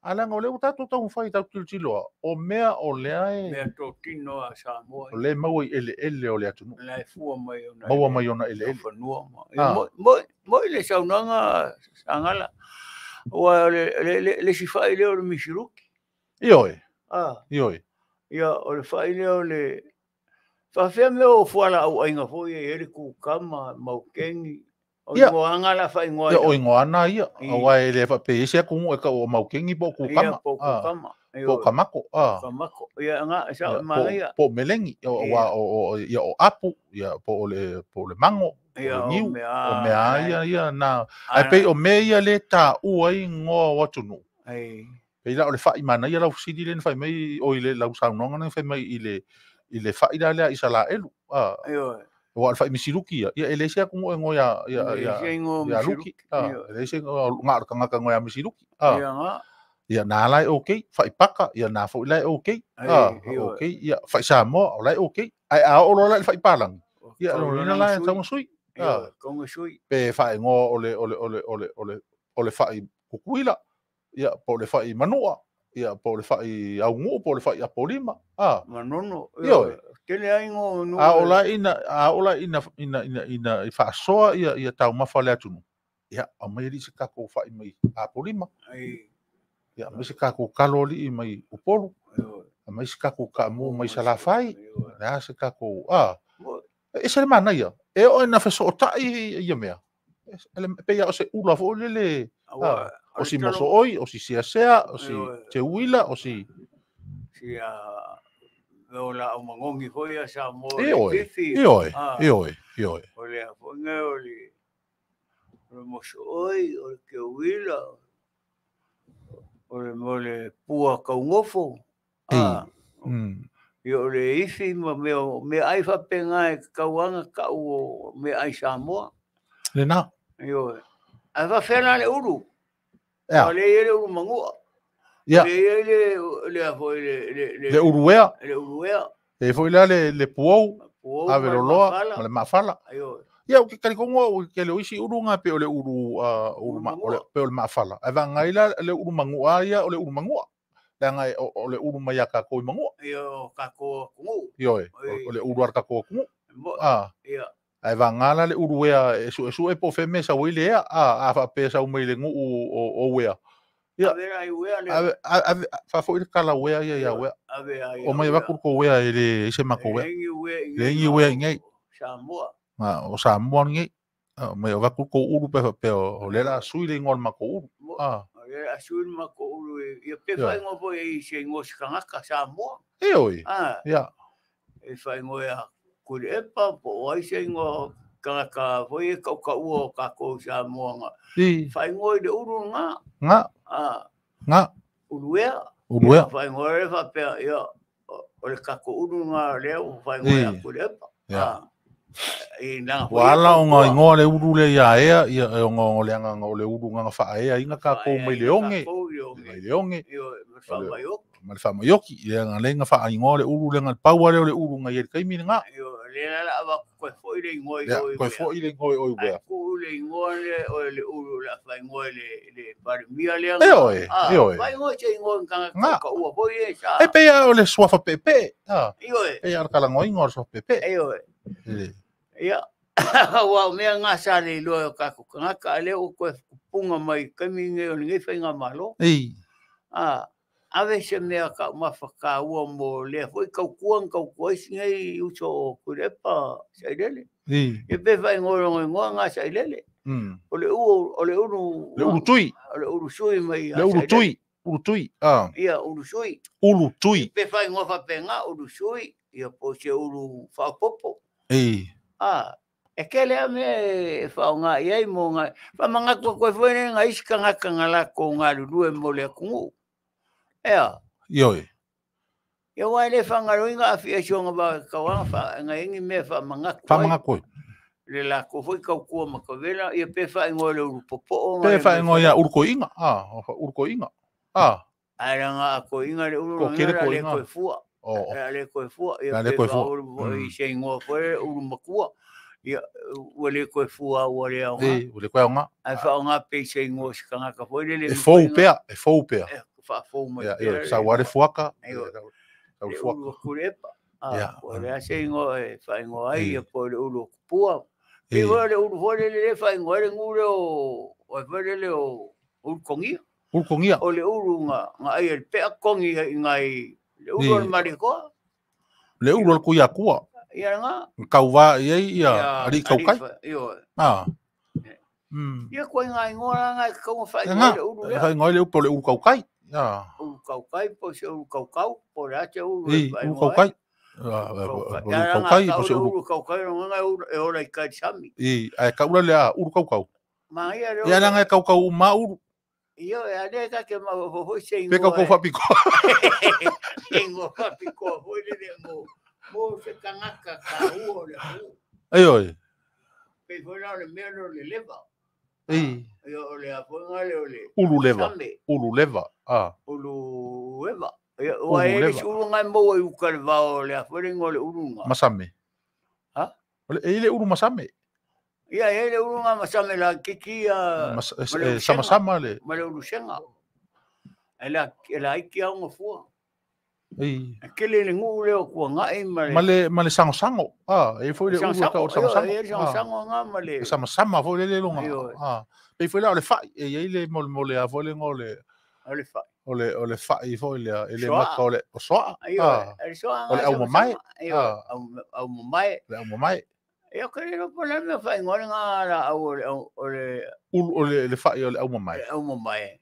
A leaga o lea ua tatou taumafai tatou tilotilo o mea o lea e mea totino a Samoa. O lea e maua i eleele o le atunuu. La e fua mai ona maua mai ona eleele. Fanua ma. Mo i le saunoaga Sagala. Ua le isi fai lea o le Misiruki. Ioe. Ah. Ioe. Ia, o le fai lea o le faafefea mea o fualaau aiga foi e i ai le kukama, maukeni. O ingoaga la faaigoa. Ia, o ingoa ia. Aua e le faapea i se atunuu e tau o maukeni po o kukama. Ia, po o kukama. Po o kamako. Kamako. Ia, nga, sa manaia. Po o melegi. Ia, o apu. Ia, po o le mango. Ia, O niu. o mea. O mea ia, ia, na. Ai pei o mea ia le taua ai ingoa o atunuu. Ai. Pei la o le fai manaia lau fesili lea na fai mai, o i le lau saunoaga na fai mai i le fai la lea Isalaelu. Ioe. Ua o le fai Misiruki ia. Ia, e le se atunuu e ngoe ia Luki. E le se nga o le tagata e ngoe ia Misiruki. Ia nga. Ia, na la e okay. Fai paka, ia na foi la e okay. Okay. Ia, fai Samoa, o la e okay. Ai a oo loa la i le fai palangi. Ia, lona uiga la e tau sui. Kaunga sui. Pe faaigoa o le fai Kukuila. Ia, po o le fai Manua. Ia, po o le fai Auguu, po o le fai Apolima. Manono. Ioe. Tele ai ngo no. A o la ina i faasoa ia taumafa o le atunuu. Ia, aumai alii se tatou fai mai Apolima. Ia, aumai se tatou kalo alii mai Upolu. Aumai se tatou kaamu mai Salafai. Le a se tatou E ese le manaia. E oo ina fesootai ia mea. E pei o se ula foi lele. O si mosooi, o si seasea, o si teuila, o si si o la o mangongi foi a Samoa. Ioe, ioe, ioe, ioe. O le foi ngai o le mosooi, o le keuila, o le pua kaugofo. Ia o le ifi ma mea ai faapena e kauaga kau o mea ai Samoa. Lena. Ioe. Ae faafefea la le ulu. Ea. O le i ai le ulu magua. Ia. Le i ai le foi le uluea. Le uluea. E foi la le puou, aveloloa, ma le maafala. Ioe. Ia, o ke talikongo o ke le oisi ulu ngā pe o le ulu, pe o le maafala. Ai vangai la le ulu mangua ia o le ulu mangua. Le ngai o le ulu mai a kākou i mangua. Ia, o kākou akunuu. Ioe, o le ulu ar kākou akunuu. Ia. Ai vangala le ulu ea e sue po fe me sa wile ea a fa pe sa umai le nguu o wea. Ia. Ave ai wea le. Ave fa foi le kala wea ia ia wea. Ave ai. O mai vaku ko wea e le se mako wea. Le ngi wea ngai. Samoa. O Samoa ngai. Mai vaku ko ulu pe fa pe o le la sui le ngol mako ulu. Le la sui mako ulu ia pe fa ngo po e se ngo skangaka Samoa. E oi. Ia. E whaingoa ia kuri epa, po o ai se ingoa kangaka foi e kaukaua o kākou Samoa nga. I. Whaingoa i le uru ngā. Ngā. Ngā. Uluea. Uluea. Ia, whaingoa le whapea, ia, o le kako uru ngā lea o whaingoa ia kuri epa. Ia. I nā Ua ala o ngā ingoa le uru le ia ea, ia e o ngā le anga o le uru ngā whaea inga kākou mai le onge. Mai le onge. Io, ma whamaioki. Ma le whamaioki. Ia ngā le ngā wha ingoa le uru le ngā paua le o le uru ngā i le kaimi ngā. Io, le la awa koe foi le ingoa i Ia, oi koe wea. foi le ingoa i oi wea. Ai ku le ingoa le o le uru la whaingoa le parimia le E oe, e oe. Whaingoa se ingoa ngā Ngā. ka ua foi e sa. E pea o le suafa pepe. Io e. E ala kalango ingoa o le suafa pepe. E oe. E. Ia. Ua mea ngā sa le iloa o kako kangaka a leo koe punga mai kami nge o nge whainga malo. Ei. Ave se mea ka mawhaka ua mo lea foi kaukua ng kaukua isi ngai uso o kurepa sa ilele. Ei. E pe whaingoa rongo ingoa ngā sa ilele. O le uu, o le uru... Le uru tui. O le uru sui mai Le uru tui. Uru tui. Ia, uru sui. Uru tui. Pe whaingoa whapenga, uru sui. Ia po se uru whapopo. Ei. E ke lea mea e whaonga i ai mo ngā... Whamangakua koe fue ne ngā isi kangaka ngā lako ngā lulue mo le akungu. Ea. Ioi. Ia wai le whangaroinga a whia sionga wa kawanga wha ngā ingi mea whamangakua. Whamangakua. Le lako foi kaukua makawela, ia pe whaingoa le uru popo'o. Pe whaingoa ia uru koinga. Uru koinga. Ae ngā ako inga le uru Ko kere le koinga. koe fua. O. Le koe fua. Ia La le pe koe fua. whauru i se ingoa foi uru makua. Ia ua le koe fua ua le au ngā. E, ua le koe au ngā. Ai whao ngā pe se ingoa si kangaka foi le le E fou pea, e fou pea. E whaafou mai Ia, pea. ia, sa ware fuaka. Ia, Sa le fuaka. uru kurepa. Ia. O le ase ingoa e whaingoa ai, Ei. ia po le uru kupua. Ei. Pe hoa le uru foi le le whaingoa le ngure o, o foi le le o uru kongia. Uru kongia. O le uru ngā, ngā ai le pea kongi i ngā i, le uru Ei. o le marikoa. Le uru o le kuia kua. Ia ngā. Kauwā i ai, ia, ari kaukai. Ia. Ia koe ngā ingoa rā ngā kaunga whaingoa le uru lea. Whaingoa le upo le uru kaukai. Ia. Uru kaukai, po se uru kaukau, po le ate uru Ei, e uru whaingoa kaukai. ai. Uru Ia rā ngā kaukai, po kau se le uru. uru kaukai, ronga ngā uru e ora i kai sami. I, ai kaura le a, uru kaukau. Mā ia le Ia rā ngā kaukau u mā uru. Ia, e ane ka ke mau hoi se Pe ingoa. kaukau whapiko. Ingoa whapikoa hoi le le mo. Mo se kangaka ka ua le hu. Ei oi. Pe foi rā le mea no le leva. Ei. Ia o le apoinga le o le. Uru leva. Same. Uru leva. Uru leva. Ia, Uru ua e le leva. suru ngai maua i uka le vao le apoinga o le uru ngā. Masame. Ha? E le uru masame. Ia, e le uru ngā masame la kiki a... Sama sama le. Ma le uru senga. E la, e la aiki au ngā fua. Ei. E kele le ngu leo kua ngai ma le... Ma le sango sango. E foi le uru ka o sango sango. E sango sango ngā ma le... Sama sama foi le le longa. Io. Pe foi la o le fai. E i le mole mole a foi le ngo le... O le fai. O le fai foi le... E le Soa. maka o le... O soa. Io, e soa O le ngā au sama mamae. sama. Io, au mamae. Le au mamae. Ia kere ro po le mea whai ngore ngā la au o le... O le... Ulu o le fai o le au mamae. Le au mamae.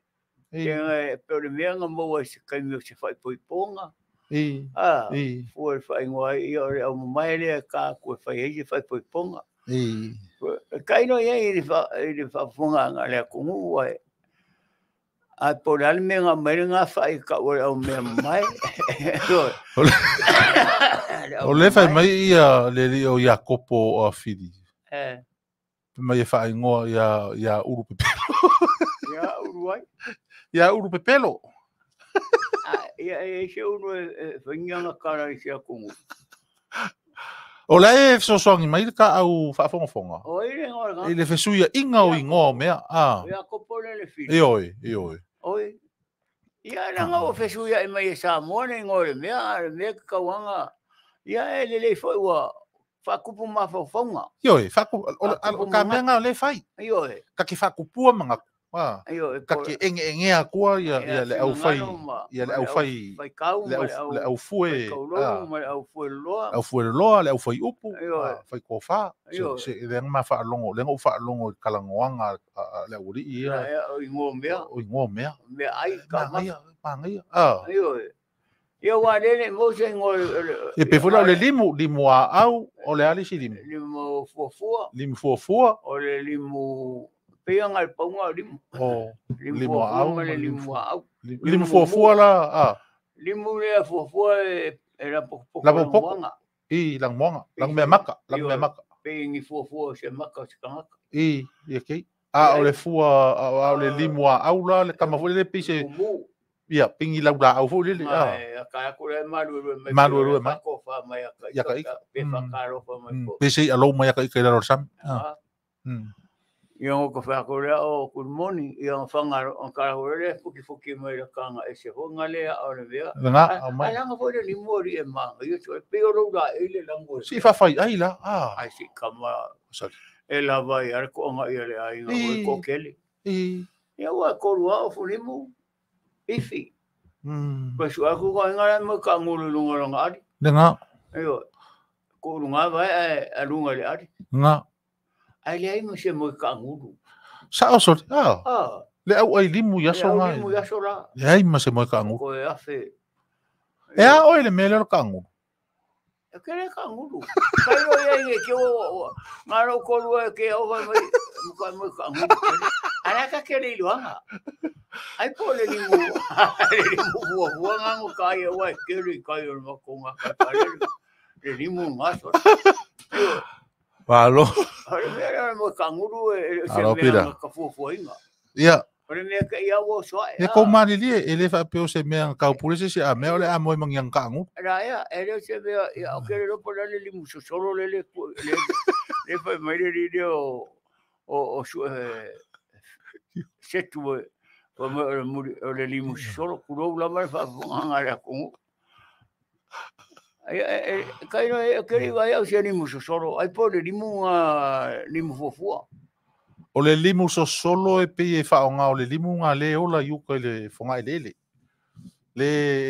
Ei. Te ngai, pe o le mea ngā maua i se kaimi o se whai poiponga. Ei. Ei. Fua le whai ngoa i o le au mamae lea ka kua whai hei se whai poiponga. Ei. Kai no ia i le whaafonga ngā lea kungu ai. Ai po le ale mea ngā mai ngā whai ka ua le au mea mamae. O le whai mai ia le li o Iakopo o Whiri. Eh. Mai e whai ngoa ia uru pepelo. Ia uru ai. Ia uru pepelo. Ia e se uru e whainga kara i se akungu. O la e fesoasoani mai le ka au whaafongafonga. O i le ngoa ngā. I le fesuia inga o ingoa o mea. Ia kopo le le whiri. E oi, e oi. Oi. Ia ranga o fesuia e mai e Samoa nei ngoa le mea, a le mea kauanga. Ia e le lei foi ua whakupu mawhaufaunga. Ioi, o ka mea ngā le whai. Ioi. Ka ke whakupua manga. Ioi. Ka ke enge engea kua ia le au whai. Ia le au whai. Whai kau, Le au fue. Whai kaulou, ma le au fue loa. Au fue loa, le au whai upu. Ioi. Whai kōwhā. Ioi. Se le anga whaalongo, le anga u whaalongo i kalangoanga le au ri ia. O ingoa mea. O ingoa mea. Mea ai ka Mangaia, mangaia. Ioi. Ia wa lele mo se ngo E pe foi la o le limu, limu a au, o le ali si limu. Limu fuafua. Limu fuafua. O le limu pei nga le paunga o limu. O Limu limu a fuafua au ma le ma limu limu a au. Limu fuafua la a. Limu le fuafua e la pokopoko La pokopoko. moanga. I lang moanga, lang mea maka, lang mea maka. Pe ngi fuafua se maka o se kangaka. I ia kei. A o le fua a o le limu a au la le kama foi le pise. Mumu. Ia pingi lau la au foi le a. Ai, a ka ku le malu le mai. Malu le mai. Ko fa mai a ka. Ia ka ika. Pe fa ka ro fa mai ko. Pese a lou mai a ka ika i lalo sam. Ah. Ia ngo ko fa ko le o good morning ia ngo fanga o ka ho le fuki fuki mai la kanga e se ho ngale a o le vea. Nga au mai. Ala nga fo le limu o ri e manga ia so pe o lo la e le lango. Si fa fai ai la. A. Ai si kama. Sorry. E la vai ar ko nga ia le ai nga I. ko kele. I. Ia wa ko rua o fulimu. Ifi. Ko su aku ko nga mo ka ngulu lunga lunga ari. Le nga. Ayo. Ko lunga vai a lunga le ari. Nga. Ai le ai mo se mo ka ngulu. Sa o so. A. Ah. Le au ai limu ia Le so au nga. limu ia so la. Le ai ma se mo ka ngulu. Ko e afe. E a o le mele o ka ngulu. E ke le ka ngulu. Kai o ia i ke o ngaro ko lua ke o vai mai mo ka mo ka ngulu. Ara ka ke le iluanga. Ai po le limu. Le limu bua bua ngango ka ia wa ke le kai o ma ko nga ka ka le. Le limu nga so. Valo. Ore mea le mo ka ngulu e se Alo, mea Pira. nga ka fuafua inga. Ia. Ore mea ka ia o soa E ko mani li e le fa pe o se mea ka pule se se a mea o le a moe mangiang ka ngulu. Ra ia, e leo se mea, ia, o kere ropo la le limu sosolo le le, le, le fai mai le le o, o, o su, e, setu e, o me, o le muri, o le limu sosolo, kurou la mai fa funganga le akongu. Ai, e, e, kai no, e, kere vai au se limu sosolo, ai po le limu nga, limu fuafua. O le limu sosolo e pe e whaonga o le limu ngā le ola i uka i le whonga i lele. Le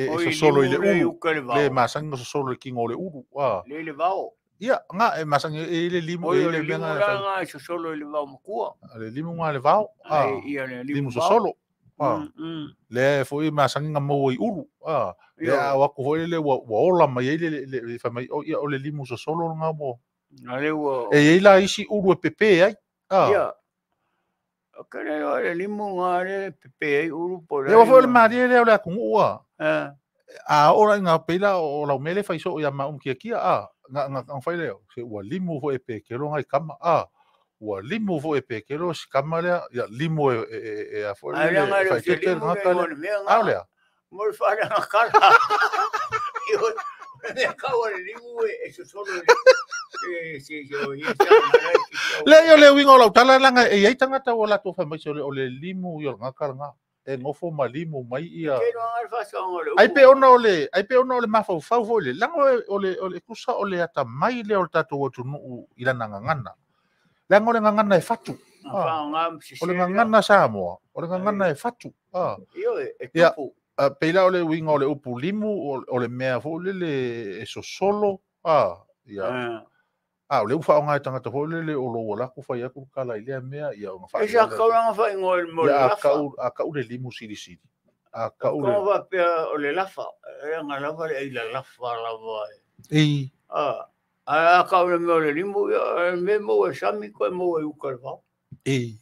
e Oi, sosolo i le limu le ulu. uka le vao. Le masangi o sosolo i kingo o le ulu. Ah. Le le vao. Ia, ngā e masangi e le limu Oi, e o le le limu mea la ngā nga sosolo i le vao makua. Le limu ngā le vao. Ah. Ai, ia le limu Limu vao. sosolo. Ah. Mm, mm. Le foi masangi ngā maua i ulu. Ah. Le Io. a wako foi le ua ola mai ai le le le whamai o ia o le limu sosolo ngā mo. Nga le ua. E ei la isi ulu e pepe ai. Ah. Ia. O kere o le limu ngā le pepe ai uru po Le wa foi le marie le o le akungu ua. Eh. A ora ngā peila o lau mele whai so ia maum kia kia a. Ngā ngā ngā whai leo. Se ua limu fo e pe kelo ngai kama a. Ua limu fo e pe kelo si kama lea. Ia limu e e e e a fo Ai le la ngā le whai se kete limu ngā le kale. ngā le mea ngā. Au lea. Mo le whare ngā kala. Io, mea kau le limu e e sosolo le. E se se o ia sa ngā lai ki te au. Le ia le winga o lau tala langa e iai tangata o lato whai mai se o le o le limu i o ngā kala ngā. E ngofo ma limu mai ia. Ke noa ngā le whasa o ngā le Ai upu. pe ona o le, ai pe ona o le mafaufau foi le. Langa o le, o le kusa o le ata mai le o le tātou atunuu i lana ngangana. Langa o le ngangana e fatu. Ngā whao ngā msise O le lea. ngangana Samoa. O le ngangana e fatu. Ah. Io e, e Ia, tupu. peila o le winga o le upu limu, o le mea foi le le e sosolo. Ah, ia. Ah. Ah, o le ufa o ngai tangata foi le le o lo wala ku whai aku kala i lea mea, ia o ngā E sa kau langa whai ngō le mo le Ia, a lafa. kau, a kau le limu siri siri. A kau le... Kau wha pea o le lafa. E ngā lafa le ei la lafa lava e. Ei. Ah, a kau le mea o le limu, ia, e me mo e sami koe mo e uka le vao. Ei.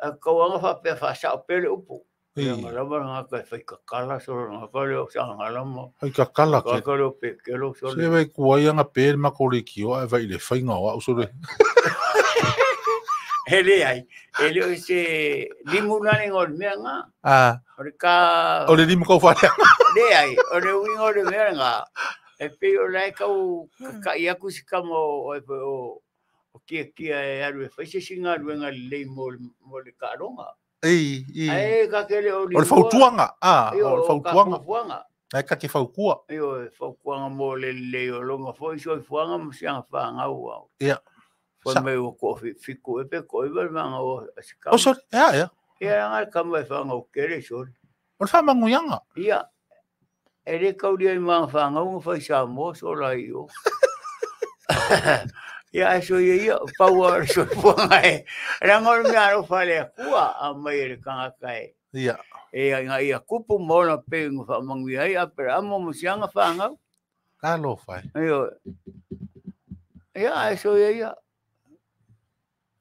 A kau anga wha pea wha sao pele upu. Ei. Ia ngā lava ngā kai whai kakala solo ngā ka leo sa ngā lama. Ai kakala Ka ke. ka leo pe kelo solo. Se vai kuai anga pe ma ko le kio ai vai le whainga o au sore. E le ai, e leo se limu nani ngō le mea ngā. Ah. O le ka... O le limu kau whare. Le ai, o le uinga o le mea ngā. E pe o lai kau kakai aku si kama o, o, o, o kia kia e aru e whai se singa ruenga lei mo, mo le kaaronga. Ei, ei. Ai, ka kele o O le fautuanga. Ah, Io, o le o ka fautuanga. fautuanga. Ai ka ke faukua. Io, e fautuanga mo le lei o longa foi soi fuanga mo sianga whaanga ua. Ia. Foi Sa- mai o ko fiku e pe ko i wale manga o si kama. O sore, ia, ia. Ia nga kama e whaanga o kere sore. O le whamanguianga. Ia. E le kauria i mga whaanga unga whai sa mo so la i o. Ia e so ia ia, paua o le soifuaga e. Ranga o le mea alo whale a kua a mai e le kangaka e. Ia. E ia ina ia kupu ma ona pe ina faamanuia ai Aperamo ma siana fanau. Talofa e. Ioe. Ia, ae soia ia.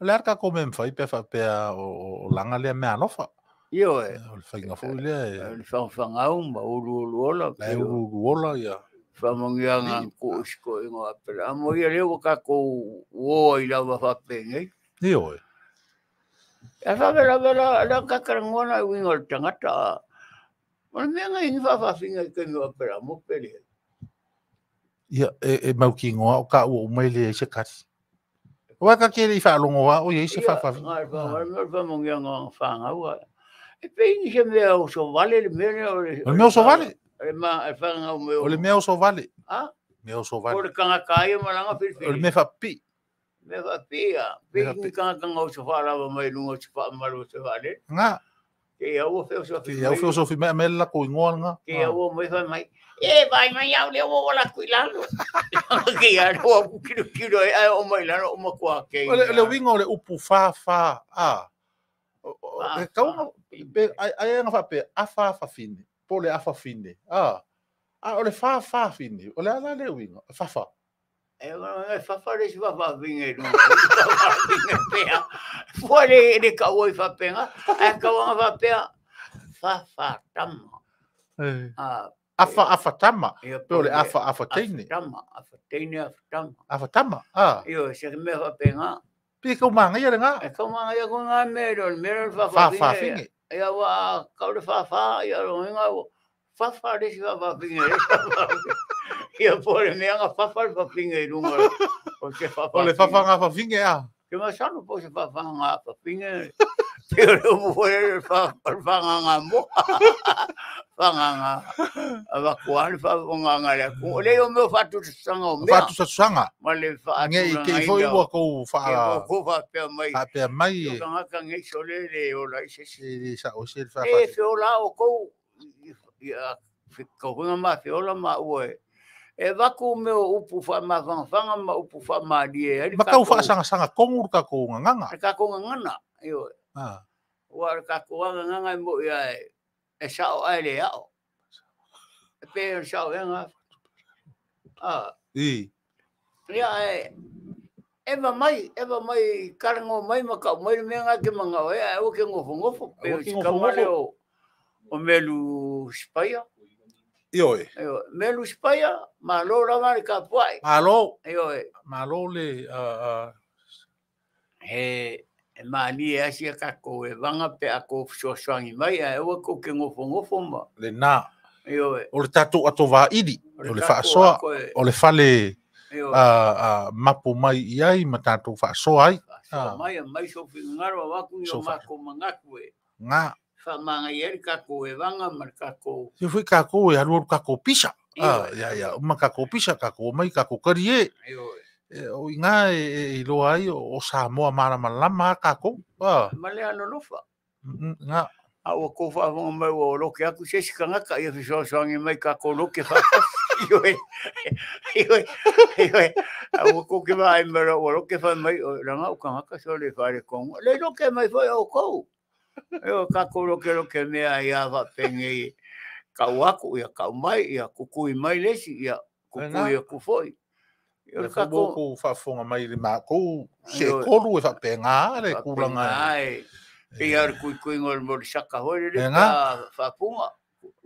O le a le tatou mea e mafai pe a faapea o laga lea meaalofa? Ioe. O le faiga foi lea e... O le fagafagau ma uluuluola. La e uluuluola ia. Faamanuiaga na tuu i si toeaina o Aperamo. Ia lea ua tatou o ai lava faapenei. Ioe. E faavelavelave la la tatalanoa na i uiga o le tagata. O le mea na i ni faafaafiga i taimi o Aperamo pe leai. Ia, e mautinoa o taua uma e leai se kali. Aua ta te le i faalogo lava o i ai se faafaafiga. Ia, na o le faamanuiaga o fanau. E pei ni se mea oso vale le mea lea o le... O le mea oso vale. O le fanau mai o... O le mea oso vale. A? Mea oso vale. O le tagata ia ma lana filifili. O le mea faapipii. Mea faapipii ia. Pei ni tagata na oso faalava mai luga o se faamalu o se vaalele. Nga. Te ia ua feosofi mai. Te ia ua feosofi mai, aumai le latou igoa lena. Te ia ua omai fai mai, E, vaai mai au lea ua ou ala atu i lalo. Te ia ua tilotilo ai, ae oo mai i lalo, ua matua kei. O le uiga o le upu fa fa a, e tatau ona, ai ona faapea, afa afafine, po o le afafine, a, a o le fa fafine, o le a la le uiga? Fafa. E fafa le isi faafafine i luga. Faafafine pea. Fua le, le kaua i faapena. Ae kaua na faapea, fafa tama. Ah, afa afa tama. Pe o le afa afa teine. Tama, afa teine, afa tama. Afa tama, ah. Io, se mea faapena. Pe kau māngaia le ngā. E kau māngaia ko ngā mea, o le mea le faafafine. Faafafine. Ia ua kau le fafa, ia lo inga fafa le isi faafafine. Ia po le mea nga fafa le fafine i lunga o se fafa. O le fafa nga fafine a. Ke masalo po se fafa nga fafine. Te o le upu foi le fa nga nga mo. Fa nga nga. Ava kua le fa nga nga le ku. Le o mea faatusasaga o mea. Faatusasaga. Ma le Nge i te i foi ua kou fa. Ua faapea mai. Faapea mai. O tagata nei sole le ola i se isi. E le sao se le fa. E feola o kou. Ia kauhunga ma feola ma ua e. E vaku mea o upu faamafagafaga ma upu faamalie ai. Ma tau faasagasagatonu le tatou gagaga. Le tatou gagana, ioe. Ua o le tatou lava gagaga e moi lava e sao ae le ao. E pei o le sao ea gā. I. Ia ae eva mai, eva mai, talanoa mai ma tau mai le mea lena e te manao ai, ae aua e te nofonofo. Pei o si tama lea o Melu Sipaia. Ioe. Ioe. Melu Sipaia, malo lava le tapuai. Malo. Ioe. Malo le... E malie lava sia tatou evaga pe a kou fesoasoani mai, ae aua tou te nofonofo ma. Lena. Ioe. O le tatou atovaili, o le faasoa, o le fale mapu mai i ai ma tatou faasoa ai. Faasoa mai, aumai sou finagalo, avatu ni o matou manatu e. Nga. Faamagaia ai le tatou evaga ma le tatou. Ia foi tatou e alualu tatou pisa. Ia, ia, uma tatou pisa, tatou omai, tatou talie. O i ina e iloa ai o Samoa malamalama a tatou. Ma le alolofa. Nga. A ua tou faafofoga mai ua loke atu se isi tagata ia fesoasoani mai tatou loke faatasi. Ioe, ioe, ioe. A ua tou ke vaai mai loa ua loke fai mai, leaga o tagata sole faaletonu. Le loke mai foi outou. Ioe, tatou lokeloke mea ai lava faapenei, tau atu, ia tau mai, ia kukui mai le isi, ia kukui atu foi. O le tatou kou faafofoga mai i le matou seetolu e faapena le tulaga. Faapena e pei lava o le kuikuiga o le molisaka foi lele pe a faapuga.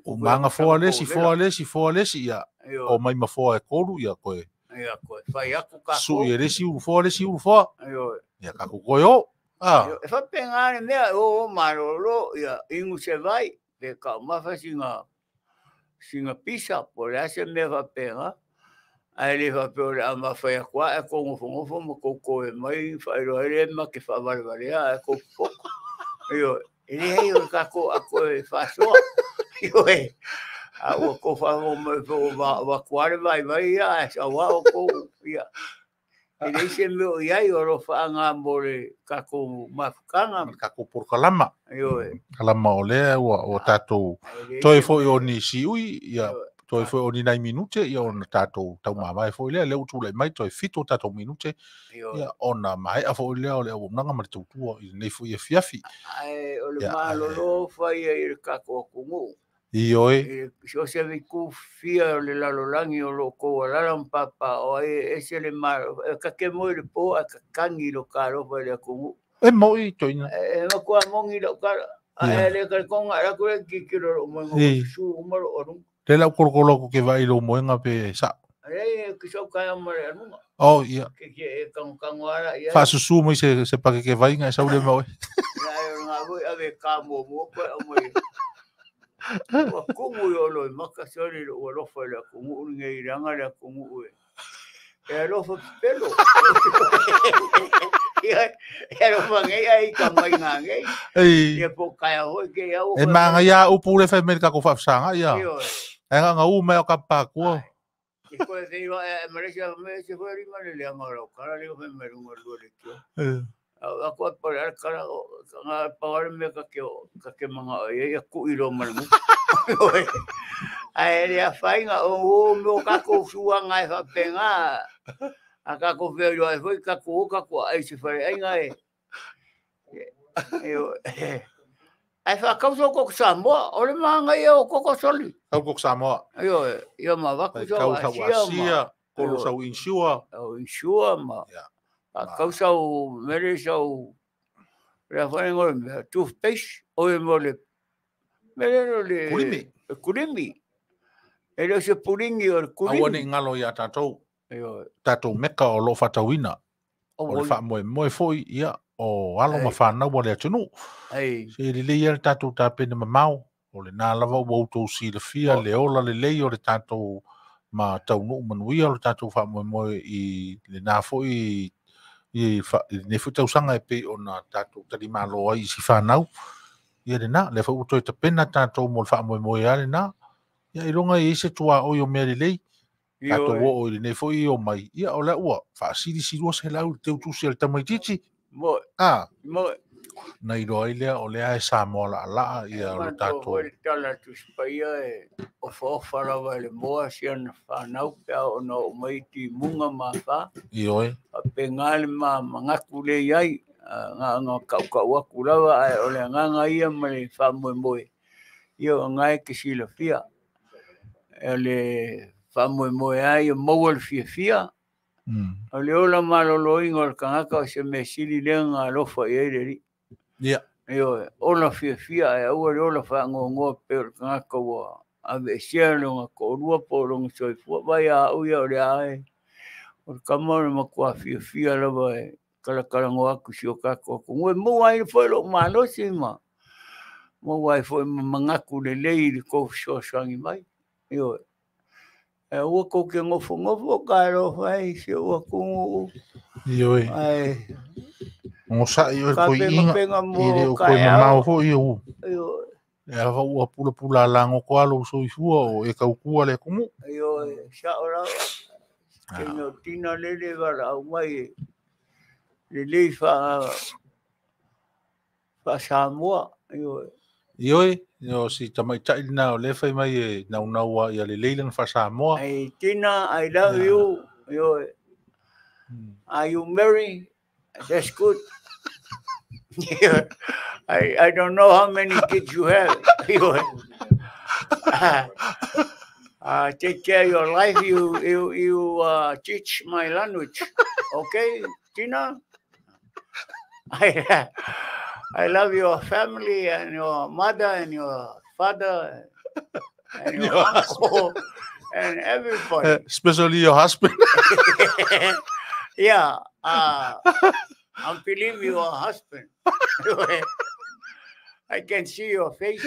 O maga foa le isi, foa le isi, foa le isi, ia omai ma foa e tolu, ia toe. Ia toe fai atu tatou. Sui e le isi ulufoa, le isi ulufoa. Ia tatou toe o. E faapena le mea, o o malolo, ia inu se vai, pe taumafa sina pisa, po o le a se mea faapena. Ae le faapea o le a mafai atu lava ae tou nofonofo ma tou toe mai faailoa ai le ma te faavalevalea ae tou popoto. Ioe, e leai o le tatou ato e faasoa. Ioe, a ua tou faafofoga mai foi ua avatu lava le vaivai ia ae sau lava outou. Ia, e leai se mea o i ai, o alofaaga mo le tatou mafutaga. Ma le tatou polokalama. Ioe. Kalama o lea ua tatou toe foi o nisi ui, ia. Toe foi o ni nai minute, ia ona tatou taumavae foi lea, lea ua tulai mai toe 7 o tatou minute, ia ona maea foi lea o le auaunaga ma le tautua i lenei foi afiafi. Ae o le malolo faia i le tatou atunuu. Ioe. So se viku fia o le lalolagi o lo kou alala ma papa o ai ese le malo. E kake moi le po a kakangi lo kalofa le atunuu. E moi toina. E makua mongi lo kala. Ae le kalkonga la kule kikilo lo mo su umalo o. Le lau kolokolo ko ke vai lo moenga pe sa. Ai ke so ka mo le alunga. Oh ia. Ke ke kango kango ala ia. Fa susu mo se se pa ke vai ngai sau le mo. Ia nga voi ave ka mo mo ko o mo. Wa kumu yo lo maka sori lo lo fa le kumu ngai ranga le kumu e. E lo fa pelo. Ia ia lo fa ngai ai ka mai ngai. Ei. Ia po ka ho ke ia o. E manga ia upu le fa me ka ko fa sanga ia. E nga u mai o ka pa kua. Ke ko te iwa e Malaysia me se foi ri male le anga ro kala le me me runga lu le kio. A ko pa le kala nga pa wale me ka ke manga e ia ku i lo mal mu. Ai le fa inga o mo ka ko sua ngai fa penga. A ka ko ve yo ai foi ka ko ai se fa ai ngai. E ai fa kau ko Samoa, o le manga ia o koko soli. Kau koko Samoa. Io, ia ma vaku so asia, kolo sau insua. O insua ma. A kau sau mere sau le fa ngo me toothpaste o e mo le mere lo le kulimi. Kulimi. E le se puringi o kulimi. Aua ne ngalo ia tatou. Io. Tatou meka o lo fatauina. O le fa moe moe foi ia. O alo ma whanau o le atunuu. Se le lei le tatou tapena mamao. O le nā lava ua outou silafia le ola le lei o le tatou ma taunuu manuia o le tatou faamoemoe i le nā foi i le foi tausaga e pei ona tatou talimalo ai i si whanau. Ia le nā, le foi ua toe tapena tatou mo le faamoemoe a le nā. Ia iloga i se tua oi o mea le lei. Tatou o i le nei foi o mai. Ia o le ua faasilisili 200 le teutusi a le tamaitiiti. Mo ah mo nei loa ile o lea e Samoa la la ia lo tatou le tala tu spaia e o fofa lava le moa sian whanau pea o no mai ti munga ma fa ioe a pengal ma mangaku le iai nga nga kau kau aku lava ai o le nganga ia ma le fa moe moe ia ngai ke silafia le fa moe moe ai mo le fia fia. O le ola maloloinga o le kangaka o se mea sili lea galofa i ai le alii. Ia. Ioe, ola fiafia ae aua le ola faagoagoa pei o le kangaka ua aveesea lona toalua po o lona soifua. Vai a au ia o le a e. O le kama o le matua fiafia lava e kalakalagoa atu si o tatou atunuu. E maua ai foi lou malosi ma maua ai foi ma manatu lelei i le tou fesoasoani mai. Ioe. E ua kou ke ngofo ngofo ka alofa ai si o atunuu. Ioe. Ai. Ngosa i o Ka koi penga inga. penga I mo le o ka koi e mamao ao. foi o. Ioe. E awa ua pula pula lango ko alo soifua o e kaukua le kumu. Ioe, sa o lava. Ke no tina lele wala au mai e. Le lei fa Samoa. Ioe. Ioe, o si tamaitai na o le whai mai e naunaua ia le leilan fa Samoa. Ai Tina, I love you. Ioe. Are you married? That's good. I don't know how many kids you have. Take care of your life. You teach my language. Okay, Tina? I love your family and your mother and your father and your uncle and everybody. Especially your husband. Yeah. I believe your husband. I can see your face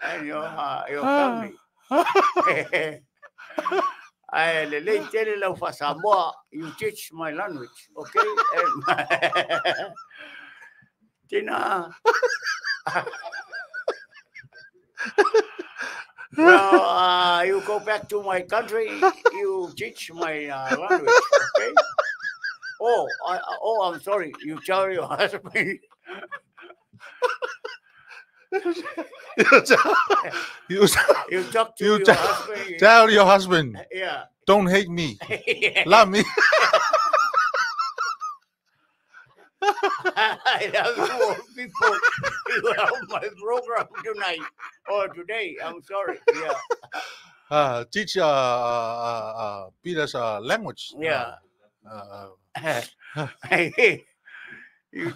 and your family. I lele tele lau fa Samoa, you teach my language, okay? Tina. Well, you go back to my country, you teach my language, okay? Oh, I'm sorry. You tell your husband. You You talk to You your tell- husband. tell your husband, Yeah. don't hate me, love me. I love you all people. You are on my program tonight or today. I'm sorry. Yeah. Teach Peter's language. Yeah. You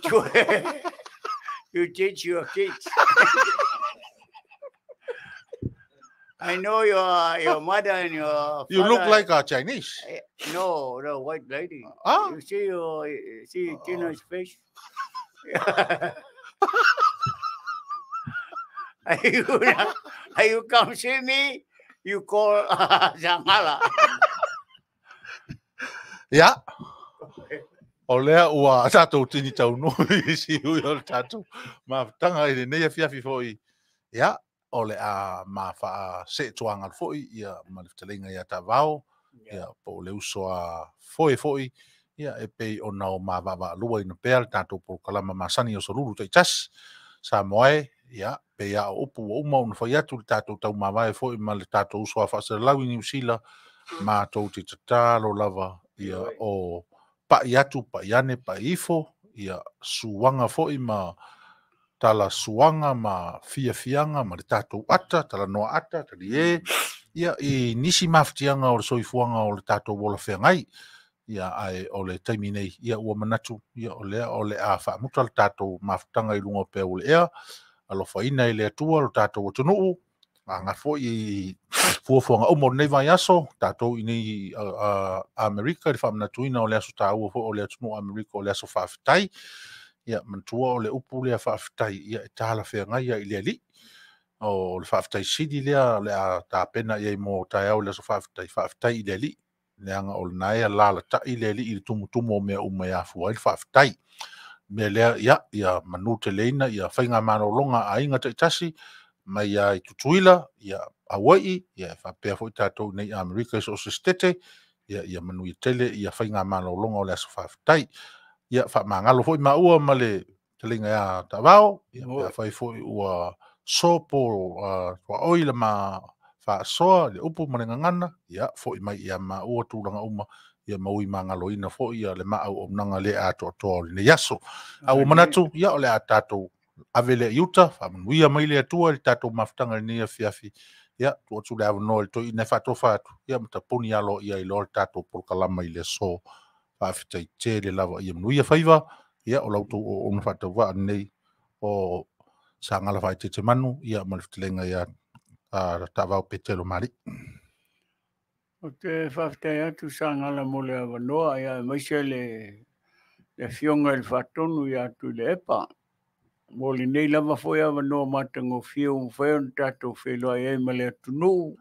you teach your kids. I know your mother and your father. You look like a Chinese. No, the white lady. Ah? You see your see Tina's face. You come see me, you call Sangala. Yeah. O lea ua tātou tini tau nui si ui o le tātou mafutaga i lenei afiafi fo'i. Ia, o le a mafaa se tuanga fo'i ia ma le fetalaiga ia Tavao, ia po o le uso a foe fo'i, ia e pei ona o mavaavaalua ina pea le tātou polokalama masani o solulu taitasi. Samoa e, ia, pei a o upu ua uma ona fai atu le tātou taumavae fo'i ma le tātou uso a faasalalau i Niu Sila, matou te tatalo lava, ia o pa'i atu, pa'i ane, pa'i ifo, ia suaga fo'i ma tala suaga ma fiafiaga ma le tātou ata, talanoa ata, tali e, ia i nisi mafatiaga o le soifuaga o le tātou ola feagai. Ia ae o le taimi nei, ia ua manatu, ia o lea o le a faamuta le tātou mafutaga i luga o pea o le ea, alofaina i le Atua lo tātou atunuu, aga foi i fuafuaga uma o lenei vaiaso, tātou i nei Amerika, i le faamanatuina o le aso tāua foi o le atunuu Amerika o le aso faafetai. Ia manatua o le upu lea faafetai, ia e talafeagai ia i le alii. O le faafetai sili lea o le a tapena i ai mo taeao i le aso faafetai, faafetai i le alii. Leaga o lena e alalatai le alii i le tumutumu o mea uma e afua ai le faafetai. Mea lea, ia, ia manu teleina, ia faiga malologa a aiga taitasi, mai ia i Tutuila, ia Hawaii, ia e faapea foi tātou nei Amerika i so o se setete, ia, ia manuia tele, ia faiga malologa o le aso faafetai. Ia faamagalo foi maua ma le fetalaiga ia Tavao, ia pe afai foi ua sopo tuaoi le ma faasoa le upu ma le gagana, ia foi mai ia maua tulaga uma, ia maui magaloina foi ia le maauaunaga le atoatoa o lenei aso. A ua manatu, ia o le a tātou ave lea i uta, faamanuia mai le Atua i le tātou mafutaga i lenei afiafi. Ia, tuu atu le avanoa i le toeaina e faatofa atu, ia ma tapuni alo ia i loa le tātou polokalama i le aso. Faafetai tele lava ia manuia faiva, ia o la outou auauna faatauvaa lenei o Sagala Faaeteete Manu, ia ma le fetalaiga ia Taavao Petelo Mali'i. Ou te faafetai atu Sagala mo le avanoa, ia aemaise le afioga i le Faatonu ia Tuilaepa. Mo lenei lava foi avanoa matagofie ua mafai ona tatou feiloai ai ma le atunuu.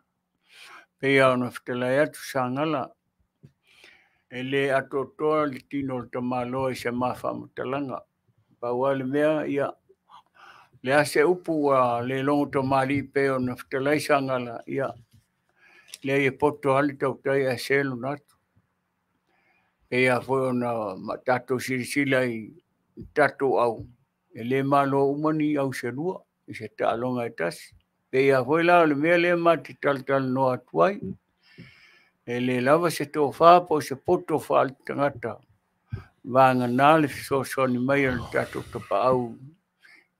Pei lava ona fetalai atu Sagala, e le atoatoa le tino o le tamaloa i se ma faamatalaga. Pau lava le mea, ia, le a se upu ua le logo tamalii pei ona fetalai Sagala, ia, leai e poto lava le tautai ae se lona atu. Pei lava foi ona tatou silasila i tatou au, e le malo uma ni au selua i se taaloga e tasi. Pei lava foi la o le mea lea ma te talatalanoa atu ai, e le lava se tofa po o se poto faale-tagata vagana le fesoasoani mai o le tatou tapaau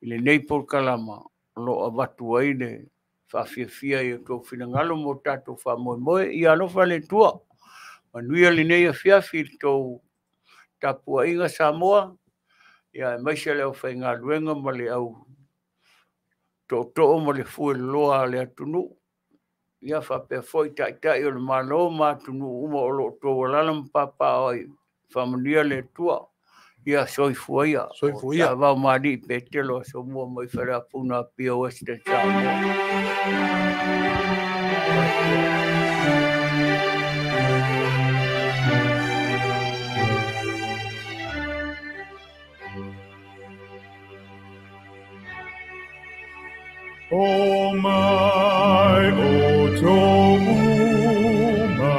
i lenei polokalama o lo o avatu ai le faafiafia i o outou finagalo mo tatou faamoemoe. Ia alofa le Atua, manuia lenei afiafi i le tou tapuaiga Samoa, ia aemaise le aufaigaluega ma le au tootoo ma le fueloloa a le atunuu. Ia faapea foi taitai o le Malo ma atunuu uma o lo o outou alaala ma papaaao ai. Faamanuia le Atua. Ia soifua ia. Soifua ia. O Taavao Mali'i Petelo Asomua mai Faleapuna Apia Western Samoa. O mai o tō uma,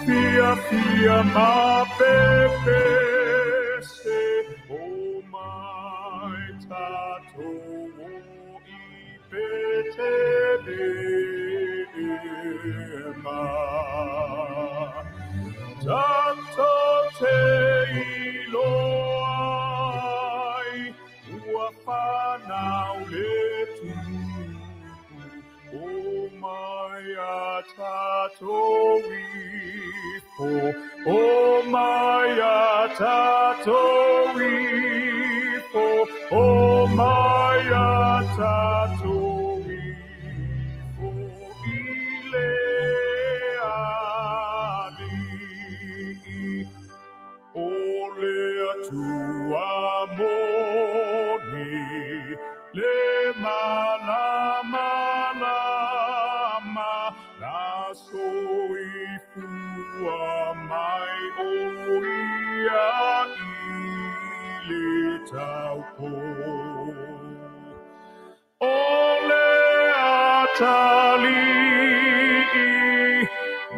fia fia ma pepese, o mai tātou lema Tato te iloai ua whanau le tupu o mai a tatou ifo o mai a tatou ifo o mai a tatou ifo i le alii o le Atua moni le malamalama na soifua mai o ia i le taupo o le atalii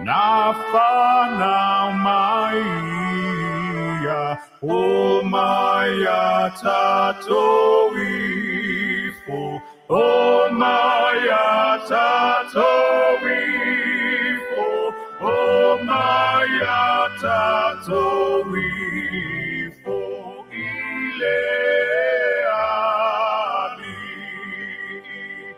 na whanau mai ia o mai a tatou ifo o mai a tatou ifo o mai a tatou ifo i le alii.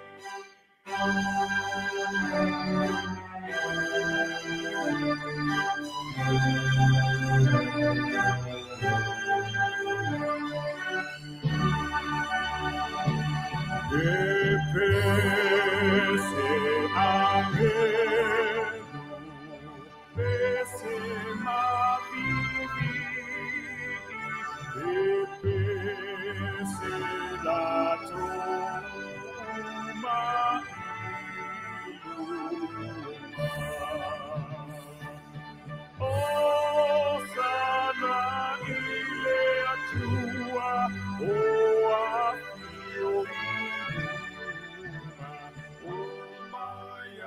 E pese angelu, pese mavivi, e pese lato mailua. O sana i le Atua, o afio i luma, o mai a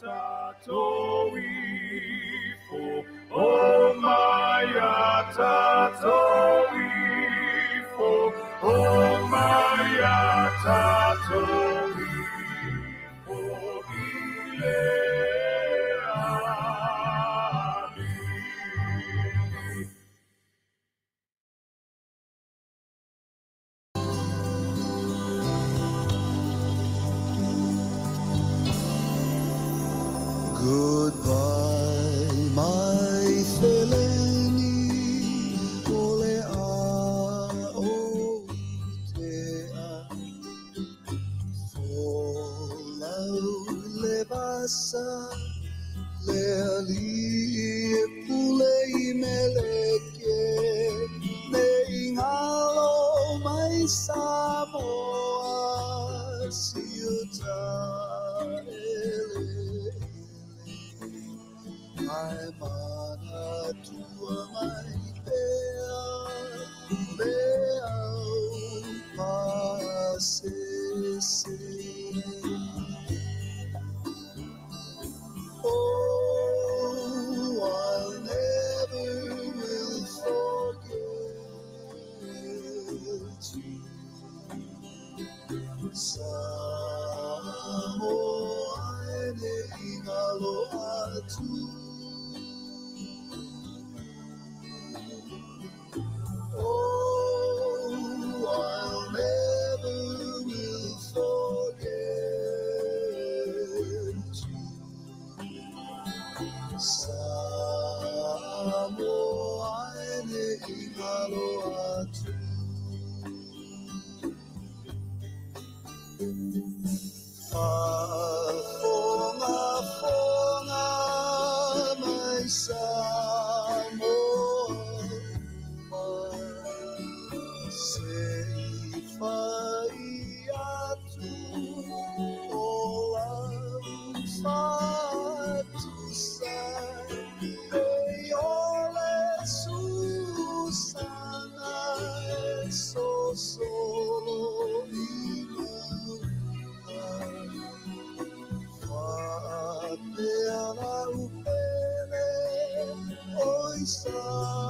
tatou ifo, o mai a tatou ifo, o mai a tatou ifo i le alii. Goodbye, my feleni, ole a o te a. Folau le vasa, le ali e pule i meleke, me ingalo mai Samoa, siuta ele. Ai mana tua mai pea, le au pasese. Oh, I'll never will forget you. Samoa ene ingalo atu. Oh, I'll never will forget you. Samoa ene ingalo atu. Whafonga, fonga mai Samoa, se i whai atu o lau whatusa, e ole susana e sosolo i maunga. Whapea lau pele o i Samoa.